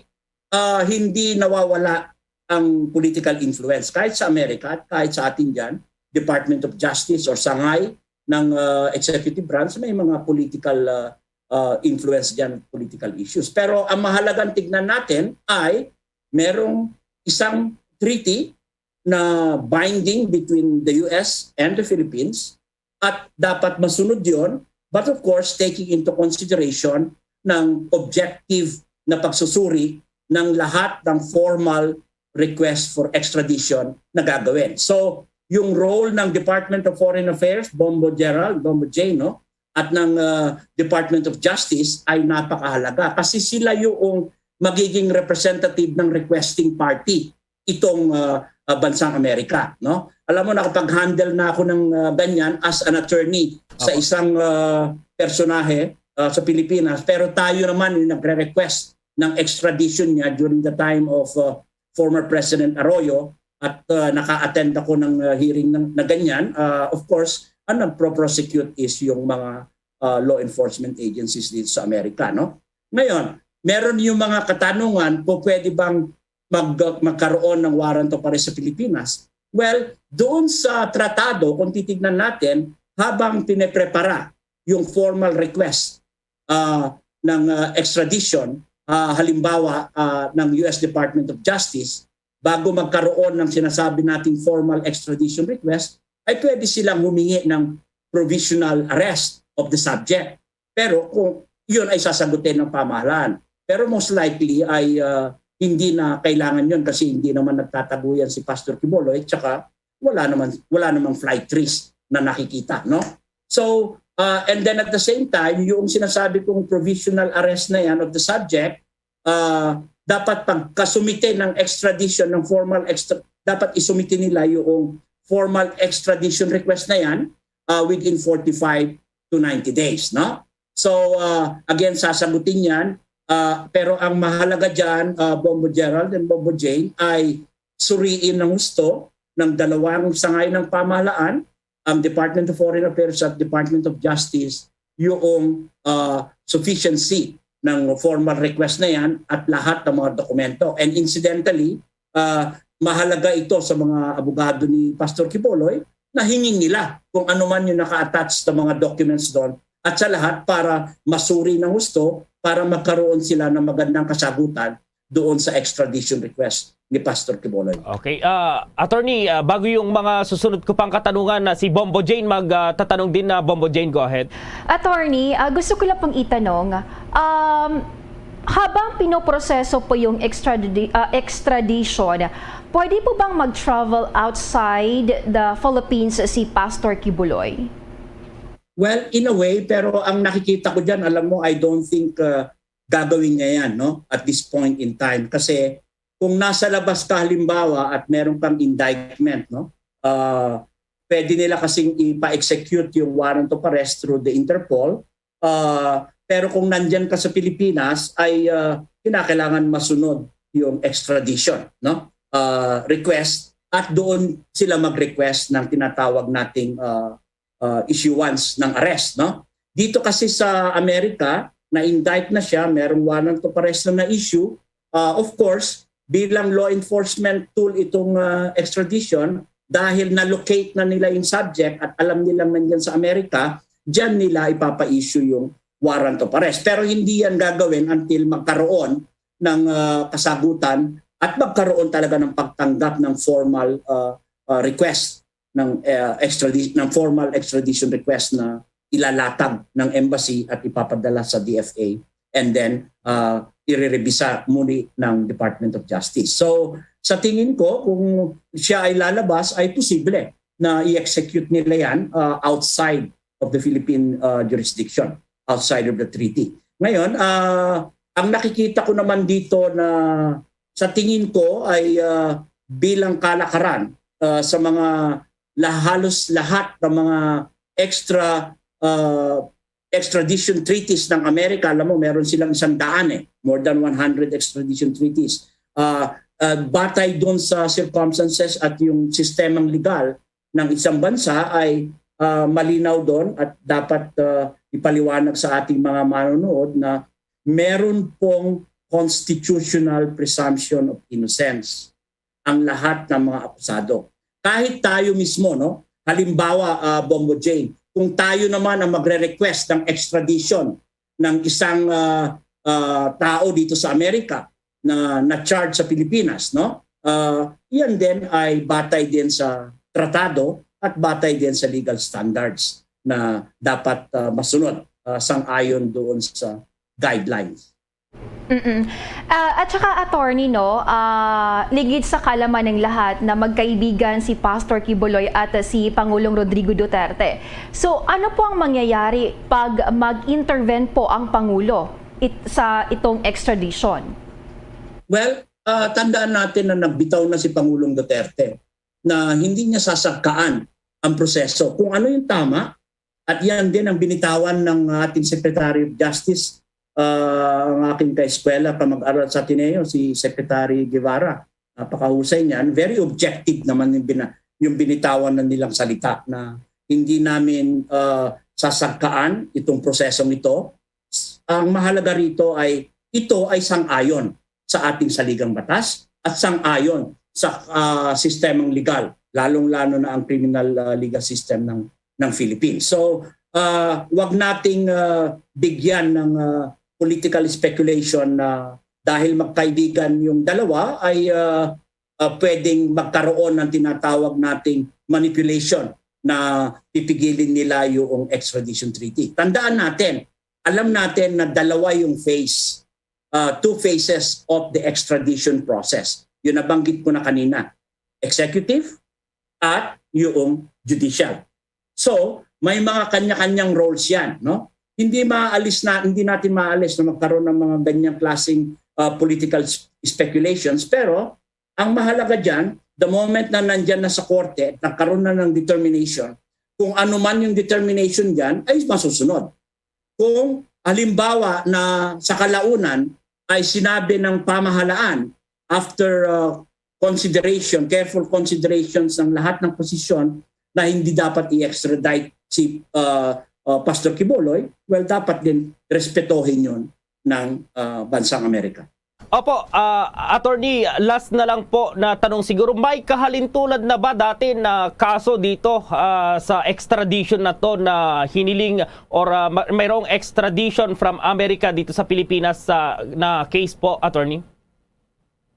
ah, hindi nawawala ang political influence kahit sa Amerika at kahit sa atin diyan. Department of Justice or sangay ng uh, executive branch, may mga political uh, uh, influence diyan, political issues. Pero ang mahalagang tignan natin ay merong isang treaty na binding between the U S and the Philippines at dapat masunod yon, but of course taking into consideration ng objective na pagsusuri ng lahat ng formal request for extradition na gagawin. So, yung role ng Department of Foreign Affairs, Bombo Gerald, Bombo Jane, no? At ng uh, Department of Justice ay napakahalaga kasi sila yung magiging representative ng requesting party itong uh, uh, bansang Amerika, no? Alam mo, nakapag-handle na ako ng uh, ganyan as an attorney sa isang uh, personahe uh, sa Pilipinas, pero tayo naman yung nagre-request ng extradition niya during the time of uh, former President Arroyo at uh, naka-attend ako ng uh, hearing ng, na ganyan. Uh, of course, ang nagpro-prosecute is yung mga uh, law enforcement agencies dito sa Amerika, no? Ngayon, meron yung mga katanungan kung pwede bang mag, magkaroon ng warrant of arrest sa Pilipinas. Well, doon sa tratado, kung titignan natin, habang pineprepara yung formal request uh, ng uh, extradition, uh, halimbawa uh, ng U S Department of Justice, bago magkaroon ng sinasabi nating formal extradition request, ay pwede silang humingi ng provisional arrest of the subject. Pero kung yun ay sasagutin ng pamahalaan. Pero most likely ay uh, hindi na kailangan yun kasi hindi naman nagtatago yan si Pastor Quiboloy, tsaka wala naman wala namang flight risk na nakikita, no? So, uh, and then at the same time, yung sinasabi kong provisional arrest na yan of the subject, uh, dapat pagkasumite ng extradition, ng formal extra, dapat isumite nila yung formal extradition request na yan uh, within forty-five to ninety days, no? So, uh, again, sasagutin yan. Uh, pero ang mahalaga dyan, uh, Bombo Gerald and Bombo Jane, ay suriin ng gusto ng dalawang sangay ng pamahalaan, ang Department of Foreign Affairs at Department of Justice, yung uh, sufficiency ng formal request na yan at lahat ng mga dokumento. And incidentally, uh, mahalaga ito sa mga abogado ni Pastor Quiboloy na hingin nila kung ano man yung naka-attach sa mga documents doon at sa lahat para masuri ng gusto para magkaroon sila ng magandang kasagutan doon sa extradition request ni Pastor Quiboloy. Okay. Uh, attorney, uh, bago yung mga susunod ko pang katanungan, na uh, si Bombo Jane magtatanong uh, din na uh, Bombo Jane, go ahead. Attorney, uh, gusto ko lang pong itanong, um, habang pinoproseso po yung extradi- uh, extradition, pwede po bang mag-travel outside the Philippines si Pastor Quiboloy? Well, in a way, pero ang nakikita ko dyan, alam mo, I don't think uh, gagawin niya yan, no? At this point in time. Kasi kung nasa labas ka halimbawa at meron kang indictment, no? Uh, pwede nila kasing ipa-execute yung warrant of arrest through the Interpol. Uh, pero kung nandyan ka sa Pilipinas, ay uh, kinakailangan masunod yung extradition, no? Uh, request at doon sila mag-request ng tinatawag nating uh, uh, issuance ng arrest, no? Dito kasi sa Amerika, na-indict na siya, merong warrant of arrest na na-issue. Uh, of course, bilang law enforcement tool itong uh, extradition, dahil na-locate na nila yung subject at alam nilang nandyan sa Amerika, dyan nila ipapa-issue yung warrant of arrest. Pero hindi yan gagawin until magkaroon ng uh, kasagutan at magkaroon talaga ng pagtanggap ng formal uh, uh, request ng uh, extradition, ng formal extradition request na ilalatag ng embassy at ipapadala sa D F A and then uh, irerebisa muli ng Department of Justice. So sa tingin ko, kung siya ay lalabas, ay posible na i-execute nila yan uh, outside of the Philippine uh, jurisdiction, outside of the treaty. Ngayon, uh, ang nakikita ko naman dito na sa tingin ko ay uh, bilang kalakaran uh, sa mga lah- halos lahat ng mga extra uh, extradition treaties ng Amerika. Alam mo, meron silang isang daan eh, more than one hundred extradition treaties. Uh, uh, batay doon sa circumstances at yung sistemang legal ng isang bansa ay uh, malinaw doon at dapat uh, ipaliwanag sa ating mga manonood na meron pong constitutional presumption of innocence ang lahat ng mga akusado. Kahit tayo mismo, no, Halimbawa, ah, Bongo Jane, kung tayo naman ang magre-request ng extradition ng isang, ah, ah, tao dito sa Amerika na na-charge sa Pilipinas, no? Ah, yan din ay batay din sa tratado at batay din sa legal standards na dapat, ah, masunod, ah, sang-ayon doon sa guidelines. Mm-mm. Ah, at saka, attorney, no, ah, ligid sa kalaman ng lahat na magkaibigan si Pastor Quiboloy at si Pangulong Rodrigo Duterte. So, ano po ang mangyayari pag mag-intervene po ang Pangulo it- sa itong extradition? Well, ah, tandaan natin na nagbitaw na si Pangulong Duterte na hindi niya sasagkaan ang proseso. Kung ano yung tama, at yan din ang binitawan ng ating Secretary of Justice, ah, ang aking kaeskwela, kamag-aral sa Ateneo, si Secretary Guevara. Napakahusay niyan. Very objective naman yung, bina, yung binitawan na nilang salita na hindi namin, ah, sasagkaan itong prosesong ito. Ang mahalaga rito ay ito ay sang-ayon sa ating saligang batas at sang-ayon sa, ah, sistemang legal, lalong-lalo na ang criminal, ah, legal system ng, ng Philippines. So, ah, wag nating, ah, bigyan ng, ah, political speculation na dahil magkaibigan yung dalawa ay, ah, ah, pwedeng magkaroon ng tinatawag nating manipulation na pipigilin nila yung extradition treaty. Tandaan natin, alam natin na dalawa yung phase, uh, two phases of the extradition process. Yun nabanggit ko na kanina, executive at yung judicial. So, may mga kanya-kanyang roles yan, no? Hindi maalis na, hindi natin maalis na magkaroon ng mga ganyang klaseng, uh, political speculations, pero ang mahalaga dyan, the moment na nandyan na sa korte at nagkaroon na ng determination, kung ano man yung determination dyan ay masusunod. Kung halimbawa na sa kalaunan ay sinabi ng pamahalaan after, uh, consideration, careful considerations ng lahat ng posisyon na hindi dapat i-extradite si, uh, uh, Pastor Quiboloy, well, dapat din respetohin yun ng, uh, bansang Amerika. Opo, ah, attorney, last na lang po na tanong siguro, may kahalintulad na ba dati na kaso dito, ah, sa extradition na to na hiniling or, ah, ma- mayroong extradition from America dito sa Pilipinas sa na case po, attorney?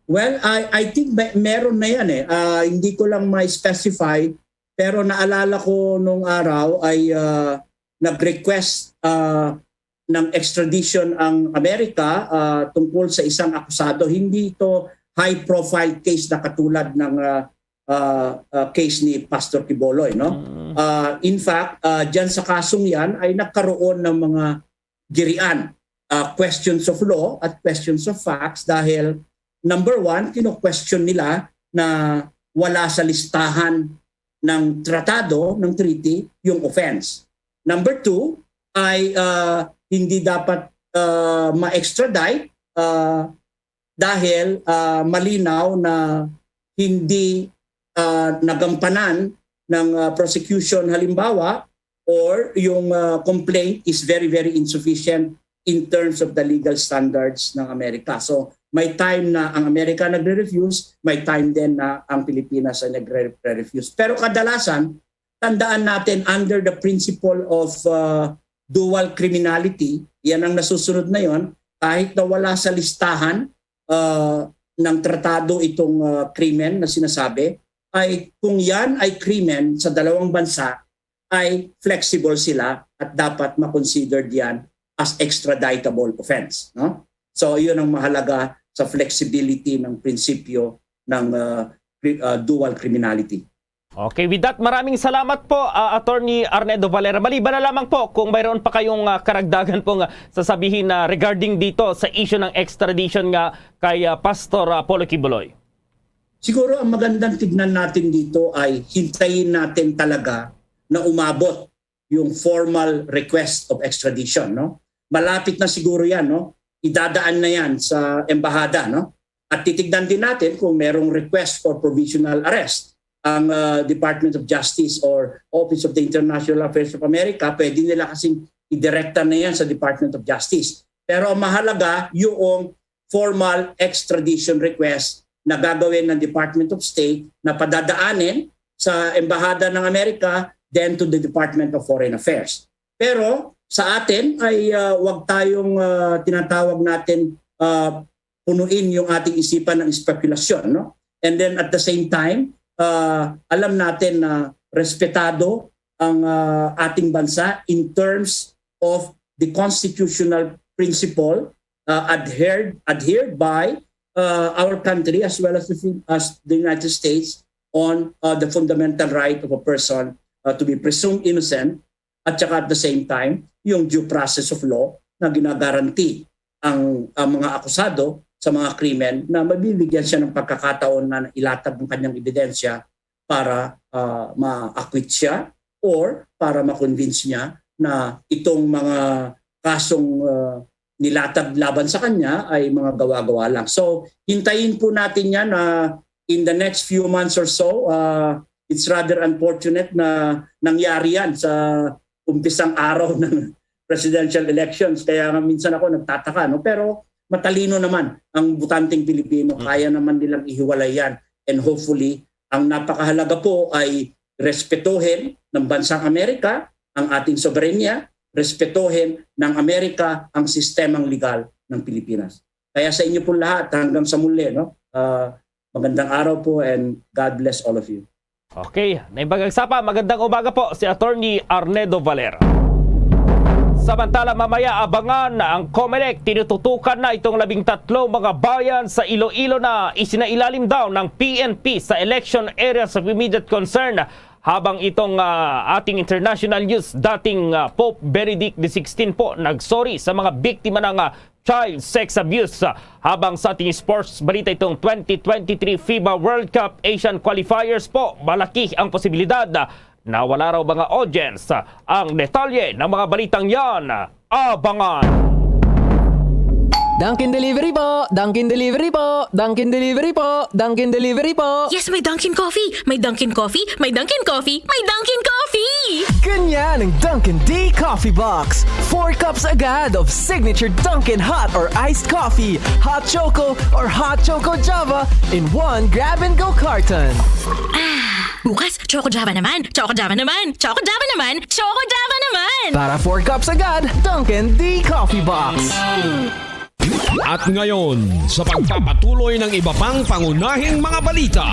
Well, I I think may, meron na yan eh. Ah, hindi ko lang ma-specify, pero naalala ko nung araw ay, ah, nag-request, ah, ng extradition ang Amerika, ah, tungkol sa isang akusado. Hindi ito high profile case na katulad ng, ah, ah, ah, case ni Pastor Quiboloy, no? Ah, in fact, ah, diyan sa kasong yan ay nagkaroon ng mga girian, ah, questions of law at questions of facts dahil, number one, kino-question nila na wala sa listahan ng tratado, ng treaty, yung offense. Number two ay, ah, hindi dapat, ah, ma-extradite, ah, dahil, ah, malinaw na hindi, ah, nagampanan ng, ah, prosecution halimbawa, or yung, ah, complaint is very, very insufficient in terms of the legal standards ng Amerika. So, may time na ang Amerika nagre-refuse, may time din na ang Pilipinas ay nagre-refuse. Pero kadalasan, tandaan natin, under the principle of, ah, dual criminality, yan ang nasusunod na yon, kahit na wala sa listahan, ah, ng tratado itong, ah, krimen na sinasabi, ay kung yan ay krimen sa dalawang bansa, ay flexible sila at dapat ma-considered yan as extraditable offense, no? So, yun ang mahalaga sa flexibility ng prinsipyo ng, ah, cri- ah, dual criminality. Okay, with that, maraming salamat po, ah, Attorney Arnedo Valera. Maliban na lamang po kung mayroon pa kayong, ah, karagdagan pong, ah, sasabihin na regarding dito sa issue ng extradition nga kay, ah, Pastor, ah, Polo Quiboloy. Siguro ang magandang tignan natin dito ay hintayin natin talaga na umabot yung formal request of extradition, no? Malapit na siguro yan, no? Idadaan na yan sa embahada, no? At titignan din natin kung merong request for provisional arrest ang, ah, Department of Justice or Office of the International Affairs of America. Pwede nila kasing idirekta na yan sa Department of Justice. Pero ang mahalaga, yung formal extradition request na gagawin ng Department of State na padadaanin sa Embahada ng Amerika, then to the Department of Foreign Affairs. Pero sa atin ay, ah, wag tayong, ah, tinatawag natin, ah, punuin yung ating isipan ng espekulasyon, no? And then at the same time, ah, alam natin na respetado ang, ah, ating bansa in terms of the constitutional principle, ah, adhered adhered by, ah, our country as well as the Phil- as the United States on, ah, the fundamental right of a person, ah, to be presumed innocent, at saka at the same time yung due process of law na ginagaranti ang, ang mga akusado sa mga krimen na mabibigyan siya ng pagkakataon na ilatag ang kanyang ebidensya para, ah, ma-acquit siya or para ma-convince niya na itong mga kasong, ah, nilatag laban sa kanya ay mga gawa-gawa lang. So, hintayin po natin yan na in the next few months or so. Ah, it's rather unfortunate na nangyari yan sa umpisang araw ng presidential elections. Kaya nga minsan ako nagtataka, no? Pero matalino naman ang botanteng Pilipino. Mm. Kaya naman nilang ihiwalay yan. And hopefully, ang napakahalaga po ay respetuhin ng bansang Amerika ang ating soberanya, respetuhin ng Amerika ang sistemang legal ng Pilipinas. Kaya sa inyo po lahat, hanggang sa muli, no? Ah, magandang araw po and God bless all of you. Okay, naimbag ang sapa, magandang umaga po si Attorney Arnedo Valer. Samantala, mamaya abangan ang COMELEC, tinututukan na itong labing tatlo mga bayan sa Iloilo na isinailalim daw ng P N P sa election areas of immediate concern, habang itong, ah, ating international news, dating, ah, Pope Benedict the sixteenth po nagsorry sa mga biktima ng, ah, child sex abuse. Habang sa ating sports balita, itong twenty twenty-three FIBA World Cup Asian Qualifiers po, malaki ang posibilidad na wala raw mga audience. Ang detalye ng mga balitang yan, abangan. Dunkin Delivery po! Dunkin Delivery po! Dunkin Delivery po! Dunkin Delivery po! Yes, may Dunkin Coffee! May Dunkin Coffee! May Dunkin Coffee! May Dunkin Coffee! Ganyan ang Dunkin D Coffee Box. Four cups agad of signature Dunkin hot or iced coffee, hot choco, or hot choco Java in one grab-and-go carton. Bukas, Choco Java naman! Choco Java naman! Choco Java naman! Choco Java naman! Para four cups agad, Dunkin D Coffee Box. At ngayon, sa pagpapatuloy ng iba pang pangunahing mga balita.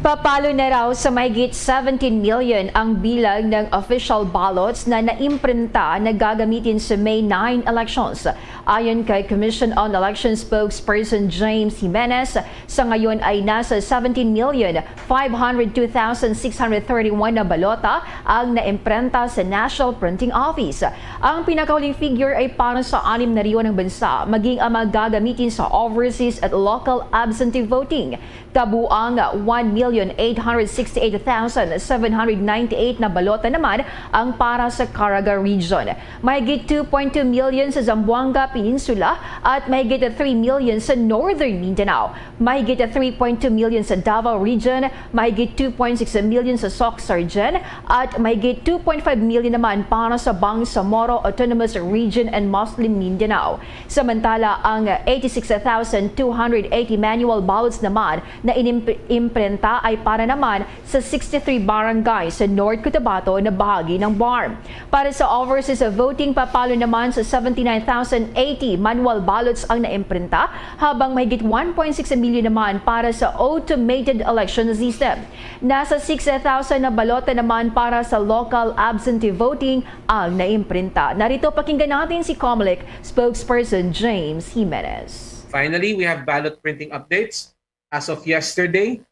Papalo na raw sa mahigit seventeen million ang bilang ng official ballots na naimprinta na gagamitin sa May nine elections. Ayon kay Commission on Elections spokesperson James Jimenez, sa ngayon ay nasa seventeen million five hundred two thousand six hundred thirty-one na balota ang naimprenta sa National Printing Office. Ang pinakahuling figure ay para sa anim na rehiyon ng bansa, maging ang mga gagamitin sa overseas at local absentee voting. Kabuang one million eight hundred sixty-eight thousand seven hundred ninety-eight na balota naman ang para sa Caraga Region. Mahigit two point two million sa Zamboanga Peninsula at mahigit three million sa Northern Mindanao. Mahigit three point two million sa Davao Region, mahigit two point six million sa Soc-Sargen, at mahigit two point five million naman para sa Bangsamoro Autonomous Region and Muslim Mindanao. Samantala, ang eighty-six thousand two hundred eighty manual ballots naman na inimp- imprenta ay para naman sa sixty-three barangay sa North Cotabato na bahagi ng BARMM. Para sa overseas voting, papalo naman sa seventy-nine thousand eighty manual ballots ang naimprinta, habang mahigit one point six milyon naman para sa automated election system. Nasa six thousand na balota naman para sa local absentee voting ang naimprinta. Narito, pakinggan natin si COMELEC spokesperson James Jimenez. Finally, we have ballot printing updates. As of yesterday,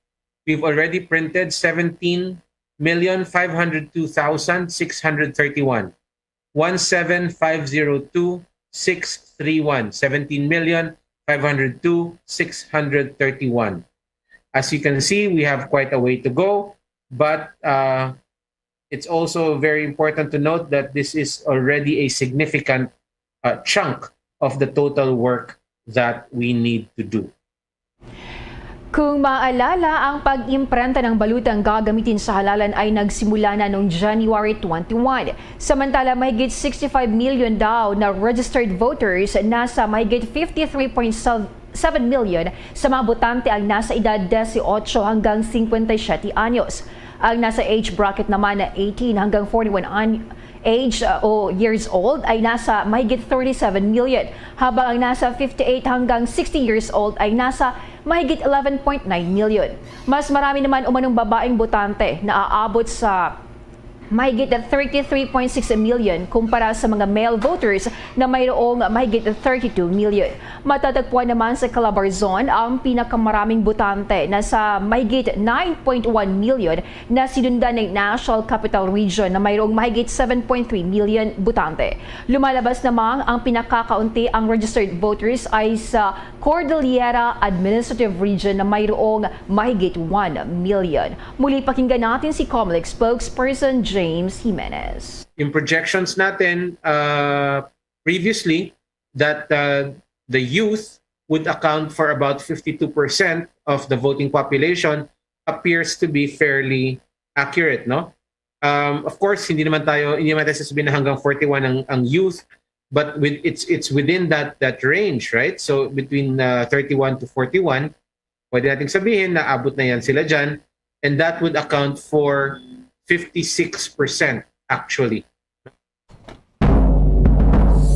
we've already printed seventeen million five hundred two thousand six hundred thirty-one. One seven five zero two six three one. Seventeen million five hundred two six hundred thirty-one. As you can see, we have quite a way to go, but uh, it's also very important to note that this is already a significant uh, chunk of the total work that we need to do. Kung maalala, ang pag-imprenta ng balutang gagamitin sa halalan ay nagsimula na noong January twenty-one. Samantala, mahigit sixty-five million daw na registered voters, nasa mahigit fifty-three point seven million sa mga botante ang nasa edad dieciocho hanggang cincuenta y siete anyos. Ang nasa age bracket naman na eighteen hanggang forty-one an- age, uh, o years old ay nasa mahigit thirty-seven million, habang ang nasa fifty-eight hanggang sixty years old ay nasa mahigit eleven point nine million. Mas marami naman umanong babaeng botante na aabot sa mahigit thirty-three point six million kumpara sa mga male voters na mayroong mahigit thirty-two million. Matatagpuan naman sa Calabarzon ang pinakamaraming botante na sa mahigit nine point one million na sinundan ng National Capital Region na mayroong mahigit seven point three million botante. Lumalabas namang ang pinakakaunti ang registered voters ay sa Cordillera Administrative Region na mayroong mahigit one million. Muli, pakinggan natin si Comelec spokesperson James Jimenez. Yung projections natin uh, previously, that uh, the youth would account for about fifty-two percent of the voting population appears to be fairly accurate, no? Um, of course, hindi naman tayo hindi naman tayo sasabihin na hanggang forty-one ang, ang youth, but with it's it's within that that range, right? So between uh, thirty-one to forty-one, pwede nating sabihin na abot na yan sila dyan, and that would account for fifty-six percent actually.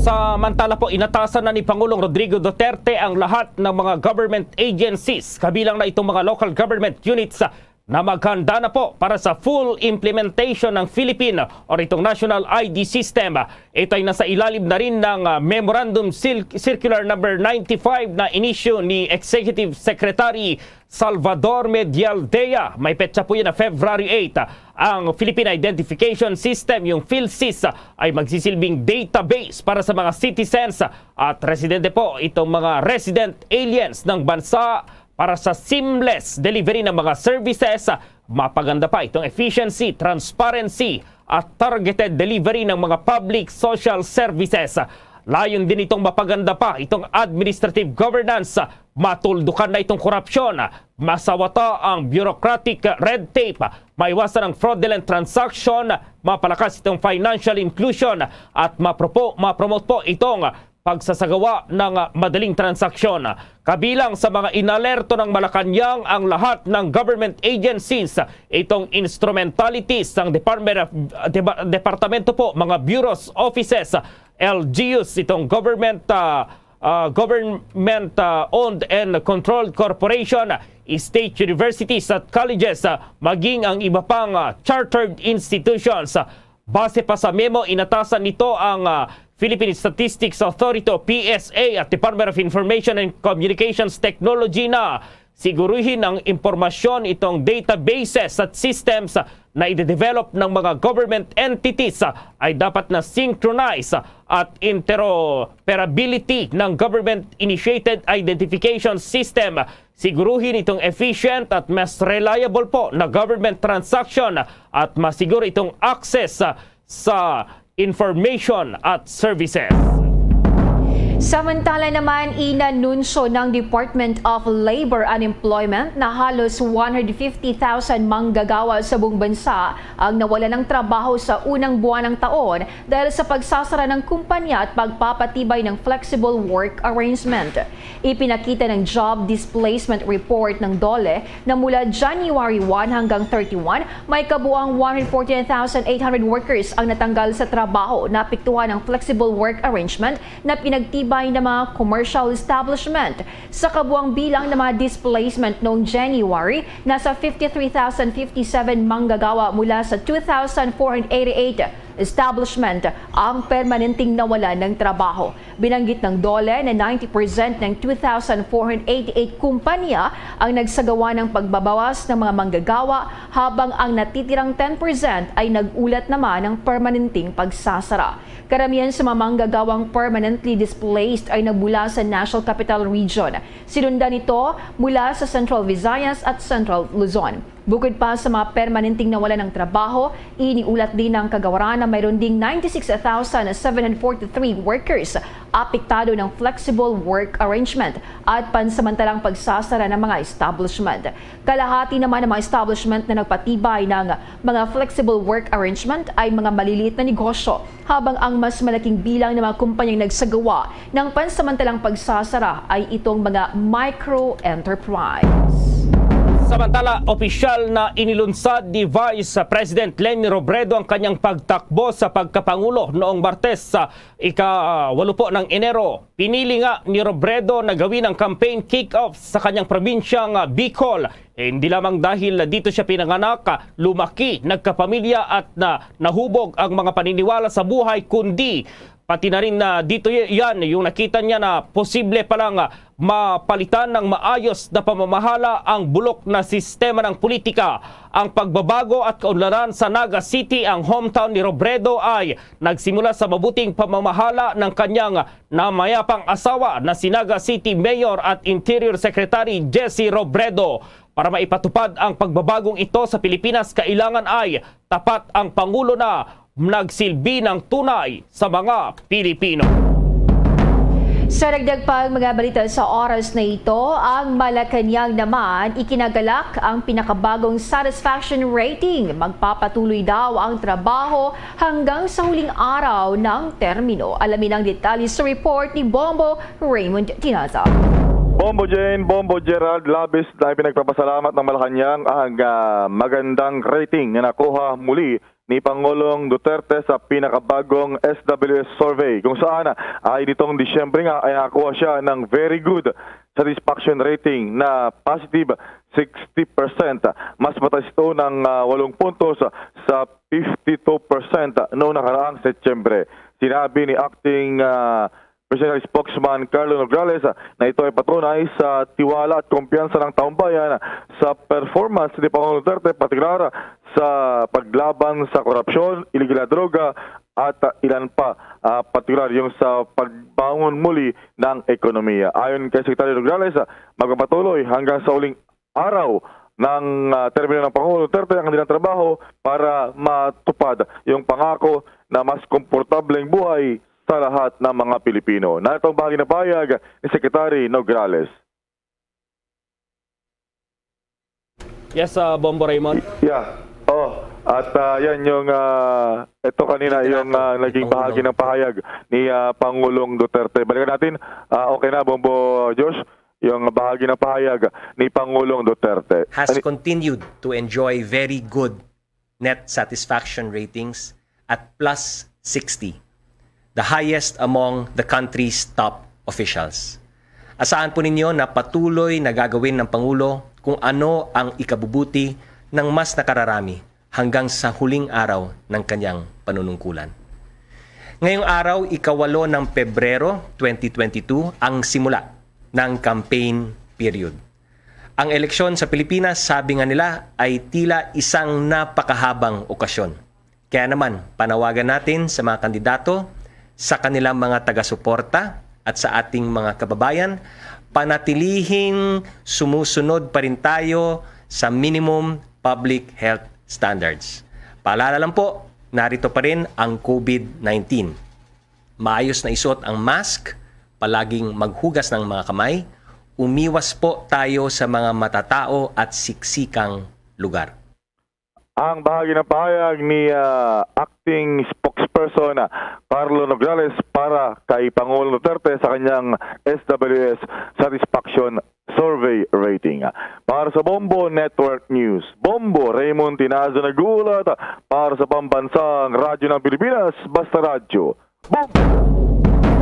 Samantala po, inatasan na ni Pangulong Rodrigo Duterte ang lahat ng mga government agencies, kabilang na itong mga local government units, na maghanda na po para sa full implementation ng Philippine or itong National I D System. Ito ay nasa ilalim na rin ng ah, Memorandum Cir- Circular number ninety-five na inisyu ni Executive Secretary Salvador Medialdea. May petsa po yan na February eight. Ang Philippine Identification System, yung PhilSys, ay magsisilbing database para sa mga citizens at residente po, itong mga resident aliens ng bansa, para sa seamless delivery ng mga services. Mapaganda pa itong efficiency, transparency, at targeted delivery ng mga public social services. Layon din itong mapaganda pa itong administrative governance. Matuldukan na itong korupsyon, masawata ang bureaucratic red tape, maiwasan ang fraudulent transaction, mapalakas itong financial inclusion, at mapropo, mapromote po itong pagsasagawa ng madaling transaksyon. Kabilang sa mga inalerto ng Malacañang ang lahat ng government agencies, itong instrumentalities ng Department of, Deba- Departamento po, mga bureaus, offices, L G Us, itong government ah, ah, government ah, owned and controlled corporation, state universities at colleges, ah, maging ang iba pang ah, chartered institutions. Base pa sa memo, inatasan nito ang ah, Philippine Statistics Authority o P S A at Department of Information and Communications Technology na siguruhin ang impormasyon itong databases at systems na idedevelop ng mga government entities ay dapat na synchronize at interoperability ng government-initiated identification system. Siguruhin itong efficient at mas reliable po na government transaction at masiguro itong access sa information at services. Samantala naman, inanunsyo ng Department of Labor and Employment na halos one hundred fifty thousand manggagawa sa buong bansa ang nawala ng trabaho sa unang buwan ng taon dahil sa pagsasara ng kumpanya at pagpapatibay ng flexible work arrangement. Ipinakita ng Job Displacement Report ng DOLE na mula January one hanggang thirty-one, may kabuang one hundred forty-nine thousand eight hundred workers ang natanggal sa trabaho na apektuhan ng flexible work arrangement na pinagtibay ng mga commercial establishment. Sa kabuang bilang ng mga displacement noong January, nasa fifty-three thousand fifty-seven manggagawa mula sa two thousand four hundred eighty-eight establishment ang permanenteng nawalan ng trabaho. Binanggit ng DOLE na ninety percent ng two thousand four hundred eighty-eight kumpanya ang nagsagawa ng pagbabawas ng mga manggagawa, habang ang natitirang ten percent ay nag-ulat naman ng permanenteng pagsasara. Karamihan sa mga manggagawang permanently displaced ay nagmula sa National Capital Region. Sinundan nito mula sa Central Visayas at Central Luzon. Bukod pa sa mga permanenteng nawala ng trabaho, iniulat din ng Kagawaran na mayroon ding ninety-six thousand seven hundred forty-three workers apektado ng flexible work arrangement at pansamantalang pagsasara ng mga establishment. Kalahati naman ng mga establishment na nagpatibay ng mga flexible work arrangement ay mga maliliit na negosyo, habang ang mas malaking bilang ng mga kumpanyang nagsagawa ng pansamantalang pagsasara ay itong mga micro enterprise. Samantala, opisyal na inilunsad ni Vice President Leni Robredo ang kanyang pagtakbo sa pagkapangulo noong Martes, sa ika-walupo ng Enero. Pinili nga ni Robredo na gawin ang campaign kick-off sa kanyang probinsyang, ah, Bicol. Hindi lamang dahil dito siya pinanganak, lumaki, nagkapamilya at na nahubog ang mga paniniwala sa buhay, kundi pati na rin na dito y-, yan yung nakita niya na posible palang, ah, mapalitan ng maayos na pamamahala ang bulok na sistema ng politika. Ang pagbabago at kaunlaran sa Naga City, ang hometown ni Robredo, ay nagsimula sa mabuting pamamahala ng kanyang namayapang asawa na si Naga City Mayor at Interior Secretary Jesse Robredo. Para maipatupad ang pagbabagong ito sa Pilipinas, kailangan ay tapat ang Pangulo na nagsilbi ng tunay sa mga Pilipino. Sa dagdag pang mga balita sa oras na ito, ang Malacañang naman ikinagalak ang pinakabagong satisfaction rating. Magpapatuloy daw ang trabaho hanggang sa huling araw ng termino. Alamin ang detalye sa report ni Bombo Raymond Tinaza. Bombo Jane, Bombo Gerald, labis na ipinagpapasalamat ng Malacañang ang, ah, magandang rating na nakuha muli ni Pangulong Duterte sa pinakabagong S W S survey, kung saan ay nitong Disyembre nga ay nakakuha siya ng very good satisfaction rating na positive sixty percent. Mas mataas ito ng, ah, walong puntos sa fifty-two percent noong nakaraang Setyembre. Sinabi ni Acting, ah, Presidential Spokesman Carlo Nograles, ah, na ito ay patunay sa tiwala at kumpiyansa ng taumbayan sa performance ni Pangulong Duterte, partikular sa paglaban sa korupsyon, iligal na droga, at, ah, ilan pa, ah, partikular yung sa pagbangon muli ng ekonomiya. Ayon kay Secretary Nograles, ah, magpapatuloy hanggang sa uling araw ng, ah, termino ng Pangulong Duterte ang kanilang trabaho para matupad yung pangako na mas komportableng buhay sa lahat ng mga Pilipino. Narito ang bahagi ng pahayag ni Secretary Nograles. Yes, ah, Bombo Raymond. Yeah. Oh, at, ah, yan yung, ah, ito kanina, yung, ah, naging bahagi ng pahayag ni, ah, Pangulong Duterte. Balikan natin. Ah, okay na, Bombo Josh, yung bahagi ng pahayag ni Pangulong Duterte. Has continued to enjoy very good net satisfaction ratings at plus sixty, the highest among the country's top officials. Asahan po ninyo na patuloy na gagawin ng Pangulo kung ano ang ikabubuti ng mas nakararami hanggang sa huling araw ng kanyang panunungkulan. Ngayong araw, ikawalo ng Pebrero twenty twenty-two, ang simula ng campaign period. Ang eleksyon sa Pilipinas, sabi nga nila, ay tila isang napakahabang okasyon. Kaya naman, panawagan natin sa mga kandidato, sa kanilang mga taga-suporta at sa ating mga kababayan, panatilihing sumusunod pa rin tayo sa minimum public health standards. Paalala lang po, narito pa rin ang COVID nineteen. Maayos na isuot ang mask, palaging maghugas ng mga kamay, umiwas po tayo sa mga matatao at siksikang lugar. Ang bahagi ng pahayag ni, ah, Acting Spokesperson, ah, Carlo Nograles para kay Pangulong Duterte sa kanyang S W S Satisfaction Survey Rating. Para sa Bombo Network News, Bombo Raymond Tinazo nag-uulat para sa Pambansang Radyo ng Pilipinas, Basta Radyo.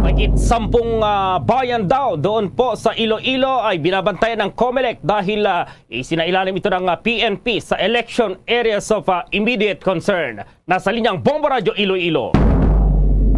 Mahigit sampung, ah, bayan daw doon po sa Iloilo ay binabantayan ng COMELEC dahil, ah, isinailalim ito ng, ah, P N P sa election areas of, ah, immediate concern. Nasa linyang Bombo Radyo Iloilo.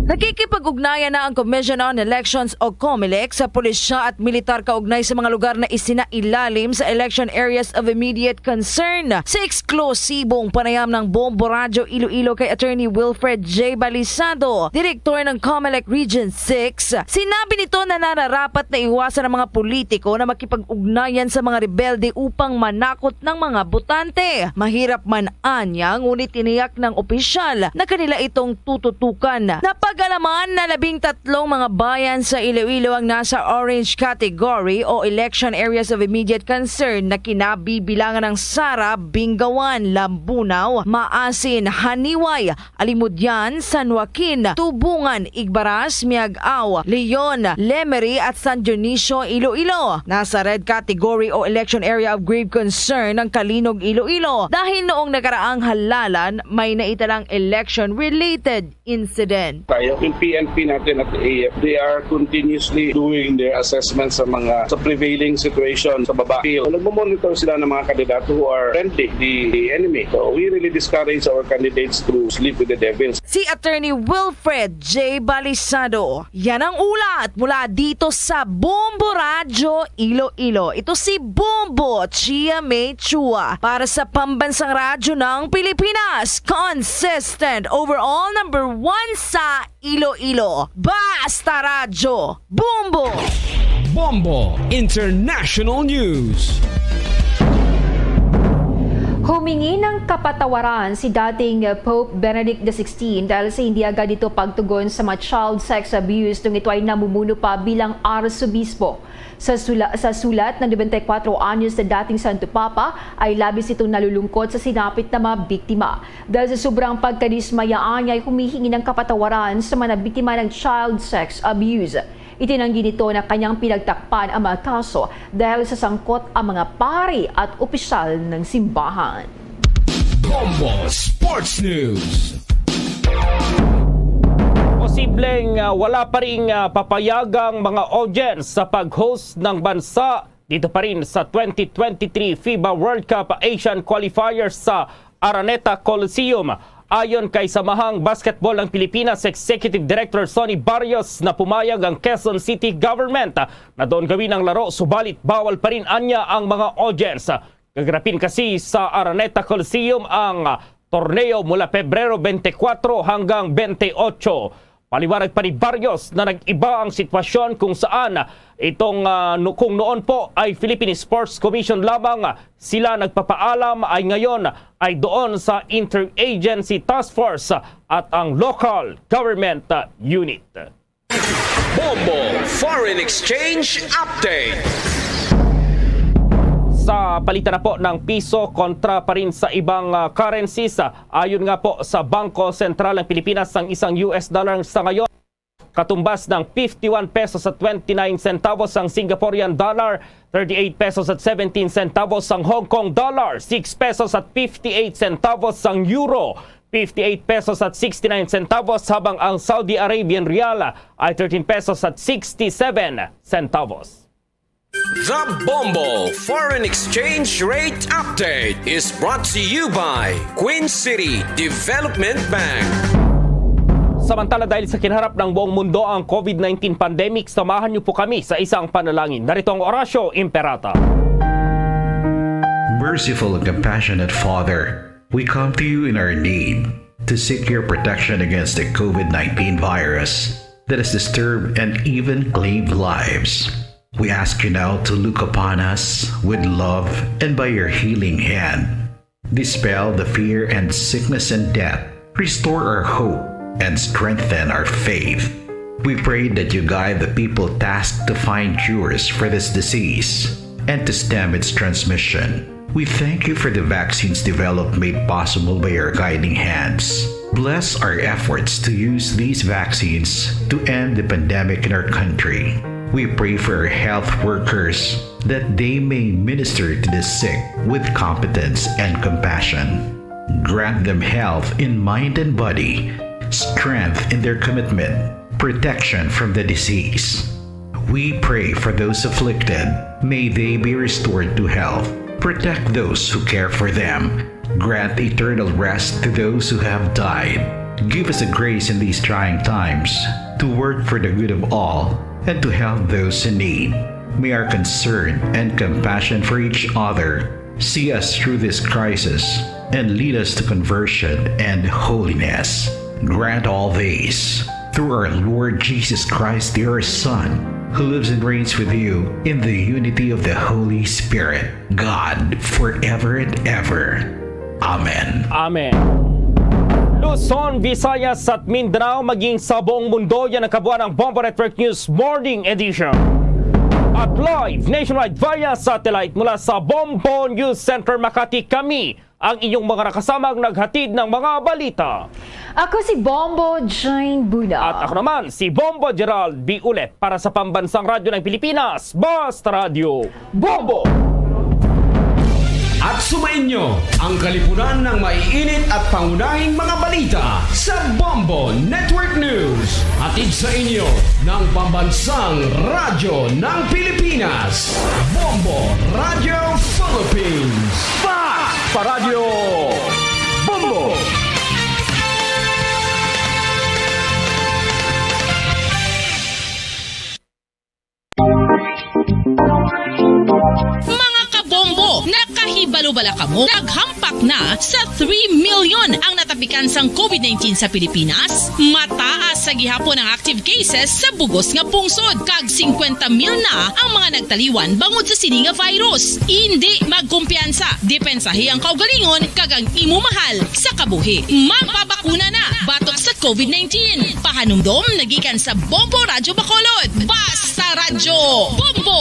Nakikipag-ugnayan na ang Commission on Elections o COMELEC sa pulisya at militar kaugnay sa mga lugar na isinailalim sa election areas of immediate concern. Sa eksklusibong panayam ng Bombo Radyo Iloilo kay Attorney Wilfred J Balisado, direktor ng COMELEC Region six, sinabi nito na nararapat na iwasan ng mga politiko na makipag-ugnayan sa mga rebelde upang manakot ng mga botante. Mahirap man anya, ngunit tiniyak ng opisyal na kanila itong tututukan. Napag- Nagalaman na labing tatlong mga bayan sa Iloilo ang nasa orange category o election areas of immediate concern na kinabibilangan ng Sara, Bingawan, Lambunao, Maasin, Haniway, Alimodian, San Joaquin, Tubungan, Igbaras, Miag-ao, Leon, Lemery at San Dionisio, Iloilo. Nasa red category o election area of grave concern ang Calinog, Iloilo dahil noong nakaraang halalan may naitalang election-related incident. Tayo, yung P N P natin at A F, they are continuously doing their assessment sa mga, sa prevailing situation sa baba. Nagmo-monitor sila ng mga kandidato who are friendly the enemy. So we really discourage our candidates to sleep with the devils. Si Attorney Wilfred J Balisado. Yan ang ulat mula dito sa Bombo Radyo Iloilo. Ito si Bombo Chia May Chua para sa Pambansang Radyo ng Pilipinas. Consistent overall number one sa Iloilo. Basta Radyo, Bombo! Bombo International News. Humingi ng kapatawaran si dating Pope Benedict the sixteenth dahil sa hindi agad ito pagtugon sa mga child sex abuse nung ito ay namumuno pa bilang arsobispo. Sa sula-, sa sulat ng nobenta y kuwatro anyos na dating Santo Papa ay labis itong nalulungkot sa sinapit na mga biktima. Dahil sa sobrang pagkadismaya niya ay humihingi ng kapatawaran sa mga nabiktima ng child sex abuse. Itinanggi nito na kanyang pinagtakpan ang mga kaso dahil sa sangkot ang mga pari at opisyal ng simbahan. Bombo Sports News. Posibleng, ah, wala pa ring, ah, papayagang mga audience sa pag-host ng bansa dito pa rin sa twenty twenty-three FIBA World Cup Asian Qualifiers sa Araneta Coliseum. Ayon kay Samahang Basketball ng Pilipinas Executive Director Sonny Barrios na pumayag ang Quezon City Government na doon gawin ang laro, subalit bawal pa rin anya ang mga audience. Gaganapin kasi sa Araneta Coliseum ang torneo mula Pebrero twenty-four hanggang twenty-eight. Paliwanag pa ni Barrios na nag-iba ang sitwasyon kung saan itong, ah, no-, kung noon po ay Philippine Sports Commission lamang sila nagpapaalam, ay ngayon ay doon sa Interagency Task Force at ang local government, ah, unit. Bombo Foreign Exchange Update. Sa palitan na po ng piso kontra pa rin sa ibang, ah, currencies, ah, ayon nga po sa Bangko Sentral ng Pilipinas, ang isang U S dollar sa ngayon katumbas ng fifty-one pesos at twenty-nine centavos, ang Singaporean dollar thirty-eight pesos at seventeen centavos, ang Hong Kong dollar six pesos at fifty-eight centavos, ang euro fifty-eight pesos at sixty-nine centavos, habang ang Saudi Arabian rial ay thirteen pesos at sixty-seven centavos. The Bombo Foreign Exchange Rate Update is brought to you by Queen City Development Bank. Samantala, dahil sa kinaharap ng buong mundo ang COVID nineteen pandemic, samahan niyo po kami sa isang panalangin. Narito ang Oratio Imperata. Merciful and compassionate Father, we come to you in our need to seek your protection against the COVID nineteen virus that has disturbed and even claimed lives. We ask you now to look upon us with love and by your healing hand, dispel the fear and sickness and death, restore our hope, and strengthen our faith. We pray that you guide the people tasked to find cures for this disease and to stem its transmission. We thank you for the vaccines developed made possible by your guiding hands. Bless our efforts to use these vaccines to end the pandemic in our country. We pray for our health workers that they may minister to the sick with competence and compassion. Grant them health in mind and body, strength in their commitment, protection from the disease. We pray for those afflicted. May they be restored to health. Protect those who care for them. Grant eternal rest to those who have died. Give us the grace in these trying times to work for the good of all and to help those in need. May our concern and compassion for each other see us through this crisis and lead us to conversion and holiness. Grant all these through our Lord Jesus Christ, your Son, who lives and reigns with you in the unity of the Holy Spirit, God, forever and ever. Amen. Amen. Luzon, Visayas at Mindanao, maging sa buong mundo, yan ang kabuuan ng Bombo Network News Morning Edition. At live nationwide via satellite mula sa Bombo News Center Makati, kami ang inyong mga nakasamang naghatid ng mga balita. Ako si Bombo Jane Buna. At ako naman, si Bombo Gerald Biule para sa Pambansang Radyo ng Pilipinas, Basta Radyo Bombo! At sumainyo ang kalipunan ng maiinit at pangunahing mga balita sa Bombo Network News. Hatid sa inyo ng Pambansang Radyo ng Pilipinas, Bombo Radyo Philippines. Fact pa Radyo Bombo! Mga kabombo, nakahibalo bala kamo? Naghampak na sa three million ang natapikan sang covid nineteen sa Pilipinas. Mataas sa gihapon ang active cases sa bugos nga pungsod, kag singkwenta mil na ang mga nagtaliwan bangod sa sini nga virus. Indi magkumpiyansa, depensahi ang kaugalingon kag ang imo mahal sa kabuhi. Magpabakuna na batok sa covid nineteen. Pahanumdom na gikan sa Bombo Radyo Bacolod. Basta Radyo Bombo!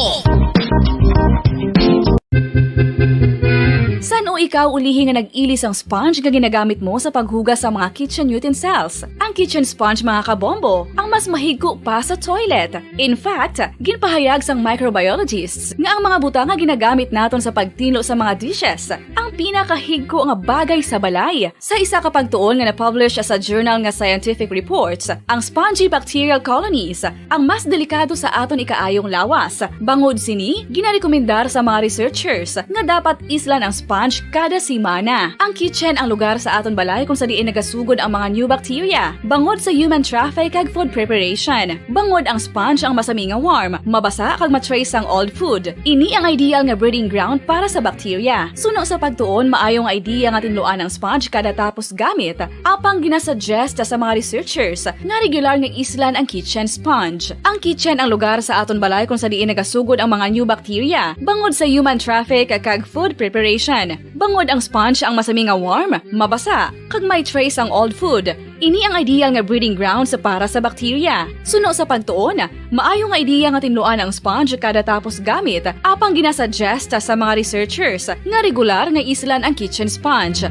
San-o ikaw ulihi nga nag-ili sang sponge nga ginagamit mo sa paghugas sa mga kitchen utensils? Ang kitchen sponge, mga kabombo, ang mas mahigko pa sa toilet. In fact, ginpahayag sang microbiologists nga ang mga butang nga ginagamit naton sa pagtinlo sa mga dishes ang pinakahigko nga bagay sa balay. Sa isa ka pagtuon nga na-publish sa journal nga Scientific Reports, ang spongy bacterial colonies ang mas delikado sa aton ikaayong lawas. Bangod sini, ginarekomendar sa mga researchers nga dapat islan ang sponge kada semana. Ang kitchen ang lugar sa aton balay kung sa diin nagasugod ang mga new bacteria, bangod sa human traffic kag food preparation. Bangod ang sponge ang masami nga warm, mabasa kag ma-trace sang old food. Ini ang ideal nga breeding ground para sa bacteria. Suno sa pagtuon, maayo nga idea nga tinluan ang sponge kada tapos gamit, apang ginasuggest sa mga researchers nga regular nga islan ang kitchen sponge. Ang kitchen ang lugar sa aton balay kung sa diin nagasugod ang mga new bacteria, bangod sa human traffic kag food preparation. Bangod ang sponge ang masami nga warm, mabasa, kag may trace ang old food. Ini ang ideal nga breeding grounds para sa bacteria. Suno sa pagtuon, maayo nga ideya nga tinluan ang sponge kada tapos gamit, apang ginasuggest sa mga researchers nga regular nga islan ang kitchen sponge.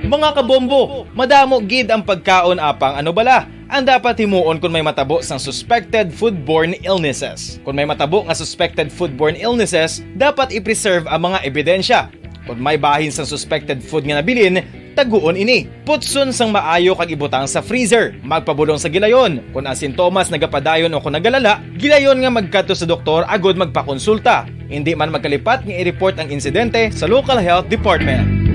Mga kabombo, madamo gid ang pagkaon, apang ano bala ang dapat himuon kon may matabo sang suspected foodborne illnesses? Kon may matabo nga suspected foodborne illnesses, dapat i-preserve ang mga ebidensya. Kon may bahin sang suspected food nga nabilin, taguon ini. Putson sang maayo kag ibutang sa freezer. Magpabulong sa gilayon. Kon ang sintomas nagapadayon o kon nagalala, gilayon nga magkadto sa doktor agud magpakonsulta. Indi man magkalipat nga i-report ang insidente sa local health department.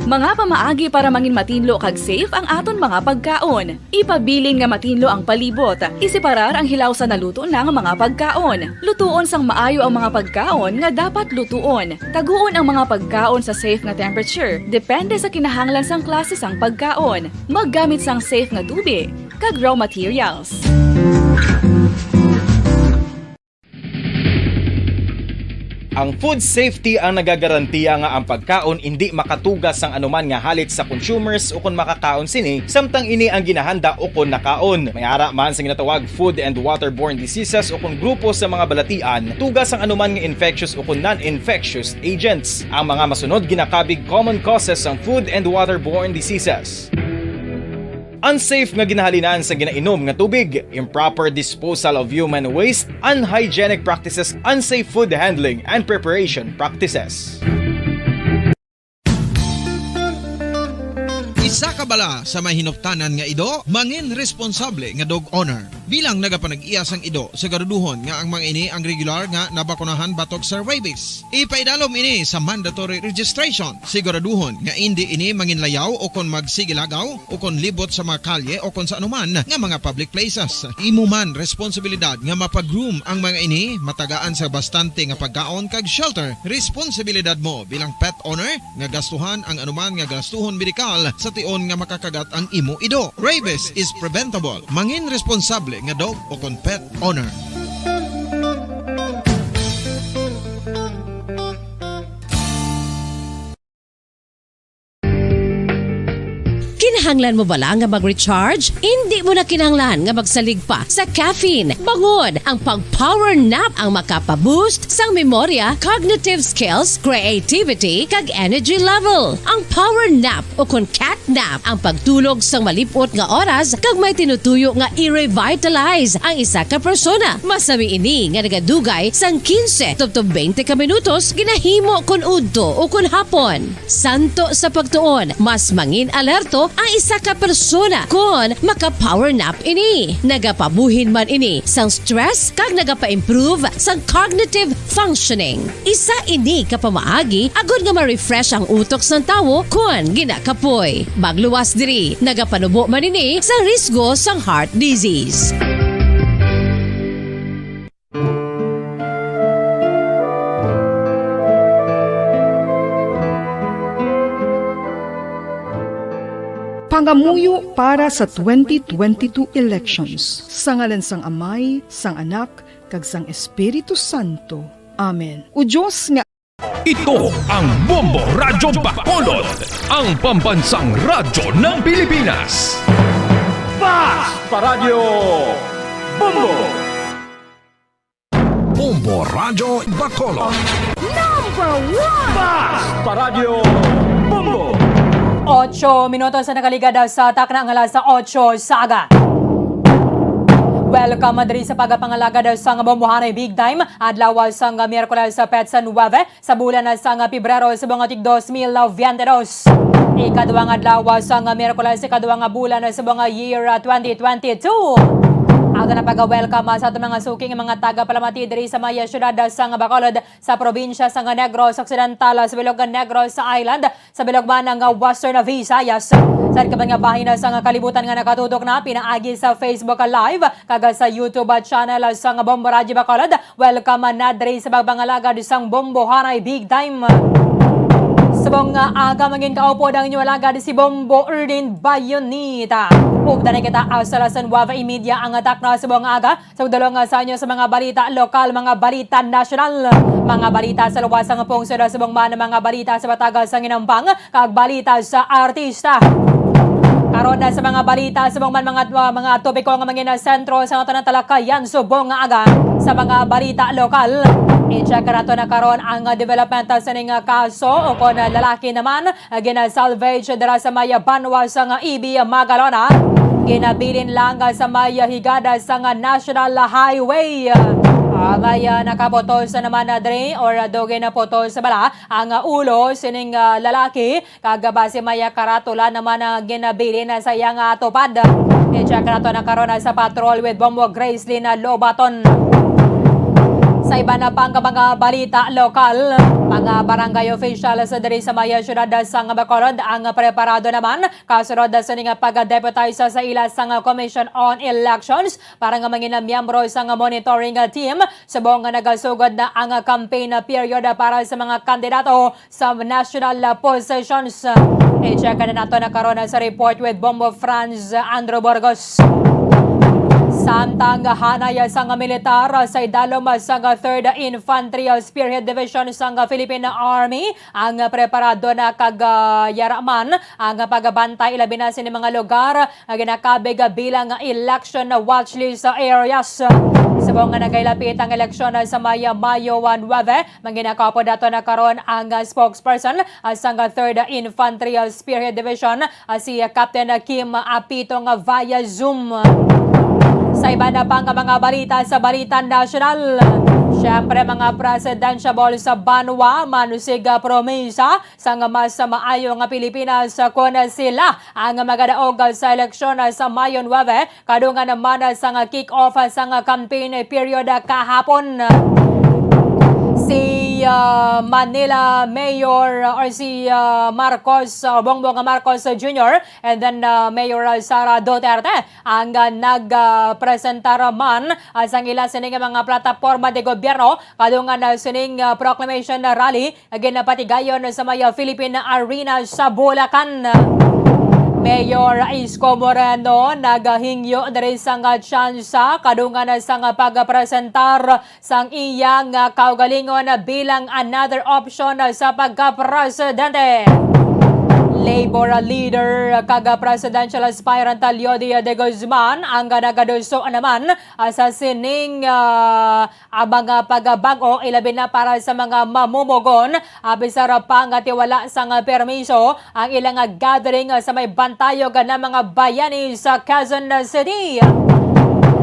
Mga pamaagi para mangin matinlo kag safe ang aton mga pagkaon. Ipabilin nga matinlo ang palibot. Iseparar ang hilaw sa naluto na nga mga pagkaon. Lutuon sang maayo ang mga pagkaon nga dapat lutuon. Taguon ang mga pagkaon sa safe nga temperature, depende sa kinahanglan sang klase sang pagkaon. Maggamit sang safe nga tubi kag raw materials. Ang food safety ang nagagarantiya nga ang pagkaon indi makatuga sang anuman nga halit sa consumers ukon makakaon sini, samtang ini ang ginahanda ukon nakaon. May ara man sa ginatawag food and waterborne diseases ukon grupo sa mga balatian, tuga sang anuman nga infectious ukon non-infectious agents. Ang mga masunod ginakabig common causes sang food and waterborne diseases. Unsafe nga ginahalinan sa ginainom nga tubig, improper disposal of human waste, unhygienic practices, unsafe food handling and preparation practices. Isa ka bala sa may hinuptanan nga ido, mangin responsable nga dog owner. Bilang nagapanag-iya sang ido, siguraduhon nga ang mga ini ang regular nga nabakunahan batok sa rabies. Ipaidalom ini sa mandatory registration. Siguraduhon nga indi ini manginlayaw o kon magsigilagaw o kon libot sa mga kalye o kon sa anuman nga mga public places. Imo man responsibilidad nga mapa-groom ang mga ini, matagaan sa bastante nga pagkaon kag shelter. Responsibilidad mo bilang pet owner nga gastuhan ang anuman nga gastuhon medikal sa tion nga makakagat ang imo ido. Rabies is preventable. Mangin responsable nga dog o kon pet owner. Kinahanglan mo bala nga mag-recharge? Indi mo na kinahanglan nga magsalig pa sa caffeine. Bangod, ang pag-power nap ang makapa-boost sang memorya, cognitive skills, creativity, kag energy level. Ang power nap o kon cat nap ang pagtulog sang malip-ot nga oras kag may tinutuyo nga i-revitalize ang isa ka persona. Masami ini nga nagadugay sang quince tubtob twenty ka minutos ginahimo kon udto o kon hapon. Santo sa pagtuon, mas mangin alerto ang isa ka persona kon maka-power nap ini. Nagapabuhin man ini sang stress kag nagapa-improve sang cognitive functioning. Isa ini ka pamaagi agod nga ma-refresh ang utok sang tawo kon ginakapoy. Magluwas diri, nagapanubo man ini sa risgo sang heart disease. Pangamuyo para sa twenty twenty-two elections. Sa ngalan sang Amay, sang Anak, kag sang Espiritu Santo. Amen. O Dios nga Ito ang Bombo Radyo Bacolod, ang pambansang radyo ng Pilipinas. Fast Paradyo Bombo! Bombo Radyo Bacolod. Number one! Fast Paradyo Bombo! Ocho minutos na nakaligad sa takna nga alas ocho sa aga. Welcome diri sa pagapangalagad sang Bombohanay Big Time, adlaw sang Miyerkules, petsa nuebe sa bulan sang Pebrero sa mga tig dos mil veinte dos. Ikaduha nga adlaw sang Miyerkules, ikaduha nga bulan sa mga year twenty twenty-two. Ato na pag-welcome sa aton mga suking mga tagapalamati diri sa may siyudad sang Bacolod, sa probinsya sang Negros Occidental, sa bilog nga Negros Island, sa bilog man nga Western Visayas. Sa iban nga bahin sang kalibutan nga nakatutok na pinaagi sa Facebook Live kag sa YouTube channel sang Bombo Radyo Bacolod, welcome na diri sa pagpangalagad sang Bombohanay Big Time. Subong nga aga, mangin kaupod ang inyo alagad si Bombo Erdin Bayonita. Ugda na kita, ah, sa alas nuebe y media ang takna subong nga aga. Sa pagdulong sa inyo sa mga balita lokal, mga balita nasyonal, mga balita sa luwas sang pungsod, subong man mga balita sa matag sang hinampang, kag balita sa artista. Karon na sa mga balita, subong man mga, uh, mga topiko nga mangin sentro sa aton talakayan subong nga aga sa mga balita lokal. I-check nato na karon ang development sa ning kaso, o kon lalaki naman gina-salvage dira sa may banwa sang Ibi, Magalona. Ginabilin lang sa may higad sang National Highway. Ah, may, ah, nakaputos naman na dre or, ah, do ginaputos bala ang, ah, ulo sining, ah, lalaki, kag base may, ah, karatula naman ang ginabilin sa iyang, ah, tupad. I-check nato na karon, ah, sa patrol with Bombo Gracelyn, ah, Lobaton. Sa iban na pang mga balita lokal, mga barangay officials diri sa may siyudad sang Bacolod ang preparado naman kasunod sa ning pag-deputize sa ila sang Commission on Elections para nga mangin miyembro sang monitoring team subong nga nagasugod na ang campaign period para sa mga kandidato sa national positions. I-check na nato na karon sa report with Bombo Franz Andrew Burgos. Samtang hanay sang militar sa idalom sang Third Infantry Spearhead Division sang Philippine Army ang preparado na kag, ah, yara man ang pagbantay, ilabi na sini mga lugar nga ginakabig bilang election watch list areas. Subong nga nagahilapit ang eleksyon sa May, Mayo nuebe, manginakaupod nato na karon ang, ah, spokesperson, ah, sang Third Infantry, ah, Spearhead Division, ah, si, ah, Captain Kim Apitong via Zoom. Sa iban na pang mga balita sa balita nasyonal, siyempre, mga presidentiable sa banwa manusig, ah, promesa sang mas maayo nga Pilipinas, ah, kon sila ang magadaog sa eleksyon, ah, sa Mayo nuebe, kadungan naman, ah, sang kick-off, ah, sang campaign period, ah, kahapon. Si, ah, Manila Mayor, ah, or si, ah, Marcos, ah, Bongbong Marcos Junior, and then, ah, Mayor, ah, Sara Duterte ang, ah, nag, ah, presentar man, ah, sang ila sining mga plataporma de gobyerno kadungan, ah, sining, ah, proclamation rally nga ginapatigayon sa may Philippine Arena sa Bulacan. Mayor Isko Moreno nagahingyo diri sang tsansa kadungan sang pagpresentar sang iya nga kaugalingon bilang another option sa pagkapresidente. Labor leader kag presidential aspirant Leody de Guzman ang nagaduso naman, ah, sa sining, ah, ah, mga pagbag-o, ilabi na para sa mga mamumugon, ah, bisan pa nga tiwala sang permiso ang ilang gathering sa may bantayog nga mga bayani sa Quezon City.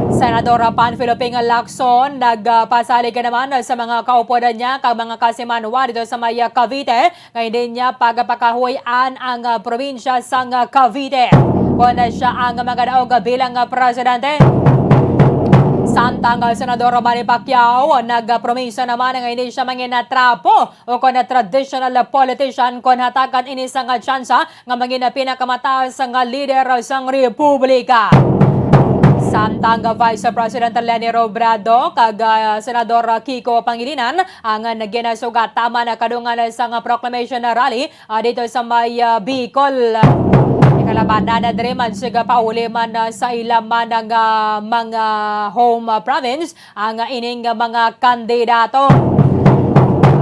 Senador Panfilo Ping Lacson nagpasalig naman sa mga kaupod niya kag mga kasimanwa dito sa may Cavite nga hindi niya pagapakahuy-an ang, ah, probinsya sang, ah, Cavite kon siya ang magadaog bilang, ah, presidente. Samtang, ah, Senador Manny Pacquiao nagpromisa naman nga hindi siya manginatrapo o kon traditional politician kon hatagan ini sang tsansa nga mangin pinakamataas nga lider sang republika. Samtang Vice President Leni Robredo kag, ah, Senador Kiko Pangilinan ang nagin sugat taman kadungan sang proclamation rally, ah, dito sa may, ah, Bicol. Ikalabanan na diri man siga pauli man, ah, sa ila man ang, ah, mga home, ah, province ang ining mga kandidato.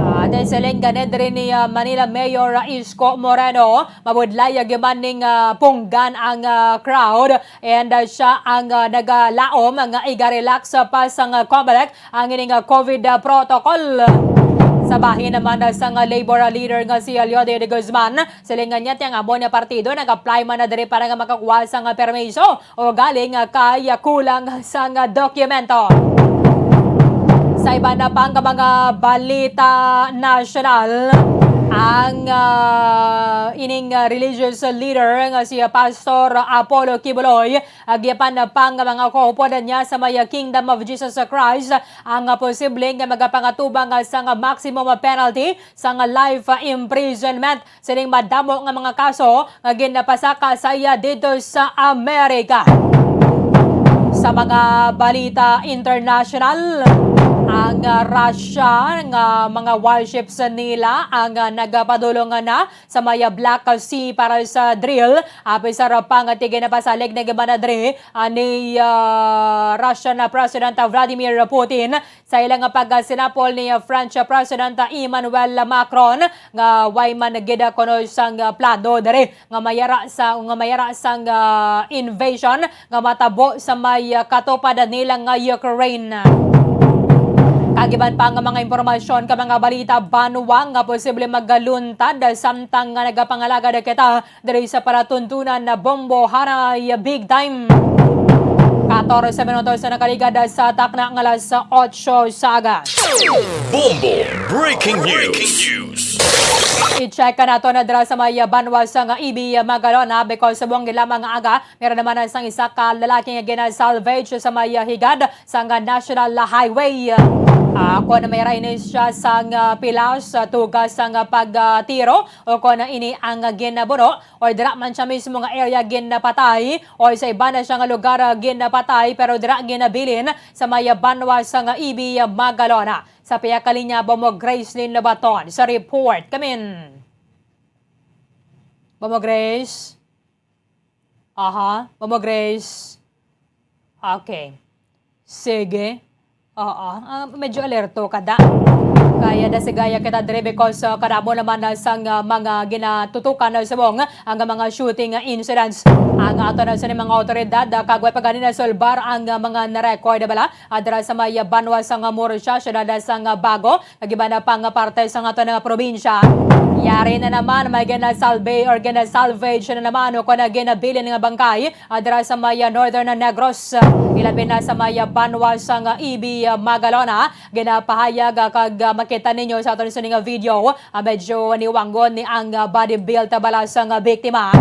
Ah, at siling gani diri ni, ah, Manila Mayor Isko Moreno, mabudlay gyud man ning, ah, punggan ang, ah, crowd, and, ah, siya ang, ah, nagalaom nga iga-relax pa sang, ah, Comelec ang ining, ah, COVID, ah, protocol. Sa bahin naman, ah, sang, ah, labor, ah, leader nga si Leody de Guzman, silingan niya ti ang amo nga partido nag-apply man na diri para nga makakuha sang, ah, permiso o galing, ah, kay, ah, kulang sang, ah, dokumento. Sa iban na pang mga balita nasyonal, ang, ah, ining, ah, religious leader nga si, ah, Pastor Apollo Quiboloy, ah, gipan pa nga mga kaupod niya sa may Kingdom of Jesus Christ ang, ah, posible nga magapangatubang, ah, sang maximum penalty sang life, ah, imprisonment sining madamo nga mga kaso nga ginapasaka sa iya dito sa Amerika. Sa mga balita international, ang, ah, Russia nga mga warships nila ang, ah, nagapadulong na sa may Black Sea para sa drill. Apisar pa nga ti ginapasalig na gibanadre, ah, ni, ah, Russian President Vladimir Putin sa ila nga pagsinapol ni French President Emmanuel Macron nga way man gid kuno sang plano diri nga mayara sa, nga mayara sang, ah, invasion nga matabo sa may, ah, katupad nila nga Ukraine. Kag iban pa nga mga impormasyon ka mga balita banwa nga posible magaluntad samtang nga nagapangalagad kita diri sa palatuntunan na Bombo Haray Big Time. Katorse minutos na nakaligad sa takna nga alas otso sa aga. Bombo Breaking News. I-check ka nato na dira sa may banwa sa nga Ibi, Magalona, because subong lamang nga aga, meron naman ang isang isa ka lalaki nga gina-salvage sa may higad sang National Highway. Ah, ako na may rainis siya sang, ah, pilas, ah, tugas sang, ah, pagtiro o kon ini ang ginabuno. Or dira man siya mismo nga area ginapatay, or sa iba na siya nga lugar, ah, ginapatay, pero dira ginabilin sa may banwa sa nga Ibi, ah, Magalona. Sa pihak ka linya, Bombo Gracelyn Lobaton sa report. Kamin. Bombo Grace? Aha, Bombo Grace. Okay. Sige. Oo, ah, medyo alerto ka da. Kaya da sigaya kita diri because, ah, kadamo naman na sang, ah, mga ginatutukan na subong ang mga shooting, ah, incidents. Ang ato na sa mga awtoridad, ah, kagway pa gani na sulbar ang, ah, mga na-record bala, ah, dira sa may, ah, banwa sa nga Murcia, siyudad sa nga Bago, kag iban na pang parte sa nga ato nga probinsya. Yari na naman may ginasalve or ginasalvage na naman o kon ginabilin nga bangkay ah, dira sa may, ah, Northern Negros, ah, ilabi na sa may, ah, banwa sa nga Ibi, ah, Magalona. Ginapahayag, ah, kag, ah, makita ninyo sa aton sini nga video, ah, medyo niwanggon ni ang, ah, body build bala sa nga biktima.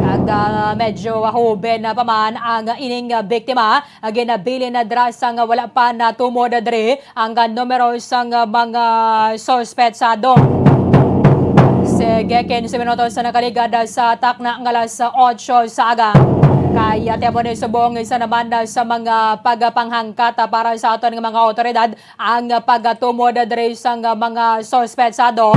Kag, ah, medyo, ah, huben na pa man ang ining, ah, biktima. Ah, ginabilin na dira sa nga wala pa natumod diri ang numero sang mga suspetsado. Sige, quince minutos na nakaligad sa takna nga alas otso sa aga. Kaya temo ni subong isa naman na sa mga pagpanghangkat para sa aton nga mga awtoridad ang pagatumod diri sang mga suspetsado.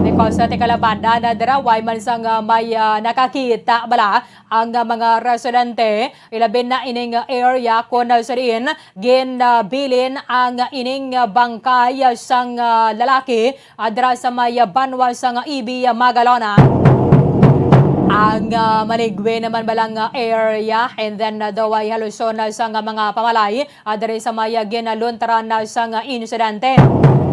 Because sa tikalabanan na dira, way man sang may, ah, nakakita bala ang, ah, mga residente, ilabi na ining, ah, area kon, ah, sa diin ginabilin ang ining, ah, bangkay, ah, sang, ah, lalaki, ah, dira sa may, ah, banwa sang Ibi, ah, Magalona. Ang, ah, maligwi naman bala nga area, and then, ah, daw ay haluson na sa nga mga pamalay, ah, diri sa may, ah, ginaluntaran na sa nga insidente.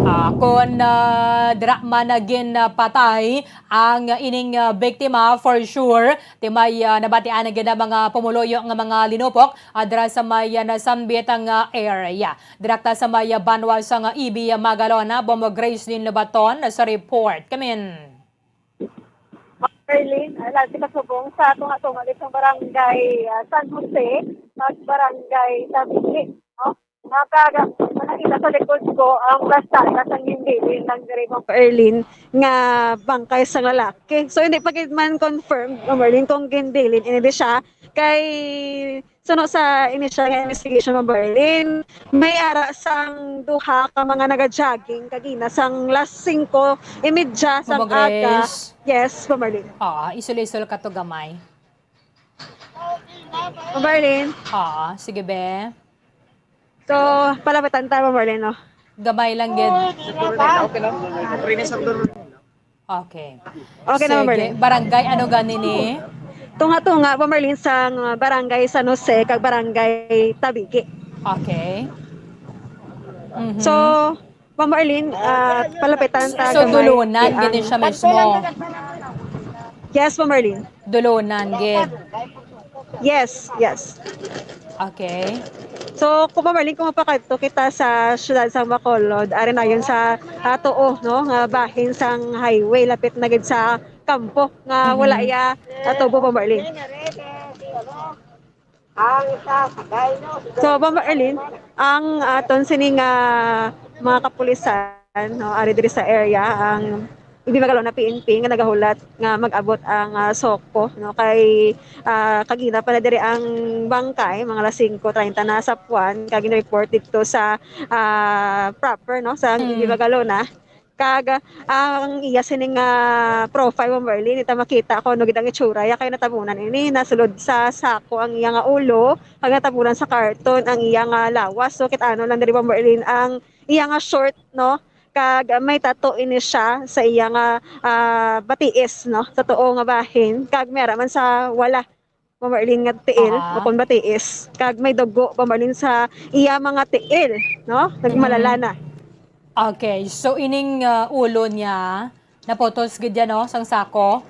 Ah, kon, ah, dira man na ginpatay ang ining, ah, biktima, for sure, ti may, ah, nabatian na gid ang mga pumuluyo nga mga linupok, ah, dira sa may, ah, nasambit nga area. Direkta sa may, ah, banwa sa nga E B Magalona, Bombo Gracelyn Lobaton sa report. Kamin. Berlin, ah, lahat kita subong sa tunga-tunga dito sa barangay, ah, San Jose, at barangay Tabili, no? Nakaga-, nakita sa likod ko ang kalsada sa ginbilin ng Gribong Erlin nga bangkay sang lalaki. So, hindi pa gid man confirmed, Ma'am Erlin, kung ginbilin ini di siya kay suno sa initial nga investigation, Ma'am Berlin, may ara sang duha ka mga naga-jogging kagina sang last singko imedya sang Ma'am aga. Grace. Yes, Ma'am Berlin. Oo, isol-isol ka to gamay. Ma'am Berlin. Oo, sige be. So, palapitan ta, Ma'am Berlin, no? Gamay lang gid. Okay lang. Rinis ang Okay. Okay na, Ma'am Sige. Marlene. Barangay, ano gani ni? Tunga-tunga, Ma'am Marlene, sa, uh, Barangay San Jose kag Barangay Tabigi. Okay. Mhm. So, Ma'am Marlene, uh, palapitan ta So, gamay. Dulunan, Ah, gani siya mismo. Yes, Ma'am Marlene. Dulunan, gid. Yes, yes. Okay. So, kung Ma'am Marlene, kung mapakadto kita sa siyudad sa Bacolod, ari na yun sa, ah, tuo, no, nga bahin sang highway, lapit na gid sa kampo, nga Mhm. wala iya, ah, tubo, Ma'am Marlene. So, Ma'am Marlene, ang aton sini nga mga kapulisan, no, ari diri sa area, ang Hindi magalo na P N P nga nagahulat nga mag-abot ang, ah, SOCO, no, kay, ah, kagina pa na diri ang bangkay, mga alas singko treinta na sa puwan, kag gin-report didto sa, ah, proper, no, sa Mm. Hindi magalo na. Kag, ah, ang iya sining, ah, profile, Ma'am Marlene, ita makita kung ano gid ang itsura, ya kay natabunan ini, nasulod sa sako ang iya nga ulo, kag natabunan sa karton ang iya nga lawas. So, kit-ano lang diri, Ma'am Marlene, ang iya nga short, no, kag may tato ini siya sa iya nga, ah, batiis, no, sa tuo nga bahin, kag may ara man sa wala, Ma'am Marlene, nga tiil, Aha. o kon batiis, kag may dugo, Ma'am Marlene, sa iya mga tiil, no, nagmalala Mm. na. Okay, so ining, ah, ulo niya, naputos gid yan, no, sang sako?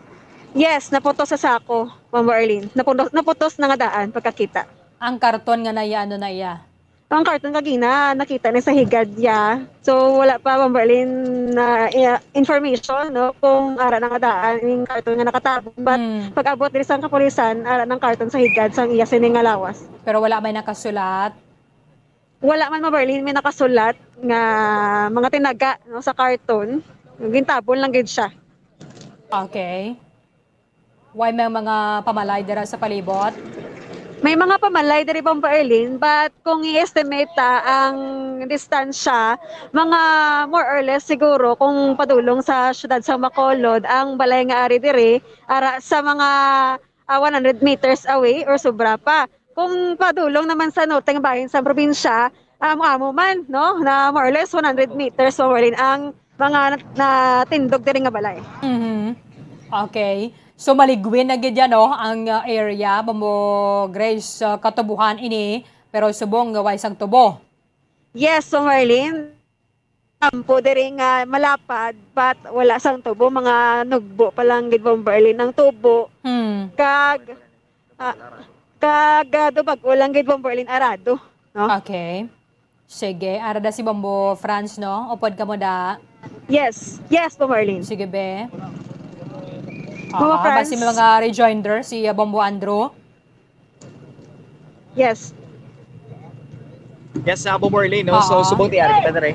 Yes, naputos sa sako, Ma'am Marlene. Napuno-, naputos na nga daan, pagkakita. Ang karton nga naiya, ano na iya? Ang karton kagina, nakita na sa higad niya. So, wala pa, Ma'am Marlene, na, eh, information, no, kung ara na nga daan, yung karton nga nakatabon. But Hmm. pag-abot diri sa kapulisan, ara ng karton sa higad, sang iya sini nga lawas. Pero wala may nakasulat? Wala man, Ma'am Marlene, may nakasulat nga mga tinaga, no, sa karton. Gintabon lang gid siya. Okay. Why may mga pamalay dira sa palibot? May mga pamalay diri, Bombo Erlin, but kung i-estimate ta ang distansya, mga more or less siguro kung padulong sa siyudad sa Bacolod, ang balay nga ari diri, ara sa mga, ah, one hundred meters away or sobra pa. Kung padulong naman sa norte nga bahin sa probinsya, amo-amo man, no, na more or less one hundred meters, Bombo Erlin, ang mga nat-, natindog diri nga balay. Mhm. Okay. So, maligwin na gid yan, no, ang, uh, area, Bombo Grace, uh, katubuhan ini, pero subong nga way sang tubo. Yes, so Marlene, kampo diri nga malapad, but wala sang tubo, mga nugbo pa lang gid, Bombo Erlin, ang tubo. Hmm. Kag, ah, kag, ah, do bag-o lang gid, Bombo Erlin, arado, no? Okay. Sige, ara da si Bombo Franz, no? Upod ka mo da. Yes. Yes, Bombo Erlin. Sige, be. Bombo Aha, ba Franz? Si mga rejoinder, si, uh, Bombo Andrew? Yes. Yes, uh, Bombo Erlin, no? So, Oo. Subong ti ari kita diri.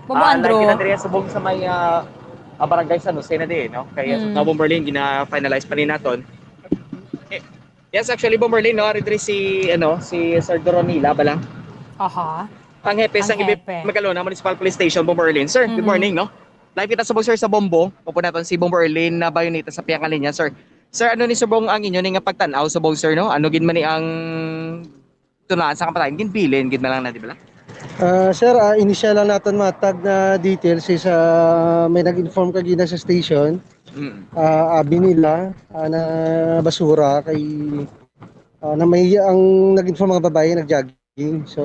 Bombo Ah, Andrew. Live kita diri, subong sa may, uh, uh, barangay San Jose na di, no? Kaya Mm. sa Bombo Erlin, gina-finalize pa ni naton. Eh, yes, actually, Bombo Erlin, no? Ari diri si, ano, si Sir Doronila ba lang? Aha. Ang hepe Ang sang Ibi-, hepe. Magalona Municipal Police Station, Bombo Erlin. Sir, good Mm-hmm. morning, no? Live kita subong, sir, sa Bombo. Upo naton si Bombo Erlin na Bayoneta sa piyang linya, sir. Sir, ano ni subong ang inyo ni nga pagtan-aw subong, sir, no? Ano gid man ni ang tunaan sa kamatayan? Ginbilin gid na lang na, di ba? Ah, sir, ah, initial lang naton matag na details is, ah, may nag-inform kagina sa station Mm. Ah, abi nila, ah, na basura kay, ah, na may, ang nag-inform mga babae nag-jogging. So,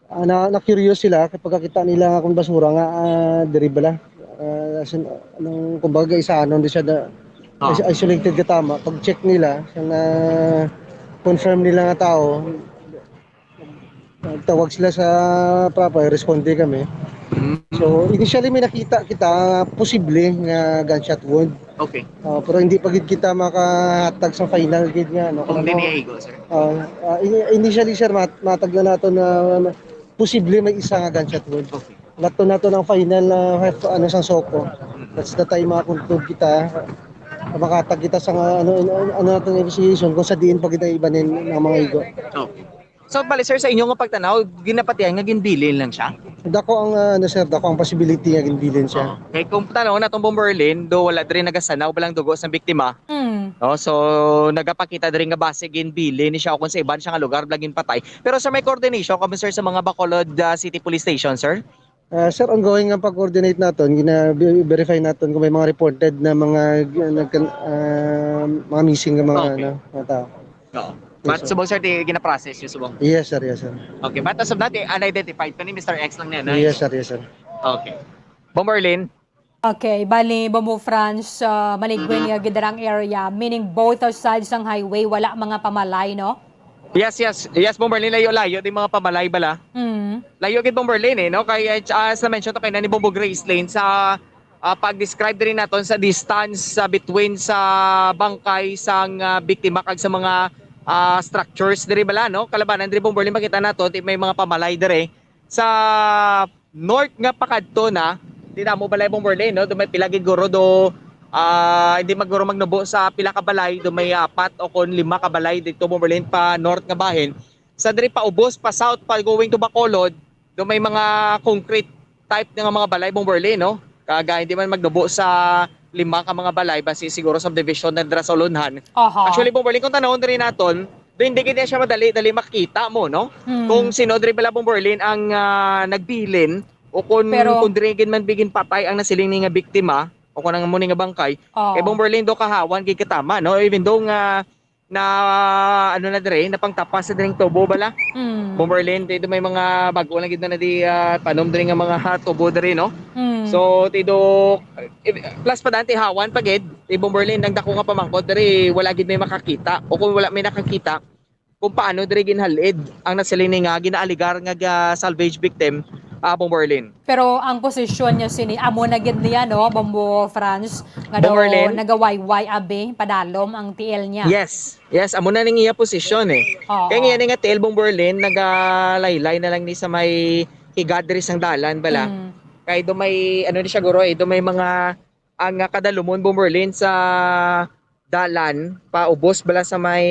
ah, na, na-curious sila kay pagkakita nila nga kung basura nga, ah, diri bala. Ah, as in, anong, kumbaga, isa, ano, di siya da-, Ah. is-, isolated ka tama. Pag-check nila, sa na-confirm nila nga tao, nagtawag sila sa proper, responde kami. Mm. So, initially may nakita kita, posible nga gunshot wound. Okay. Ah, pero hindi pa gid kita makahatag sa final gid nga, ano, Kung kung ano. Di niya igo, sir. Ah, ah, ini-, initially, sir, mat-, matag na nato na posible may isa nga gunshot wound. Okay. Nato nato ang final na, ano, sa SOCO. Mm. That's the time makakonclude kita, makatag kita sa nga, ano, ano, ano nato nga investigation kung sa diin pa kita ibanin ang mga igo. Okay. So, bali, sir, sa inyo nga pagtanaw, ginapatihan nga ginbilin lang siya? Dako ang, ah, ano, sir, dako ang possibility nga ginbilin siya. Oo. Kay kung tanaw na tong Bomberlin, do wala diri nagasanaw balang dugo sa biktima. Mm. No? So, nagapakita diri nga base ginbilin ni siya o kung sa iban siya nga lugar, bala ginpatay. Pero, sir, may coordination kamo, sir, sa mga Bacolod, ah, City Police Station, sir? Ah, sir, ongoing ang pag-coordinate naton. Gina-, verify naton kung may mga reported na mga, ah, nagkan-, ah, mga missing nga mga, Okay. ano, mga tao. Oo. Yes, But sir. Subong, sir, di gina-process yung subong? Yes, sir. Yes, sir. Okay. But as of now, di unidentified pa ni Mister X lang niya, no? Yes, sir. Yes, sir. Okay. Bomberlin? Okay. Bali, Bombo Franz, ah, maligwin Mm-hmm. nga gid ang area, meaning both sides sang highway, wala mga pamalay, no? Yes, yes. Yes, Bomberlin, layo-layo di mga pamalay bala. Mm. Layo gid, Bomberlin, eh, no? Kay, eh, as na-mention to kay na ni Bombo Gracelyn sa, ah, pag-describe diri naton sa distance sa between sa bangkay sang, ah, biktima kag sa mga, ah, structures diri bala, no? Kalabanan diri, Bomberlin, makita nato, di may mga pamalay diri. Sa north nga pakadto na, di na mo balay, Bomberlin, no? Do may pila gid guro do, ah, hindi maguro magnubo sa pila ka balay, do may apat o kon lima ka balay dito, Bomberlin, pa north nga bahin. Sa diri pa ubos, pa south, pa going to Bacolod, do may mga concrete type nga mga balay, Bomberlin, no? Kaga hindi man magnubo sa lima ka mga balay, basi siguro subdivision na dira sa Ulonhan. Aha. Actually, Bomberlin, kung tanawon diri naton, do hindi gid siya madali-dali makita mo, no? Hmm. Kung sino diri bala, Bomberlin, ang, ah, nagbilin o kung, Pero kung diri gid man bigin patay ang nasiling ni nga biktima o kung ang muni nga bangkay, Oo. kay Bomberlin, do kahawan gid katama, no? Even though nga na, ano na diri, napangtapas na diri ang tubo bala. Mm. Bomberlin, dito may mga bago lang gid na di, ah, tanom diri nga mga tubo diri, no? Mm. So, tido, eh, plus pa dati hawan pa gid, ti Bomberlin, ang dako nga pamangkot diri, wala gid may makakita. O kung wala may nakakita, kung paano diri ginhalid ang nasiling ni nga ginaaligar nga ga-, salvage victim, ah, Bomberlin. Pero ang posisyon niya sini, amo na gid niya, no, Bombo Franz, nga daw Bomberlin? Nagawayway, abi, padalom ang tiil niya. Yes. Yes, amo na ning iya posisyon, eh. Oo. Kaya nga ni nga tiil, Bomberlin, nagalaylay na lang ni sa may higad diri sang dalan bala. Mm. Kay do may, ano ni siya, guro, eh, do may mga, ang, ah, kadalumon, Bomberlin, sa dalan, paubos bala sa may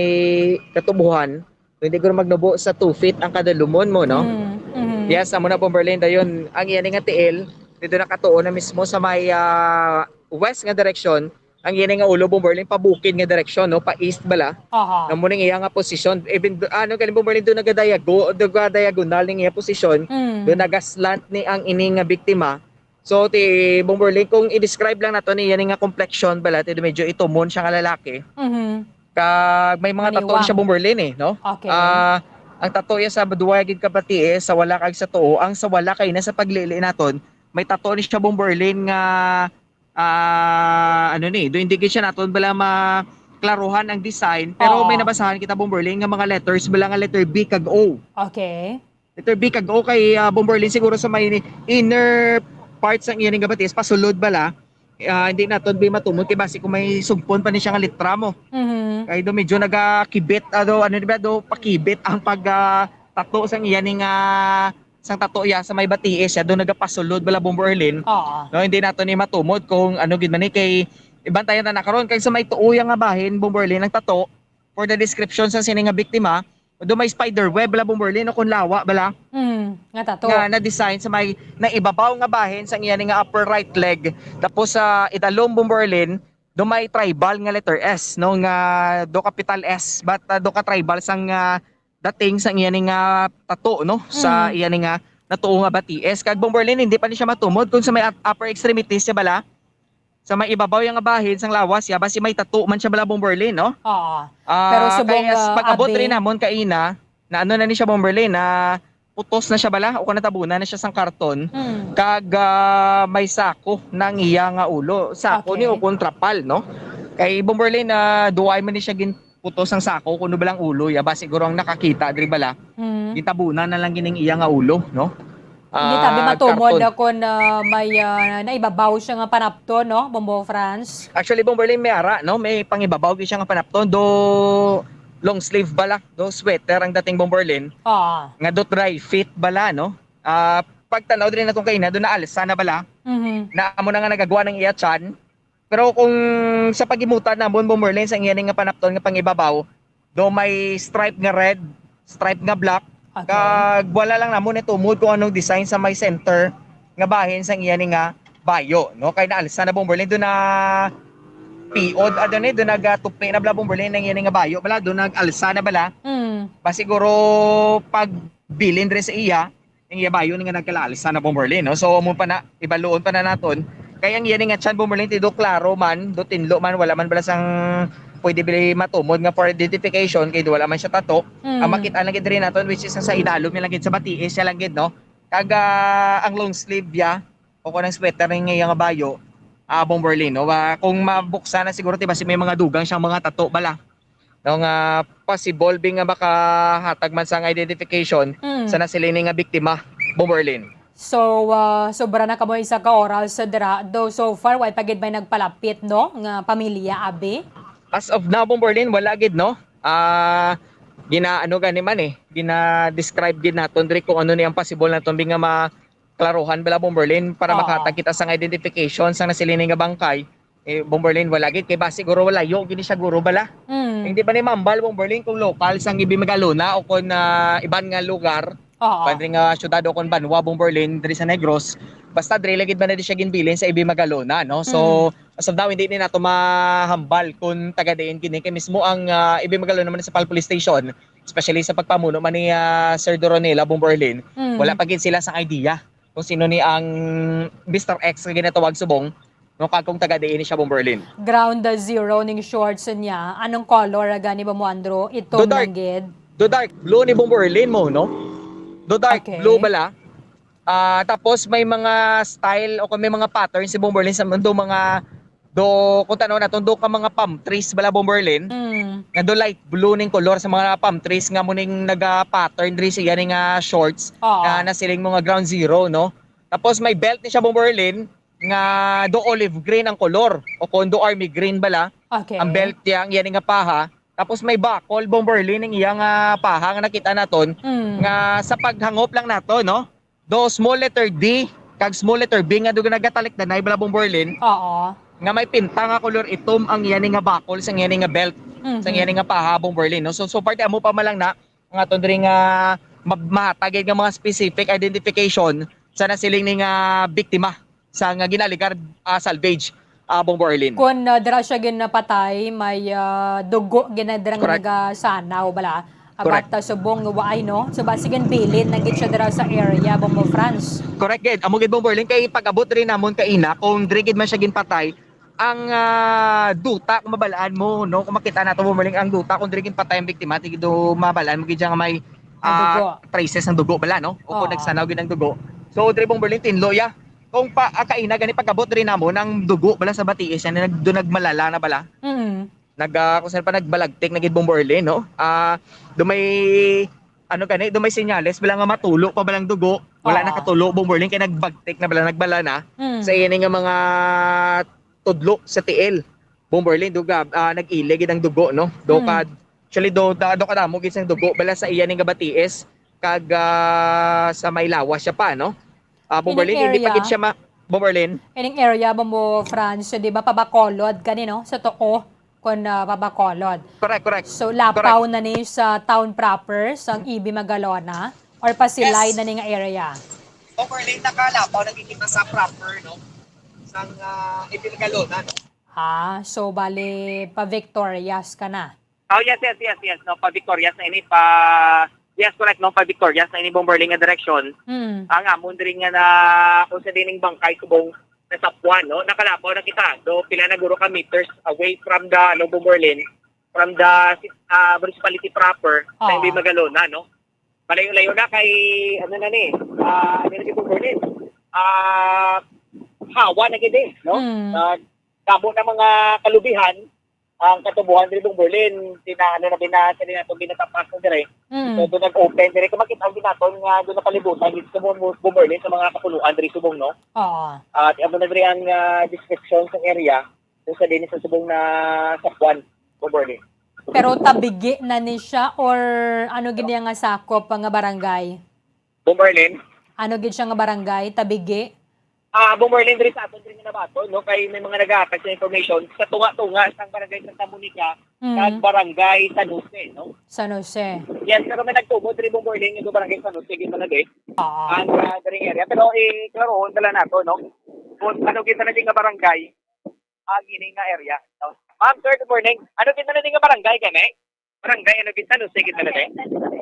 katubuhan. Hindi ko magnubo sa two feet ang kadalumon mo, no? Mm, mm. Yes, amo na, Bomberlin, dayon, ang iya ni nga tiil, dito nakatuon na mismo sa may, ah, west nga direksyon, ang iya nga ulo, Bomberlin, pabukid nga direksyon, no? Pa east bala. Aha. Amo ning iya nga posisyon. Even, ano, galing, Bomberlin, doon nagadayago-, nagadiagonal ning iya posisyon. Mm. Doon nagaslant ni ang ini nga biktima. So, ti Bomberlin, kung i-describe lang nato ni, yan nga complexion bala, ti medyo itumon siya nga lalaki. Mhm. Kag may mga tato Maniwa. Siya, Bomberlin, eh, no? Okay. Ah, ang tato iya sa duwa gid ka batiis, sa wala kag sa tuo. Ang sa wala kay na sa paglili naton, may tato ni siya, Bomberlin, nga, ah, ano ni, do hindi gid siya naton bala maklaruhan ang design, pero Oo. May nabasahan kita, Bomberlin, nga mga letters bala nga letter B kag O. Okay. Letter B kag O kay, ah, Bomberlin, siguro sa may inner parts ang iya nga batiis, pasulod bala. Ah, hindi naton bi matumod kay basi kung may sugpon pa ni siya nga litra mo. Mhm. Kay do medyo nagakibit, ah, do, ano, di ba, do pakibit ang pag, ah, tato sang iya ning, ah, sang tato iya sa may batiis siya, do nagapasulod bala, Bomberlin. Oo. No, hindi naton ni matumod kung ano gid man ni kay ibantayan na na karon kay sa may tuo iya nga bahin, Bomberlin, ang tato for the description sa sini nga biktima, do may spider web bala, Bomberlin, o kung lawa bala. Mm, nga tato. Nga na-design sa may naibabaw nga bahin sang iya ni nga upper right leg. Tapos sa idalom, Bomberlin, do may tribal nga letter S, no, nga do capital S, but, ah, do ka tribal sang, ah, dating sang iya ni nga tato, no, sa Mm. iya ni nga natuo nga batiis. Kag, Bomberlin, hindi pa ni siya matumod kung sa may up-, upper extremities siya bala. sa may ibabaw yang bahin sang lawas ya, basi may tato man siya bala, Bomberlin, no? Oo. Ah, Pero subong, kay as ah, pag-abot abi diri namon kaina, na ano na ni siya, Bomberlin, na putos na siya bala o kung natabunan na siya sang karton, Mm. kag, ah, may sako nang iya nga ulo. Sako ni Okay. o kung trapal, no? Kay, Bomberlin, na duay man ni siya ginputos ang sako, kuno balang ulo ya, basi siguro ang nakakita diri bala, Mm. gitabunan na lang gining iya nga ulo, no? Hindi tabi Ah, matumod karton. Ako na may, ah, naibabaw siya nga panapton, no, Bombo France? Actually, Bomberlin, may ara, no? May pangibabaw gyud siya nga panapton. Do long sleeve bala, do sweater ang dating, Bomberlin. Oo. Nga do dry fit bala, no? Ah, pagtanaw diri natong kaina, do naalsa na bala. Mhm. Na amo na nga nagagwa ng iya tiyan. Pero kung sa paghimutan namon, Bomberlin, sa iya ni nga panapton nga pangibabaw, do may stripe nga red, stripe nga black, Okay. kag wala lang namon natumod kung anong design sa may center nga bahin sang iya ni nga bayo, no? Kay naalsa na, Bomberlin, do na piod, ah, do ni, do nagatupi na bala, Bomberlin, ang iya ni nga bayo bala, do nag-alsa na bala. Mm. Ba siguro pag bilin diri sa iya, ang iya bayo ni nga nagkalalis na, Bomberlin, no? So, amo pa na, ibaluon pa na naton. Kay ang iya ni nga tiyan, Bomberlin, ti do klaro man, do tinlo man, wala man bala sang pwede bili matumod nga for identification, kay do wala man siya tato. Mm. Ang makita lang gid diri naton, which is sa idalom niya lang gid, sa batiis siya lang gid, no? Kag, ah, ang long sleeve ya, o kung ang sweater ni nga iya nga bayo, ah, Bomberlin, no? Wa-, kung mabuksan na siguro, ti basi may mga dugang siyang mga tato bala. No, nga possible bi nga makahatag man sang identification Mm. sa nasiling ni nga biktima, Bomberlin. So, ah, sobra na kamo isa ka oras sa dira. Though so far, wala pa gid may nagpalapit, no, nga pamilya, abi? As of now, Bomberlin, wala gid, no? Ah, gina-, ano gani man eh, gina-describe gid naton diri kung ano ni ang possible naton bi nga ma-, klaruhan bala, Bomberlin, para Oo. makahatag kita sang identification sang nasiling ni nga bangkay. Eh, Bomberlin, wala gid. Kay basi guro layo gid ni siya guro bala. Mm. Hindi pa ni mambal, Bomberlin, kung lokal sang Ibim Magalona o kung, ah, iban nga lugar, Oo. iban rin nga syudad o kung banwa, Bomberlin, diri sa Negros. Basta diri lagi man na di siya ginbilin sa Ibim Magalona, no? So, Mm. as of now, hindi ni nato mahambal kung taga diin gini. Kay mismo ang, ah, Ibim Magalona Municipal Police Station, especially sa pagpamuno man ni, ah, Sir Doronela Bomberlin, Mm. wala pa gid sila sang idea kung sino ni ang Mister X nga ginatawag subong, no, kag kung taga diin ni siya, Bomberlin. Ground zero ning shorts niya. Anong color gani ba mo, Andrew? Itom Do dark. lang gid? Do dark blue ni Bomberlin mo, no? Do dark Okay. blue bala. Ah, tapos may mga style o kung may mga pattern si Bomberlin sa do mga do, kung tanaw naton, do ka mga palm trees bala, Bomberlin, Mm. nga do light blue ning color sa mga palm trees nga mo ning naga-pattern diri sa iya ni nga shorts Oo. nga nasiling mo nga ground zero, no? Tapos may belt ni siya, Bomberlin, nga do olive green ang color o kung do army green bala Okay. ang belt niya, ang iya ni nga paha. Tapos may bakol, Bomberlin, ang iya nga paha nga nakita naton Mm. nga sa paghangop lang nato, no? Do small letter D kag small letter B nga do nagatalikdanay bala, Bomberlin, Oo. nga may pinta nga kolor itom ang iya ni nga bakol sang iya ni nga belt, Mhm. sang iya ni nga paha, Bomberlin, no? So, so parte amo pa man lang na ang aton diri nga ma-, mahatag gid nga mga specific identification sa nasiling ni nga biktima sa nga ginaaligar, ah, salvage, ah, Bombo Arlene. Kun, ah, dira siya ginapatay, may, ah, dugo gina dira nga Correct. nagasanaw bala. Correct. About, ah, subong nga waay, no? So, basi ginbilin na gid siya dira sa area, Bombo France. Correct gid. Amo gid, Bombo Arlene, kay pag-abot diri namon kaina, kung diri gid man siya ginpatay, ang, ah, duta, kung mabalaan mo, no? Kung makita nato, Bombo Arlene, ang duta kung diri ginpatay ang biktima, ti gid do mabalaan mo gid siya nga may, Ang ah, dugo. traces ng dugo bala, no? O kung Oo. nagsanaw gid ang dugo. So, diri, Bombo Arlene, tinlo ya. Kung pa, ah, kaina gani pag-abot diri namon, ang dugo bala sa batiis, yan, nag-, do nagmalala na bala. Mm. Nag, ah, kung saan pa, nagbalagtik na gid, Bombo Arlene, no? Ah, do may, ano gani, do may senyales bala nga matulo pa balang dugo. Wala Oo. nakatulo, Bombo Arlene, kay nagbagtik na bala, nagbala na. Mm. Sa ini nga mga tudlo sa tiil, Bombo Arlene, do ga-, ah, nag-ili gid ang dugo, no? Do Mm. ka, actually, do, da-, do kadamo gid sang dugo bala sa iya ning gabatiis, kag, ah, sa may lawas siya pa, no? Ah, Bombo Arlene, Ining hindi pa area. gid siya ma-, Bombo Arlene? Ining area, Bombo France, di ba, pa Bacolod gani, no? Sa Toco, kun, ah, pa Bacolod. Correct, correct. So, lapaw Correct. na ni sa town proper, sang Ibim Magalona, or pasilay Yes. na ni nga area? Bombo Arlene, nakalapaw na gid kita sa proper, no? Sang, ah, Ibim Magalona, no? Ah, so, bali, pa Victorias ka na? Oh, yes, yes, yes, yes. No, pa Victorias na ini, pa, yes, correct, no, pa Victorias na ini, Bombo Arlene, nga direksyon. Mm. Ang amon diri nga na, kung sa dining bangkay, subong, sa Sapuan, no? Nakalapaw na kita. Do pila na guro ka meters away from the, ano, Bomberlin, from the, ah, municipality proper, sa Ah. Iloy Magalona, no? Malayo-layo na kay, ano na ni, ah, ano na ni Bomberlin? Ah, hawa na gid, eh, no? Mm. Ah, damo na mga kalubihan, ang katubuhan diri Bomberlin, sina, ano na, bina-, sila nato, binatapas na dire. Mm. So, doon nag-open dire. Kung makita ang ginaton nga doon napalibutan dito sa Bom-, Bomberlin, sa mga kapunuan diri subong, no? Oo. At amo na dire ang, ah, description sa area, doon sa din sa subong na Sapuan, Bomberlin. Pero tabigi na ni siya, or ano gid niya nga sakop nga barangay? Bomberlin? Ano gid siya nga barangay? Tabigi? Ah, Bomberlin, diri sa aton diri nga nabaton, no, kay may mga nagahatag sa information sa tunga-tunga sang Barangay Santa Monica Mm. kag Barangay San Jose, no? San Jose. Yes, pero may nagtubo diri, Bomberlin, nga Barangay San Jose gid man na, eh. Oo. Ang, ah, diri nga area. Pero iklarohon na lang nato, no, kung ano kita na nga barangay ang ini nga area, no? Ma'am, sir, good morning. Ano kita na nga barangay kani? Barangay, ano, San Jose kita na, eh?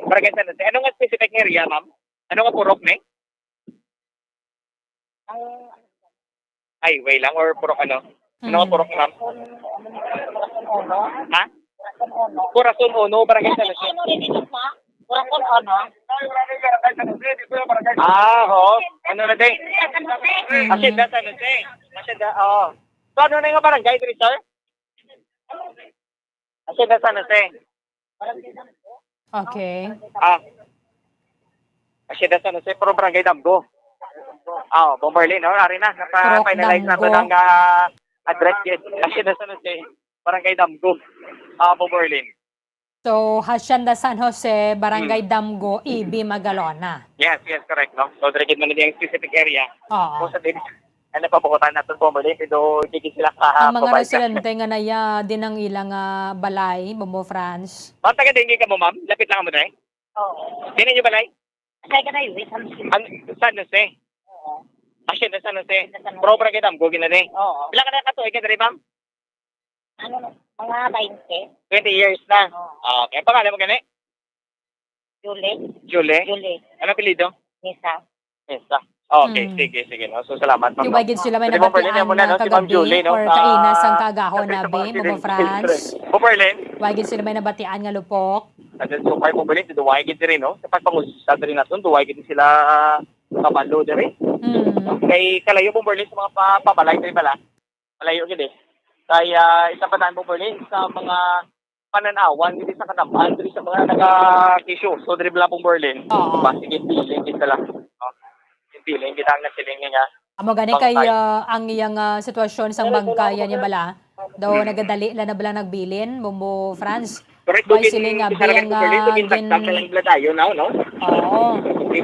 Barangay San Jose. Ano nga specific nga area, ma'am? Ano nga purok ni? Ang Highway lang or purok ano? Ano nga Hmm. purok, ma'am? Corazon, ano, Corazon Uno? Ha? Corazon Uno. Corazon Uno, Barangay San Jose. Ano rin ito, ma? Corazon Uno. Ah, oo. Ano na, te? San Jose. Hmm. Hacienda San Jose. Hacienda, oo. So, ano na nga barangay diri, sir? Hacienda San Jose. Okay. Ah. Hacienda San Jose, pero Barangay Damgo. Ah, Bomberlin, no? Ari na, Purok napa-finalize na to Damgo. ng, ah, address, yes. Hacienda San Jose, Barangay Damgo. Ah, Bomberlin. So, Hacienda San Jose, Barangay Hmm. Damgo, E B Magalona. Yes, yes, correct, no? So, dire gid man ang specific area. Oo. Kung sa din, ano, pabukutan natin po muli, pero hindi sila Ang mga ka-provide. residente nga naya din ang ilang, ah, balay, Bombo Franz. Ma'am, taga Dengue ka mo, ma'am? Lapit lang mo, dre? Oo. Sino yung balay? Sa Highway, San Jose. An-, San Jose? Oo. Ah, siya na San Jose. Sa San Jose. Pero barangay Damgo, gina, dre? Oo. Pila ka na katuig ka, dre, ma'am? Ano, mga twenty. Twenty years na? Oo. Ah, okay. Ang pangalan mo gani? Julie. Julie? Julie. Ano apelyido? Misa. Misa. Okay, Mm. sige, sige, no? So, salamat, ma'am, Di ba no? gid sila may Pwede mo nabatian pwede mo na na no? Si Ma'am kagabi Julie, no? or kaina Ah, sang kaagahon kasi sa na mga bi, Ma'am residents, Franz? Bomberlin? Wa gid sila may nabatian nga lupok? At so far, Bomberlin, dito, wa gid diri, no? Sa pagpangusisa diri naton, duwa gid sila kabalo diri. Mm. Kay kalayo, Bomberlin, sa mga pa-, pabalay diri bala. Malayo gid eh. Kaya isa pa tayo, Bomberlin, sa mga pananawan diri sa Kanaban, diri sa mga nagakisyoso diri bala, Bomberlin. Oo. Basi gid bilin gid sila. No? Gid bilin gid ang nasiling nga Amo gani kay, bangkay. Ah, ang iyang, ah, sitwasyon sang Pero ito bangkay lang, niya bala. Daw Hmm. nagadali lang na bala nagbilin, Bombo Franz. Correct, Why so sila gin-, nga gin-, biyang, gin-, ah, gin-, gin-, lang bala tayo now, no? Oo. May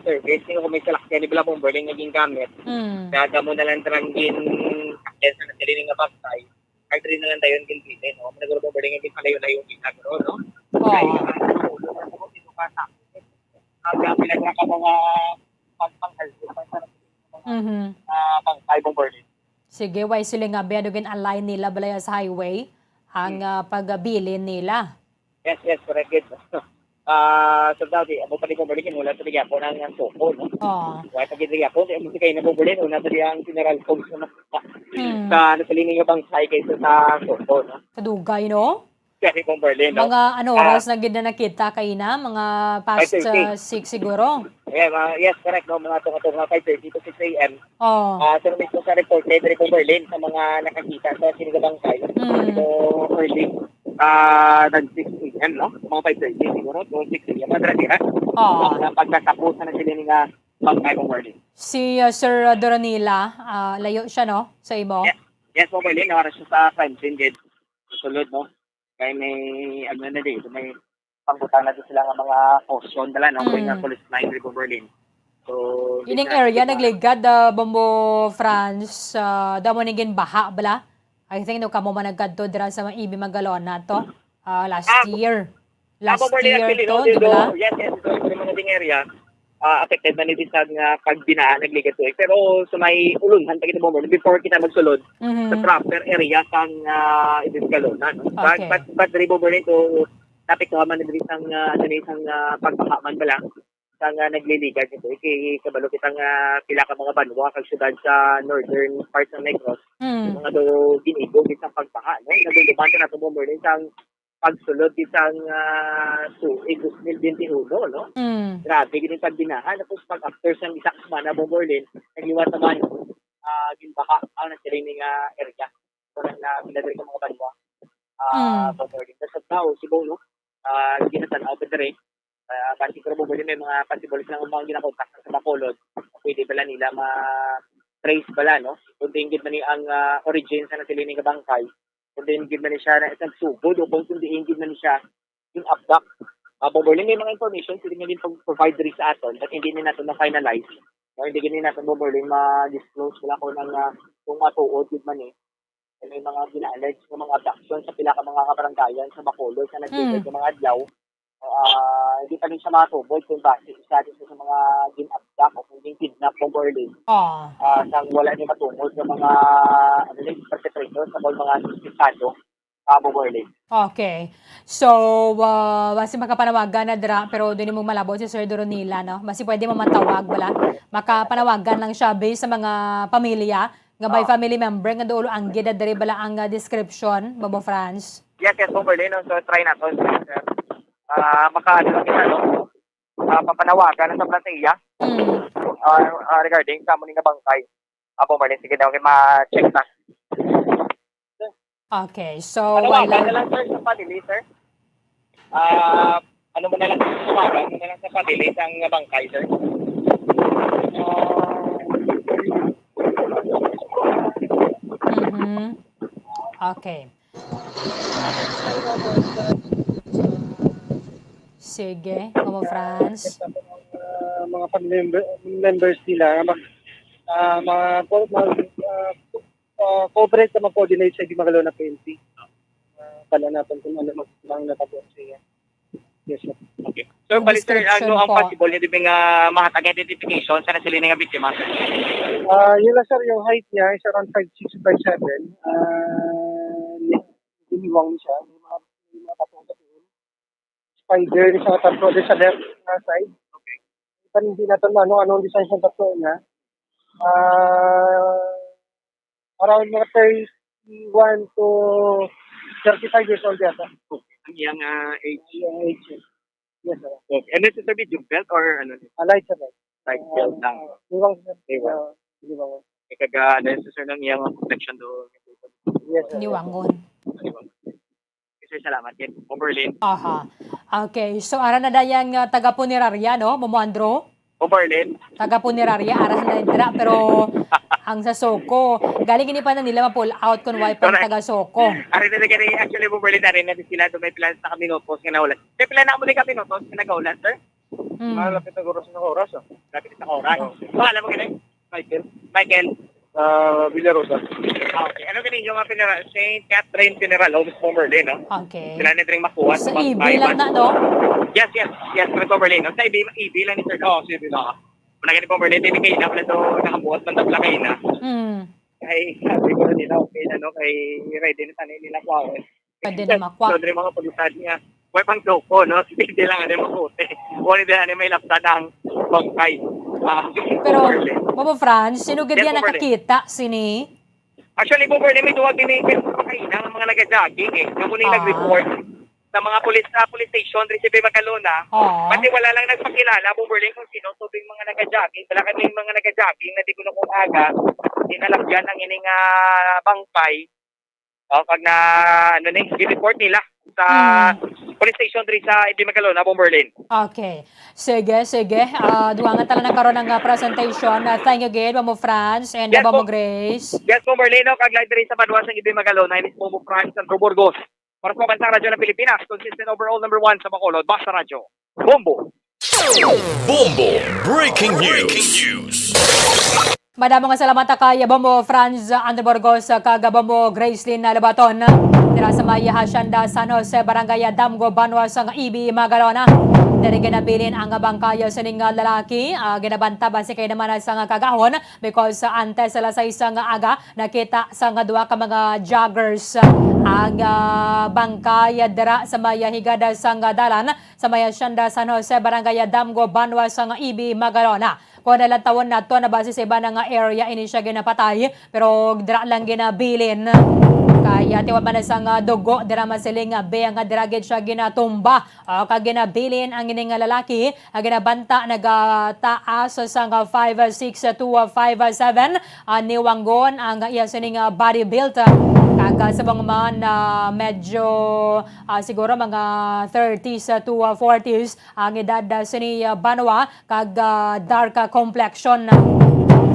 service, yung kung may salakyan, di bala, Bomberlin nga gingamit. Hmm. Kaya damo na lang tarang gin-, sakyan sa nasiling nga bangkay. Kag diri na lang dayon ginbilin, no? Managuro mo bali nga ginpalayo-layo gid na, bro, no? Oo. Kay, ah, ang ulo na po, sino ka sa akin? Ang, ah, pila na ka mga pagpanghalto, Mhm. ah, bangkay, Bomberlin. Sige, why sila nga biya dugin ang line nila balaya sa highway? Ang, Hmm. ah, pagabilin nila. Yes, yes, correct, gid. Ah, so daw, di, amo pa ni Bomberlin, wala sa Ligapo ng, ng Soko, no? Oo. Wala pa gid Ligapo, di, amo si kayo na Bomberlin, una sa diyang General Codes na makita. Hmm. Sa, ano, sa linya bang high kaysa sa Soko, no? Kadugay, no? Kaya si Bomberlin, no? Mga ano, Ah. oras na gid na nakita kaina? Mga past, Five thirty. ah, six siguro? Yeah, mga, yes, correct, no? Mga tunga-tunga, five thirty to six A M. Oh. Ah, so, mismo sa report, Pedro Bomberlin, sa mga nakakita sa Sinigang Bangkay. Mm. So, early, ah, than six A M, no? Mga five thirty siguro, to six A M, madra diha. Oo. Ang pagkatapusan na sila ni nga Bangkay Bomberlin. Si, uh, Sir Doronila, ah, layo siya, no? Sa imo? Yes. Yes, Bomberlin, nawara siya sa crime scene, gid. Sulod, no? Kay may, ano na di, may pangbutan na di sila nga mga caution dala, no? Kay nga Mm. police line, Bomberlin. So, Ining di na area kita nagligad, ah, Bombo Franz, ah, damo ni ginbaha bala. I think no kamo man nagkadto dira sa mga E B Magalona to, ah, last Ah, year. ah, Last Bomberlin, year actually, to, no, di dito, bala? yes, yes, ito, ito yung mga ding area. Ah, affected na ni bisag nga pag binaan nagligad to, eh. Pero sa may ulunhan pa kita, Bomberlin, before kita magsulod sa Mhm. proper area sang, ah, Iloy Magalona, no? But, Okay. but, but, diri, Bomberlin, to, naapektuhan man diri sang, ah, ano ni, sang, ah, pagbaha man bala. Sa nga nagliligad nito, kay kabalo kita nga pila ka mga banwa kag syudad sa northern part sa Negros, Mm. mga do ginigo gid sang pagbaha, no? Nagdudumanta na to, Bomberlin, sang pagsulod gid sang, ah, tuig dos mil bente uno, no? Mm. Grabe gid ang pagbinaha. Tapos pag after sang isa ka semana, Bomberlin, nagliwat naman, ah, ginbaha ang nagsiling nga area. Wala na pila diri ka mga banwa. Ah, Mm. Bomberlin. Sa Sugbo, Cebu, no? Ah, ginatanaw pa diri. Ah, basi ko ra, Bomberlin, may mga possible silang mga ginakontak sa Bacolod. Pwede bala nila ma-trace bala, no? Kung diin gid man ni ang, ah, origin sa nasiling nga bangkay. Kung diin gid man ni siya na isang sugod o kung, kung diin gid man ni siya in abduct. Ah, Bomberlin, may mga information pwede nga din pag-provide diri sa aton, but hindi ni nato na-finalize. No, hindi gid ni nato, Bomberlin, ma-disclose wala ko nang, ah, kung matuod gid man eh. May mga gina-allege nga mga abduction sa pila ka mga kabarangayan sa Bacolod sa nagligad Mm. nga mga adlaw. Ah, hindi pa rin siya matuboy kung base isa din sa mga gin-abduct o kung gin-kidnap, Bomberlin. Ah. Ah, sang wala ni matungod sa mga, ano ni, perpetrator sa mga suspetsado, ah, Bomberlin. Okay. So, ah, basi makapanawagan na dira, pero di nimo malabot si Sir Doronila, no? Basi pwede mo matawag, bala. Makapanawagan lang siya based sa mga pamilya nga may Oo. family member nga duol anggid na diri bala ang, ah, description, Bobo Franz. Yes, yes, Bomberlin, no? So, try naton, sir. Ah, maka-, ano lang kita, no? Ah, papanawagan sa plantilla. Mm. Ah, ah, regarding sa amo ni nga bangkay. Ah, Bomberlin, sige daw, okay, ma-check na. Okay, so, Panawagan wala na lang, sir, sa family, sir. Ah, ano mo na lang, tawagan mo na lang sa family sang bangkay, sir. Mhm. Okay. Sige, Mama Franz. Ah, mga family member, members nila, mag-, ah, mga co-, mag-, ah, ah, cooperate sa mag-coordinate sa Ibi Magalona P N P. Ah, pala natin kung ano mag-, ang natabo siya. Yes, sir. Okay. So, bali, sir, description ano ang po. Possible niya, di ba, nga mahatag identification sa nasiling nga biktima, sir? Ah, yun lang, sir, yung height niya is around five six, five seven. Ah, ni-, iniwang siya. May mga, may mga tattoo sa tiil. Spider sa tatlo din sa left na side. Okay. Hindi natin ano, anong design sa tatlo niya. Ah, around mga thirty-one to thirty-five years old yata. Okay. Ang iyang, ah, age? Ang iyang age. Yes, sir. Okay. And this is a medium belt or ano? Ah, light, sir. Light belt lang. Ah, liwang, sir. Liwang. Ah, liwang. Eh, kaga, ano yun, sir, ng iyang protection doon? Yes, sir. Liwangon. Liwangon. Sir, salamat kay Bomberlin. Aha. Okay. So, ara na dayang, ah, taga-punerarya, no? Momo Andrew? Bomberlin. Taga-punerarya, ara na dira, pero ang sa Soco. Galing ini pa na nila ma-pull out kung why pang Correct. Taga-Soco. Ari na gani, actually, Bomberlin, ari na sila, do may pila na ka minutos nga nahulat. May pila na mo di ka minutos nga nagaulat, sir? Mm. Ah, lapit na guro sa oras, ah. Lapit na oras. Oh. Pangalan mo gani? Michael. Michael. Sa Villarosa. Ah, okay. Ano gani yung mga funeral? Saint Catherine Funeral Homes, Bomberlin, no? Okay. Sila na dring makuha sa Ibi lang na, no? Yes, yes. Yes, Bomberlin, no? Sa Ibi, Ibi lang ni Sir. Oo, sa Ibi lang. Wala gani, Bomberlin, hindi kayo na pala to nakabuhat ng tabla kayo na. Mm. Ay, sabi ko nila, okay na, no? Kay ready na tayo nila kuha. Pwede na makwa. So, diri mga pulisan niya, may pang Soco, no? Hindi lang ano makuti. Wala din ano may lapsad ang bangkay. Ah, Pero, Bomberlin. Bobo Franz, sino gid Yes, yan Bomberlin. Nakakita sini? Actually, Bomberlin, may duwag din yung kaina ng mga nag-jogging eh. Yung muna yung Ah. Nag-report sa mga police, sa police station, diri sa Ibi Magalona. Oo. Pati wala lang nagpakilala, Bomberlin, kung sino. So, yung mga nag-jogging, wala kami yung mga nag-jogging na di ko na kung aga, dinalagyan ang ining, ah, bangkay. Oh, pag na, ano ni, i-report nila sa Mm. police station diri sa Ibi Magalona, Bomberlin. Okay. Sige, sige. Ah, dugangan tala na karon ang, ah, presentation. Ah, thank you again, Bobo Franz and, ah, Yes, Bobo Bom-, Grace. Yes, Bomberlin, no? Kag live diri sa Banwa sa Ibi Magalona, ini si Bobo Franz and Drew Burgos. Para sa Bansang Radyo ng Pilipinas, consistent overall number one sa Bacolod, Basta Radyo. Bombo! Bombo Breaking News. Madamo nga salamat kay Bombo Franz Andrew Burgos kag Bombo Gracelyn Lobaton. Dira sa may Hacienda San Jose, Barangay Damgo, Banwa sang Ibi, Magalona. Diri ginabilin ang bangkay sining lalaki, ah, ginabanta basi kay naman sa nga kagahon because, ah, antes alas sais nga aga, nakita sa nga duha ka mga joggers ang, ah, bangkay dira sa may higad sa nga dalan sa may Hacienda San Jose, Barangay Damgo, banwa sa nga Ibi, Magalona. Kung nalantawon nato na base sa iba na nga area, ini siya ginapatay, pero dira lang ginabilin. Kaya tiwa man sa nga dugo, dira masiling nga be nga dira gid siya ginatumba. O, kag ginabilin ang ini nga lalaki, ang ginabanta nagataas sa nga five six to five seven, ah, niwanggon ang iya sining, ah, body build. Kag, ah, subong man, ah, medyo, ah, siguro mga thirties to, ah, forties ang edad, ah, sini, ah, banwa kag, ah, dark, ah, complexion.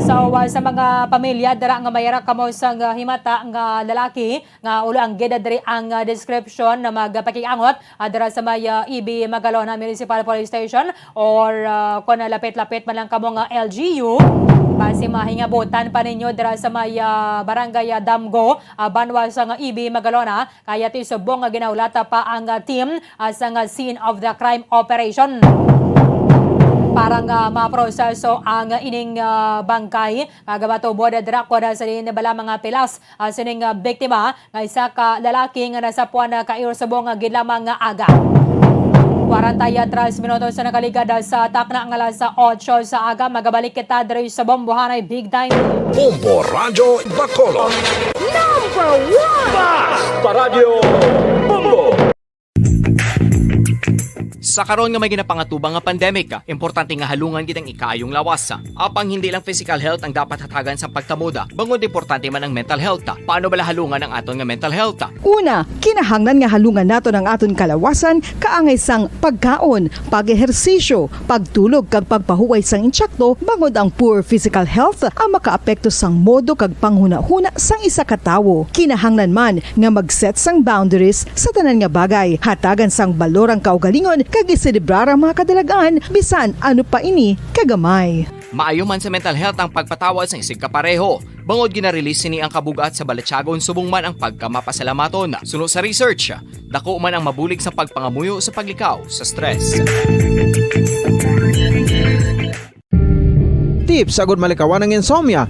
So, ah, sa mga pamilya dira nga may ara kamo sang, ah, himata nga lalaki nga ulo ang gid diri ang, ah, description na magpakig-angot, ah, dira sa may, ah, Ibi Magalona Municipal Police Station or, ah, kung lapit-lapit man lang kamo nga L G U, basi mahingabutan pa ninyo dira sa may, ah, Barangay, ah, Damgo, ah, banwa sa nga Ibi Magalona. Kaya ti subong nga ginaulata pa ang, ah, team, ah, sa nga scene of the crime operation para nga maproseso ang ining, ah, bangkay. Kag matubod dira ko na sa din bala mga pilas, ah, sining, ah, biktima nga isa ka lalaki nga nasapuan na kairo subong nga gid lamang nga aga. Kwarenta y tres minutos sa nakaligad sa takna nga alas otso sa aga. Magabalik kita diri sa Bombohanay Big Time. Bombo Radyo Bacolod. Number one! Basta Radyo Bombo! Sa karon nga may ginapangatubang nga pandemic, importante nga halungan gid ang ikaayong lawas. Apang hindi lang physical health ang dapat hatagan sang pagtamod, bangod importante man ang mental health. Paano bala halungan ang aton nga mental health? Una, kinahanglan nga halungan naton ang aton kalawasan kaangay sang pagkaon, pag-ehersisyo, pagtulog kag pagpahuway sang insakto, bangod ang poor physical health ang makaapekto sang modo kag panghunahuna sang isa ka tawo. Kinahanglan man nga mag-set sang boundaries sa tanan nga bagay, hatagan sang balor ang kaugalingon kag iselebrar ang mga kadalagan bisan ano pa ini kagamay. Maayo man sa mental health ang pagpatawad sang isigkapareho. Bangod gina-release sini ang kabug-at sa balatyagon subong man ang pagkamapasalamaton. Suno sa research, dako man ang mabulig sa pagpangamuyo sa paglikaw sa stress. Tips agud malikawan ang insomnia.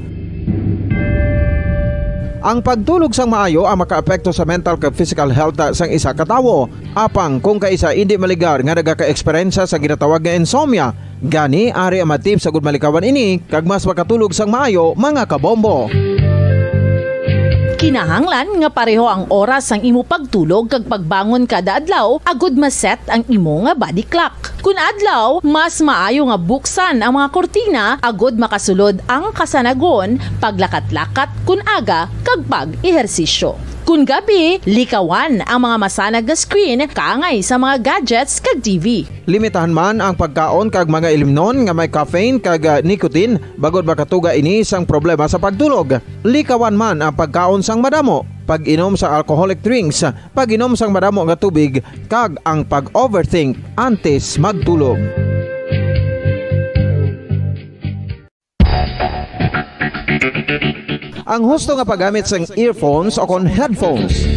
Ang pagtulog sang maayo ang makaapekto sa mental kag physical health sang isa ka tawo. Apang kung kaisa indi maligar nga nagaka-eksperyensya sa ginatawag nga insomnia, gani ari ang mga tips agud malikawan ini kag mas makatulog sang maayo, mga kabombo. Kinahanglan nga pareho ang oras sang imo pagtulog kag pagbangon kada adlaw agud ma-set ang imo nga body clock. Kun adlaw, mas maayo nga buksan ang mga kurtina agud makasulod ang kasanagon, paglakat-lakat kun aga, kag pag-ehersisyo. Kun gabi, likawan ang mga masanag nga screen kaangay sa mga gadgets kag T V. Limitahan man ang pagkaon kag mga ilimnon nga may caffeine kag, ah, nicotine, bangod makatuga ini sang problema sa pagtulog. Likawan man ang pagkaon sang madamo, pag-inom sa alcoholic drinks, pag-inom sang madamo nga tubig, kag ang pag-overthink antes magtulog. Ang husto nga paggamit sang earphones o kon headphones.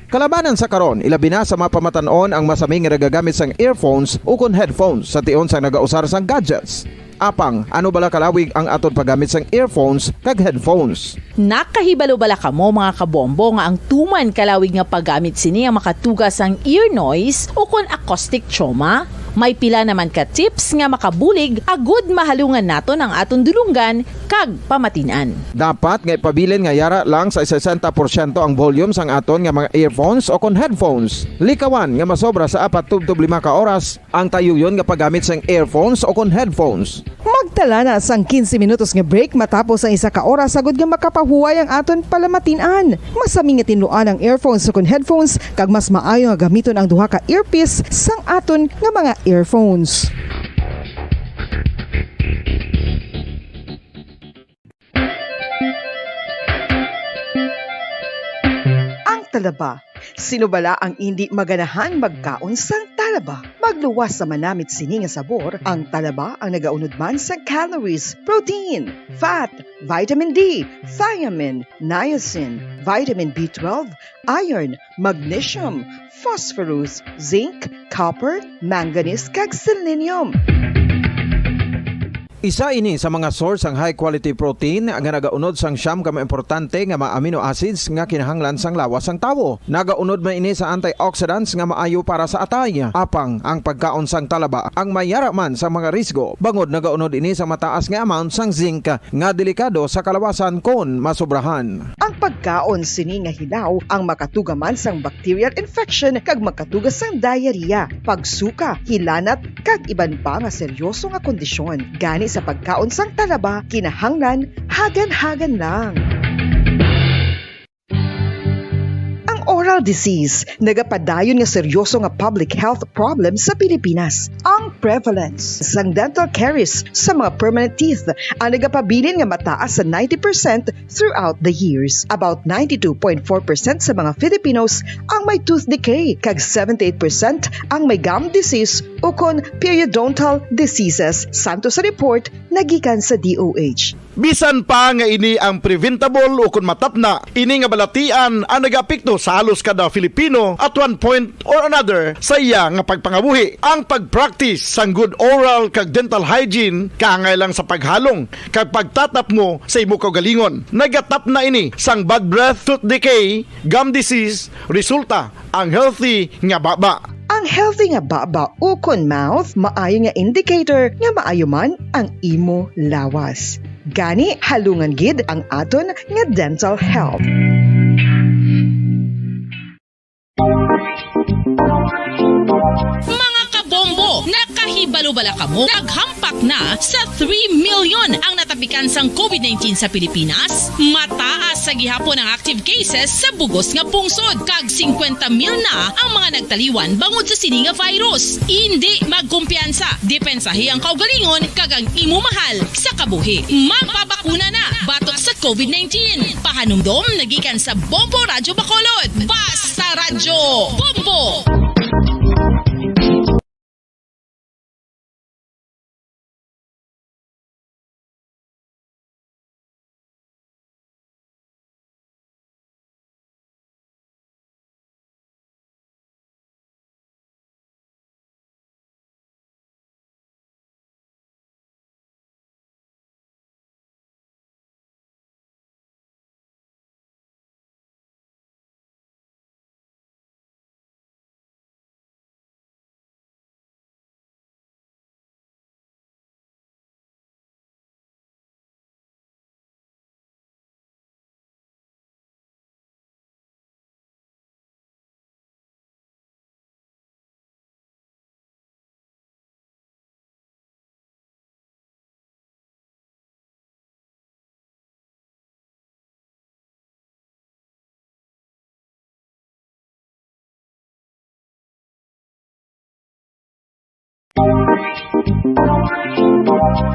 Kalabanan sa karon, ilabi na sa mga pamatan-on ang masami nga nagagamit sang earphones o kon headphones sa tion sang nagausar sang gadgets. Apang, ano bala kalawig ang aton paggamit sang earphones kag headphones? Nakahibalo bala kamo, mga kabombo, nga ang tuman kalawig nga paggamit sini ang makatuga sang ear noise o kon acoustic trauma? May pila naman ka tips nga makabulig agud mahalungan naton ang aton dulonggan kag pamatin-an. Dapat nga ipabilin nga yara lang sa sesenta porsyento ang volume sang aton nga mga earphones o kon headphones. Likawan nga masobra sa apat tubtob lima ka oras ang tayuyon nga paggamit sang earphones o kon headphones. Magtala na sang quince minutos nga break matapos ang isa ka oras agud nga makapahuway ang aton palamatin-an. Masami nga tinluan ang earphones o kon headphones, kag mas maayo nga gamiton ang duha ka earpiece sang aton nga mga earphones. Ang talaba. Sino bala ang indi maganahan magkaon sang talaba? Pagluwas sa manamit sini nga sabor, ang talaba ang nagaunod man sa calories, protein, fat, vitamin D, thiamine, niacin, vitamin B twelve, iron, magnesium, phosphorus, zinc, copper, manganese, kag selenium. Isa ini sa mga source sang high quality protein nga nagaunod sang siyam ka mga importante nga mga amino acids nga kinahanglan sang lawas sang tawo. Nagaunod man ini sa antioxidants nga maayo para sa atay. Apang ang pagkaon sang talaba ang mayara man sa mga risgo, bangod nagaunod ini sa mataas nga amount sang zinc nga delikado sa kalawasan kon masobrahan. Ang pagkaon sini nga hilaw ang makatuga man sang bacterial infection kag makatuga sang diarrhea, pagsuka, hilanat, kag iban pa nga seryoso nga kondisyon. Gani sa pagkaon sang talaba, kinahanglan hagan-hagan lang. Ang oral disease nagapadayon nga seryoso nga public health problem sa Pilipinas. Ang prevalence sang dental caries sa mga permanent teeth ang nagapabilin nga mataas sa ninety percent throughout the years. About ninety-two point four percent sa mga Filipinos ang may tooth decay, kag seventy-eight percent ang may gum disease ukon periodontal diseases, santo sa report nga gikan sa D O H. Bisan pa nga ini ang preventable ukon matapna, ini nga balatian ang nagaapekto sa halos kada Filipino at one point or another sa iya nga pagpangabuhi. Ang pag-practice sang good oral kag dental hygiene kaangay lang sa paghalong kag pagtatapngo sa imo kaugalingon. Nagatapna ini sang bad breath, tooth decay, gum disease, resulta ang healthy nga baba. Ang healthy nga baba ukon mouth maayo nga indicator nga maayo man ang imo lawas. Gani, halungan gid ang aton nga dental health. Mga kabombo, nakahibalo bala kamo? Naghampak na sa three million ang natapikan sang covid nineteen sa Pilipinas. Mataas sa gihapon ang active cases sa bug-os nga pungsod, kag singkwenta mil na ang mga nagtaliwan bangod sa sini nga virus. Indi magkumpiyansa, depensahi ang kaugalingon kag ang imo mahal sa kabuhi. Magpabakuna na batok sa covid nineteen. Pahanumdom nagikan sa Bombo Radyo Bacolod. Basta Radyo Bombo!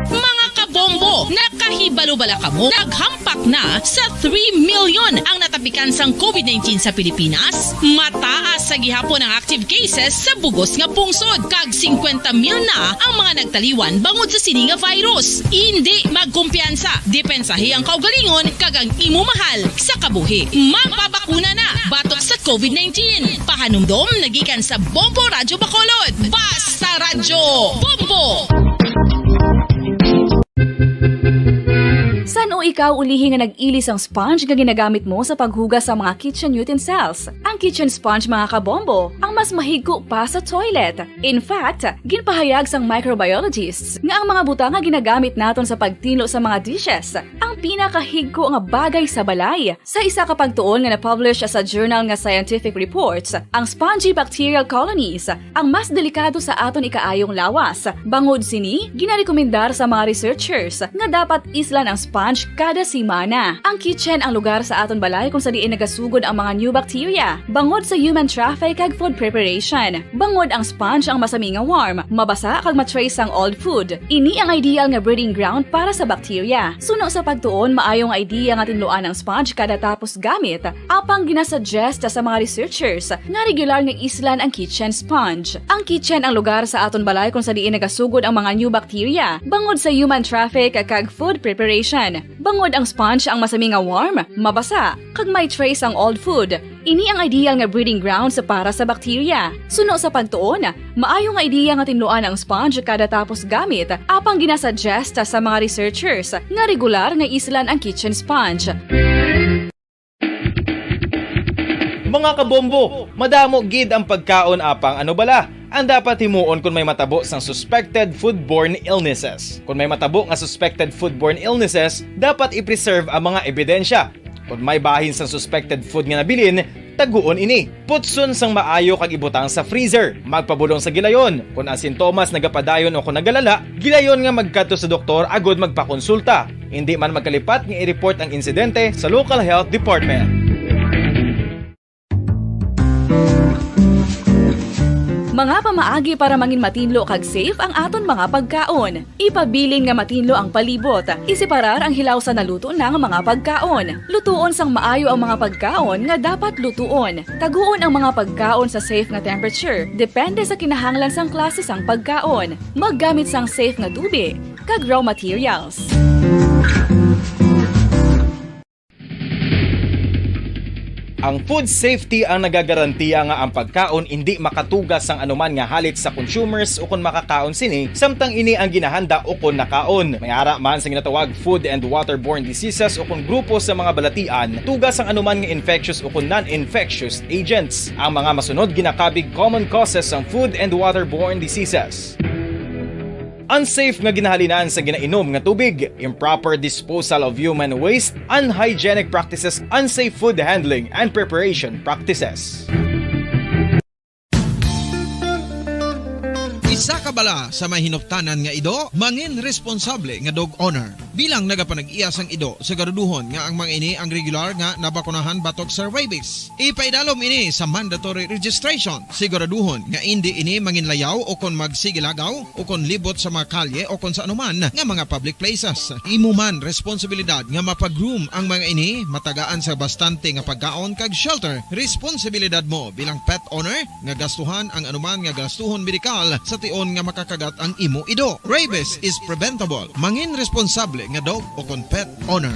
Mga kabombo, nakahibalo bala kamo? Naghampak na sa three million ang natapikan sang covid nineteen sa Pilipinas. Mataas sa gihapon ang active cases sa bug-os nga pungsod, kag singkwenta mil na ang mga nagtaliwan bangod sa sini nga virus. Indi magkumpiyansa, depensahi ang kaugalingon kag ang imo mahal sa kabuhi. Magpabakuna na batok sa covid nineteen. Pahanumdom nagikan sa Bombo Radyo Bacolod. Basta Radyo Bombo! San-o ikaw ulihi nga nag-ili sang sponge nga ginagamit mo sa paghugas sa mga kitchen utensils? Ang kitchen sponge, mga kabombo, ang mas mahigko pa sa toilet. In fact, ginpahayag sang microbiologists nga ang mga butang nga ginagamit naton sa pagtinlo sa mga dishes ang pinakahigko nga bagay sa balay. Sa isa ka pagtuon nga na-publish sa journal nga Scientific Reports, ang spongy bacterial colonies ang mas delikado sa aton ikaayong lawas. Bangod sini, ginarekomendar sa mga researchers nga dapat islan ang sponge kada semana. Ang kitchen ang lugar sa aton balay kung sa diin nagasugod ang mga new bacteria, bangod sa human traffic kag food preparation. Bangod ang sponge ang masami nga warm, mabasa kag ma-trace ang old food. Ini ang ideal nga breeding ground para sa bacteria. Suno sa pagtuon, maayo nga idea nga tinluan ang sponge kada tapos gamit, apang ginasuggest sa mga researchers nga regular nga islan ang kitchen sponge. Ang kitchen ang lugar sa aton balay kung sa diin nagasugod ang mga new bacteria, bangod sa human traffic kag food preparation. Bangod ang sponge ang masami nga warm, mabasa, kag may trace ang old food. Ini ang ideal nga breeding grounds para sa bacteria. Suno sa pagtuon, maayo nga idea nga tinluan ang sponge kada tapos gamit, apang ginasuggest sa mga researchers nga regular nga islan ang kitchen sponge. Mga kabombo, madamo gid ang pagkaon, apang ano bala ang dapat himuon kon may matabo sang suspected foodborne illnesses? Kon may matabo nga suspected foodborne illnesses, dapat i-preserve ang mga ebidensya. Kon may bahin sang suspected food nga nabilin, taguon ini. Putson sang maayo kag ibutang sa freezer. Magpabulong sa gilayon. Kon ang sintomas nagapadayon o kon nagalala, gilayon nga magkadto sa doktor agod magpakonsulta. Indi man magkalipat nga i-report ang insidente sa local health department. Mga pamaagi para mangin matinlo kag safe ang aton mga pagkaon. Ipabilin nga matinlo ang palibot. Iseparar ang hilaw sa naluto na nga mga pagkaon. Lutuon sang maayo ang mga pagkaon nga dapat lutuon. Taguon ang mga pagkaon sa safe nga temperature, depende sa kinahanglan sang klase sang pagkaon. Maggamit sang safe nga tubi kag raw materials. Ang food safety ang nagagarantiya nga ang pagkaon indi makatuga sang anuman nga halit sa consumers ukon makakaon sini, samtang ini ang ginahanda ukon nakaon. May ara man sa ginatawag food and waterborne diseases ukon grupo sa mga balatian, tuga sang anuman nga infectious ukon non-infectious agents. Ang mga masunod ginakabig common causes sang food and waterborne diseases. Unsafe nga ginahalinan sa ginainom nga tubig, improper disposal of human waste, unhygienic practices, unsafe food handling and preparation practices. Isa ka bala sa may hinuptanan nga ido, mangin responsable nga dog owner. Bilang nagapanag-iya sang ido, siguraduhon nga ang mga ini ang regular nga nabakunahan batok sa rabies. Ipaidalom ini sa mandatory registration. Siguraduhon nga indi ini manginlayaw o kon magsigilagaw o kon libot sa mga kalye o kon sa anuman nga mga public places. Imo man responsibilidad nga mapag-groom ang mga ini, matagaan sa bastante nga pagkaon kag shelter. Responsibilidad mo bilang pet owner nga gastuhan ang anuman nga gastuhon medikal sa tion nga makakagat ang imo ido. Rabies is preventable. Mangin responsable nga dog o kon pet owner.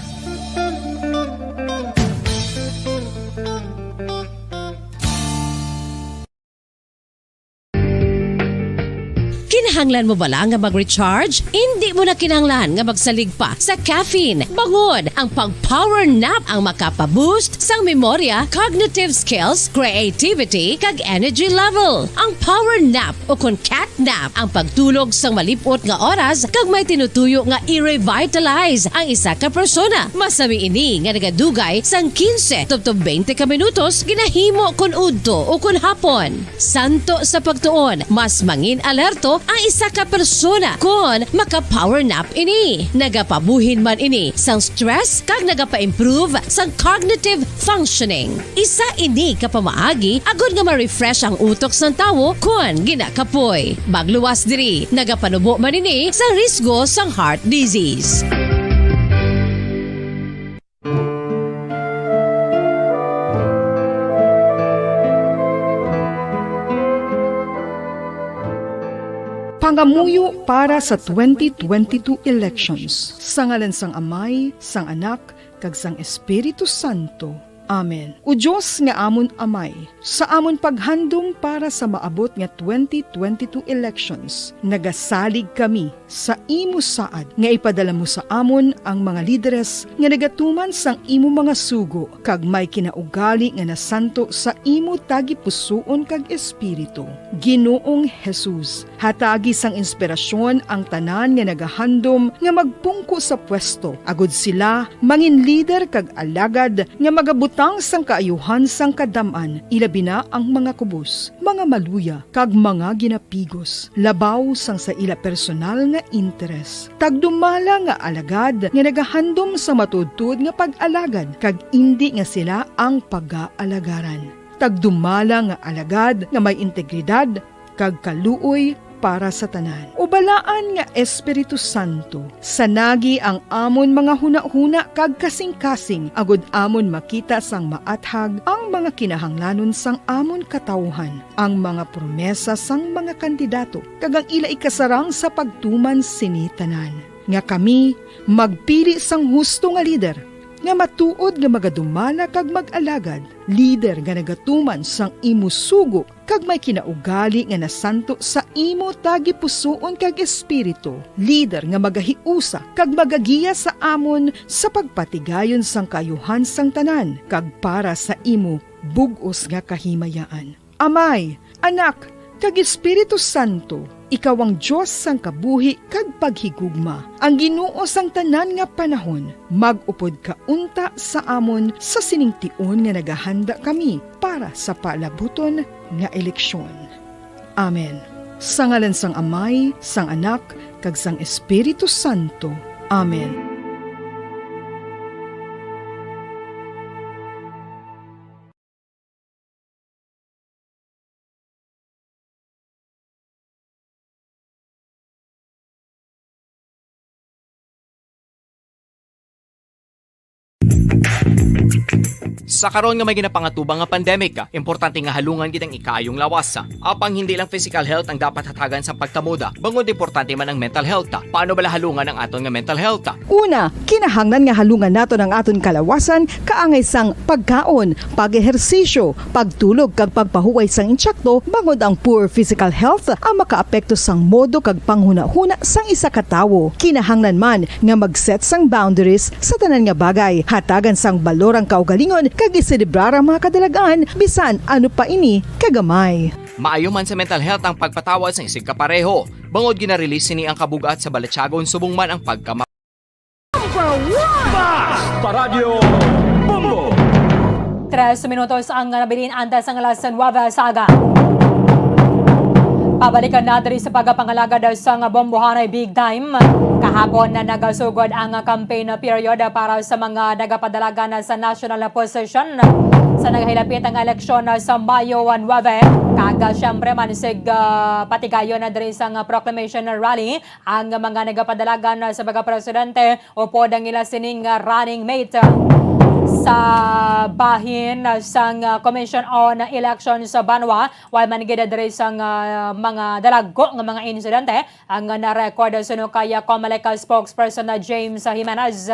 Kinahanglan mo bala nga mag-recharge? Indi mo na kinahanglan nga magsalig pa sa caffeine. Bangod ang pag-power nap ang makapa-boost sang memorya, cognitive skills, creativity, kag energy level. Ang power nap o kon cat nap ang pagtulog sang malip-ot nga oras kag may tinutuyo nga i-revitalize ang isa ka persona. Masami ini nga nagadugay sang kinse tubtob twenty ka minutos ginahimo kon udto o kon hapon. Santo sa pagtuon, mas mangin alerto ang isa ka persona kon maka-power nap ini. Nagapabuhin man ini sang stress kag nagapa-improve sang cognitive functioning. Isa ini ka pamaagi agod nga ma-refresh ang utok sang tawo kon ginakapoy. Magluwas diri, nagapanubo man ini sa risgo sang heart disease. Pangamuyo para sa twenty twenty-two elections. Sa ngalan sang Amay, sang Anak, kag sang Espiritu Santo. Amen. O Dios nga amon Amay, sa amon paghandom para sa maabot nga twenty twenty-two elections, nagasalig kami sa imo saad nga ipadala mo sa amon ang mga lideres nga nagatuman sang imo mga sugo kag may kinaugali nga nasanto sa imo tagipusoon kag espiritu. Ginoong Jesus, Hatagi sang inspirasyon ang tanan nga nagahandom nga magpungko sa pwesto, agud sila mangin lider kag alagad nga magabutang sang kaayuhan sang kadam-an, ilabi na ang mga kubos, mga maluya, kag mga ginapigos, labaw sang sa ila personal nga interes. Tagdumala nga alagad nga nagahandom sa matuodtuod nga pag-alagad, kag indi nga sila ang pagaalagarang. Tagdumala nga alagad nga may integridad kag kaluoy para sa tanan. O Balaan nga Espiritu Santo, sanagi ang amon mga hunahuna kag kasingkasing, agud amon makita sang maathag ang mga kinahanglanon sang amon katawuhan, ang mga promesa sang mga kandidato, kag ang ila ikasarang sa pagtuman sini tanan, nga kami magpili sang husto nga lider, nga matuod nga magadumala kag mag-alagad, lider nga nagatuman sang imo sugo kag may kinaugali nga nasanto sa imo tagipusoon kag espiritu, lider nga magahiusa kag magagiya sa amon sa pagpatigayon sang kaayuhan sang tanan kag para sa imo bug-os nga kahimayaan. Amay, Anak, kag Espiritu Santo, ikaw ang Dios sang kabuhi kag paghigugma, ang Ginoo sang tanan nga panahon. Mag-upod ka unta sa amon sa sining tion nga nagahanda kami para sa palabuton nga eleksyon. Amen. Sa ngalan sang Amay, sang Anak, kag sang Espiritu Santo. Amen. Sa karon nga may ginapangatubang nga pandemic, importante nga halungan gid ang ikaayong lawas. Apang hindi lang physical health ang dapat hatagan sang pagkamoda, bangod importante man ang mental health. Paano bala halungan ang aton nga mental health? Una, kinahanglan nga halungan naton ang aton kalawasan kaangay sang pagkaon, pag-ehersisyo, pagtulog kag pagpahuway sang insakto, bangod ang poor physical health ang makaapekto sang modo kag panghunahuna sang isa ka tawo. Kinahanglan man nga mag-set sang boundaries sa tanan nga bagay, hatagan sang balor ang kaugalingon kag iselebrar ang mga kadalag-an bisan ano pa ini kagamay. Maayo man sa mental health ang pagpatawad sang isigkapareho, bangod gina-release sini ang kabug-at sa balatyagon subong man ang pagkama- Number one! Basta Radyo Bombo! Tres minutos ang nabilin antes sang alas nuebe sa aga. Pabalikan na diri sa pagpangalagad sang Bombohanay Big Time. Kahapon na nagasugod ang campaign period para sa mga nagapadalagan sa national position sa nagahilapit ang eleksyon sa Mayo nuebe. Kag, ah, siyempre man, sig, ah, patigayon na diri sang proclamation rally ang mga nagapadalagan sa mga presidente upod ang ila sining, ah, running mate, ah, sa bahin, ah, sang, ah, Commission on Elections sa banwa. Way man gid diri sang, ah, mga dalagko nga mga insidente ang, ah, na-record suno kay, ah, Comelec spokesperson na James Jimenez.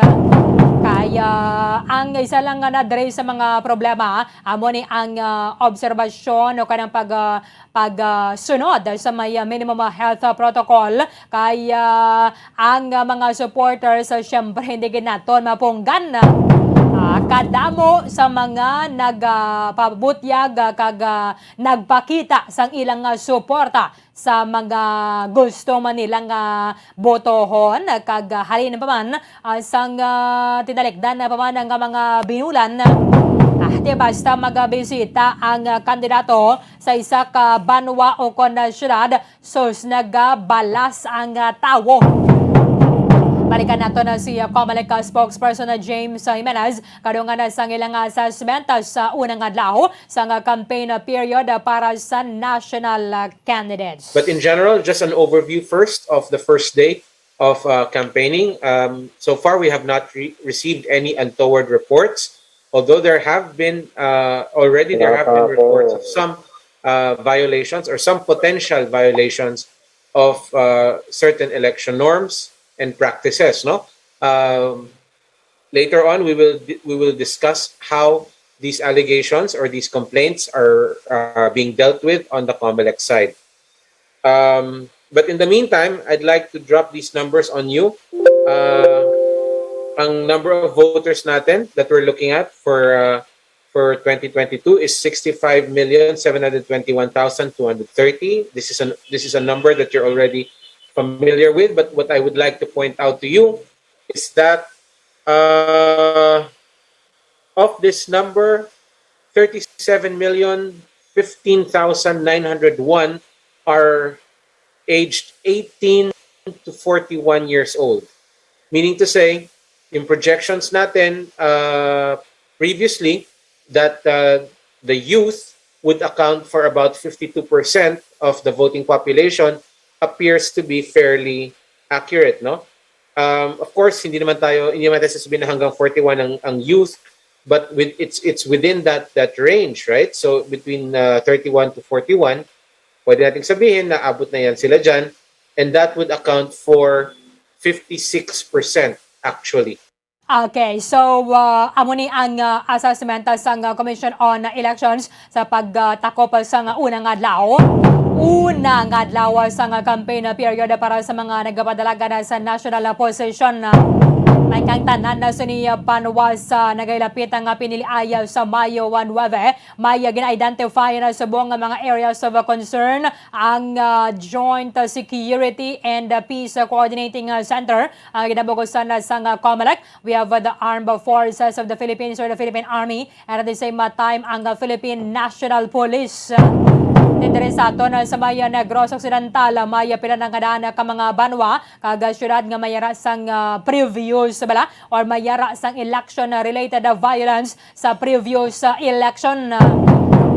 Kay, ah, ang isa lang nga na diri sa mga problema amo ni ang, ah, obserbasyon o kanang pag, ah, pag, ah, sunod sa may, ah, minimum health, ah, protocol. Kay, ah, ang, ah, mga supporters, ah, siyempre, hindi gid naton mapunggan, ah, kadamo sa mga nag, ah, pabutyag, ah, kag, ah, nagpakita sang ilang, ah, suporta sa mga gusto man nila nga botohon, kag, ah, halin pa man, ah, sang, ah, tinalikdan na pa man nga mga binulan. Ah, di basta magabisita ang, ah, kandidato sa isa ka banwa o kon, ah, syudad, sus, nagabalas ang, ah, tawo. Balikan nato na si, ah, Comelec spokesperson na James, ah, Jimenez, kadungan na sang ilang assessment, ah, sa unang adlaw sang, ah, campaign, ah, period, ah, para sa national, ah, candidates. But in general, just an overview first of the first day of, uh, campaigning. Um, so far, we have not re-, received any untoward reports, although there have been, uh, already there have been reports of some, uh, violations or some potential violations of, uh, certain election norms and practices, no? Um, later on, we will di-, we will discuss how these allegations or these complaints are, uh, being dealt with on the Comelec side. Um, but in the meantime, I'd like to drop these numbers on you. Uh, ang number of voters natin that we're looking at for, uh, for twenty twenty-two is sixty-five million seven hundred twenty-one thousand two hundred thirty. This is a, this is a number that you're already familiar with, but what I would like to point out to you is that, uh, of this number, thirty-seven million fifteen thousand nine hundred one are aged eighteen to forty-one years old. Meaning to say, yung projections natin, uh, previously, that, uh, the youth would account for about fifty-two percent of the voting population appears to be fairly accurate, no? Um, of course, hindi naman tayo, hindi naman tayo sasabihin na hanggang forty-one ang, ang youth, but with, it's, it's within that, that range, right? So between, uh, thirty-one to forty-one, pwede nating sabihin na abot na yan sila dyan, and that would account for fifty-six percent actually. Okay, so, uh, amo ni ang, uh, assessment, uh, sang, uh, Commission on Elections sa pagtakop sang una nga adlaw. Una nga adlaw sang, uh, campaign period para sa mga nagapadalagan sa national position. May kang tanan na sini, uh, banwa sa nagailapit ang, uh, piniliay sa Mayo one nueve. May, uh, gina-identify na subong nga mga areas of, uh, concern ang, uh, Joint, uh, Security and, uh, Peace, uh, Coordinating, uh, Center, uh, ginabugusan na sang, uh, COMELEC. We have, uh, the Armed Forces of the Philippines or the Philippine Army, and at the same, uh, time ang, uh, Philippine National Police. Diri sa aton, uh, sa may, uh, Negros Occidental, uh, may, uh, pila na nga daan, uh, ka mga banwa kag, uh, syudad nga may ara sang, uh, previous bala or may ara sang election, uh, related, uh, violence sa previous, uh, election. Uh,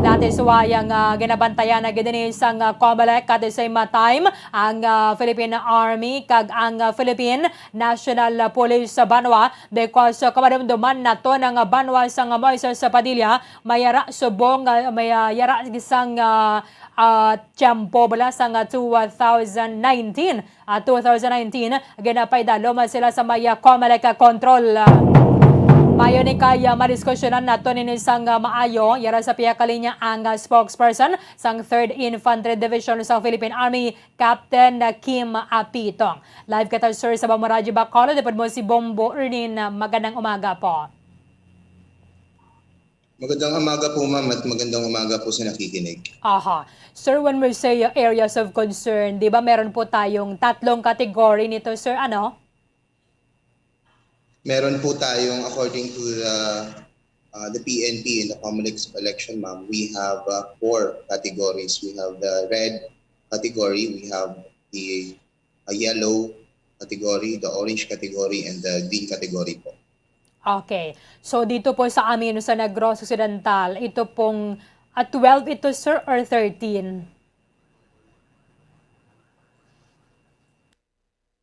that is why ang, uh, ginabantayan na gid ini sang, uh, COMELEC at the same, uh, time ang, uh, Philippine Army kag ang, uh, Philippine National Police sa banwa, because, uh, kamadumduman naton ang, uh, banwa sang, uh, Moises Padilla may ara subong, uh, may, uh, yara sang, uh, uh, tiyempo bala sang, uh, two thousand nineteen, uh, two thousand nineteen, ginapaidalom sila sa may, uh, COMELEC control. Uh, maayo ni kay, uh, madiskusyonan naton ini sang, uh, maayo. Yara sa pihak kalinya ang, uh, spokesperson sang Third Infantry Division sang Philippine Army, Captain, uh, Kim Apitong. Live kita, sir, sa Bamaraji Bacolod. Dapat mo si Bombo Ernin. Uh, magandang umaga po. Magandang umaga po, ma'am, at magandang umaga po sa nakikinig. Aha. Sir, when we say, uh, areas of concern, di ba meron po tayong tatlong category nito, sir? Ano? Meron po tayong, according to the, uh, the P N P in the COMELEC election, ma'am, we have, uh, four categories. We have the red category, we have the, uh, yellow category, the orange category, and the green category po. Okay. So dito po sa amin sa Negros Occidental, ito pong, ah, twelve ito, sir, or thirteen?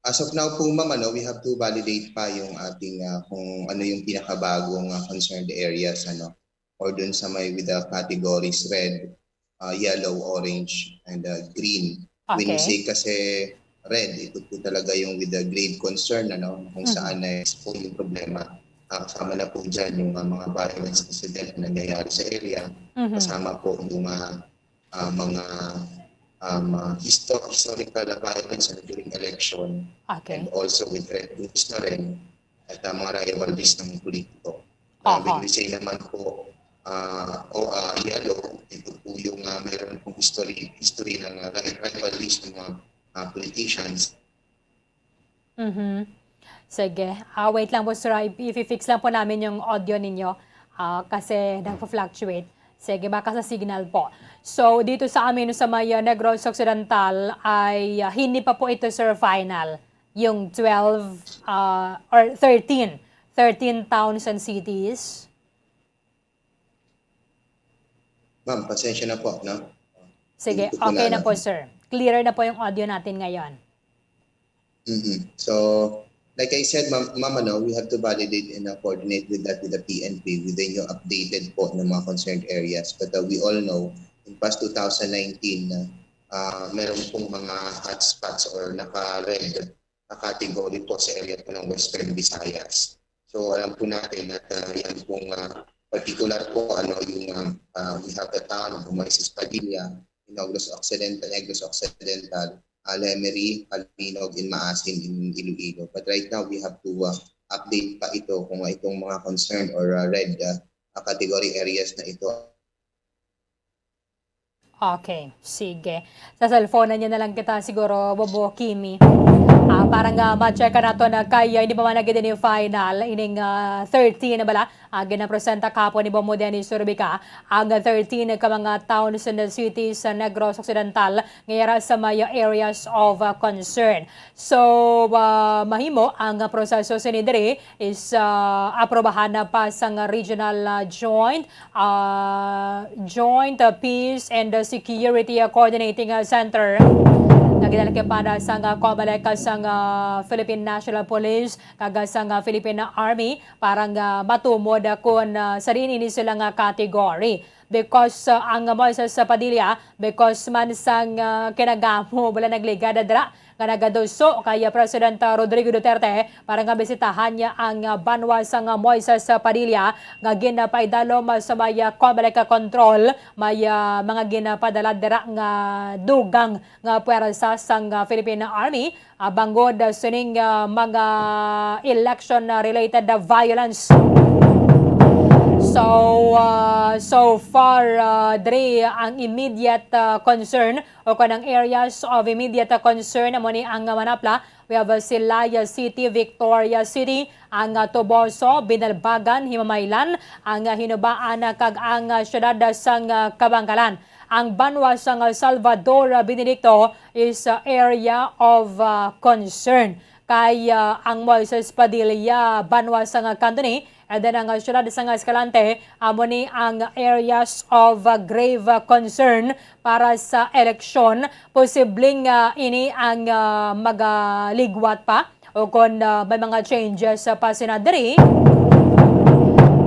As of now po, ma'am, ano, we have to validate pa yung ating, ah, kung ano yung pinakabagong, ah, concerned areas, ano, or dun sa may with the categories red, ah, yellow, orange, and, ah, green. When we Okay. say kasi red, ito po talaga yung with the grave concern, ano, kung Mhm. saan na-expose yung problema. Ah, kasama na po dyan yung, ah, mga violence incident na nangyayari sa area. Mhm. Kasama po yung, ah, ah, mga, um, ah, histo-, historical violence, ano, during election, Okay. and also with red teams na rin, at, ah, mga rivalries ng politiko. Ah, Aha. when we say naman po, ah, o, ah, yellow, ito po yung, ah, meron pong history, history ng, ah, ri-, rivalries ng mga, ah, politicians. Mhm. Sige. Ah, wait lang po, sir. I-, i-fix lang po namin yung audio ninyo. Ah, kasi nagpa-fluctuate. Sige, baka sa signal po. So, dito sa amin sa may, ah, Negros Occidental ay, ah, hindi pa po ito, sir, final. Yung twelve, ah, or thirteen. Thirteen towns and cities. Ma'am, pasensya na po, no? Sige, Hindi ko po okay na naalala. po, sir. Clearer na po yung audio natin ngayon. Mhm. So, like I said, ma'am, ma'am, ano, we have to validate and, uh, coordinate with that with the P N P with the new updated po ng mga concerned areas. But, uh, we all know, in past two thousand nineteen, uh, uh, meron pong mga hotspots or naka-red na category po sa area po ng Western Visayas. So, alam po natin at, uh, yan pong, uh, particular po, ano, yung, uh, uh, we have the town of Moises Padilla, Negros Occidental, Negros Occidental, uh, Lemery, Calinog, and Maasin in Iloilo. But right now, we have to, uh, update pa ito kung itong mga concern or, uh, red, uh, ah, category areas na ito. Okay, sige. Sa cellphone na niya na lang kita siguro, Bobo Kimi. Ah, para nga ma-check nato na kay, ah, hindi pa man nag-identify na ining, ah, thirteen na bala. Ah, ginapresenta kahapon ni Bobo Dennis Rubica ang thirteen ka mga towns and cities sa Negros Occidental nga yara sa may areas of, ah, concern. So, ah, mahimo ang proseso sini diri is, ah, aprobahan na pa sang regional, ah, joint, ah, joint, ah, peace and, ah, security, ah, coordinating, ah, center nga ginalakip na sang, ah, COMELEC, ah, sang, ah, Philippine National Police kag, ah, sang, ah, Philippine Army para nga matumod, ah, kon, ah, sa diin ini sila nga category. Because, ah, ang Moises Padilla, because man sang, ah, kinagamo wala nagligad dira nga nagaduso kay, ah, President, ah, Rodrigo Duterte para nga bisitahan niya ang, ah, banwa sang, ah, Moises Padilla nga ginapaidalom, ah, sa may, ah, COMELEC control, may, ah, mga ginapadala dira nga dugang nga puwersa sang, ah, Philippine Army, ah, bangod, ah, sining, ah, mga election, ah, related, ah, violence. So, ah, so far, ah, diri ang immediate, ah, concern o kanang areas of immediate, ah, concern amo ni ang, ah, manapla. We have, ah, Silaya City, Victoria City, ang, ah, Toboso, Binalbagan, Himamaylan, ang, ah, Hinubaan, ah, kag ang, ah, siyudad, ah, sang, ah, Kabankalan. Ang banwa sang, ah, Salvador, ah, Benedicto is, ah, area of, ah, concern. Kay, ah, ang Moises Padilla banwa sang, ah, Cantone, and then ang, ah, siyudad sang, ah, Escalante, amo ni ang areas of, ah, grave, ah, concern para sa eleksyon. Posibleng, ah, ini ang, ah, magaligwat pa o kon, ah, may mga changes, ah, pa sina diri.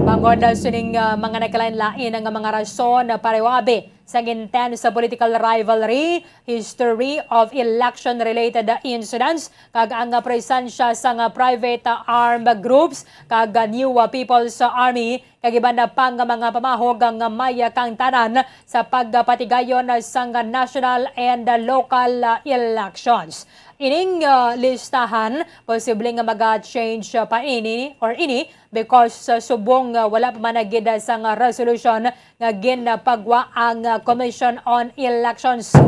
Bangod, ah, sining, ah, mga nagkalain-lain nga mga rason, ah, pareho abi sang intense political rivalry, history of election-related incidents, kag ang presensya sang private armed groups kag New People's Army, kag iban pa nga mga pamahog nga may kaangtanan sa pagpatigayon sang national and local elections. Ining, uh, listahan posible nga maga-change pa ini or ini because, uh, subong, uh, wala pa man na gid sang resolution nga ginpagwa ang, uh, Commission on Elections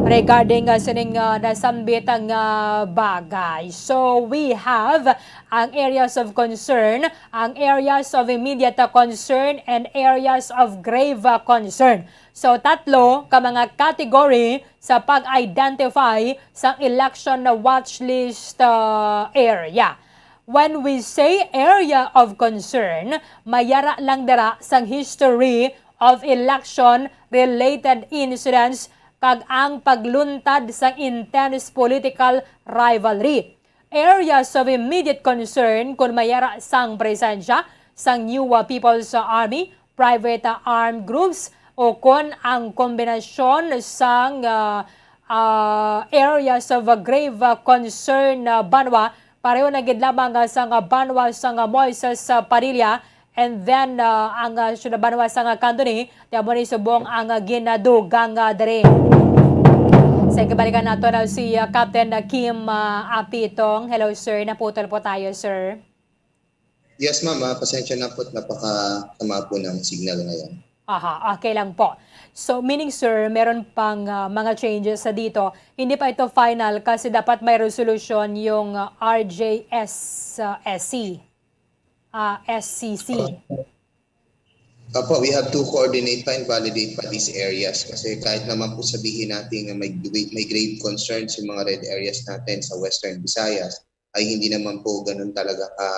regarding, uh, sining, uh, nasambit nga bagay. So we have ang areas of concern, ang areas of immediate, uh, concern, and areas of grave, uh, concern. So tatlo ka mga category sa pag-identify sa election na watch list, uh, area. When we say area of concern, mayara lang dira sang history of election-related incidents kag ang pagluntad sang intense political rivalry. Areas of immediate concern kon mayara sang presensya sang New People's Army, private armed groups, o kon ang kombinasyon sang, ah, ah, areas of grave concern, ah, banwa, pareho na gid lamang, ah, sang banwa sang Moises, ah, Padilla, and then, ah, ang, ah, siyudad banwa sang Cantone, ti amo ni subong ang, ah, ginadugang, ah, diri. Sa kabalikan nato na si, ah, Captain, ah, Kim, ah, Apitong. Hello, sir. Naputol po tayo, sir. Yes, ma'am. Ah, pasensya na po at napakasama po ng signal ngayon. Aha, okay lang po. So, meaning, sir, meron pang, ah, mga changes sa dito. Hindi pa ito final kasi dapat may resolution yung, ah, R J S, ah, S C, ah, S C C. Opo, we have to coordinate pa and validate pa these areas kasi kahit naman po sabihin natin na may, may grave concerns yung mga red areas natin sa Western Visayas, ay hindi naman po ganun talaga ka,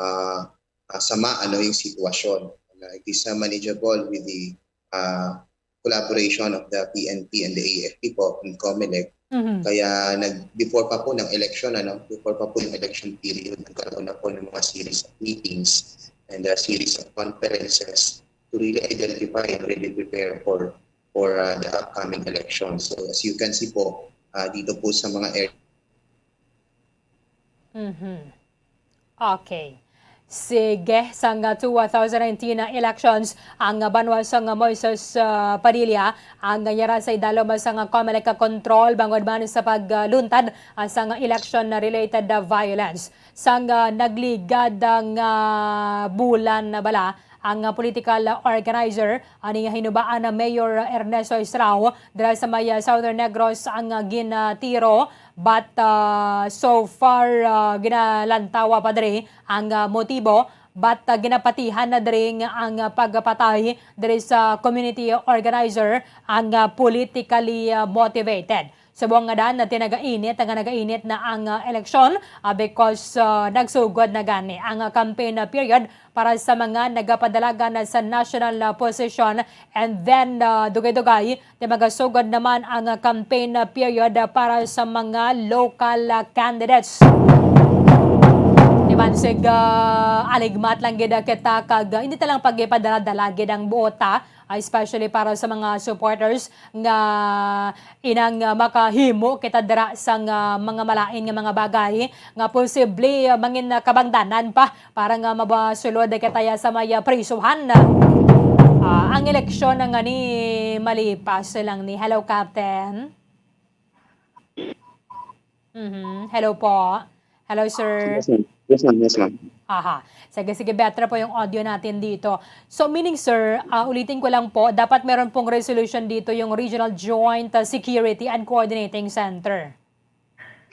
ah, ah, sama ano yung sitwasyon. Uh, it is, uh, manageable with the, uh, collaboration of the P N P and the A F P po and COMELEC. Mhm. Kaya nag, before pa po ng election, ano, before pa po yung election period, nagkaroon na po ng mga series of meetings and a series of conferences to really identify and really prepare for for, uh, the upcoming election. So as you can see po, uh, dito po sa mga area Mhm. Okay. Sige, sang, ah, two thousand nineteen na elections, ang, ah, banwa sang, ah, Moises, ah, Padilla, ang, ah, yara sa idalom sang, ah, COMELEC control bangod man sa pagluntad, ah, sang election-related, ah, violence. Sang, ah, nagligad nga bulan na bala, ang, ah, political organizer, ani nga hinubaan na Mayor Ernesto Estrao, dira sa may, ah, Southern Negros ang, ah, ginatiro. But, ah, so far, ah, ginalantawa pa diri ang, ah, motibo. But, ah, ginapatihan na diri nga ang, ah, pagpatay diri sa community organizer ang, ah, politically, ah, motivated. Subong nga dan, tinagainit nga nagainit na ang, ah, eleksyon, ah, because, ah, nagsugod na gani ang, ah, campaign, ah, period para sa mga nagapadalagan na sa national, ah, position. And then, ah, dugay-dugay, ti magasugod naman ang, ah, campaign, ah, period, ah, para sa mga local, ah, candidates. Ti bansig, ah, aligmat lang gid kita kag, ah, hindi ta lang pag-ipadala-dala gid ang buota, ah, especially para sa mga supporters nga inang, ah, makahimo kita dira sang, ah, mga malain nga mga bagay nga posible, ah, mangin, ah, kabangdanan pa para nga mabasulod kita ya sa may, ah, prisuhan. Ah, ang eleksyon na nga ni malipas lang ni. Hello, Captain. Mhm. Hello po. Hello, sir. Yes, ma'am. Yes, ma'am. Yes, ma'am. Aha. Sige, sige, better po yung audio natin dito. So, meaning, sir, ah, ulitin ko lang po, dapat meron pong resolution dito yung Regional Joint, ah, Security and Coordinating Center.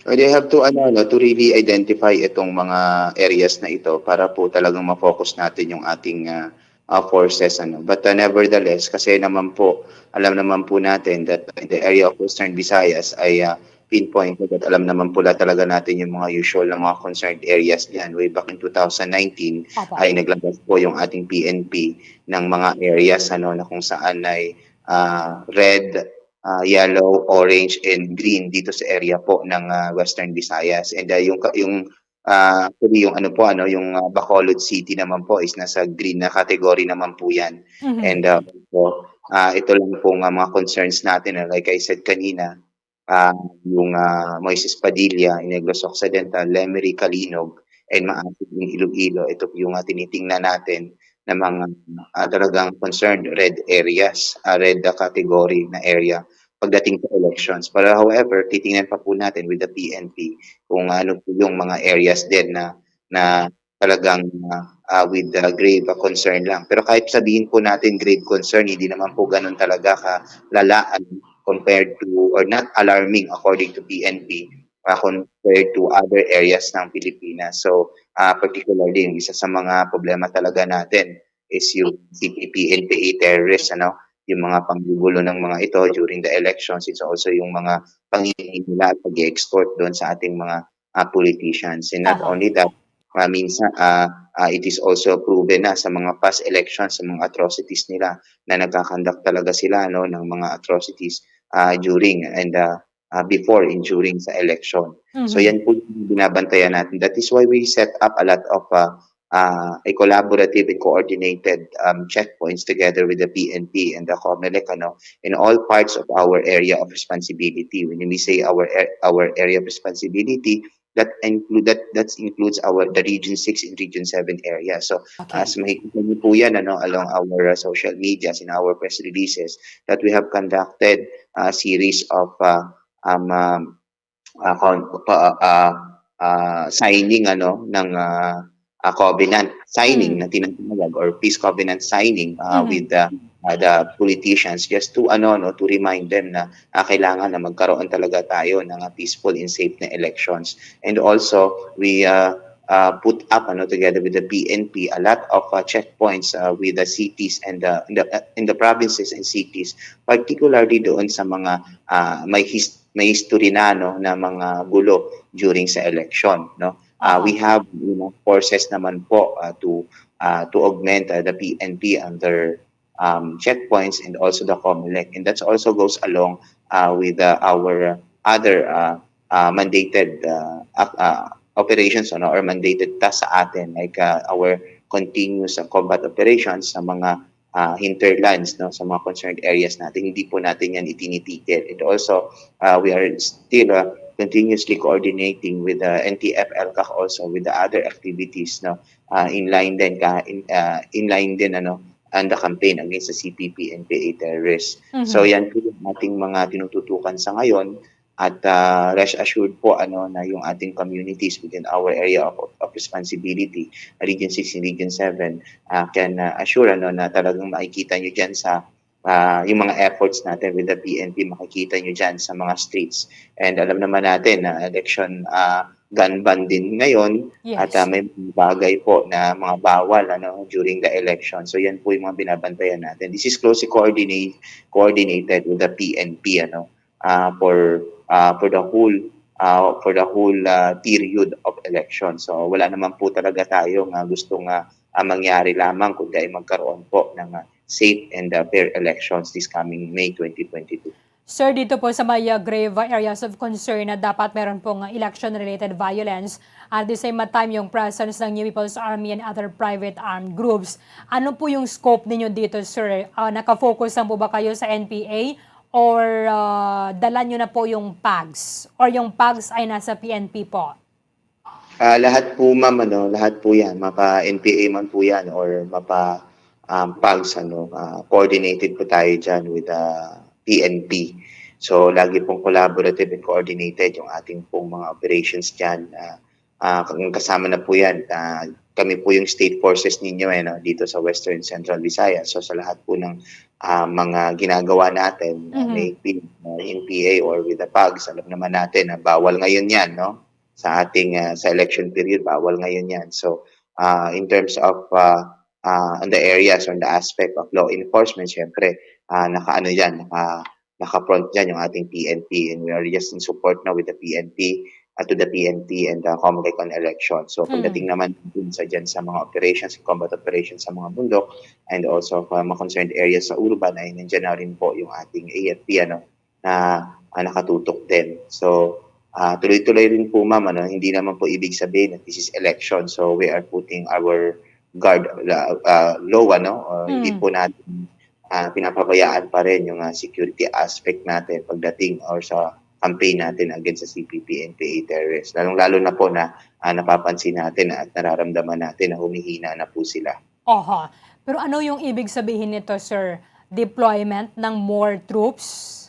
Uh, they have to, ano, no, to really identify itong mga areas na ito para po talagang ma-focus natin yung ating, ah, ah, forces, ano. But, ah, nevertheless, kasi naman po, alam naman po natin that in the area of Western Visayas ay, ah, pinpointed at alam naman po la-, talaga natin yung mga usual na mga concerned areas diyan. Way back in two thousand nineteen Opo. ay naglabas po yung ating P N P ng mga areas, ano, na kung saan ay, ah, red, ah, yellow, orange, and green dito sa area po ng, ah, Western Visayas. And, ah, yung ka-, yung, ah, actually, yung ano po, ano, yung, ah, Bacolod City naman po is nasa green na category naman po yan. Mhm. And, ah, so, ah, ito lang po nga mga concerns natin, ah, like I said kanina, ah, yung, ah, Moises Padilla, in Negros Occidental, Lemery, Calinog, and Maasin in Iloilo. Ito po yung, ah, tinitingnan natin na mga, ah, talagang concerned red areas, ah, red, ah, category na area pagdating sa elections. Pero however, titingnan pa po natin with the P N P kung ano po yung mga areas din na, na talagang, ah, ah, with, ah, grave, ah, concern lang. Pero kahit sabihin po natin grave concern, hindi naman po ganun talaga kalala, ano, compared to, or not alarming according to P N P, ah, compared to other areas ng Pilipinas. So, ah, particularly, yung isa sa mga problema talaga natin is yung C P P N P A terrorists, ano, yung mga panggugulo ng mga ito during the elections. It's also yung mga pangingi nila at pag-extort doon sa ating mga, ah, politicians. And not Aha. only that, ah, minsan, ah, ah, it is also proven na sa mga past elections, sa mga atrocities nila na nagkakandak talaga sila, no, ng mga atrocities, ah, during and, ah, ah, before and during sa election. So, Mhm. yan po yung binabantayan natin. That is why we set up a lot of, ah, ah, a collaborative and coordinated, um, checkpoints together with the P N P and the COMELEC, ano, in all parts of our area of responsibility. When we say our ar-, our area of responsibility, that include, that, that includes our, the Region six and Region seven area. So, Okay. as makikita niyo po yan, ano, along our, uh, social medias, in our press releases, that we have conducted a series of, uh, um, um, uh, con-, pa, uh, uh, signing, ano, ng, uh, uh, covenant signing Mm. na tinatawag or peace covenant signing, uh, Mhm. with the, uh, the politicians, just to, ano, no, to remind them na, uh, kailangan na magkaroon talaga tayo ng, uh, peaceful and safe na elections. And also, we, uh, uh, put up, ano, together with the P N P, a lot of, uh, checkpoints, uh, with the cities and the, in the, uh, in the provinces and cities, particularly doon sa mga, uh, may his-, may history na, no, na mga gulo during sa election, no. Uh, we Aha. have, you know, forces naman po, uh, to, uh, to augment, uh, the P N P under, um, checkpoints and also the COMELEC. And that also goes along, uh, with, uh, our other, uh, uh, mandated, uh, ac-, uh, operations, ano, or mandated tasks sa atin, like, uh, our continuous, uh, combat operations sa mga, uh, hinterlands, no, sa mga concerned areas natin. Hindi po natin yan itinitigil. And also, uh, we are still, uh, continuously coordinating with the N T F-ELCAC also with the other activities, no, uh, in line din ka, in, uh, in line din, ano, and the campaign against the C P P N P A terrorists. Mhm. So, yan po yung ating mga tinututukan sa ngayon. At, ah, rest assured po, ano, na yung ating communities within our area of, of responsibility, Region six and Region seven, ah, can, ah, assure, ano, na talagang makikita nyo dyan sa, ah, yung mga efforts natin with the P N P, makikita nyo dyan sa mga streets. And alam naman natin na election, ah, gun ban din ngayon, at, ah, Yes. may mga bagay po na mga bawal, ano, during the election. So, yan po yung mga binabantayan natin. This is closely coordinate, coordinated with the P N P, ano, ah, for, ah, for the whole, ah, for the whole, ah, period of election. So, wala naman po talaga tayo nga gusto nga, ah, mangyari lamang, kundi ay magkaroon po ng, ah, safe and, ah, fair elections this coming May twenty twenty-two. Sir, dito po sa may, ah, grave, ah, areas of concern na dapat meron pong, ah, election-related violence, at the same time, yung presence ng New People's Army and other private armed groups. Ano po yung scope ninyo dito, sir? Ah, naka-focus lang po ba kayo sa N P A or, ah, dala nyo na po yung pags? Or yung pags ay nasa P N P po? Ah, lahat po, ma'am, ano, lahat po yan. Mapa N P A man po yan or mapa, um, pags, ano, ah, coordinated po tayo dyan with the P N P. So, lagi pong collaborative and coordinated yung ating pong mga operations dyan. Ah, ah, kasama na po yan. Ah, kami po yung state forces ninyo, eh, no, dito sa Western Central Visayas. So, sa lahat po ng, ah, mga ginagawa natin, ah, Mhm. maybe, ah, in P A or with the pags, alam naman natin na bawal ngayon yan, no? Sa ating, ah, sa election period, bawal ngayon yan. So, ah, in terms of, ah, ah, on the areas, on the aspect of law enforcement, syempre, ah, nakaano yan, naka, naka-front dyan yung ating P N P, and we are just in support na with the P N P, at to the P N P and the Comelec on election. So, Hmm. pagdating naman dun sa, dyan sa mga operations, combat operations sa mga bundok, and also sa mga concerned areas sa urban, ay nandiyan na rin po yung ating A F P, ano, na, ah, nakatutok din. So, ah, tuloy-tuloy rin po, ma'am, ano, hindi naman po ibig sabihin na this is election. So, we are putting our guard, la-, ah, low, ano, uh, hindi Hmm. po natin, ah, pinapabayaan pa rin yung, ah, security aspect natin pagdating or sa campaign natin against sa C P P N P A terrorists. Lalong-lalo na po na, ah, napapansin natin at nararamdaman natin na humihina na po sila. Oho. Pero ano yung ibig sabihin nito, sir? Deployment ng more troops?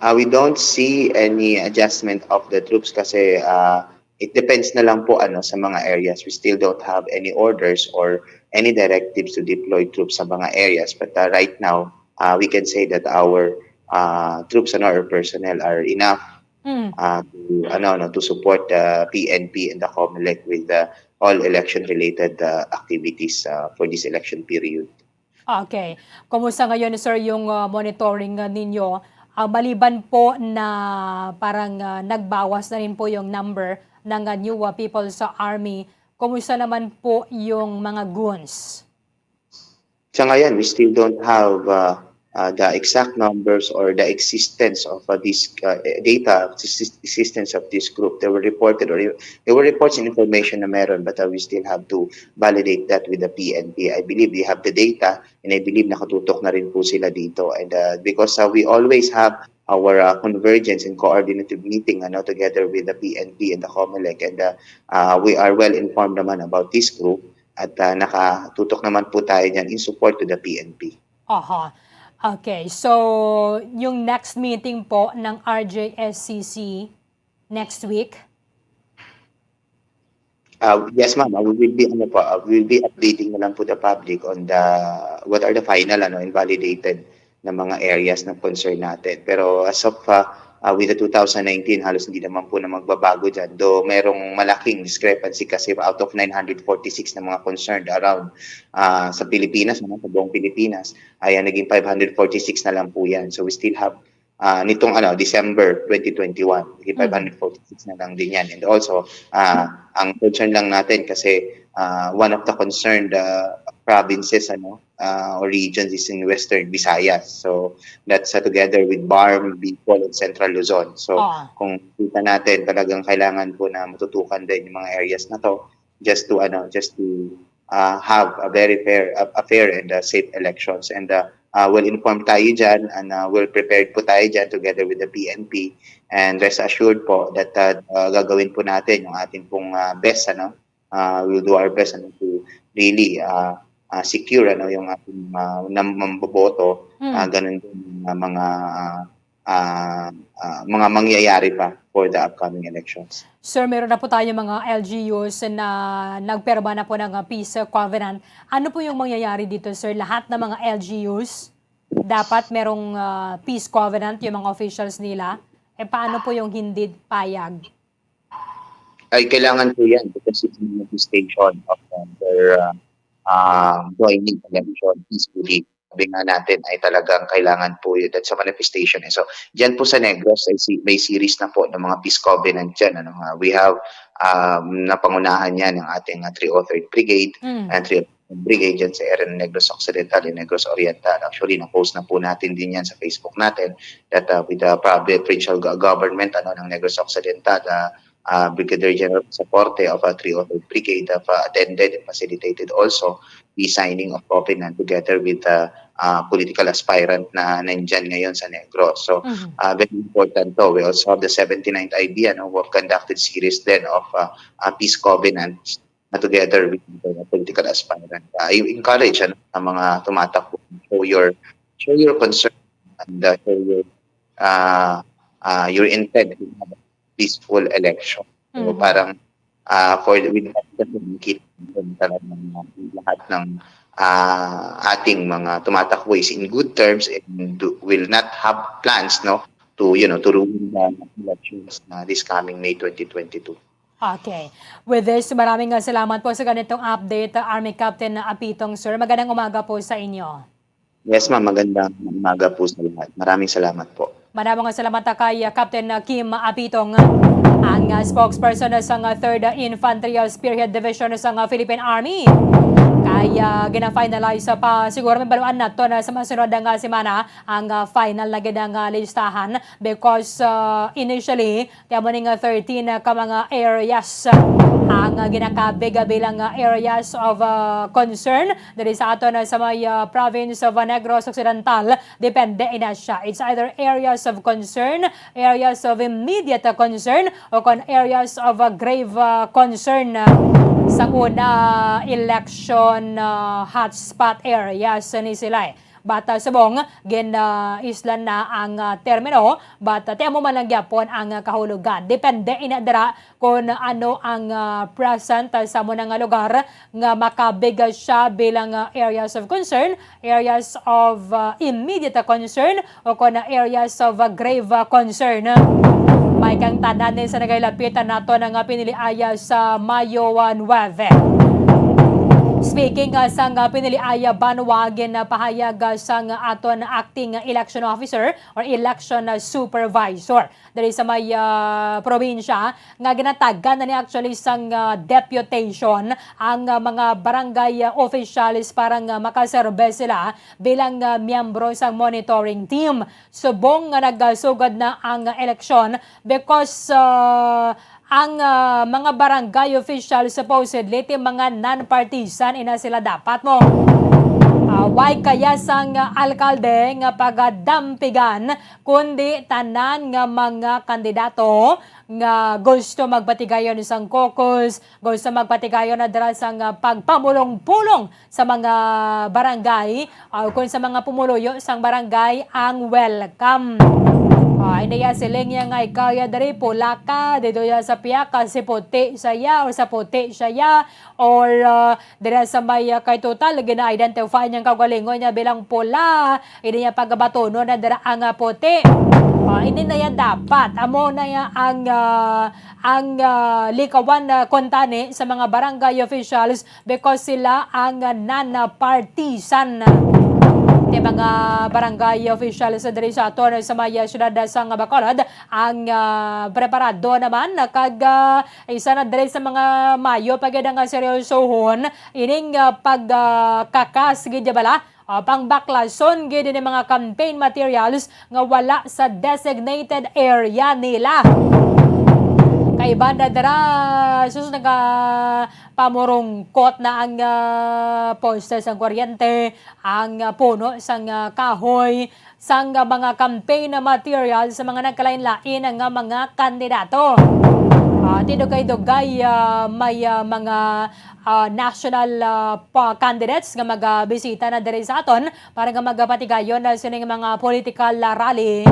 Ah, we don't see any adjustment of the troops kasi, ah, it depends na lang po, ano, sa mga areas. We still don't have any orders or any directives to deploy troops sa mga areas. But, ah, right now, ah, we can say that our, ah, troops and our personnel are enough, Mm. ah, to, ano, no, to support the P N P and the Comelec with, ah, all election-related, ah, activities, ah, for this election period. Okay. Kumusta ngayon, sir, yung, ah, monitoring, ah, ninyo? Ah, maliban po na parang, ah, nagbawas na rin po yung number ng, ah, new, ah, people sa army, kumusta naman po yung mga goons? Sa ngayon, we still don't have, uh, uh, the exact numbers or the existence of, uh, this, uh, data, exis-, existence of this group. They were reported or there were reports and information na meron, but, uh, we still have to validate that with the P N P. I believe we have the data, and I believe nakatutok na rin po sila dito. And, uh, because, uh, we always have our, uh, convergence and coordinative meeting, ano, together with the P N P and the Comelec. And, uh, uh, we are well informed naman about this group. At, ah, nakatutok naman po tayo diyan in support to the P N P. Aha. Okay. So, yung next meeting po ng R J S C C next week? Ah, yes, ma'am. Ah, we will be, ano po, ah, we will be updating na lang po the public on the, what are the final, ano, invalidated na mga areas ng concern natin. Pero as of, ah, ah, with the two thousand nineteen, halos hindi naman po na magbabago dyan. Though merong malaking discrepancy kasi out of nine hundred forty-six na mga concerned around, ah, sa Pilipinas, ano, sa buong Pilipinas, ay, ah, naging five hundred forty-six na lang po yan. So we still have, ah, nitong, ano, December twenty twenty-one, naging Hmm. five hundred forty-six na lang din yan. And also, ah, ang concern lang natin kasi, ah, one of the concerned, ah, provinces, ano, ah, or regions is in Western Visayas. So, that's, ah, together with BARMM, Bicol, and Central Luzon. So, Ah. kung kita natin, talagang kailangan po na matutukan din yung mga areas na to just to, ano, just to, ah, have a very fair, a, a fair and, ah, safe elections. And, ah, ah, well informed tayo dyan and, ah, well prepared po tayo dyan together with the P N P. And rest assured po that, ah, ah, gagawin po natin yung ating pong, ah, best, ano, ah, we'll do our best, ano, to really, ah, ah, secure, ano, yung ating, ah, nam-, mamboboto, Mm. ah, ganun din ang mga, ah, ah, ah, mga mangyayari pa for the upcoming elections. Sir, meron na po tayo mga L G Us na nagpirma na po ng, ah, peace covenant. Ano po yung mangyayari dito, sir? Lahat ng mga L G Us, dapat merong, ah, peace covenant yung mga officials nila? Eh, paano po yung hindi payag? Ay, kailangan po yan because it's a manifestation of, uh, their, uh, uh, joining election peacefully. Sabi nga natin ay talagang kailangan po yun. That's a manifestation. Eh. So, dyan po sa Negros, ay si, may series na po ng mga peace covenant dyan. Ano, nga, we have, um, napangunahan yan ng ating, uh, three oh third Brigade Mm. and three oh third Brigade dyan sa area ng Negros Occidental and Negros Oriental. Actually, na-post na po natin din yan sa Facebook natin that, uh, with the provi-, provincial go-, government, ano, ng Negros Occidental, uh, uh, Brigadier General Saporte of, uh, three oh third Brigade have, uh, attended and facilitated also the signing of covenant together with the, uh, political aspirant na nandyan ngayon sa Negros. So, Mhm. uh, very important to. We also have the seventy-ninth I B, ano, who have conducted series then of, uh, uh, peace covenants, uh, together with the political aspirant. Uh, I encourage, ano, ang mga tumatakbo, show your, show your concern and, uh, show your, uh, uh, your intent to have a peaceful election. So, Mhm. parang, ah, for, with that, nakikita natin talagang lahat ng, ah, ating mga tumatakbo is in good terms and do, will not have plans, no, to, you know, to ruin the elections na this coming May twenty twenty-two. Okay. With this, maraming, ah, salamat po sa ganitong update, ah, Army Captain Apitong, sir. Magandang umaga po sa inyo. Yes, ma'am. Magandang umaga po sa lahat. Maraming salamat po. Madamo nga salamat kay, uh, Captain Kim Apitong, ang, uh, spokesperson sang, uh, Third Infantry, uh, Spearhead Division sang, uh, Philippine Army. Kay, uh, gina-finalize pa, siguro mabaluan nato na sa masunod nga semana ang, uh, final na gid ang, uh, listahan because, uh, initially Ti amo ni nga thirteen, ah, ka mga areas, ah, ang, ah, ginakabig, ah, bilang, ah, areas of, ah, concern diri sa aton, ah, sa may, ah, province of, ah, Negros Occidental. Depende ina siya. It's either areas of concern, areas of immediate, ah, concern, o kon areas of, ah, grave, ah, concern, ah, sa una election, ah, hotspot areas ni sila, eh. But, ah, subong, gin, ah, islan na ang, ah, termino, but, ah, ti amo man lang gyapon ang, ah, kahulogan. Depende ina dira kon ano ang, ah, present, ah, sa amo na nga lugar nga makabig, ah, siya bilang, ah, areas of concern, areas of, ah, immediate concern, o kon, ah, areas of, ah, grave, ah, concern. May kang tanan ni sa nagahilapit nato na nga piniliaya sa Mayo, ah, nuwebe. Speaking, ah, sang, ah, piniliaya banwa, ginapahayag, ah, sang aton acting election officer or election, ah, supervisor diri sa may, ah, probinsya nga ginatagan na ni actually sang, ah, deputation ang, ah, mga barangay, ah, officials para nga makaserbe sila bilang, ah, miyembro sang monitoring team. Subong nga nagasugod na ang eleksyon because, ah, ang, ah, mga barangay official supposedly ti mga non-partisan ina sila dapat mo. Ah, why kaya sang alkalde nga pagadampigan kundi tanan nga mga kandidato nga gusto magpatigayon sang caucus, gusto magpatigayon na dira sang, ah, pagpamulong-pulong sa mga barangay, ah, ukon sa mga pumuluyo sang barangay ang welcome. Ah, hindi ya siling ya nga ikaw ya diri pula ka, dito ya sa piyak, ah, si puti siya ya, o sa puti siya ya, or, ah, dira sa may, ah, kay total, gina-identify niyang kaugalingon niya bilang pula, hindi niya pagabatunon na dira ang, ah, puti. Ah, hindi na yan dapat. Amo na ya ang, ah, ang, ah, likawan na kuntani sa mga barangay officials because sila ang non-partisan. Ti mga barangay officials diri sa aton sa may siyudad sang Bacolod ang, ah, preparado naman kag, ah, isa na diri sa mga mayo pa gid nga seryosohon ining, ah, pag, ah, kakas gid bala, ah, pangbaklason gid ini mga campaign materials nga wala sa designated area nila. Kay banda dira, sus, nagapamurungkot na ang, ah, poste sang kuryente, ang, ah, puno sang, ah, kahoy, sang, ah, mga campaign materials sa mga nagkalain-lain nga mga kandidato. Ah, tidugay-dugay, ah, may, ah, mga ah, national, ah, pa-, candidates nga magabisita na diri sa aton para nga magapatigayon na sining mga political, ah, rally.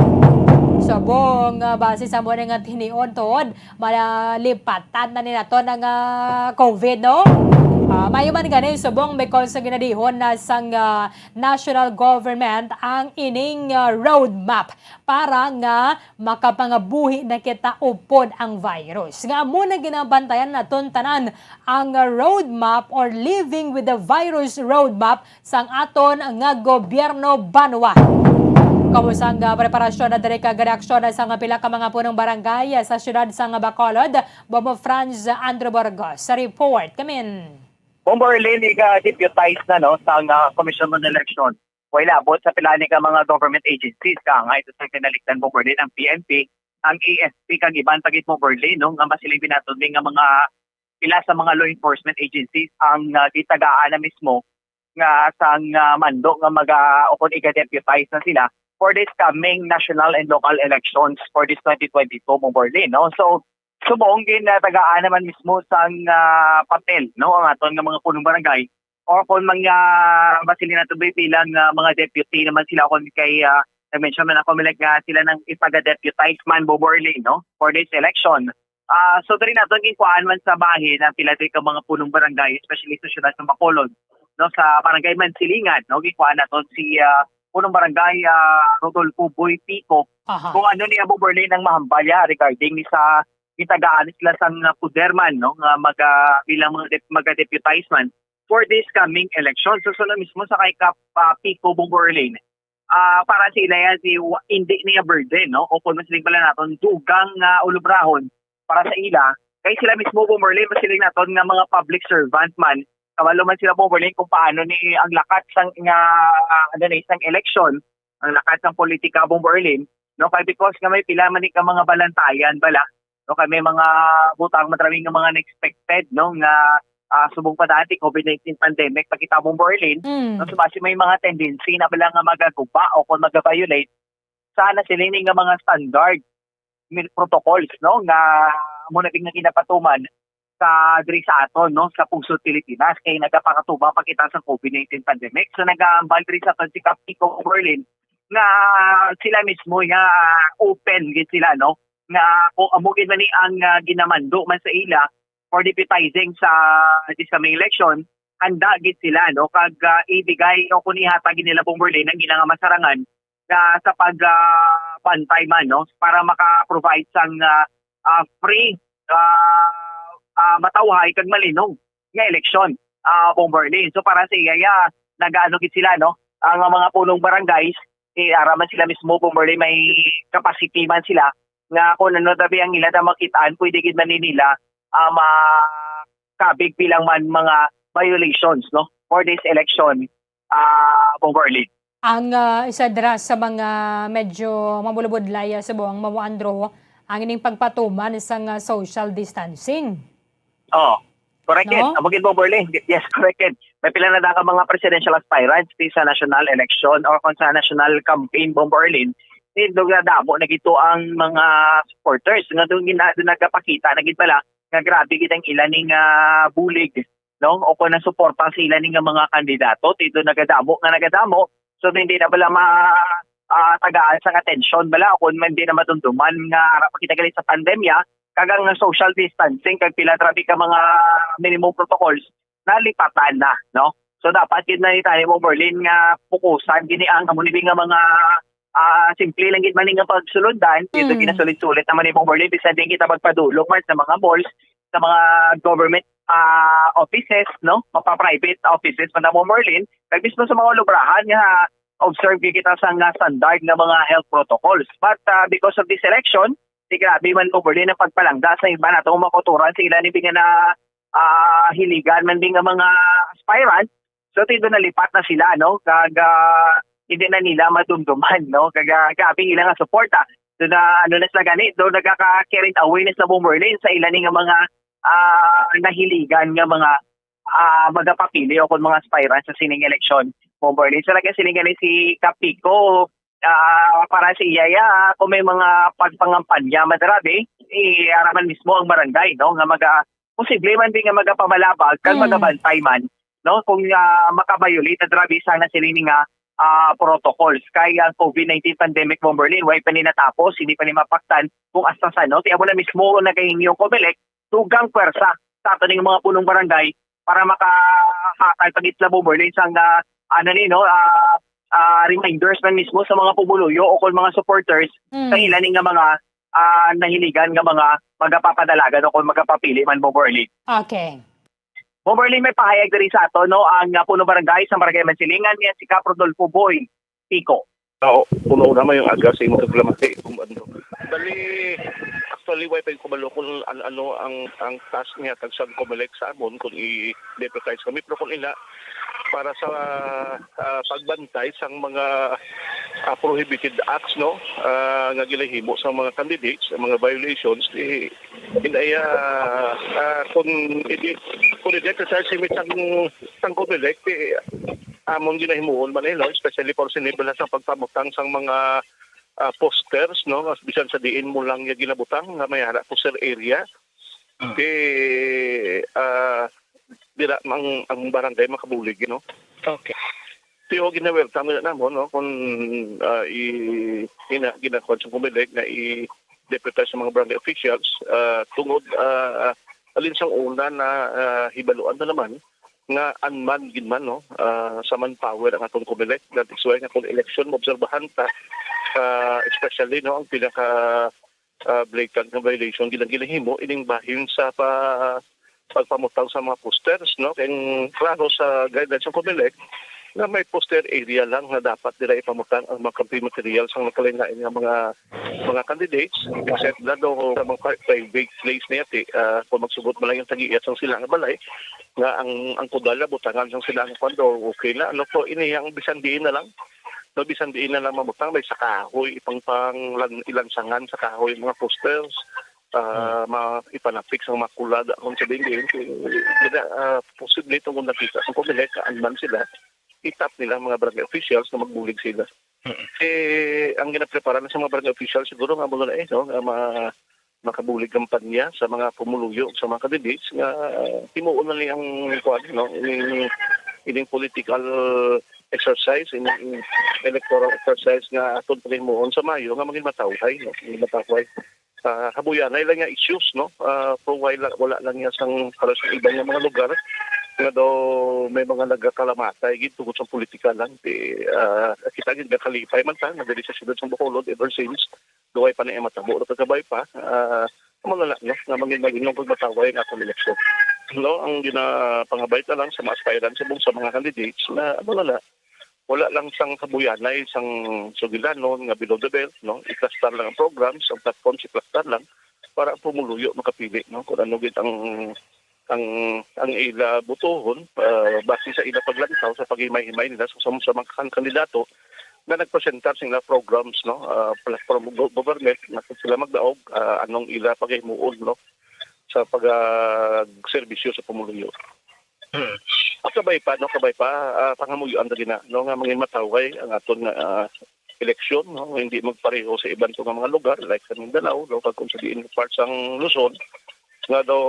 Subong, ah, base sa amo nga tinion, tuod malipatan na ni naton ang, ah, COVID, no? Ah, mayo man gani, subong, because sa ginadihon na sang, ah, national government ang ining, ah, roadmap para nga makapangabuhi na kita upod ang virus. Nga amo na ginabantayan naton tanan ang, ah, roadmap or living with the virus roadmap sang aton nga gobyerno banwa. Kamusta ang, ah, preparasyon na diri kag reaksyon sa nga pila ka mga punong barangay sa siyudad sang Bacolod? Bombo Franz Andrew Burgos sa report. Kamin. Bombo Erlin, iga-deputize na, no, sang, ah, Commission on Election. Wala abot sa pila ni ka mga government agencies, kaangay sa kinalikdan, Bombo Erlin, ang P N P, ang A F P, kag iban pa gid, Bombo Erlin, no, nga masiling naton nga mga pila sa mga law enforcement agencies ang, ah, gitagaan na mismo nga sang, ah, mando nga maga-, o kung iga-deputize na sila for this coming national and local elections for this twenty twenty-two, Bombo Erlin, no? So, subong ginatagaan naman mismo sang, ah, papel, no, ang aton nga mga punong barangay, or kung mga masiling nato bi-, bilang, ah, mga deputy naman sila, kung kay, ah, nag-mention man ako, Melek, nga sila nang ipaga-deputize man, Bombo Erlin, no, for this election. Ah, so, diri naton ginkuhaan man sa bahin ang pila diri ka mga punong barangay, especially sa siyudad sa Bacolod, no, sa barangay Mansilingan, no, ginkuhaan naton si, ah, punong barangay, ah, Rodolfo Boy Pico, Aha. kung ano ni Bombo Erlin ang mahambal niya regarding ni sa gitagaan sila sang, ah, poder man, no, nga maga-, bilang mga dep-, maga-deputize man for this coming election. So, sunod mismo sa kay Kap, ah, Pico, Bombo Erlin, ah, para sa ila yan, si, wa-, hindi niya burden, no? O kung mas pala naton, dugang nga ulubrahon para sa ila. Kay sila mismo, Bombo Erlin, mas sila naton nga mga public servant man. Kabalo man sila, Bombo Erlin, kung paano ni ang lakat sang, nga, ah, ano ni, sang eleksyon, ang lakat sang politika, Bombo Erlin, no? Kay because nga may pila man ni ka mga balantayan bala, no? Kay may mga butang, maraming nga mga unexpected, no, nga, ah, subong pa dati, COVID nineteen pandemic, pakita, Bombo Erlin, Mm. no? So, basi may mga tendency na bala nga magaguba o kung mag-violate sa nasiling nga mga standard, mil-, protocols, no, nga amo na din nga ginapatuman sa diri sa aton, no, sa pungsod Pilipinas, kay nagapakatubang pa kita sa COVID nineteen pandemic. So, nagahambal diri sa aton si Kap Pico, Bombo Erlin, nga sila mismo nga open gid sila, no, nga kung amo gid man ni ang, ah, ginamando man sa ila for deputizing sa this coming election, handa gid sila, no, kag, ah, ibigay o kung ihatag gid nila, Bombo Erlin, ang ilang masarangan nga sa pag, ah, bantay man, no, para maka-provide sang, ah, ah, free, ah, ah, matawhay kag malinog nga eleksyon, ah, Bombo Erlin. So, para sa iya, ya, nagaano gid sila, no? Ang mga punong barangays, eh, ara man sila mismo, Bombo Erlin, may capacity man sila nga kung ano tabi ang ila na makitaan, pwede gid man ni nila, ah, makabig bilang man mga violations, no, for this election, ah, Bombo Erlin. Ang, ah, isa dira sa mga medyo mabulabudlay, ah, subong, Mamo Andrew, ang ining pagpatuman sang, ah, social distancing. Oh, correct, No? Amo gid, Bombo Erlin. Yes, correct. May pila na daw ka mga presidential aspirants di sa national election or kung sa national campaign, Bombo Erlin. Di, do nga damo na gito ang mga supporters nga doon gina-, doon nagapakita na gid pala nga grabe gid ang ila ning, ah, bulig, no? O kung ang suporta sa ila ning mga kandidato, dito nagadamo nga nagadamo. So, hindi na bala ma-, ah, tagaan sang atensyon bala o kung hindi na madumduman nga ara pa kita gali sa pandemya, kag ang social distancing, kag pila trabi ka mga minimum protocols, nalipatan na, no? So, dapat gid na ni tayo, Bombo Erlin, nga pukusan gini ang amo ni nga mga, ah, simple lang gid man ni nga pagsulundan, dito Mm. ginasulid-sulit naman ni, Bombo Erlin, bisan din kita magpadulong man sa mga malls, sa mga government, ah, offices, no? Mapa-private offices man na, Bombo Erlin, kag mismo sa mga ulubrahan nga observe gid kita sa nga standard nga mga health protocols. But, ah, because of this election, di grabe man, Bombo Erlin, ang pagpalangga sa iba nato nga mga kautoran sa ila ni nga na, ah, hiligan man din nga mga aspirant. So, tindo nalipat na sila, no? Kag, ah, hindi na nila madumduman, no? Kag, ah, grabe ila nga suporta. Do na, ano na sila gani, do nagaka-carried away na sila, Bombo Erlin, sa ila ni nga mga, ah, nahiligan nga mga, ah, magapapili o kung mga aspirant sa sining eleksyon, Bombo Erlin. So, nagkasiling gani si Kap Pico, ah, para sa iya, ya, kung may mga pagpangampanya, madrabe, eh, ara man mismo ang barangay, no, nga maga-, posible man din nga magapamalabag kag Mm. magabantay man, no, kung, ah, makabayulit, madrabe, sana sila ni nga, ah, protocols. Kay ang COVID nineteen pandemic, Bomberlin, way pa ni natapos, hindi pa ni mapaktan kung hasta san, no? Kaya mo na mismo nagahingyo ang Comelec, dugang pwersa sa ato ning mga punong barangay para makahatag pagitla, Bomberlin, sang, ah, ano ni, no, ah, ah, reminders man mismo sa mga pumuluyo o kung mga supporters Mm. sa ila ni nga mga, ah, nahiligan nga mga magapapadalagan o kung magapapili man, Bomberlin. Okay. Bomberlin, may pahayag diri sa ato, no, ang, ah, punong barangay sa Barangay Mansilingan, niya si Kap Rodolfo Boy Pico. Oo, puno na may yung aga sa imong paglamati kung ano. Bali, actually, way pa yung kumalo kung an-, ano ang, ang task niya tag sa Comelec sa amon kung i-deputize kami. Pero kung ina, para sa, ah, pagbantay sang mga, ah, prohibited acts, no, ah, nga ginahimo sa mga candidates, ang mga violations, di, inaya, ah, kung hindi, kung hindi exercise limit sang, sang Comelec, di, amon ginahimuon man, eh, no? Especially for sinibala sa pagpamutang sang mga, ah, posters, no? Mas bisan sa diin mo lang yung ginabutang nga may hala poster area. Mm. Di, ah, dira ang, ang barangay makabulig, no? Okay. Pero gina-welcome na namon, no? Kung, ah, i-, ina-, ginakuan sa Comelec na i-deputize sa mga barangay officials, ah, tungod, ah, alin sang una na, ah, hibaluan na naman nga unmanned gid man, no? Ah, sa manpower ang atong Comelec. That is why nga kung election, maobserbahan ta, ah, especially, no, ang pinaka, ah, blatant nga violation gid ang ginahimo ining bahin sa pa-, pagpamutang sa mga posters, no? Kay klaro sa guidelines sa Comelec nga may poster area lang nga dapat dira ipamutang ang mga campaign materials sang nagkalain-lain nga mga, mga candidates, except na daw sa mga pri-, private place na yati, ah, kung magsugot man lang yung tag-iya sang sila nga balay, nga ang, ang kudal na butangan sang sila nga kwan daw, okay na. Ano po, ini ang bisan diin na lang, no, bisan diin na lang mamutang, may sa kahoy, ipang, pang lan-, ilansangan sa kahoy mga posters, ah, Hmm. ma-, ipanapik sa mga kulada, kung sabihin din, kaya, ah, posible itong kung nakita, kung kumilay, kaan man sila, itap nila ang mga barangay officials na magbulig sila. Hmm. Eh, ang ginaprepara na sa mga barangay officials, siguro nga mo na eh, no, nga ma-, makabulig kampanya sa mga pumuluyo, sa mga candidates, nga himuon na ni ang, kuwan, no, ining, ining political exercise, ining electoral exercise nga aton panimuon sa Mayo nga maging matawhay, no? Maging matawhay. Ah, habuyanay lang nga issues, no? Ah, pero wala, wala lang niya sang halos iba nga mga lugar nga daw may mga nagakalamatay gid tungod sa politika lang. Di, ah, kita gid nakalipay man ta, nga diri sa siyudad sa Bacolod ever since, duway pa na matabo na kagabay pa. Ah, amo na lang, no? Nga mangin-, malinong pagmataway ang atong eleksyon. No, ang ginapangabay ta lang sa mga aspirants, sa mga candidates, na amo na lang, wala lang sang kabuyanay sang sugilanon nga below the belt, no? I-cluster lang ang programs, ang platforms i-cluster lang para ang pumuluyo makapili, no? Kung ano gid ang, ang, ang ila butuhon, ah, base sa ila paglantaw sa paghimay-himay nila sa, sa, sa mga kan-, kandidato nga nagpresentar sa ila programs, no? Ah, platform go-, government na sila magdaog, ah, anong ila paghimuon, no? Sa pag, ah, serbisyo sa pumuluyo. Hmm. Kabay pa, no, kabay pa, ah, pangamuyoan na gina, no, nga mangin matawhay ang aton nga, ah, eleksyon, no, hindi magpareho sa iban to nga mga lugar, like sa Mindanao, no, kag kung sa diin part sang Luzon, nga daw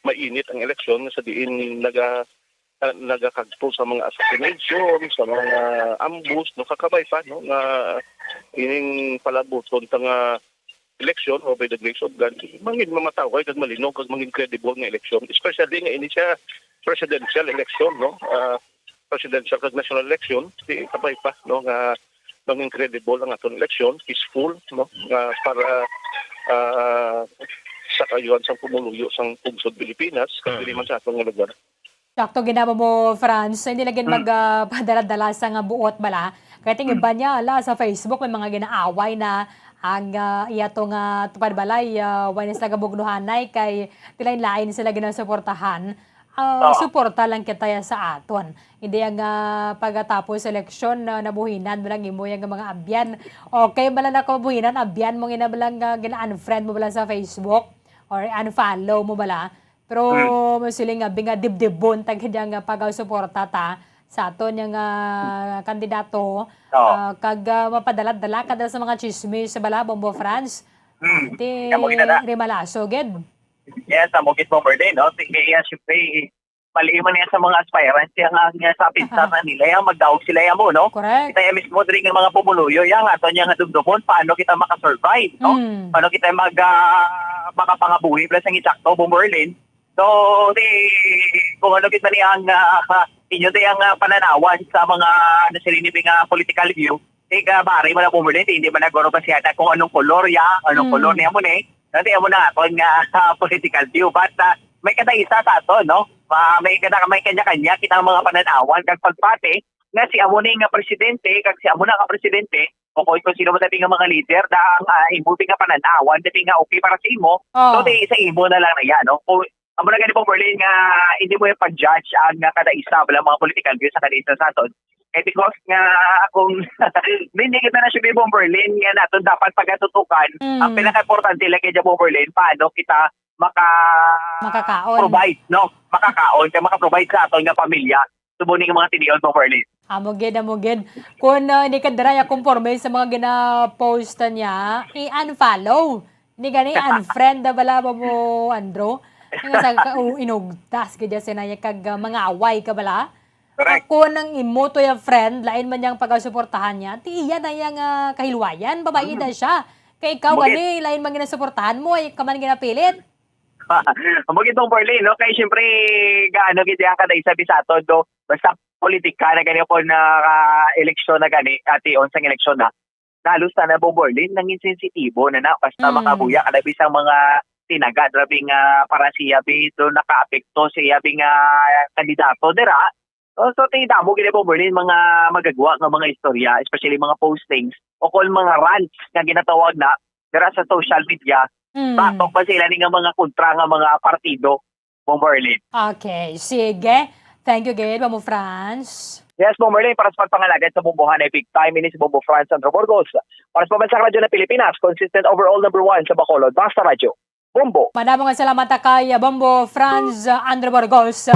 mainit ang eleksyon, nga sa diin naga-, ah, nagakagto sa mga assassination, sa mga ambush, no, kakabay pa, no, nga ining palabuton ta nga eleksyon o by the grace of God, mangin mamataway kag malinog kag mangin credible nga eleksyon, especially nga ini siya presidential election, no? Ah, presidential kag national election, di kabay pa, no, nga mangin credible ang aton eleksyon, peaceful, no? Nga para, ah, sa kaayuhan sang pumuluyo sang pungsod Pilipinas, kag Hmm. dili man sa aton nga lugar. Sakto, ginamo mo, Franz. Hindi lagi Hmm. mag, ah, padala-dala sa nga buot bala. Kaya ting Hmm. iba niya, ala, sa Facebook, may mga ginaaway na ang, ah, iya to nga tupad balay, ah, wala na sila gabugnuhanay kay tilain-lain sila ginasuportahan. Ah, Oo. Suporta lang kita ya sa aton. Hindi ang, ah, pagkatapos eleksyon, ah, nabuhinan mo lang imo yang mga abyan. Okay, bala na ko mabuhinan, abyan mo nga bala nga gina-unfriend mo bala sa Facebook or unfollow mo bala. Pero Hmm. masiling nga, binga dibdibon tag nga pagsuporta ta sa aton nga, ah, kandidato, Oo. ah, kag, ah, mapadala-dala ka dala sa mga chismis sa bala, Bombo Franz. Hmm. Ti Kamo gid na. Rimalaso gid. Yes, amo gid, Bombo Day, no? Sige, yes, syempre, Mali man yan sa mga aspirants, yan nga, nga sa pinsa Ah. na nila, yan magdaog sila yan mo, no? Correct. Kita yan mismo diri nga mga pumuluyo, yan ato niya nga dumdumon, paano kita makasurvive, no? Mm. Paano kita mag, ah, makapangabuhi pala sa insakto, Bomberlin? So, di, kung ano kita ni ang, ah, inyo di ang, ah, pananawan sa mga, ano, sila ni nga political view, di ka bari mo na, Bomberlin, di, hindi man nagoro ba siya na kung anong kolor ya, anong Mm. kolor niya mo ni, dati mo na aton nga, ah, political view. But, ah, may kadaisa sa ato, no? Ah, may kada-, may kanya-kanya kita mga pananawan kag pagpati nga si amo ni nga presidente, kag si amo na nga presidente, o kung, kung sino man tabi nga mga leader, da ang, ah, imo nga pananawan, tabi nga okay para sa imo, Oo. so, di, sa imo na lang na yan, no? Kung, amo na gani, Bomberlin, nga hindi mo yung pag-judge ang, ah, kada isa, wala mga political views sa kada isa sa aton. Eh, because nga, kung hindi kita na siya, Bomberlin, nga naton dapat pagatutukan, Mm. ang pinaka-importante lang kaya, Bomberlin, paano kita maka- Makakaon. provide, no? Makakaon, kaya maka-provide sa aton nga pamilya. Subong ni nga mga tinion, Bomberlin. Amo gid, amo gid. Kung, ah, hindi ka dira ya konforme sa mga gina-post niya, i-unfollow. Hindi gani, unfriend na bala ba mo, Andrew? Yung sa ka-, o, inugtas ka dyan, sinaya kag, ah, mga away ka bala? Correct. Ako nang imo to yung friend, lain man yang pagasuportahan niya, ti iya na yang, ah, kahilwayan, babae Mm. na siya. Kay ikaw Mugit. gani, lain man ginasuportahan mo, ay ka man ginapilit. Mugit mong Berlin, no? Kay siyempre, gaano gid ang kada isa bisato, do? Basta politika na gani ako na, ah, eleksyon na gani, ati, on sang eleksyon na. Halos na na, Bomberlin, nangin sensitibo na na. Basta Mm. makabuya ka na bisang mga tinaga, grabe nga para siya, bi, do nakaapekto siya, bi nga kandidato, dira. So, so, ti damo gid, Bomberlin, mga magagwa nga mga istorya, especially mga postings, o kung mga rants nga ginatawag na, dira sa social media, Mm. batok pa sila ni nga mga kontra nga mga partido, Bomberlin. Okay, sige. Thank you gid, Bombo Franz. Yes, Bomberlin, para sa pagpangalagad sa bombohan ay big time, ini si Bombo Franz Andro Burgos. Para sa Pambansang Radyo ng Pilipinas, consistent overall number one sa Bacolod. Basta Radyo, Bombo. Madamo nga salamat kay Bombo Franz, uh, Andro Burgos.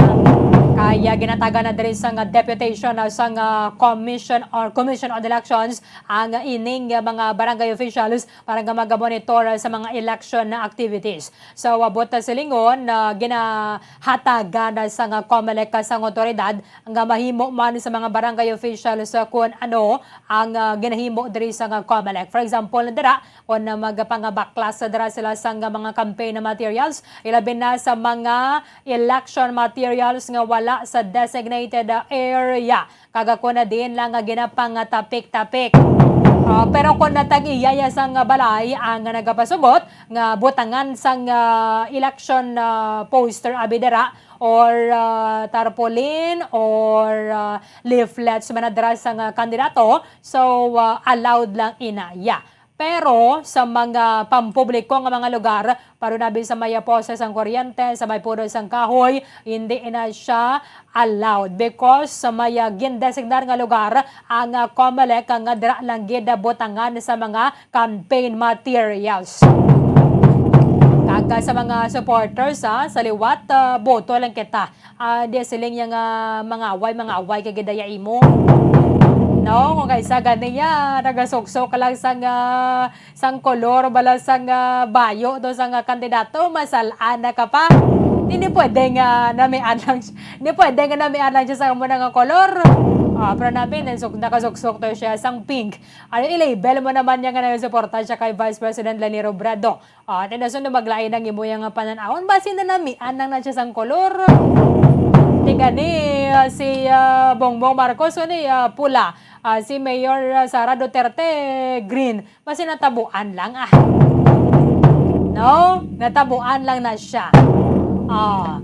Kaya ginatagan na diri sang, uh, deputation, uh, sang, uh, commission or Commission on Elections ang, uh, ining, uh, mga barangay officials para nga magamonitor sa mga election na activities. So, abot na silingon na ginahatagan na sang, uh, COMELEC sang otoridad nga mahimo man sa mga barangay officials, uh, kung ano ang, uh, ginahimo diri sang, uh, COMELEC. For example, dira, kung, uh, magpangabaklas dira sila sang, uh, mga campaign materials, ilabi na sa mga election materials nga wala sa designated, uh, area. Kag ako na din lang nga ginapangtapik-tapik. Ah, pero kung natag-iyaya sang balay ang nagapasugot nga butangan sang, ah, election, ah, poster abi dira or, ah, tarpaulin or, ah, leaflets man na dira sang, ah, kandidato, so, ah, allowed lang ina. Yeah. Pero sa mga pampubliko nga mga lugar, parunabi sa may poses sang kuryente, sa may puno sang kahoy, hindi na siya allowed because sa may, ah, gindesignar nga lugar ang, ah, COMELEC nga dira lang gid butangan sa mga campaign materials. Kag, ah, sa mga supporters, ah, sa liwat, ah, boto lang kita. Ah, di siling niya nga mangaway, mangaway kay gidaya imo. No, kung kaysa gani ya, nagasuksok ka lang sang, ah, sang kolor bala sang, ah, bayo do sang, ah, kandidato, masal-an na ka pa. Hindi pwede nga namian lang siya, hindi pwede nga namian lang siya sa amo na nga kolor. Ah, pero nabi, nasuk-, nakasuksok to siya sang pink. Ano, i-label mo naman niya nga nagasuporta siya kay Vice President Leni Robredo. Ah, ti dason maglain ang imo yang panan-awon. Basi na namian lang na siya sang kolor. Ti gani, ah, si, ah, Bongbong Marcos, ano, ah, pula. Ah, si Mayor, ah, Sara Duterte, green. Basi natabuan lang, ah. No? Natabuan lang na siya. Ah.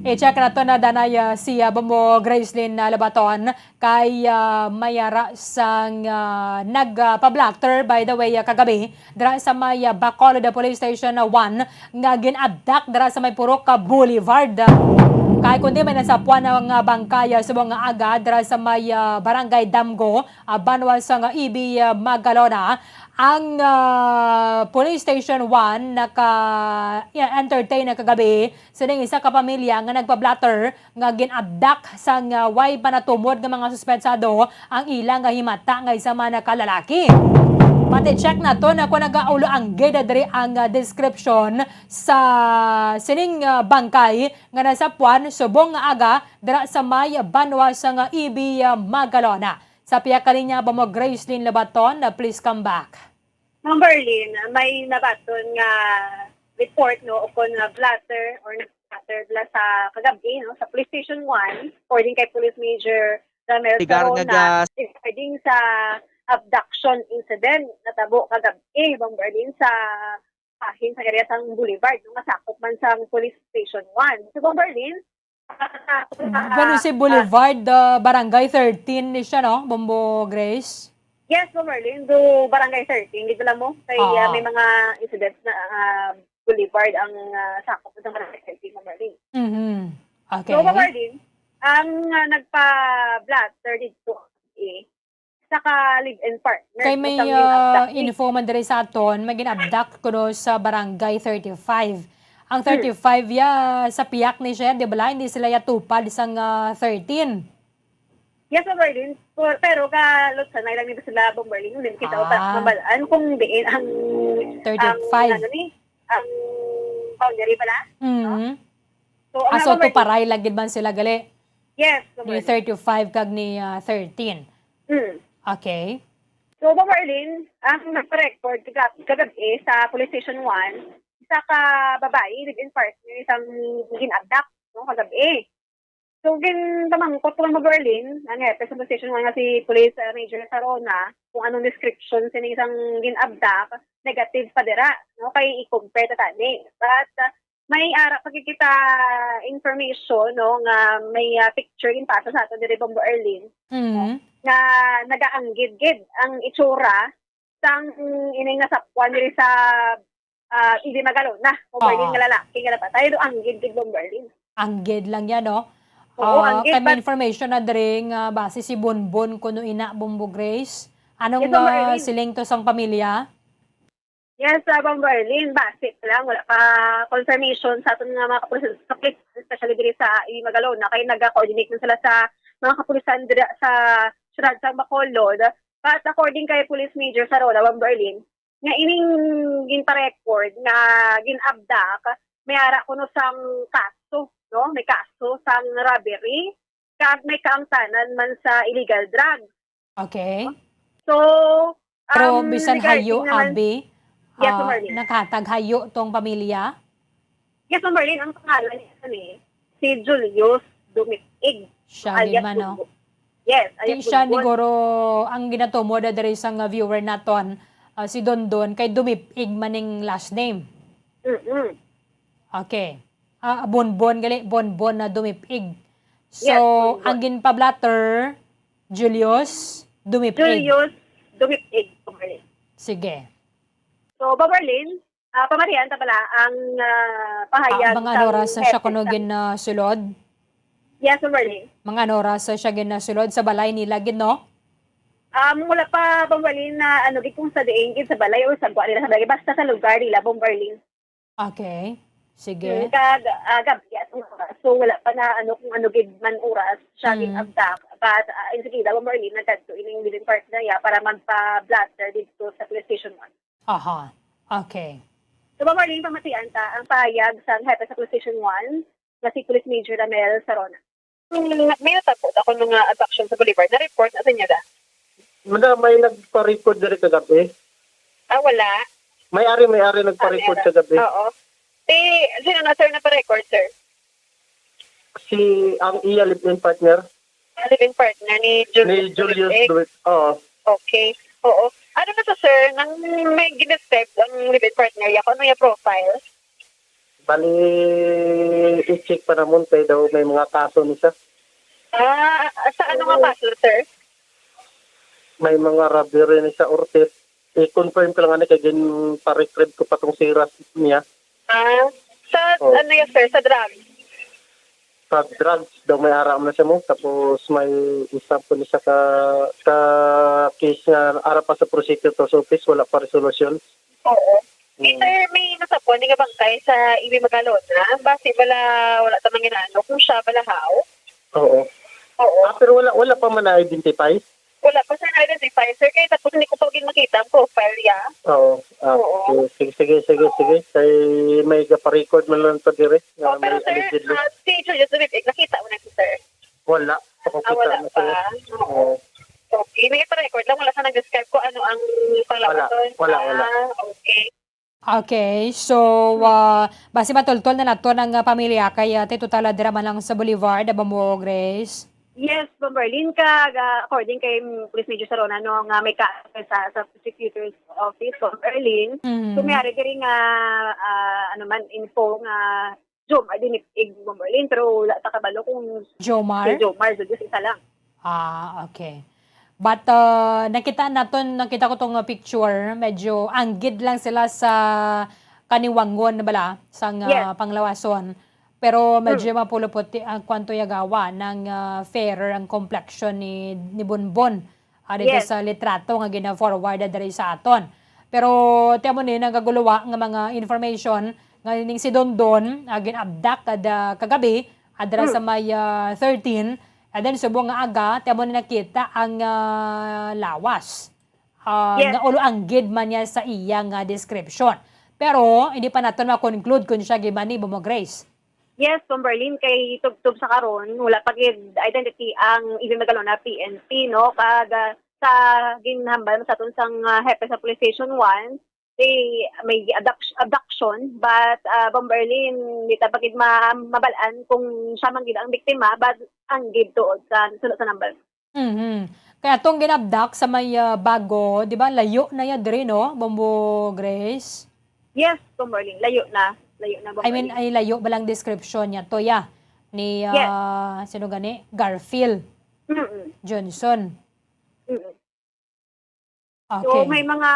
I-check nato na danay, ah, si, ah, Bombo Gracelyn, ah, Lobaton. Kay, ah, may ara sang, ah, nag, ah, pa-blotter, by the way, ah, kagabi, dira sa may, ah, Bacolod Police Station, ah, one, nga gin-abduct dira sa may Purok, ah, Boulevard. Kay kundi may nasapuan nga bangkay, ah, subong nga aga dira sa may, ah, Barangay Damgo, ah, banwa sang, ah, E B, ah, Magalona. Ang, ah, Police Station one naka, yeah, entertain na kagabi sining isa ka pamilya nga nagpa-blotter nga gin-abduct sang, ah, way panatumod nga mga suspetsado ang ila nga himata nga isa man ka lalaki. Pati check naton kung nagaulo anggid diri ang, ah, description sa sining, ah, bangkay nga nasapuan subong nga aga dira sa may banwa sang, ah, E B, ah, Magalona. Sa pihak ka linya, Bombo Gracelyn Lobaton, ah, please come back. Ma'am Berlin, may nabaton nga report, no, o kon nga blotter or nag-blotter bala sa kagab-i, no, sa Police Station one, according kay Police Major Ramel Tigar nga Sarona, gas. Regarding sa abduction incident natabo kagab-i, Ma'am Berlin, sa bahin sa area sang Boulevard, no, nga sakop man sang Police Station one. So, Ma'am Berlin, ah, ah, Bueno, si Boulevard, ah, Barangay thirteen ni siya, no, Bombo Grace? Yes, Ma'am Berlin, do Barangay thirteen, gid lang mo. Kay, ah, Oo. may mga incidents na, ah, Boulevard ang, ah, sakop sa Barangay thirteen, Ma'am Berlin. Mhm. Okay. So, Ma'am Berlin, ang, ah, nagpa-blotter dito, eh, sa ka live-in partner. Kay may, Sa may ah, abduct ni. info man diri sa aton, may gin-abduct kuno sa Barangay thirty-five. Ang Hmm. thirty-five ya, sa piyak ni siya, di ba, hindi sila ya tupad sang, ah, thirteen. Yes, Ma'am Berlin. Pero, pero ka, Lotsanay lang nito sila, Bombo Berlin. Hindi kita Ah. upat mabalaan kung diin ang, Thirty-five. ang, ano ni, ang boundary pala. Mm. So, ang Ah, so, Ma'am Berlin, tuparay lagi man sila, gali? Yes, Ma'am Ni Berlin. thirty-five kag ni, ah, thirteen. Mm. Okay. So, Ma'am Berlin, ang nagpa-record kaga-, kagabi sa Police Station one, isa ka babae, live-in partner, isang gin-abduct, no, kagabi. So, ginpamangkot ko, Ma'am Berlin, ang hepe sa Police Station one nga si Police, uh, Major Sarona, kung anong description sining isang gin-abduct, negative pa dira, no? Kay i-compare ta tani. But, uh, may ara pa gid kita information, no, nga may, uh, picture ginpasa sa ato diri, Bombo Erlin, no? Mhm. Nga nagaanggid gid ang itsura sang ining nasapuan diri sa, ah, E B Magalona, Bombo Erlin, Oo. nga lalaki nga napatay, do anggid gid, Bombo Erlin. Anggid lang yan, no? Oo, Ah, anggid, kay may but information na diri nga base si Bonbon kuno ina, Bombo Grace. Anong, Yes, Bombo ah, Erlin. siling to sang pamilya? Yes, ah, Bombo Erlin, base pa lang, wala pa confirmation sa aton nga mga kapulis-, kapulis, especially diri sa E B Magalona, kay naga-coordinate man sila sa mga kapulisan dira sa siyudad sa Bacolod. But according kay Police Major Sarona, Bombo Erlin, nga ining ginpa-record nga gin-abduct, may ara kuno sang kaso, no? May kaso sang robbery, kag may kaangtanan man sa illegal drugs. Okay. So, Pero um, bisan regarding hayo, naman, abi, Yes, ah, Ma'am Arlene. Nakahatag hayo tong pamilya? Yes, Ma'am Arlene, ang pangalan niya ni si Julius Dumipig, Siya alias din man, no? Bungo. Yes, alias Di siya ni Bungo. Guro ang ginatumod na diri sa nga viewer naton, ah, si Dondon, kay Dumipig man ning last name. Mm-mm. Okay. Ah, Bonbon gali, Bonbon na Dumipig. So, Yes, Bonbon. Ang ginpa-blotter, Julius Dumipig. Julius Dumipig, Ma'am Arlene. Sige. So, Ma'am Arlene, ah, pamatian ta pala ang, ah, pahayag Ah, mga sang ano oras sa siya hepe kuno sa gin, ah, sulod? Yes, Ma'am Arlene. Mga ano oras sa siya gin, ah, sulod sa balay nila gid, no? Um, wala pa, Ma'am Arlene, na ano, gid kung sa diin gid sa balay o sa gwa nila sa balay. Basta sa lugar nila, Ma'am Arlene. Okay. Sige. Mm, kag, ah, gabi, at, so, wala pa na, ano, kung ano gid man oras siya Mm. gin-abduct. But, ah, enseguida, Ma'am Arlene, nagkadto ining living partner niya para magpa-blotter dito sa police station one. Aha. Okay. So, Ma'am Arlene, pamatian ta ang pahayag sang hepe sa Police Station one, nga si Police Major Ramel Sarona. Hmm, may natabo ako nung, ah, abduction sa Boulevard. Na-report na sa inyo, da? Madam, may nagpa-report diri kagabi. Ah, wala? May ari, may ari nagpa-report Ah, meron. kagabi. Oo. Si, sino na, sir, nagpa-record, sir? Si, ang iya live-in partner. Ah, live-in partner ni Julius Ni Julius Duwit. Duwit, oo. Okay. Oo. Ano na to, sir? Nang may gin-describe ang live-in partner niya, kung ano yung profile? Bali, i-check pa namon kay daw may mga kaso ni siya. Ah, sa ano nga Oo. kaso, sir? May mga robbery ni sa Ortiz. I-confirm ko lang ani kay ginpa-retrieve ko pa tong siras niya. Ah, sa Oh. ano yan, sir? Sa drugs? Sa drugs daw may ara man siya mo. Tapos may isa po ni siya ka, ka case nga ara pa sa prosecutor's office, wala pa resolution. Oo. Mm. Eh, sir, may nasapuan nga bangkay sa E B Magalona. Basi bala, wala ta man ginaano kung siya bala, how? Oo. Oo. Ah, pero wala, wala pa man na-identify? Wala pa siya na-identify, sir. Kaya tapos hindi ko pa gid makita ang profile niya. Oo. Ah, Oo. Sige, sige, sige, sige. Kay may gaparecord man lang to dire, nga Oo, may pero sir, allegedly. Ah, si Julius David, eh, nakita mo na si sir? Wala. Ah, Pakakita wala na pa. Sila. Oo. Okay. May pa-record lang. Wala siya nag-describe kung ano ang Wala. panglabaton. Wala, wala. Ah, okay. Okay, so, ah, basi matultol na nato ng, ah, pamilya kay, ah, Tito Tala dira man lang sa Boulevard, Bombo Grace. Yes, Bombo Arlene, kag, ah, according kay, mm, Police Major Sarona, no, nga may ka sa, sa prosecutor's office, Bombo Arlene. Mhm. So, may ari diri nga, ah, ano man, info nga Jomar din ig Bombo Arlene, pero wala ta kabalo kung Jomar? Si Jomar, so just isa lang. Ah, okay. But, uh, nakita naton, nakita ko tong, uh, picture, medyo anggid lang sila sa kaniwangon bala sang, uh, Yes. panglawason. Pero medyo Hmm. mapulupot ti-, ang kwanto yagawa nang, uh, fairer ang complexion ni, ni Bonbon, ah, dito Yes. sa litrato nga gina-forward diri sa aton. Pero ti amo ni nagaguluwa nga mga information nga ning si Dondon, ah, gin-abduct kada kagabi, adra Hmm. sa may, ah, thirteen, and then subong nga aga, ti amo ni nakita ang, ah, lawas. Ah, Yes. nga ulo anggid man niya sa iya nga description. Pero hindi pa naton ma-conclude kung siya gid man ni Bombo Grace. Yes, Bombo Arlene, kay tubtob sa karon, wala pa gid identity ang Ibin Magalona P N P, no? Kag, ah, sa ginhambal sa aton sang, ah, hepe sa Police Station one, eh, may abduct-, abduction, but, ah, Bombo Arlene, di ta pa gid ma-, mabal-an kung siya man gid ang biktima, but anggid tuod sa suno sa number. Mhm. Kaya atong ginabdak sa may, ah, Bago, di ba, layo na ya diri, no, Bombo Grace? Yes, Bombo Arlene, layo na. Layo na, Bombo I mean, Arlene. Ay layo ba lang description niya to, ya? Ni, Yes. ah, sino gani? Garfield Mm-mm. Johnson. Mm-mm. Okay. So, may mga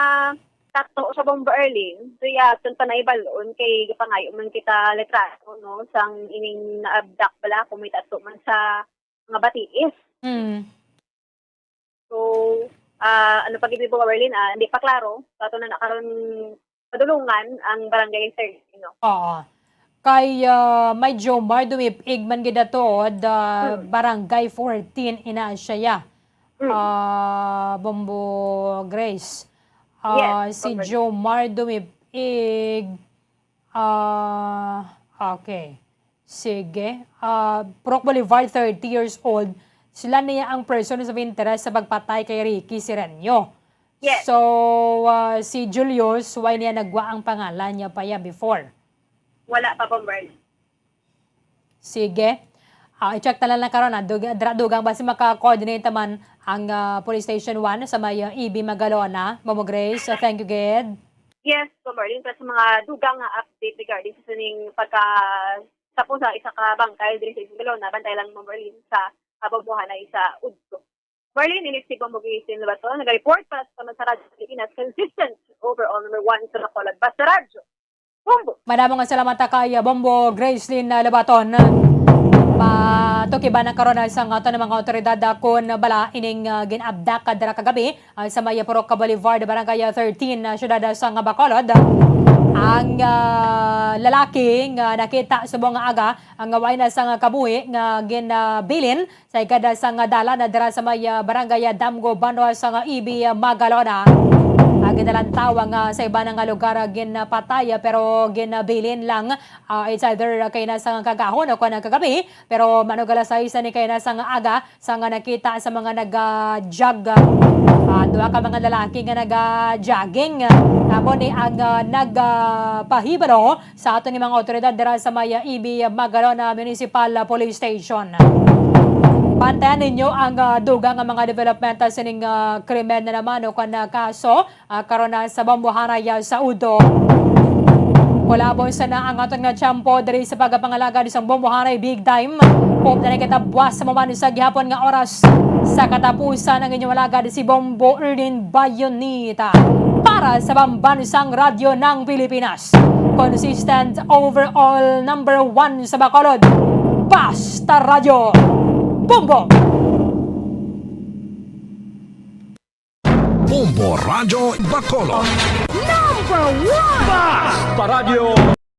tato sa Bombo Arlene. So, ya, aton pa naibalon kay gapangayo man kita litrato, no, sang ining na-abduct bala kung may tato man sa mga batiis. Mm. So, ah, ano pa gid, Bombo Arlene, ah, hindi pa klaro. So, ato na na karon padulungan ang barangay thirteen, no? Oo. Kay, ah, may Jomar dumipig man gid ato, da Mm. barangay fourteen ina siya, ya. Mm. Ah, Bombo Grace. Ah, Yes, si Bombo. Jomar dumipig, ah, okay. Sige. Ah, Purok Boulevard, thirty years old. Sila niya ang persons of interest sa pagpatay kay Ricky Sereno. Yes. So, ah, si Julius, why niya nagwa ang pangalan niya pa ya before? Wala pa, Bombo Arlene. Sige. Ah, i-check na lang, lang karon, ah. Dug-, dra-, dugang basi maka-coordinate man ang, ah, Police Station one sa may, ah, E B Magalona. Bombo Grace, ah, thank you, gid. Yes, Bombo Arlene, para sa mga dugang nga update regarding sa sining pagka-, sa po sa isa ka bangkay diri sa Magalona, bantay lang, Bombo Arlene, sa, ah, Bombo Hanay sa Udto. Marlene, ini si Bombo Grace Lin Lobaton, nag-report para sa, sa Radyo Pilipinas, consistent overall number one sa Bacolod. Basta Radyo, Bombo! Madamo nga salamat ta kay Bombo Grace Lin, ah, Lobaton. Patukiban na karon, ah, sa aton mga awtoridad, ah, kun bala ining, ah, gin-abdak, ah, dira kagabi, ah, sa may Purok Boulevard, Barangay thirteen, ah, siyudad, ah, sang Bacolod. Ang, ah, lalaki nga nakita subong nga aga, ang way na sang kabuhi nga ginabilin sa ikada sang dalan na dira sa may, ah, barangay, ah, Damgo, Banwa sang, ah, E B, ah, Magalona. Ang ginalantaw nga sa iban nga lugar, ah, ginapatay, ah, pero ginabilin lang, ah, it's either, ah, kay na sang kagahon o kung kagabi, pero manugala sa isa ni kay na sang aga, sang nakita sa mga nag-jog, ah, duha ka mga lalaki nga nag-jogging. Amo ni ang, ah, nagpahibalo sa aton nga mga awtoridad dira sa may, ah, E B Magalona Municipal, ah, Police Station. Bantayan ninyo ang, ah, dugang nga mga development, ah, sining, ah, krimen na naman o kan, ah, kaso, ah, karon na sa Bombo Hanay, ah, sa Udto. Kulabon sana ang aton nga tiyempo diri sa pagpangalagad sang Bombo Hanay Big Time. Hope na nagkatabuas sa maman sa gihapon nga oras. Sa katapusan, ang inyong alagad si Bombo Erlin Bayonita para sa Pambansang Radyo ng Pilipinas. Consistent overall number one sa Bacolod. Basta Radyo. Bombo! Bombo Radyo Bacolod. Number one! Basta Radyo!